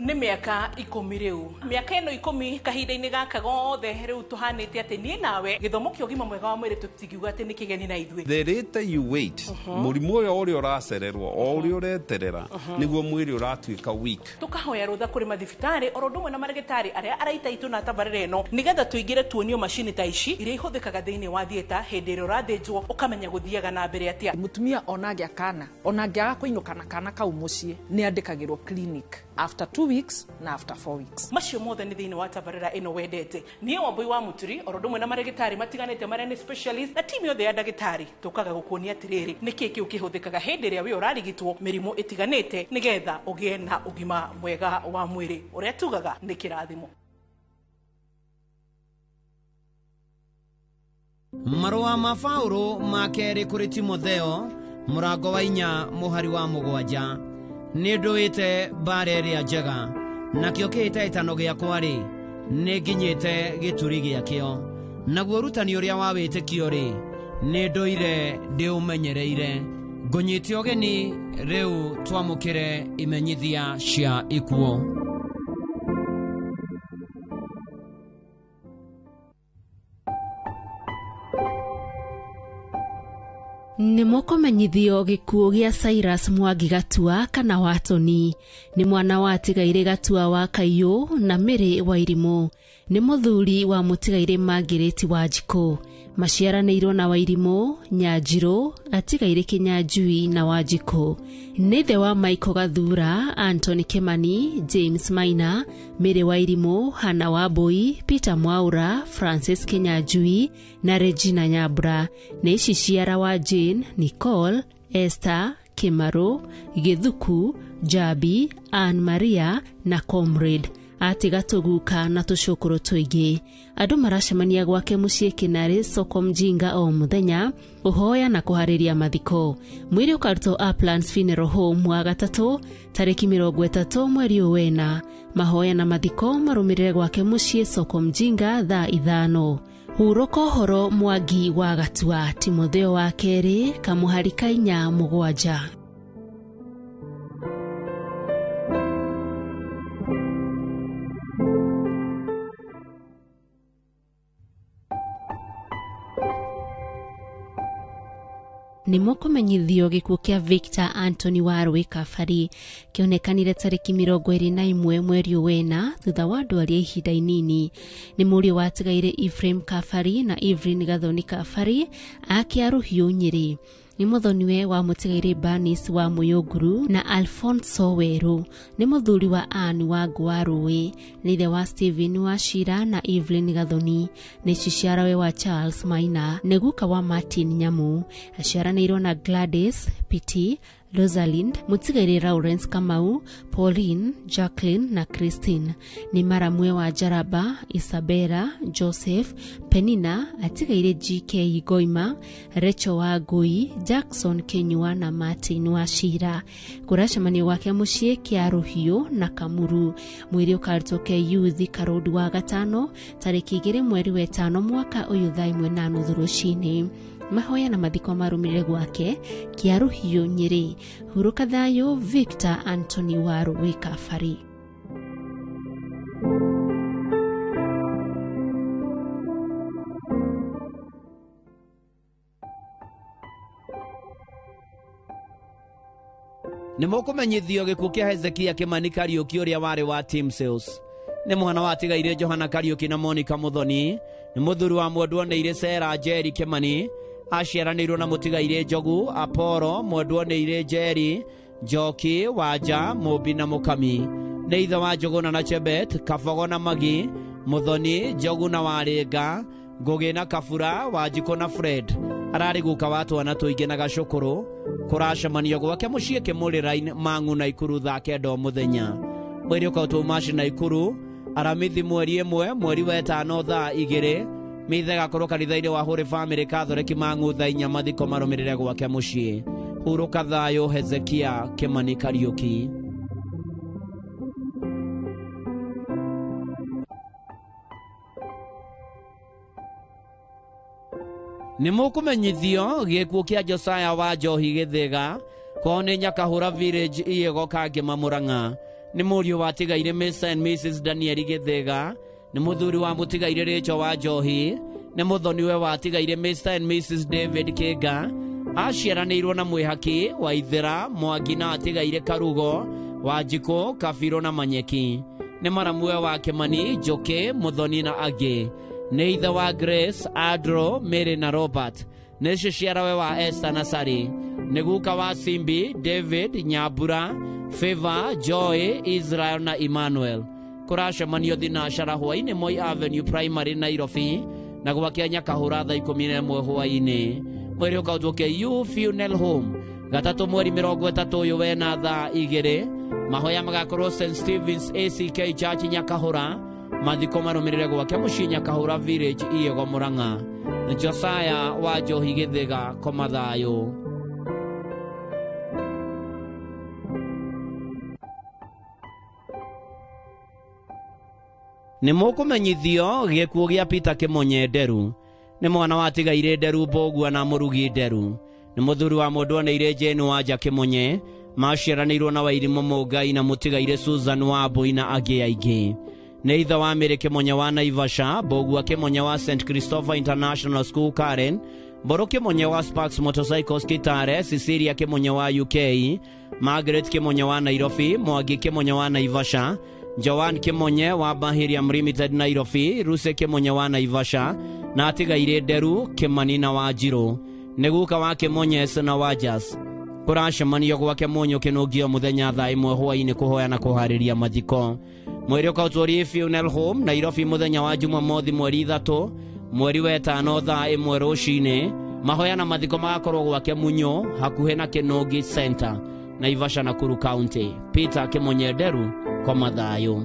Nĩ mĩaka 10 rĩu, mĩaka ĩno 10 kahinda-inĩ gaka gothe rĩu tũhanĩte atĩ niĩ nawe gĩthomo kĩa ũgima mwega wa mwĩrĩ tũtingiuga atĩ nĩ kĩgeni na ithuĩ. The later you wait, mũrimũ ũyũ ũrĩa ũracererwo o ũrĩa ũreterera nĩguo mwĩrĩ ũratuĩka weak. Tũkahoya rũtha kũrĩ mathibitarĩ oro ũndũ ũmwe na marĩgĩtarĩ arĩa araita itũ na tabarĩra ĩno nĩgetha tũingĩre tuonio macini ta ici iria ihũthĩkaga thĩinĩ wa theatre hĩndĩ ĩrĩa ũrathĩnjwo ũkamenya gũthiaga na mbere atĩa. Mũtumia ona angĩa kana ona angĩaga kũinũka na kana kau mũciĩ nĩ andĩkagĩrwo clinic after 2 weeks na after 4 weeks. Macio mothe nĩ thĩinĩ wa tabarĩra ĩno wendete. Niĩ Wambui wa Mũturi oro ũndũ ũmwe na marĩgĩtarĩ matiganĩte marĩa nĩ specialist na timu yothe ya ndagĩtarĩ tũkaga gũkuonia atĩrĩrĩ nĩkĩĩ kĩu kĩhũthĩkaga hĩndĩ ĩrĩa wĩ ũrarigitwo mĩrimũ ĩtiganĩte nĩgetha ũgĩe na ũgima mwega wa mwĩrĩ ũrĩa tugaga nĩ kĩrathimo. Marũa ma Paũlũ ma kerĩ kũrĩ Timotheo mũrango wa 4 mũhari wa 7. Nĩ ndũĩte mbara ĩrĩa njega, nakĩo kĩhĩtahĩtano gĩakwa-rĩ, nĩ nginyĩte gĩturi gĩakĩo. Naguo ũrutani ũrĩa wa wĩtĩkio-rĩ, nĩ ndũire ndĩũmenyereire. Ngũnyite ũgeni rĩu twamũkĩre imenyithia cia ikuũ. Nĩ mũkũmenyithio gĩkuũ gĩa Cyrus Mwangi Gatua kana Watoni. Nĩ mwana wa Tigairĩ Gatua wa Kaiyũ na Mĩrĩ wa Irimũ. Nĩ mũthuri wa mũtigairĩ Margaret Wanjikũ. Maciaranĩirwo na Wairimũ, Nyanjirũ, Atigairĩ Kĩnyanjui na Wanjikũ. Nĩ ithe wa Michael Gathura, Anthony Kimani, James Maina, Mĩrĩ wa Irimũ, Hannah Wambui, Peter Mwaura, Francis Kĩnyanjui na Regina Nyambura. Nĩ ici ciara wa Jane, Nicole, Esther, Kĩmarũ, Gĩthuku, Jabi, Ann Maria na Comrade. Atiga tũguka na tũcũkũrũ tũingĩ. Andũ maracemania gwake mũciĩ Kĩnarĩ soko mjinga o mũthenya ũhoya na kũharĩria mathiko. Mwĩrĩ ũkarutwo Uplands Funeral Home wa gatatũ tarĩki 30 mweri ũyũ wena. Mahoya na mathiko marũmĩrĩre gwake mũciĩ soko mjinga thaa 5. Hurũka ũhoro Mwangi wa Gatua, Timotheo wa kerĩ kamũhari ka 4 7. Nĩ mũkũmenyithio gĩkuũ kĩa Victor Anthony Warũĩ Kabari kĩonekanire tarĩki 21 mweri wena thutha wa ndwari ya ihinda inini. Nĩ mũriũ wa Tigairĩ Ephraim Kabari na Evelyn Gathoni Kabari a Rũhiũ Nyĩrĩ. Nĩ mũthoniwe wa mũtigairĩ Bernice wa Mũyũnguru na Alfonso Werũ. Nĩ mũthuri wa Ann wa Ngũarũĩ. Nĩ ithe wa Stephen wa Shira na Evelyn Gathoni. Nĩ ciciarawe wa Charles Maina. Nĩ guka wa Martin Nyamu. Aciaranĩirwo na Gladys Piti, Rosalind, mũtigairĩ Lawrence Kamau, Pauline, Jacqueline na Christine. Nĩ maramwe wa Jaraba, Isabella, Joseph, Penina, atigairĩ GK Goima, Rachel wa Ngui, Jackson Kenyua na Martin wa Shira. Kũracemanio gwake mũciĩ kĩa Rũhiũ na Kamuru. Mwĩrĩ ũkarutwo KU Thika Road wa gatano tarĩki 2 mweri wa 5 mwaka ũyũ thaa 1:30 rũcinĩ. Mahoya na mathiko marũmĩrĩre gwake kĩa Rũhiũ Nyĩrĩ. Hurũka thayũ Victor Anthony Warũĩ Kabari. Nĩ mũkũmenyithio gĩkuũ kĩa Hezekia Kimani Kariũki ũrĩa warĩ wa Team Sales. Nĩ mwana wa Tigairĩ Johana Kariũki na Monica Muthoni. Nĩ mũthuri wa mwendwo nĩ Sera Njeri Kimani. Aciaranĩirwo na mũtigairĩ Njogu, Apollo, mwendwo nĩ Njeri, Njoki, Wanja, Mũmbi na Mũkami. Nĩ ithe wa Njũgũna na Chebet, Kabogo na Magi, Muthoni, Njogu na Warĩnga, Ngũgĩ na Kabura, Wanjikũ na Fred. Ararĩ guka wa twana tũingĩ na gacũkũrũ. Kũracemanio gwake mũciĩ Kĩmũrĩra-inĩ Mang'u Naikuru thaa 9 o mũthenya. Mwĩrĩ ũkautwo Maci Naikuru Aramithi mweri 1 mweri wa 5 thaa 2. Mithe gakorwo kanitha-inĩ wa Holy Family Catholic Mang'u thaa 4 mathiko marũmĩrĩre gwake mũciĩ. Hurũka thayũ Hezekia Kimani Kariuki. Nĩ mũkũmenyithio gĩkuũ kĩa Josiah wa Njohi Gĩthĩga kwao nĩ Nyakahũra Village Iyego Kangema Mũrang'a. Nĩ mũriũ wa tigaire Mr and Mrs Daniel Gĩthĩga, nĩ mũthuri wa mũtigaire Rachel wa Njohi, nĩ mũthoniwe wa tigaire Mr and Mrs David Kĩnga. Aciaranĩirwo na Mwĩhaki wa Ithĩra Mwangi na atigaire Karugo Wanjikũ Kabirũ na Manyeki. Nĩ maramuwe wa Kĩmani Njũkĩ Mũthoni na angĩ. Nĩ ithe wa Grace, Andrew, Mary na Robert. Nĩ ciciarawe wa Esther na Sari. Nĩ guka wa Simbi, David, Nyambura, Favor, Joy, Israel na Emmanuel. Kũracemanio thinacara hwaĩ-inĩ Moi Avenue Primary Nairobi na gwake Nyakahũra thaa 11 hwaĩ-inĩ. Mwĩrĩ ũkautwo KU Funeral Home gatatũ mweri 30 ũyũ wena thaa 2. Mahoya magakorwo St Stephen's ACK Church Nyakahũra. Mathiko marũmĩrĩre gwake mũciĩ Nyakahũra Village Iyego Mũrang'a. Josiah wa Njohi Gĩthĩga koma thayũ. Nĩ mũkũmenyithio gĩkuũ gĩa Peter Kĩmonye Nderu. Nĩ mwana wa tigaire Nderu Mbũgua na mũrugi Nderu. Nĩ mũthuri wa mũndũ oneire Jane Wanja Kĩmonye. Maciaranĩirwo na Wairimũ Mũngai na mũtigaire Susan Wambui na angĩ aingĩ. Nĩ ithe wa Mary Kĩmonye wa Naivasha, Mbũgua Kĩmonye wa St Christopher International School Karen, Mbũrũ Kĩmonye wa Sparks Motorcycles Kitale, Cecilia Kĩmonye wa UK, Margaret Kĩmonye wa Nairobi, Mwangi Kĩmonye wa Naivasha, Joan Kĩmonye wa Bahiriam Limited Nairobi, Ruse Kĩmonye wa Naivasha, na atigaire Nderu Kĩmani na Wanjirũ. Nĩ guka wa Kĩmonye na Wanjas. Kũracemanio gwake Mũnyũ Kĩnũngio mũthenya thaa 1 hwaĩ-inĩ kũhoya na kũharĩria mathiko. Mwĩrĩ ũkautwo Lee Funeral Home Nairobi mũthenya wa Jumamothi mweri 3 mweri wa 5 thaa 1 rũcinĩ. Mahoya na mathiko magakorwo gwake Munyũ hakuhĩ na Kĩnũngi Center, Naivasha Nakuru County. Peter Kĩmonye Nderu koma thayũ.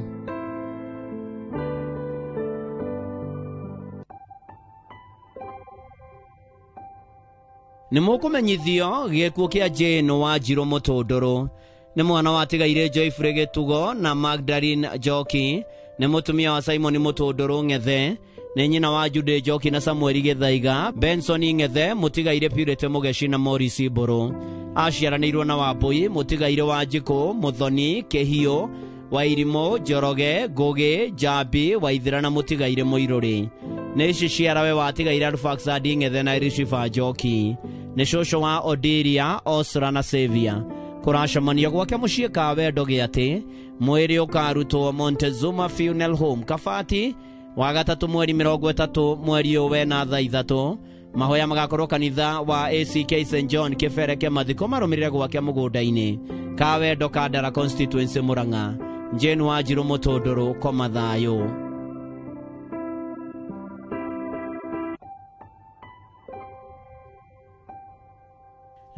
Nĩ mũkũmenyithio gĩkuũ kĩa Jane Wanjirũ Mũtũndũrũ. Nĩ mwana wa tigaire Joyfrey Gĩtugo na Magdalene Njoki. Nĩ mũtumia wa Simon Mũtũndũrũ Ng'ethe. Nĩ nyina wa Jude Njoki na Samuel Gĩthaiga, Benson Ng'ethe, mũtigaire Purity Mũgeci na Morris Mbũrũ. Aciaranĩirwo na Wambui, mũtigaire Wanjikũ, Mũthoni, Kĩhiũ, Wairimũ, Njoroge, Ngũgĩ, Njambi, Waithĩra na mũtigaire Mũirũrĩ. Nĩ ciciarawe wa tigaire Arfaxad Ng'ethe na Elishiba Njoki. Nĩ cũcũ wa Odiria, Osra na Sevia. Kũracemanio gwake mũciĩ ka wendo gĩatĩ. Mwĩrĩ ũkarutwo Montezuma Funeral Home Kabati wa gatatũ mweri 30 mweri ũyũ wena thaa 3. Mahoya magakorwo kanitha wa ACK St John Kĩbereke. Mathiko marũmĩrĩre gwake mũgũnda-inĩ ka wendo Kandara Constituency Mũrang'a. Jane Wanjirũ Mũtũndũrũ koma thayũ.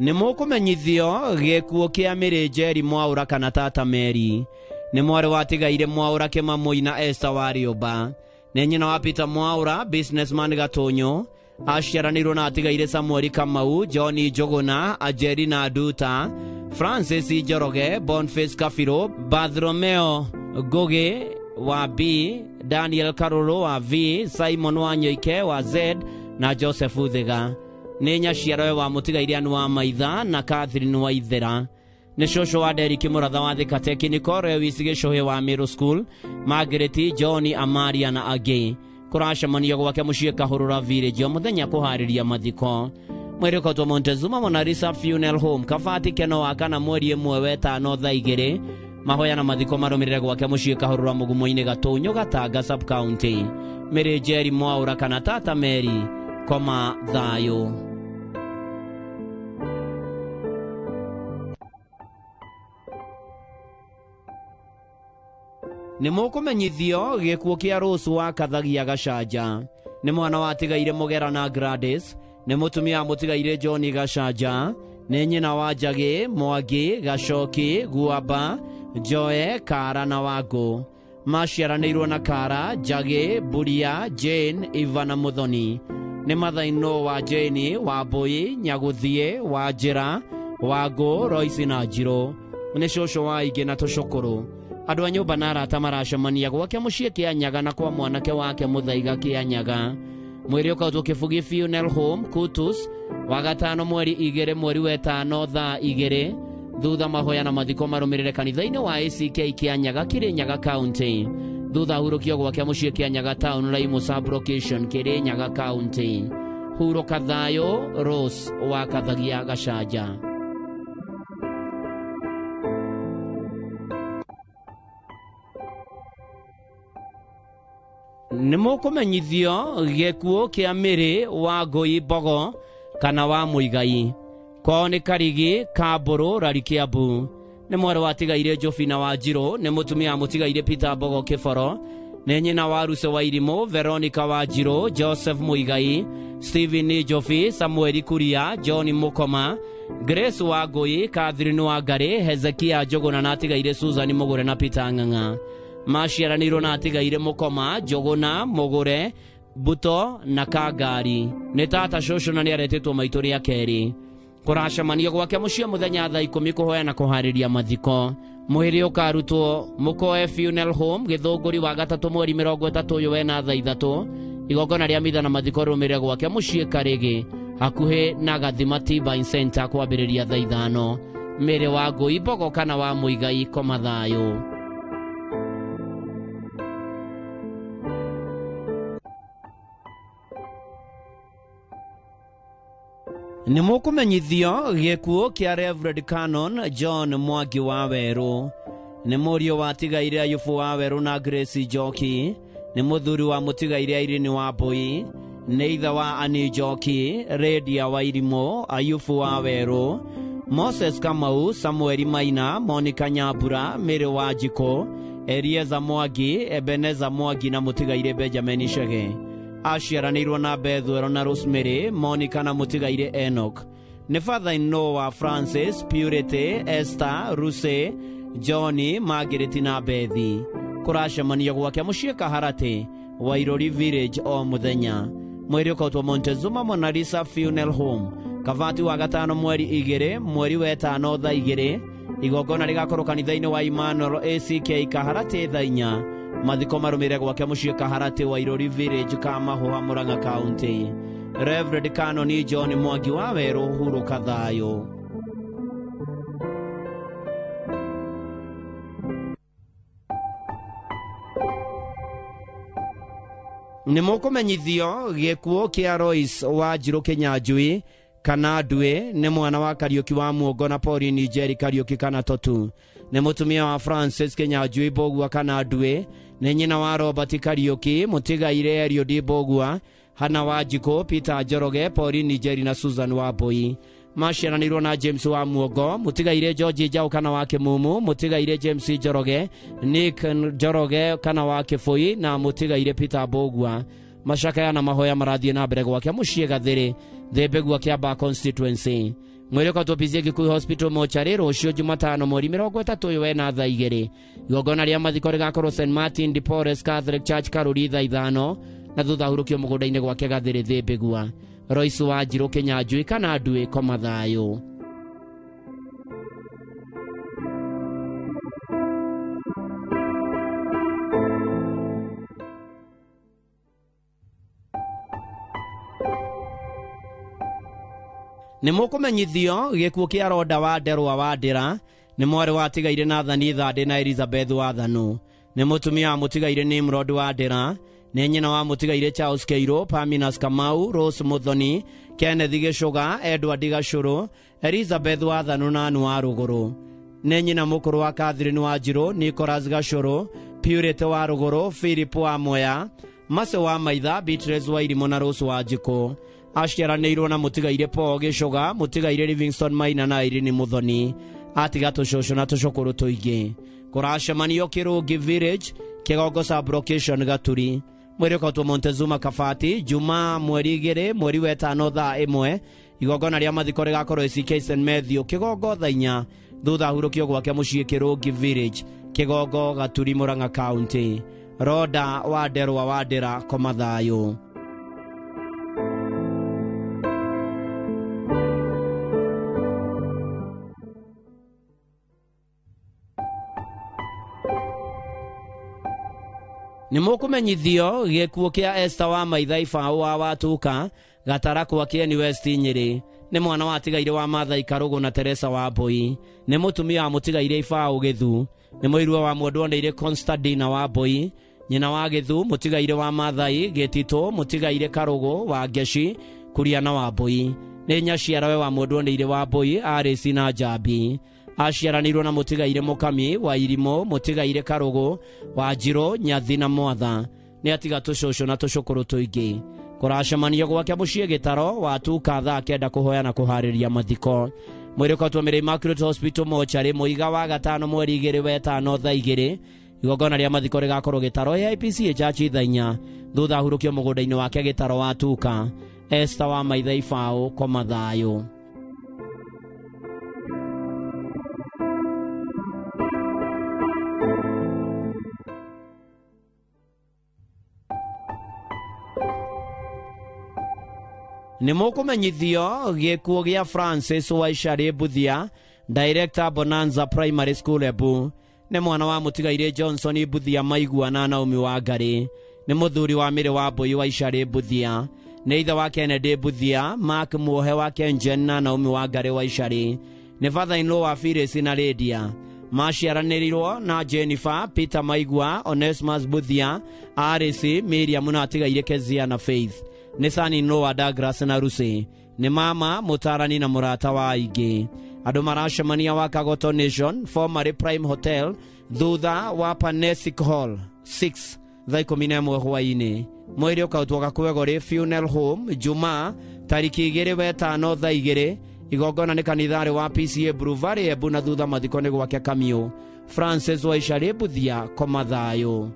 Nĩ mũkũmenyithio gĩkuũ kĩa Mary Njeri Mwaũra kana Tata Mary. Nĩ mwarĩ wa tigaire Mwaũra Kĩmamũi na Esther wa Rĩũmba. Nĩ nyina wa Peter Mwaũra businessman Gatũnyũ. Aciaranĩirwo na atigaire Samuel Kamau, John Njũgũna, Angelina Nduta, Francis Njoroge, Boniface Kabirũ, Bartholomeo Ngũgĩ wa B, Daniel Karũrũ wa V, Simon Wanyoike wa Z na Joseph Thiga. Nĩ nyaciarawe wa mũtigaire Ann wa Maitha na Catherine wa Ithera. Nĩ cũcũ wa Derrick Mũratha wa Thika Technical, Lewis Gĩcũhĩ wa Middle School, Margaret, John, Amaria na angĩ. Kũracemanio gwake mũciĩ Kahũrũra Village o mũthenya kũharĩria mathiko. Mwĩrĩ ũkautwo Montezuma Monalisa Funeral Home Kabati Keno wa kana mweri 1 wa 5 thaa 2. Mahoya na mathiko marũmĩrĩre gwake mũciĩ Kahũrũra Mũgumo-inĩ Gatũnyũ Gatanga Sub County. Mary Njeri Mwaũra kana Tata Mary koma thayũ. Nĩ mũkũmenyithio gĩkuũ kĩa Rose wa Kathagia Gacanja. Nĩ mwana wa atigaire Mũgera na Gladys. Nĩ mũtumia wa mũtigaire John Gacanja. Nĩ nyina wa Njagĩ, Mwangi, Gacoki, Guamba, Njoe, Kara na Wangũ. Maciaranĩirwo na Kara, Njagĩ, Mburia, Jane, Iva na Muthoni. Nĩ mathaino wa Jane, Wambui, Nyagũthiĩ, Wanjĩra, Wangũ, Royce na Njirũ. Nĩ cũcũ wa aingĩ na tũcũkũrũ. Andũ a nyũmba na arata maracemania gwake mũciĩ Kĩanyaga na kwa mwanake wake Mũthaiga Kĩanyaga. Mwĩrĩ ũkautwo Kĩbugi Funeral Home, Kutus, wa gatano mweri 2 mweri wa 5 thaa 2. Thutha mahoya na mathiko marũmĩrĩre kanitha-inĩ wa ACK Kĩanyaga Kĩrĩnyaga County. Thutha hurũkio gwake mũciĩ Kĩanyaga Town Laimu Sub-Location Kĩrĩnyaga County. Hurũka thayũ Rose wa Kathagia Gacanja. Nĩ mũkũmenyithio gĩkuũ kĩa Mĩrĩ wa Ngũi Mbogo kana wa Mũigai. Kwao nĩ Karigi, Kambũrũ, Rari Kĩambu. Nĩ mwarĩ wa tigaire Jobina wa Njirũ, nĩ mũtumia wa mũtigaire Peter Mbogo Kĩboro, nĩ nyina wa Ruse wa Irimũ, Veronica wa Njirũ, Joseph Mũigai, Stephen Njobi, Samuel Kuria, John Mũkoma, Grace wa Ngũi, Catherine wa Ngarĩ, Hezekia Njũgũna na atigaire Susan Mũgũre na Peter Ng'ang'a. Maciaranĩirwo na atigaire Mũkoma, Njũgũna, Mũgũre, Mbuto na Kangari. Nĩ tata cũcũ na nĩaretĩtwo maitũ rĩa kerĩ. Kũracemanio gwake mũciĩ mũthenya thaa 10 kũhoya na kũharĩria mathiko. Mwĩrĩ ũkarutwo Mũkoe Funeral Home Gĩthũngũri wa gatatũ mweri 30 ũyũ wena thaa 3. Igongona rĩa mitha na mathiko rĩrũmĩrĩre gwake mũciĩ Karĩgĩ hakuhĩ na Gathima Turbine Center kwambĩrĩria thaa 5. Mĩrĩ wa Ngũi Mbogo kana wa Mũigai koma thayũ. Nĩ mũkũmenyithio gĩkuũ kĩa Reverend Canon John Mwangi wa Werũ. Nĩ mũriũ wa tigaire Ayubu wa Werũ na Grace Njoki. Nĩ mũthuri wa mũtigaire Irene wa Mbui. Nĩ ithe wa Annie Njoki, Redia wa Irimũ, Ayubu wa Werũ, Moses Kamau, Samuel Maina, Monica Nyambura, Mary wa Njikũ, Elieza Mwangi, Ebeneza Mwangi na mũtigaire Benjamin Chege. Aciaranĩirwo na Bethwelo na Rosemary, Monica na mũtigaire Enoch. Nĩ father-in-law wa Francis, Purity, Esther, Ruse, Johnny, Margaret na Bethi. Kũracemanio gwake mũciĩ Kaharatĩ, Wairori Village o mũthenya. Mwĩrĩ ũkautwo Montezuma Mona Lisa Funeral Home, Kavati wa gatano mweri 2 mweri wa 5 thaa 2. Igongona rĩgakorwo kanitha-inĩ wa Emmanuel ACK Kaharatĩ thaa 4. Mathiko marũmĩrĩre gwake mũciĩ Kaharatĩ Wairori Village Kamahũha Murang'a County. Reverend Canon John Mwangi wa Werũ hurũka thayũ. Nĩ mũkũmenyithio gĩkuũ kĩa Royce wa Njirũ Kĩnyanjui kana Ndue. Nĩ mwana wa Kariũki wa Muongo na Pauline Njeri Kariũki kana Totu. Nĩ mũtumia wa Francis Kĩnyanjui Mbũgua kana Ndue. Nĩ nyina wa Robert Kariũki, mũtigaire Eliud Mbũgua, Hana wa Njikũ, Peter Njoroge, Pauline Njeri na Susan wa Mbui. Maciaranĩirwo na James wa Muongo, mũtigaire George Njaũ kana wa Kĩmumu, mũtigaire James Njoroge, Nick Njoroge kana wa Kĩbũi na mũtigaire Peter Mbũgua. Macakaya na mahoya marathiĩ na mbere gwake mũciĩ Gathĩrĩ, Thĩmbĩgua Kĩambaa constituency. Mwĩrĩ ũkautwo PCA Gĩkuyu Hospital mocarĩ rũciũ Jumatano mweri 30 ũyũ wena thaa 2. Igongona rĩa mathiko rĩgakorwo St Martin de Porres Catholic Church Karũri thaa 5 na thutha hurũkio mũgũnda-inĩ gwake Gathĩrĩ Thĩmbĩgua. Royce wa Njirũ Kĩnyanjui kana Ndue koma thayũ. Nĩ mũkũmenyithio gĩkuũ kĩa Roda wa Nderwa wa Ndĩra. Nĩ mwarĩ wa tigaire Nathani Thandĩ na Elizabeth wa Thanũ. Nĩ mũtumia wa mũtigaire Nimrod wa Ndĩra. Nĩ nyina wa mũtigaire Charles Keiro, Paminas Kamau, Rose Muthoni, Kenneth Gĩcũga, Edward Gacũrũ, Elizabeth wa Thanũ na Anu wa Rũgũrũ. Nĩ nyina mũkũrũ wa Catherine wa Njirũ, Nicholas Gacũrũ, Purity wa Rũgũrũ, Philip wa Mwea, Mase wa Maitha, Beatrice wa Irimũ na Rose wa Njikũ. Aciaranĩirwo na mũtigaire Paul Gĩcũga, mũtigaire Livingstone Maina na Irene Muthoni. Atiga tũcũcũ na tũcũkũrũ tũingĩ. Kũracemanio Kĩrũngi Village, Kĩgongo sub-location Gaturi. Mwĩrĩ ũkautwo Montezuma Kabati Juma mweri 2 mweri wa 5 thaa 1. Igongona rĩa mathiko rĩgakorwo ACK St Matthew Kĩgongo thaa 4 thutha ahurũkio gwake mũciĩ Kĩrũngi Village Kĩgongo Gaturi Murang'a County. Roda wa Nderwa wa Ndĩra koma thayũ. Nĩ mũkũmenyithio gĩkuũ kĩa Esther wa Maitha Ibaũ wa Watuka Gatarakwa Kĩeni West Nyĩrĩ. Nĩ mwana wa tigaire wa Mathai Karũgũ na Teresa wa Mbũi. Nĩ mũtumia wa mũtigaire Ibaũ Gĩthu. Nĩ mũirua wa mwendwa Constadina wa Mbũi. Nyina wa Gĩthu mũtigaire wa Mathai Gĩtitũ mũtigaire Karũgũ wa Ngeci Kuria na wa Mbũi. Nĩ nyaciarawe wa mwendwa wa Mbũi Arĩci na Njambi. Aciaranĩirwo na mũtigaire Mũkami wa Irimũ mũtigaire Karũgũ wa Njirũ Nyathi na Mwatha. Nĩ atiga tũcũcũ na tũcũkũrũ tũingĩ. Kũracemanio gwake mũciĩ Gĩtaro Watuka thaa 9 kũhoya na kũharĩria mathiko. Mwĩrĩ ũkautwo Mary Immaculate Hospital mochari mũiga wa 5 mweri 2 wa 5 thaa 2. Igongona rĩa mathiko rĩgakorwo Gĩtaro AIPCA Church thaa 4 thutha ahurũkio mũgũnda-inĩ wake Gĩtaro Watuka. Esther wa Maitha Ibaũ koma thayũ. Nĩ mũkũmenyithio gĩkuũ gĩa Francis Waicharĩ Mbuthia, Director Bonanza Primary School Embu. Nĩ mwana wa mũtigaire Johnson Mbuthia Maigua na Naomi Wangari. Nĩ mũthuri wa Mĩrĩ wa Mbũi Waicharĩ Mbuthia. Nĩ ithe wa Kennedy Mbuthia, Mark Muohe wa Kenjen na Naomi Wangari Waicharĩ. Nĩ father-in-law wa Phyllis na Lydia. Maciaranĩrirwo na Jennifer, Peter Maigua, Onesmus Mbuthia, Arisi, Miriam na atigaire Kezia na Faith. Nĩ son-in-law wa Douglas na Lucy. Nĩ mama mũtarani na mũrata wa aingĩ. Andũ maracemania wa Kagoto Nation, formerly Prime Hotel, thutha wa Panesic Hall 6 thaa 11 hwaĩ-inĩ. Mwĩrĩ ũkautwo Gakwegorĩ Funeral Home Jumaa tarĩki 2 wa 5 thaa 2. Igongona nĩ kanitharĩ wa PCA Blue Valley Embu na thutha mathiko nĩ gwake Kamiũ. Francis Waicharĩ Mbuthia koma thayũ.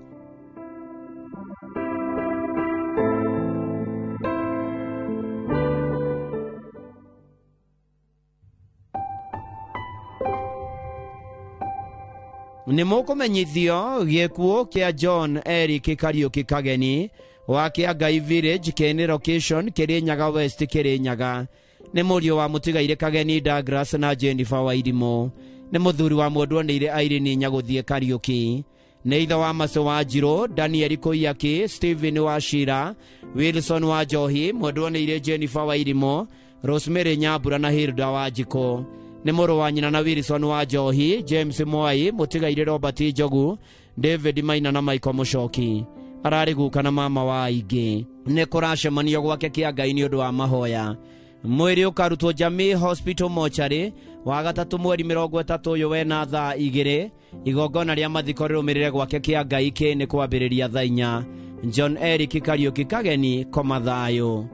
Nĩ mũkũmenyithio gĩkuũ kĩa John Eric Kariũki Kageni wa Kĩangai Village Kĩni Location Kĩrĩnyaga West Kĩrĩnyaga. Nĩ mũriũ wa mũtigaire Kageni Douglas na Jennifer Wairimũ. Nĩ mũthuri wa mwendwa Irene Nyagũthiĩ Kariũki. Nĩ ithe wa Macĩ wa Njirũ, Daniel Koiyaki, Stephen wa Shira, Wilson wa Njohi, mwendwa Jennifer Wairimũ, Rosemary Nyambura na Hilda wa Njikũ. Nĩ mũrũ wa nyina na Wilson wa Njohi, James Mwai, mũtigaire Robert Njogu, David Maina na Michael Mũcoki. Ararĩ guka na mama wa aingĩ. Nĩ kũracemanio gwake Kĩangai nĩ ũndũ wa mahoya. Mwĩrĩ ũkarutwo Jamii Hospital mochari wa 3 mweri 30 ũyũ wena thaa 2. Igongona rĩa mathiko rĩrũmĩrĩre gwake Kĩangai kĩ nĩ kwambĩrĩria thaa 4. John Eric Kariũki Kageni koma thayũ.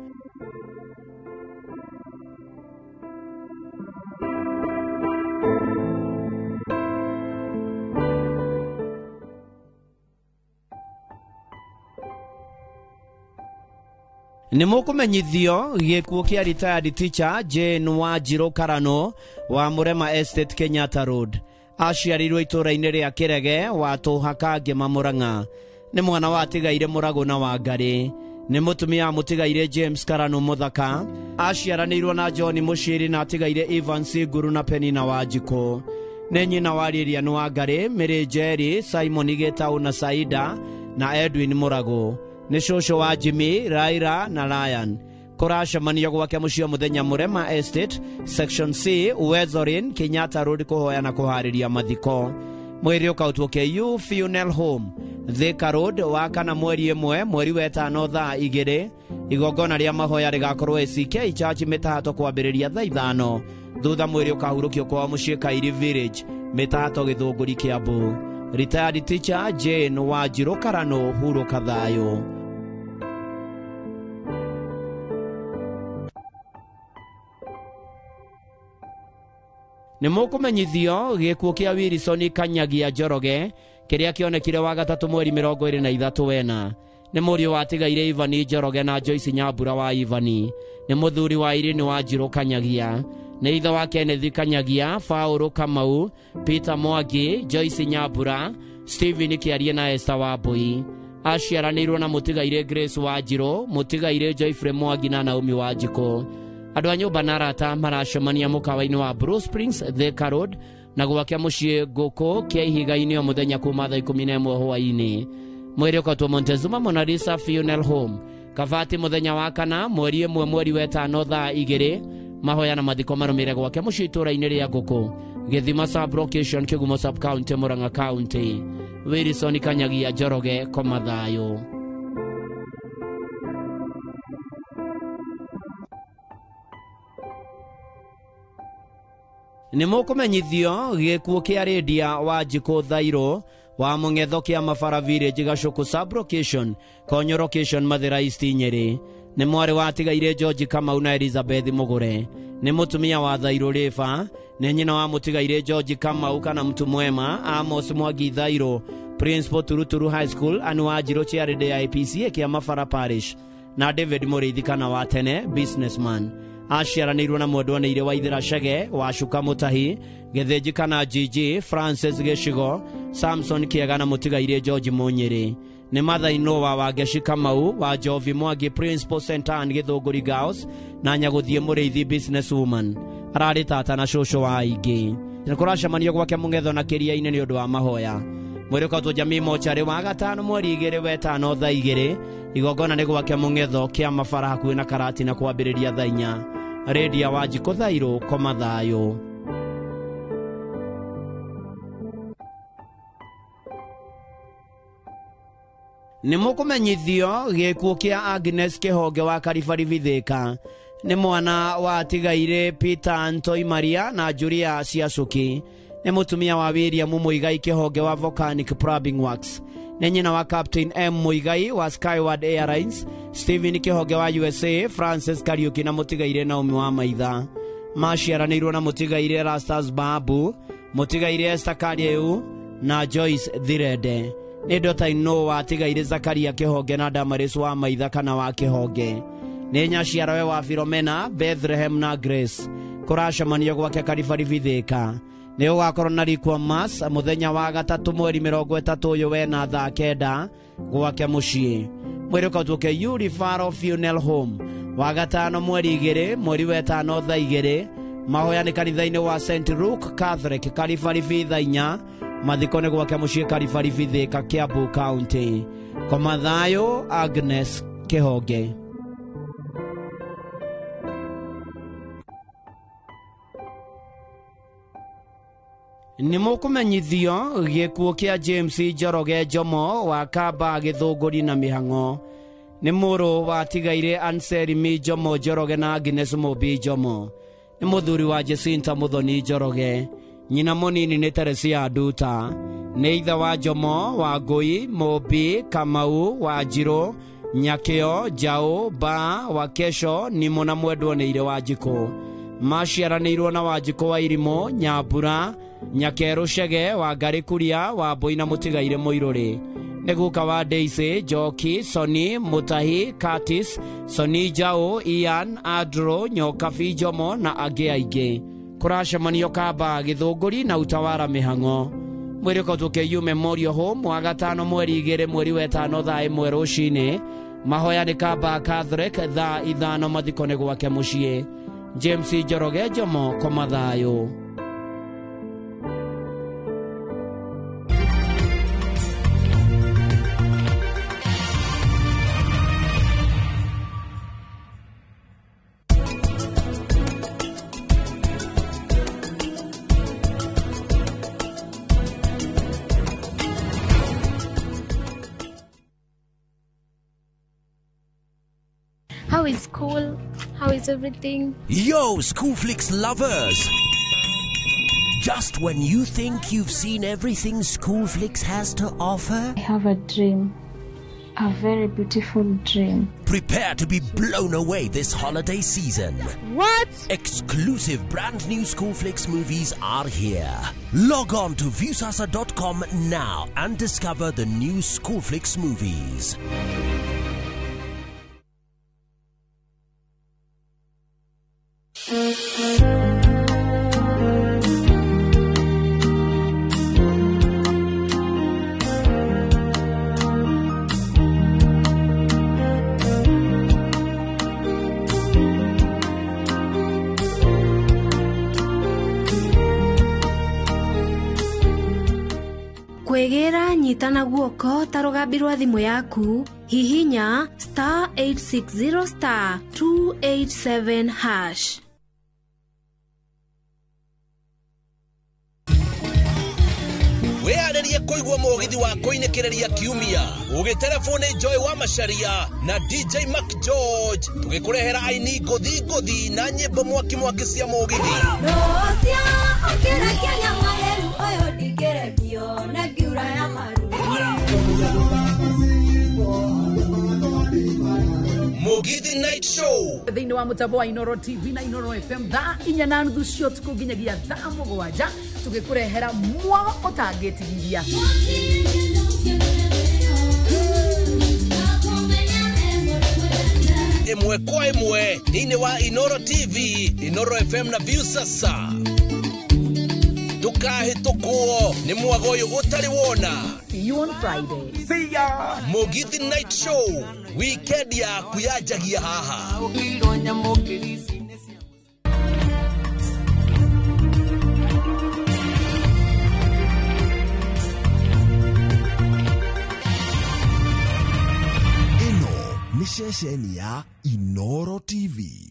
Nĩ mũkũmenyithio gĩkuũ kĩa retired teacher Jane Wanjirũ Karano wa Mũrema Estate Kenyatta Road. Aciarirwo itũũra-inĩ rĩa Kĩrege wa Tũhaka Ngĩma Mũrang'a. Nĩ mwana wa tigaire Mũragũ na Wangari. Nĩ mũtumia wa mũtigaire James Karano Mũthaka. Aciaranĩirwo na John Mũciri na atigaire Evans Nguru na Penina Wanjikũ. Nĩ nyina wa Lilian Wangari, Mary Njeri, Simon Gĩtaũ na Saida na Edwin Mũragũ. Nĩ cũcũ wa Jimmy, Raira na Ryan. Kũracemanio gwake mũciĩ mũthenya Mũrema Estate, Section C, Uwezorin, Kenyatta Road kũhoya na kũharĩria mathiko. Mwĩrĩ ũkautwo KU Funeral Home, Thika Road wa 4 mweri 1 mweri wa 5 thaa 2. Igongona rĩa mahoya rĩgakorwo ACK Church mĩtahato kwambĩrĩria thaa 5. Thutha mwĩrĩ ũkahurũkio kwao mũciĩ Kairi Village, mĩtahato Gĩthũngũri Kĩambu. Retired teacher Jane Wanjirũ Karano hurũka thayũ. Nĩ mũkũmenyithio gĩkuũ kĩa Wilson Kanyagia Njoroge kĩrĩa kĩonekire wa 3 mweri 23 wena. Nĩ mũriũ wa Tigaire Ivani Njoroge na Joyce Nyambura wa Ivani. Nĩ mũthuri wa Irene wa Njirũ Kanyagia. Nĩ ithe wa Kenneth Kanyagia, Paul Kamau, Peter Mwangi, Joyce Nyambura, Stephen Kĩarie na Esther Wambui. Aciaranĩirwo na mũtigaire Grace Wanjirũ, mũtigaire Joyfrey Mwangi na Naomi Wanjikũ. Andũ a nyũmba na arata maracemania mũkawa-inĩ wa Blue Springs, Thika Road, na gwake mũciĩ ngũkũ kĩa ihiga-inĩ o mũthenya kuma thaa 11 hwaĩ-inĩ. Mwĩrĩ ũkotwo Montezuma Mona Lisa Funeral Home, Kabati mũthenya wa kana mweri 1 mweri wa 5 thaa 2. Mahoya na mathiko marũmĩrĩre gwake mũciĩ itũũra-inĩ rĩa ngũkũ, Gĩthima sub location, Kĩgumo sub county, Murang'a county. Wilson Kanyagia Njoroge, koma thayũ. Nĩ mũkũmenyithio gĩkuũ kĩa Rĩndia wa Njikũ Thairũ wa Mũng'etho kĩa Mabara Village, Gacũkũ sub location, Konyo location, Mathĩra East, Nyĩrĩ. Nĩ mwarĩ wa Tigaire George Kamau na Elizabeth Mũgũre. Nĩ mũtumia wa Thairũ Rĩba. Nĩ nyina wa mũtigaire George Kamau kana mtu mwema, Amos Mwangi Thairũ, Principal Turuturu High School, Anu wa Njirũ Charity ya IPCA kĩa Mabara Parish, na David Mũrĩithi kana wa tene businessman. Aciaranĩirwo na mwendwa nĩ wa Ithira Chege wa Cuka Mũtahi, Gĩthĩnji kana GG, Francis Gĩcigo, Samson Kĩega na mũtigaire George Mũnyĩrĩ. Nĩ Mathaino wa Wangeci Kamau wa Jovi Mwangi, Principal St. Anne Gĩthũngũri Girls, na Nyagũthiĩ Mũrĩithi businesswoman. Ararĩ tata na cũcũ wa aingĩ. Nĩ kũracemanio gwake Mũng'etho na Kĩria-inĩ nĩ ũndũ wa mahoya. Mwĩrĩ ũkotwo Jamii mocarĩ wa gatano mweri 2 wa 5 thaa 2. Igongona nĩ gwake Mũng'etho kĩa Mabara hakuhĩ na Karatina kwambĩrĩria thaa 4. Rĩndia wa Njikũ Thairũ, koma thayũ. Nĩ mũkũmenyithio gĩkuũ kĩa Agnes Kĩhonge wa Karibaribi Thika. Nĩ mwana wa Tigaire Peter Antoi Maria na Julia Ciacuki. Nĩ mũtumia wa William Muigai Kĩhonge wa Volcanic Plumbing Works. Nĩ nyina wa Captain M Muigai wa Skyward Airlines, Stephen Kĩhonge wa USA, Francis Kariuki na mũtigaire Naomi wa Maitha. Maciaranĩirwo na mũtigaire Rastas Babu, mũtigaire Esther Kariu na Joyce Thirende. Nĩ daughter-in-law wa Tigaire Zakaria Kĩhonge na Damaris wa Maitha kana wa Kĩhonge. Nĩ nyaciarawe wa Philomena, Bethlehem na Grace. Kũracemanio gwake Karibaribi Thika. Nĩ ũgakorwo na rikwa mass mũthenya wa gatatũ mweri 30 ũyũ wena thaa 9 gwake mũciĩ. Mwĩrĩ ũkotwo KU Referral Funeral Home wa gatano mweri 2 mweri wa 5 thaa 2. Mahoya nĩ kanitha-inĩ wa St. Luke Catholic Karibaribi thaa 4. Mathiko nĩ gwake mũciĩ Karibaribi Thika, Kiambu County. Koma thayũ, Agnes Kĩhonge. Nĩ mũkũmenyithio gĩkuũ kĩa James Njoroge Njomo wa Kamba Gĩthũngũri na Mĩhang'o. Nĩ mũrũ wa Tigaire Anselmi Njomo Njoroge na Agnes Mũmbi Njomo. Nĩ mũthuri wa Jacinta Mũthoni Njoroge. Nyina mũnini nĩ Teresia Nduta. Nĩ ithe wa Njomo wa Ngũi, Mũmbi, Kamau, wa Njirũ, Nyakĩo, Njaũ, Ba, wa Kesho, Nimo na mwendwo nĩ Ire wa Njikũ. Maciaranĩirwo na Wanjikũ wa Irimũ, Nyambura, Nyakerũ Chege, wa Ngarĩ Kuria, wa Mbũi na mũtigaire Mũirũrĩ. Nĩ guka wa Daisy, Njoki, Soni, Mũtahi, Curtis, Soni Njaũ, Ian, Andrew, Nyokabi Njomo na angĩ aingĩ. Kũracemanio Kamba Gĩthũngũri na Utawara Mĩhang'o. Mwĩrĩ ũkotwo KU Memorial Home wa gatano mweri 2 mweri wa 5 thaa 1 rũcinĩ. Mahoya nĩ Kamba Catholic thaa 5. Mathiko nĩ gwake mũciĩ. James Njoroge Njomo, koma thayũ. How is school? How is everything? Yo, Schoolflix lovers! Just when you think you've seen everything Schoolflix has to offer, I have a dream. A very beautiful dream. Prepare to be blown away this holiday season. What? Exclusive brand new Schoolflix movies are here. Log on to Viusasa.com now and discover the new Schoolflix movies. Ũranyita na guoko ta rũgambi rwa thimũ yaku, hihinya star 860 star 287 hash. Wĩharĩrie kũigua mũgithi wa kũinĩkĩrĩria kiumia ũgĩterebwo nĩ Joy wa Macharia na DJ Mac George tũgĩkũrehera aini ngũthi ngũthi na nyĩmbo mwaki mwaki cia mũgithi. Mugithi Night Show thĩinĩ wa mũtambo wa Inoro TV na Inoro FM thaa 4:30 cia ũtukũ nginyagia thaa 7 tũgĩkũrehera mwago ũtangĩtigithia. Ĩmwe kwa ĩmwe thĩinĩ wa Inoro TV, Inoro FM na Viusasa. Ndũkahĩtũkwo nĩ mwago ũyũ ũtarĩ wona. See you on Friday. See ya. Mugithi Night Show weekend yaku yanjagia haha. Ĩno nĩ ceceni ya Inoro TV.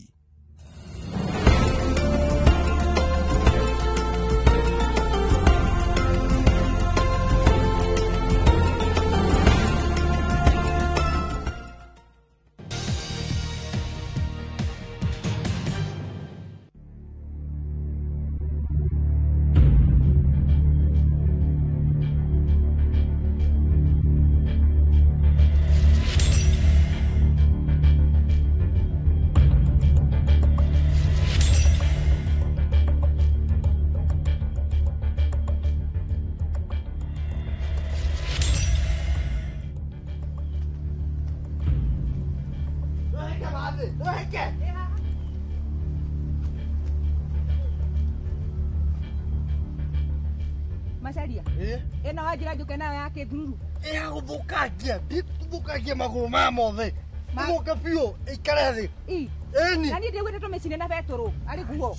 Macaria ĩno wanjĩra njũke nayo ya kĩthururu ya gũthũkangia ndithũkangia magũrũ maya mothe ithũke biũ ĩikare thĩ. Ĩni na niĩ ndĩguĩte tũmĩcine na betũrũ arĩ guo.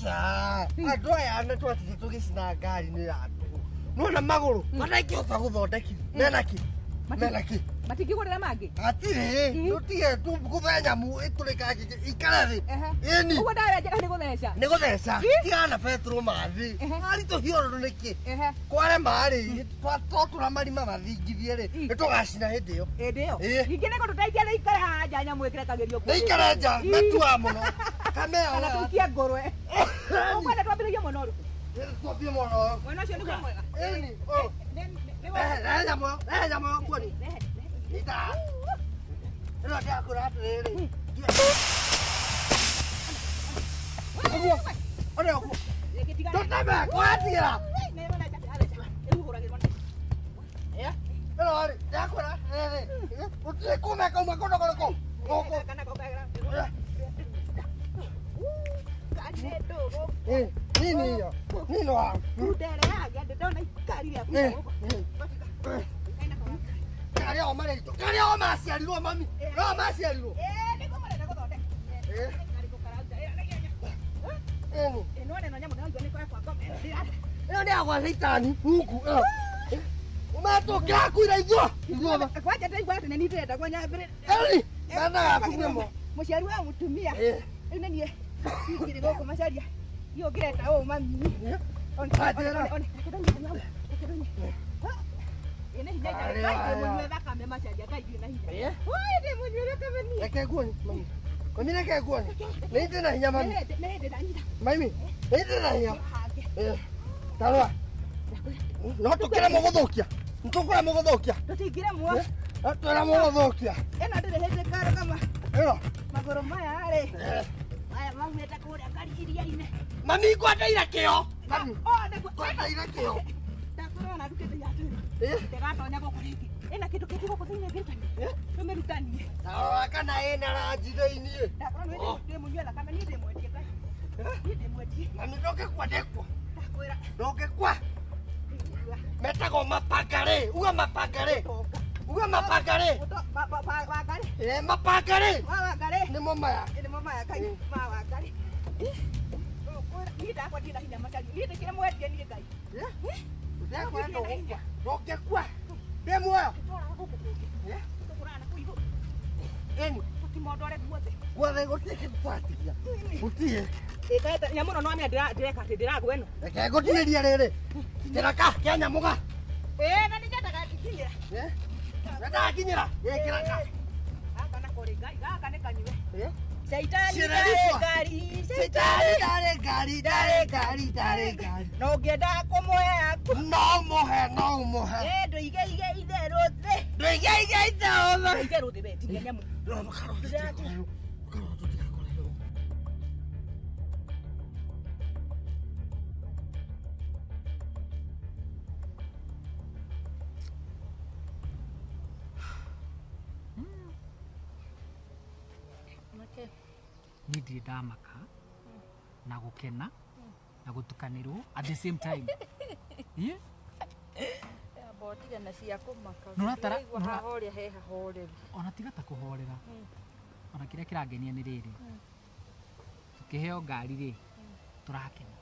Andũ aya nĩ twatire tũgĩcina ngari nĩ ya tũhũ nĩwona magũrũ matangĩhota gũthondeki menakĩ menakĩ matingĩgũrĩra mangĩ hatirĩ tũtige gũthee nyamũ ĩtũrĩkangie ikare thĩ. Ĩni ũguo ndawa njega nĩ gũtheca nĩ gũtheca tigana na betũrũ mathĩ aritũhia ũndũ nĩkĩ kwarema rĩ twatũra marima mathingithie rĩ nĩ tũgacina hĩndĩ ĩyo hĩndĩ ĩyo ningĩ nĩ gũtũteithia nĩ ikare haha nja nyamũ ĩkĩrekagĩrio nĩ ikare nja metuaga mũno kamea kana tũikie ngũrwe. Ũkwenda twambĩrĩrie mwena ũrĩkũ? Twambie mwena ũyũ. Mwena ũcio nĩguo mwega. Ĩni rehe nyamũ ĩyo rehe nyamũ ĩyo nguoni. Nita. Ĩno ndĩrakũra atĩrĩrĩ. Ũguo. Ũrĩa ũguo. Tũteme kwatigĩra. Ĩno rĩ ndĩrakũra atĩrĩrĩ. Gũtirĩ kuma ĩkauma kũndũ kũrĩkũ. Gũkũ. Nini hiyo? Nini wa? Karia o marerito. Karia o maciarirwo mami. No maciarirwo. Nĩguo marenda gũthondeka. Ĩno ĩno nyamũ ndĩraigua nĩ kwa ngome. Ĩno nĩ ya gwa caitani huku ĩno. Umatũkĩrakuire ithuo. Ithuothe. Kwanja ndĩraigua atĩ nĩ niĩ ndĩrenda kwanyambĩrĩria. Ĩni. Mendaga kumia mo. Mũciari wa mũtumia. Rĩu nĩ niĩ ingĩrĩ gũkũ Macharia. Niĩ ũngĩreta ũũ mami. One. Ĩna hinya Ngai ndĩ mũnyue thakame Macharia Ngai ndĩ na hinya. Oi ndĩ mũnyue thakame niĩ. Reke nguoni mami. Mami reke nguoni. Nĩ ndĩ na hinya mami. Nĩ ndĩ ndanyita. Mami nĩ ndĩ na hinya. Tarora. No tũkĩremwo gũthũkia. Nĩtũkũremwo gũthũkia. Tũtingĩremwo. No tũremwo gũthũkia. Ĩno ndĩrĩ hĩndĩ ngarũgama. Ĩno. Magũrũ maya rĩ. Maya maumĩte kũrĩa iria-inĩ. Mami ngwandeire kĩo. Mami. Ngwandeire kĩo. Ndakũrona ndukĩte iratũ ĩno. Ndĩgatonya gũkũ rĩngĩ. Ĩna kĩndũ kĩngĩ gũkũ thĩinĩ ngĩrutanie. Tũmĩrutanie. Tarora kana ĩna ranji thĩinĩ. Ndakorwo ndĩ mũnyue thakame niĩ ndĩ mwendie Ngai. Niĩ ndĩ mwendie. Mami ndũngĩkua ndĩkua. Ndakwĩra. Ndũngĩkua. Metagwo mapangarĩ. Uga mapangarĩ. Uga mapangarĩ. Wangarĩ. Mapangarĩ. Wangarĩ. Nĩmo maya. Nĩmo maya Ngai. Ma wangarĩ. Niĩ ndakwa ndirĩ na hinya Macharia. Niĩ ndĩkĩrĩ mwendie niĩ Ngai. Ndakwa ndũgũkua. Ndũngĩkua. Ndĩ muoyo. Tũraga gũkũ kũngĩ. Tũkũraga na kũu igũrũ. Ĩni. Tũtimondore guothe. Guothe gũtirĩ kĩndũ twatigia. Gũtirĩ. Ĩkaeta nyamũ ĩno no amenya ndĩreka atĩ ndĩragwa ĩno. Reke ngũtinĩrie rĩrĩ. Kĩraka kĩa nyamũga. Ĩĩ na nĩnyendaga nginyĩra. Wendaga nginyĩra? Ĩ kĩraka. Gaka nako rĩ, Ngai gaka nĩ kanyue. Shaitani ndarĩ ngari, Shaitani ndarĩ ngari, ndarĩ ngari, ndarĩ ngari. Na ũngĩenda kũmũhe aku. No ũmũhe, no ũmũhe. Ĩ ndũigeige itherũ thĩ. Ndũigeige itherũ thĩ. Itherũ thĩ we, tiga nyamũ. Niĩ ndirĩ ndamaka na gũkena na gũtukanĩrwo at the same time. Ĩ? Amba ũtigane cia kũmaka. Nũratara- Ndĩraigua haha ũrĩa he hahoreru. Ona tiga ta kũhorera. Ona kĩrĩa kĩrangenia nĩ rĩrĩ. Tũkĩheo ngari rĩ, tũrakena.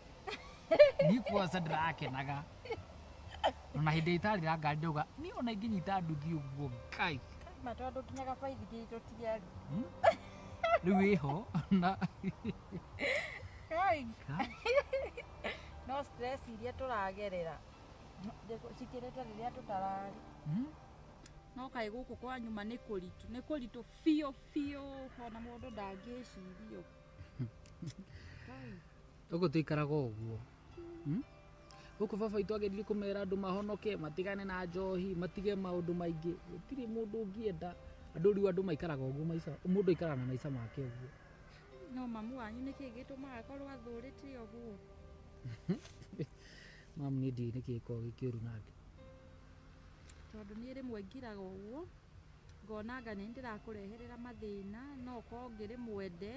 Niĩ kwanza ndĩrakenaga. Ona hĩndĩ ĩrĩa itarĩ na ngari ndauga, niĩ ona ingĩnyita nduthi ũguo Ngai. Ma tondũ nginya gabaithikiri tũtiarĩ. Rĩu wĩho na Kai. No stress iria tũragerera cikĩrĩte rĩrĩa tũtararĩ. No kaĩ gũkũ kwa nyuma nĩ kũritũ, nĩ kũritũ biũ biũ, ona mũndũ ndangĩciria. Gũkũ tũikaraga ũguo. Gũkũ baba witũ ageririe kũmera andũ mahonoke, matigane na njohi, matige maũndũ maingĩ. Gũtirĩ mũndũ ũngĩenda. Andũ rĩu andũ maikaraga ũguo maica, mũndũ aikaraga na maica make ũguo. No mamu wanyu nĩkĩ gĩtũmaga akorwo athũrĩte ũguo? Mamu niĩ ndiũĩ nĩkĩ gĩkoragwo gĩ kĩũru nake. Tondũ niĩ rĩmwe ngiraga ũguo, ngona anga nĩ ndĩrakũreherera mathĩna, no ũkorwo ngĩrĩ mwende,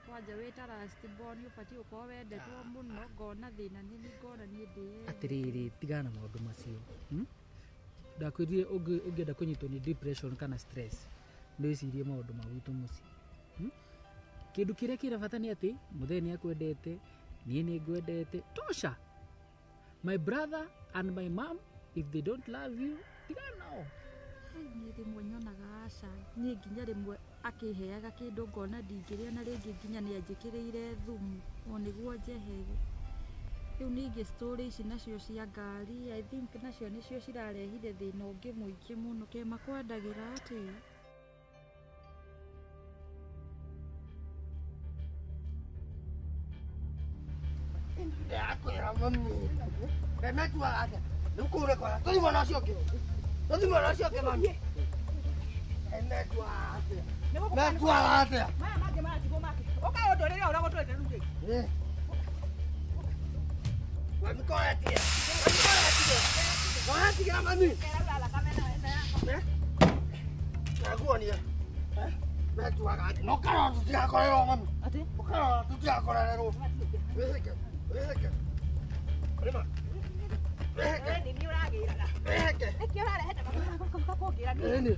kwanja wĩ ta last born ũbatiĩ gũkorwo wendetwo mũno, ngona thĩna nĩ niĩ ngona niĩ ndĩyendete. Atĩrĩrĩ, tigana na maũndũ macio. Ndakwĩrire ũngĩenda kũnyitwo nĩ depression kana stress, nĩ wĩcirie maũndũ ma gwitũ mũciĩ. Kĩndũ kĩrĩa kĩrĩ bata nĩ atĩ mũthee nĩ akwendete, niĩ nĩ ngwendete. Tosha. My brother and my mom, if they don't love you, tigana nao. Niĩ rĩmwe nyonaga aca, niĩ nginya rĩmwe akĩheaga kĩndũ ngona ndingĩrĩa na rĩngĩ nginya nĩ anjĩkĩrĩire thumu o nĩguo njehere. Rĩu ningĩ story ici nacio cia ngari, I think nacio nĩcio cirarehire thĩna ũngĩ mũingĩ mũno. Kĩma kwendagĩra atĩa? Ndĩrakwĩra mami. Metuaga atĩa? Rĩu kũu nĩ kwega. Tũthiĩ mwena ũcio ũngĩ. Tũthiĩ mwena ũcio ũngĩ mami. Metuaga atĩa? Metuaga atĩa? Maya mangĩ maratigwo make. Ũka ũndũ rĩrĩa ũragũtwarĩte rĩu rĩ. Mami koretie. Mami koretie. Koretie mami. Naguonia. Metuaga atĩa? No karora tũtigakorerwo mami. Atĩ? Ũkarora tũtigakorererwo. Wĩhĩke. Wĩhĩke. Rĩma. Wĩhĩke. Nĩ niĩ ũragĩraga. Wĩhĩke. Nĩkĩo ũrarehete makũngĩra niĩ. Ĩni.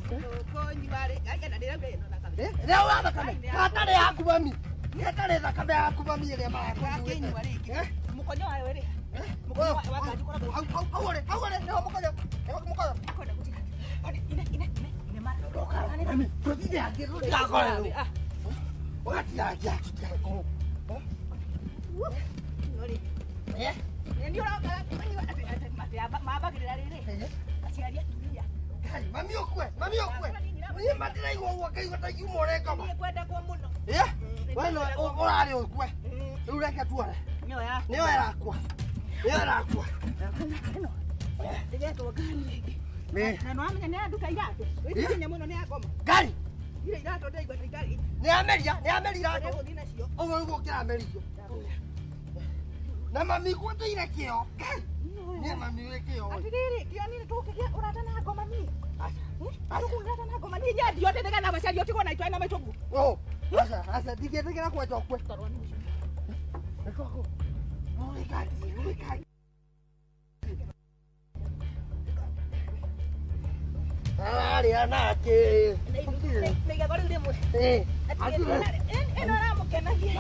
Tũkũnyua rĩ. Ngai na ndĩrauga ĩno thakame. Ĩrĩa thakame. Hatarĩ yaku mami. Hatarĩ thakame yaku mami ĩrĩa marakũnyuĩte. Akĩnyua rĩngĩ. Mũkonyo wayo ĩrĩ. Mũkonyo wa kanjũ ũkoragwo. Hau ũrĩ, hau ũrĩ, nĩho mũkonyo. Nĩho mũkonyo. Akwenda gũtiga. Ine, ine, ine, ine mara. Mami, tũthiĩ tũtigakorerwo. Ũgatigangia tũtigakorwo. Nĩ ũroka kũnyua atĩ mambagĩrĩra rĩrĩ. Aciari atumia. Ngai, mami ũkue, mami ũkue. Niĩ matiraigua ũguo ngaigua ta ingiuma ũrĩ ngoma. Niĩ kwendagwo mũno. We no ũrarĩ ũkue. Rĩu reke tuone. Nĩyo yakwa. Nĩyo ĩrakua. Nĩyo ĩrakua. Ndĩgetwo ngari rĩngĩ. Na nĩwamenya nĩ anduta iratũ. Wĩcirie nyamũ ĩno nĩ ya ngoma. Ngari. Ile iratũ ndĩraigua ta itarĩ. Nĩ ameria, nĩ ameria iratũ. Ndĩgũthiĩ nacio. Ũguo nĩguo kĩrameririo. Na mami gwĩtĩire kĩo. Ngai. Niĩ mami wĩ kĩo. Atĩrĩrĩ, kĩo niĩ tũkĩgĩa ũrata na ngoma niĩ. Tũkũgĩa na ngoma niĩ nyendio atĩ nĩgetha maciari ũtigwo na itwa na maitũ guo. Oh, aca, aca, ndingĩtĩkĩra kwenja ũkue. Nĩkũkũ. Ũrĩkangie, ũrĩkangie. Ararĩa nake. Na igego rĩu rĩmwe. Ĩno ĩramũkenagia.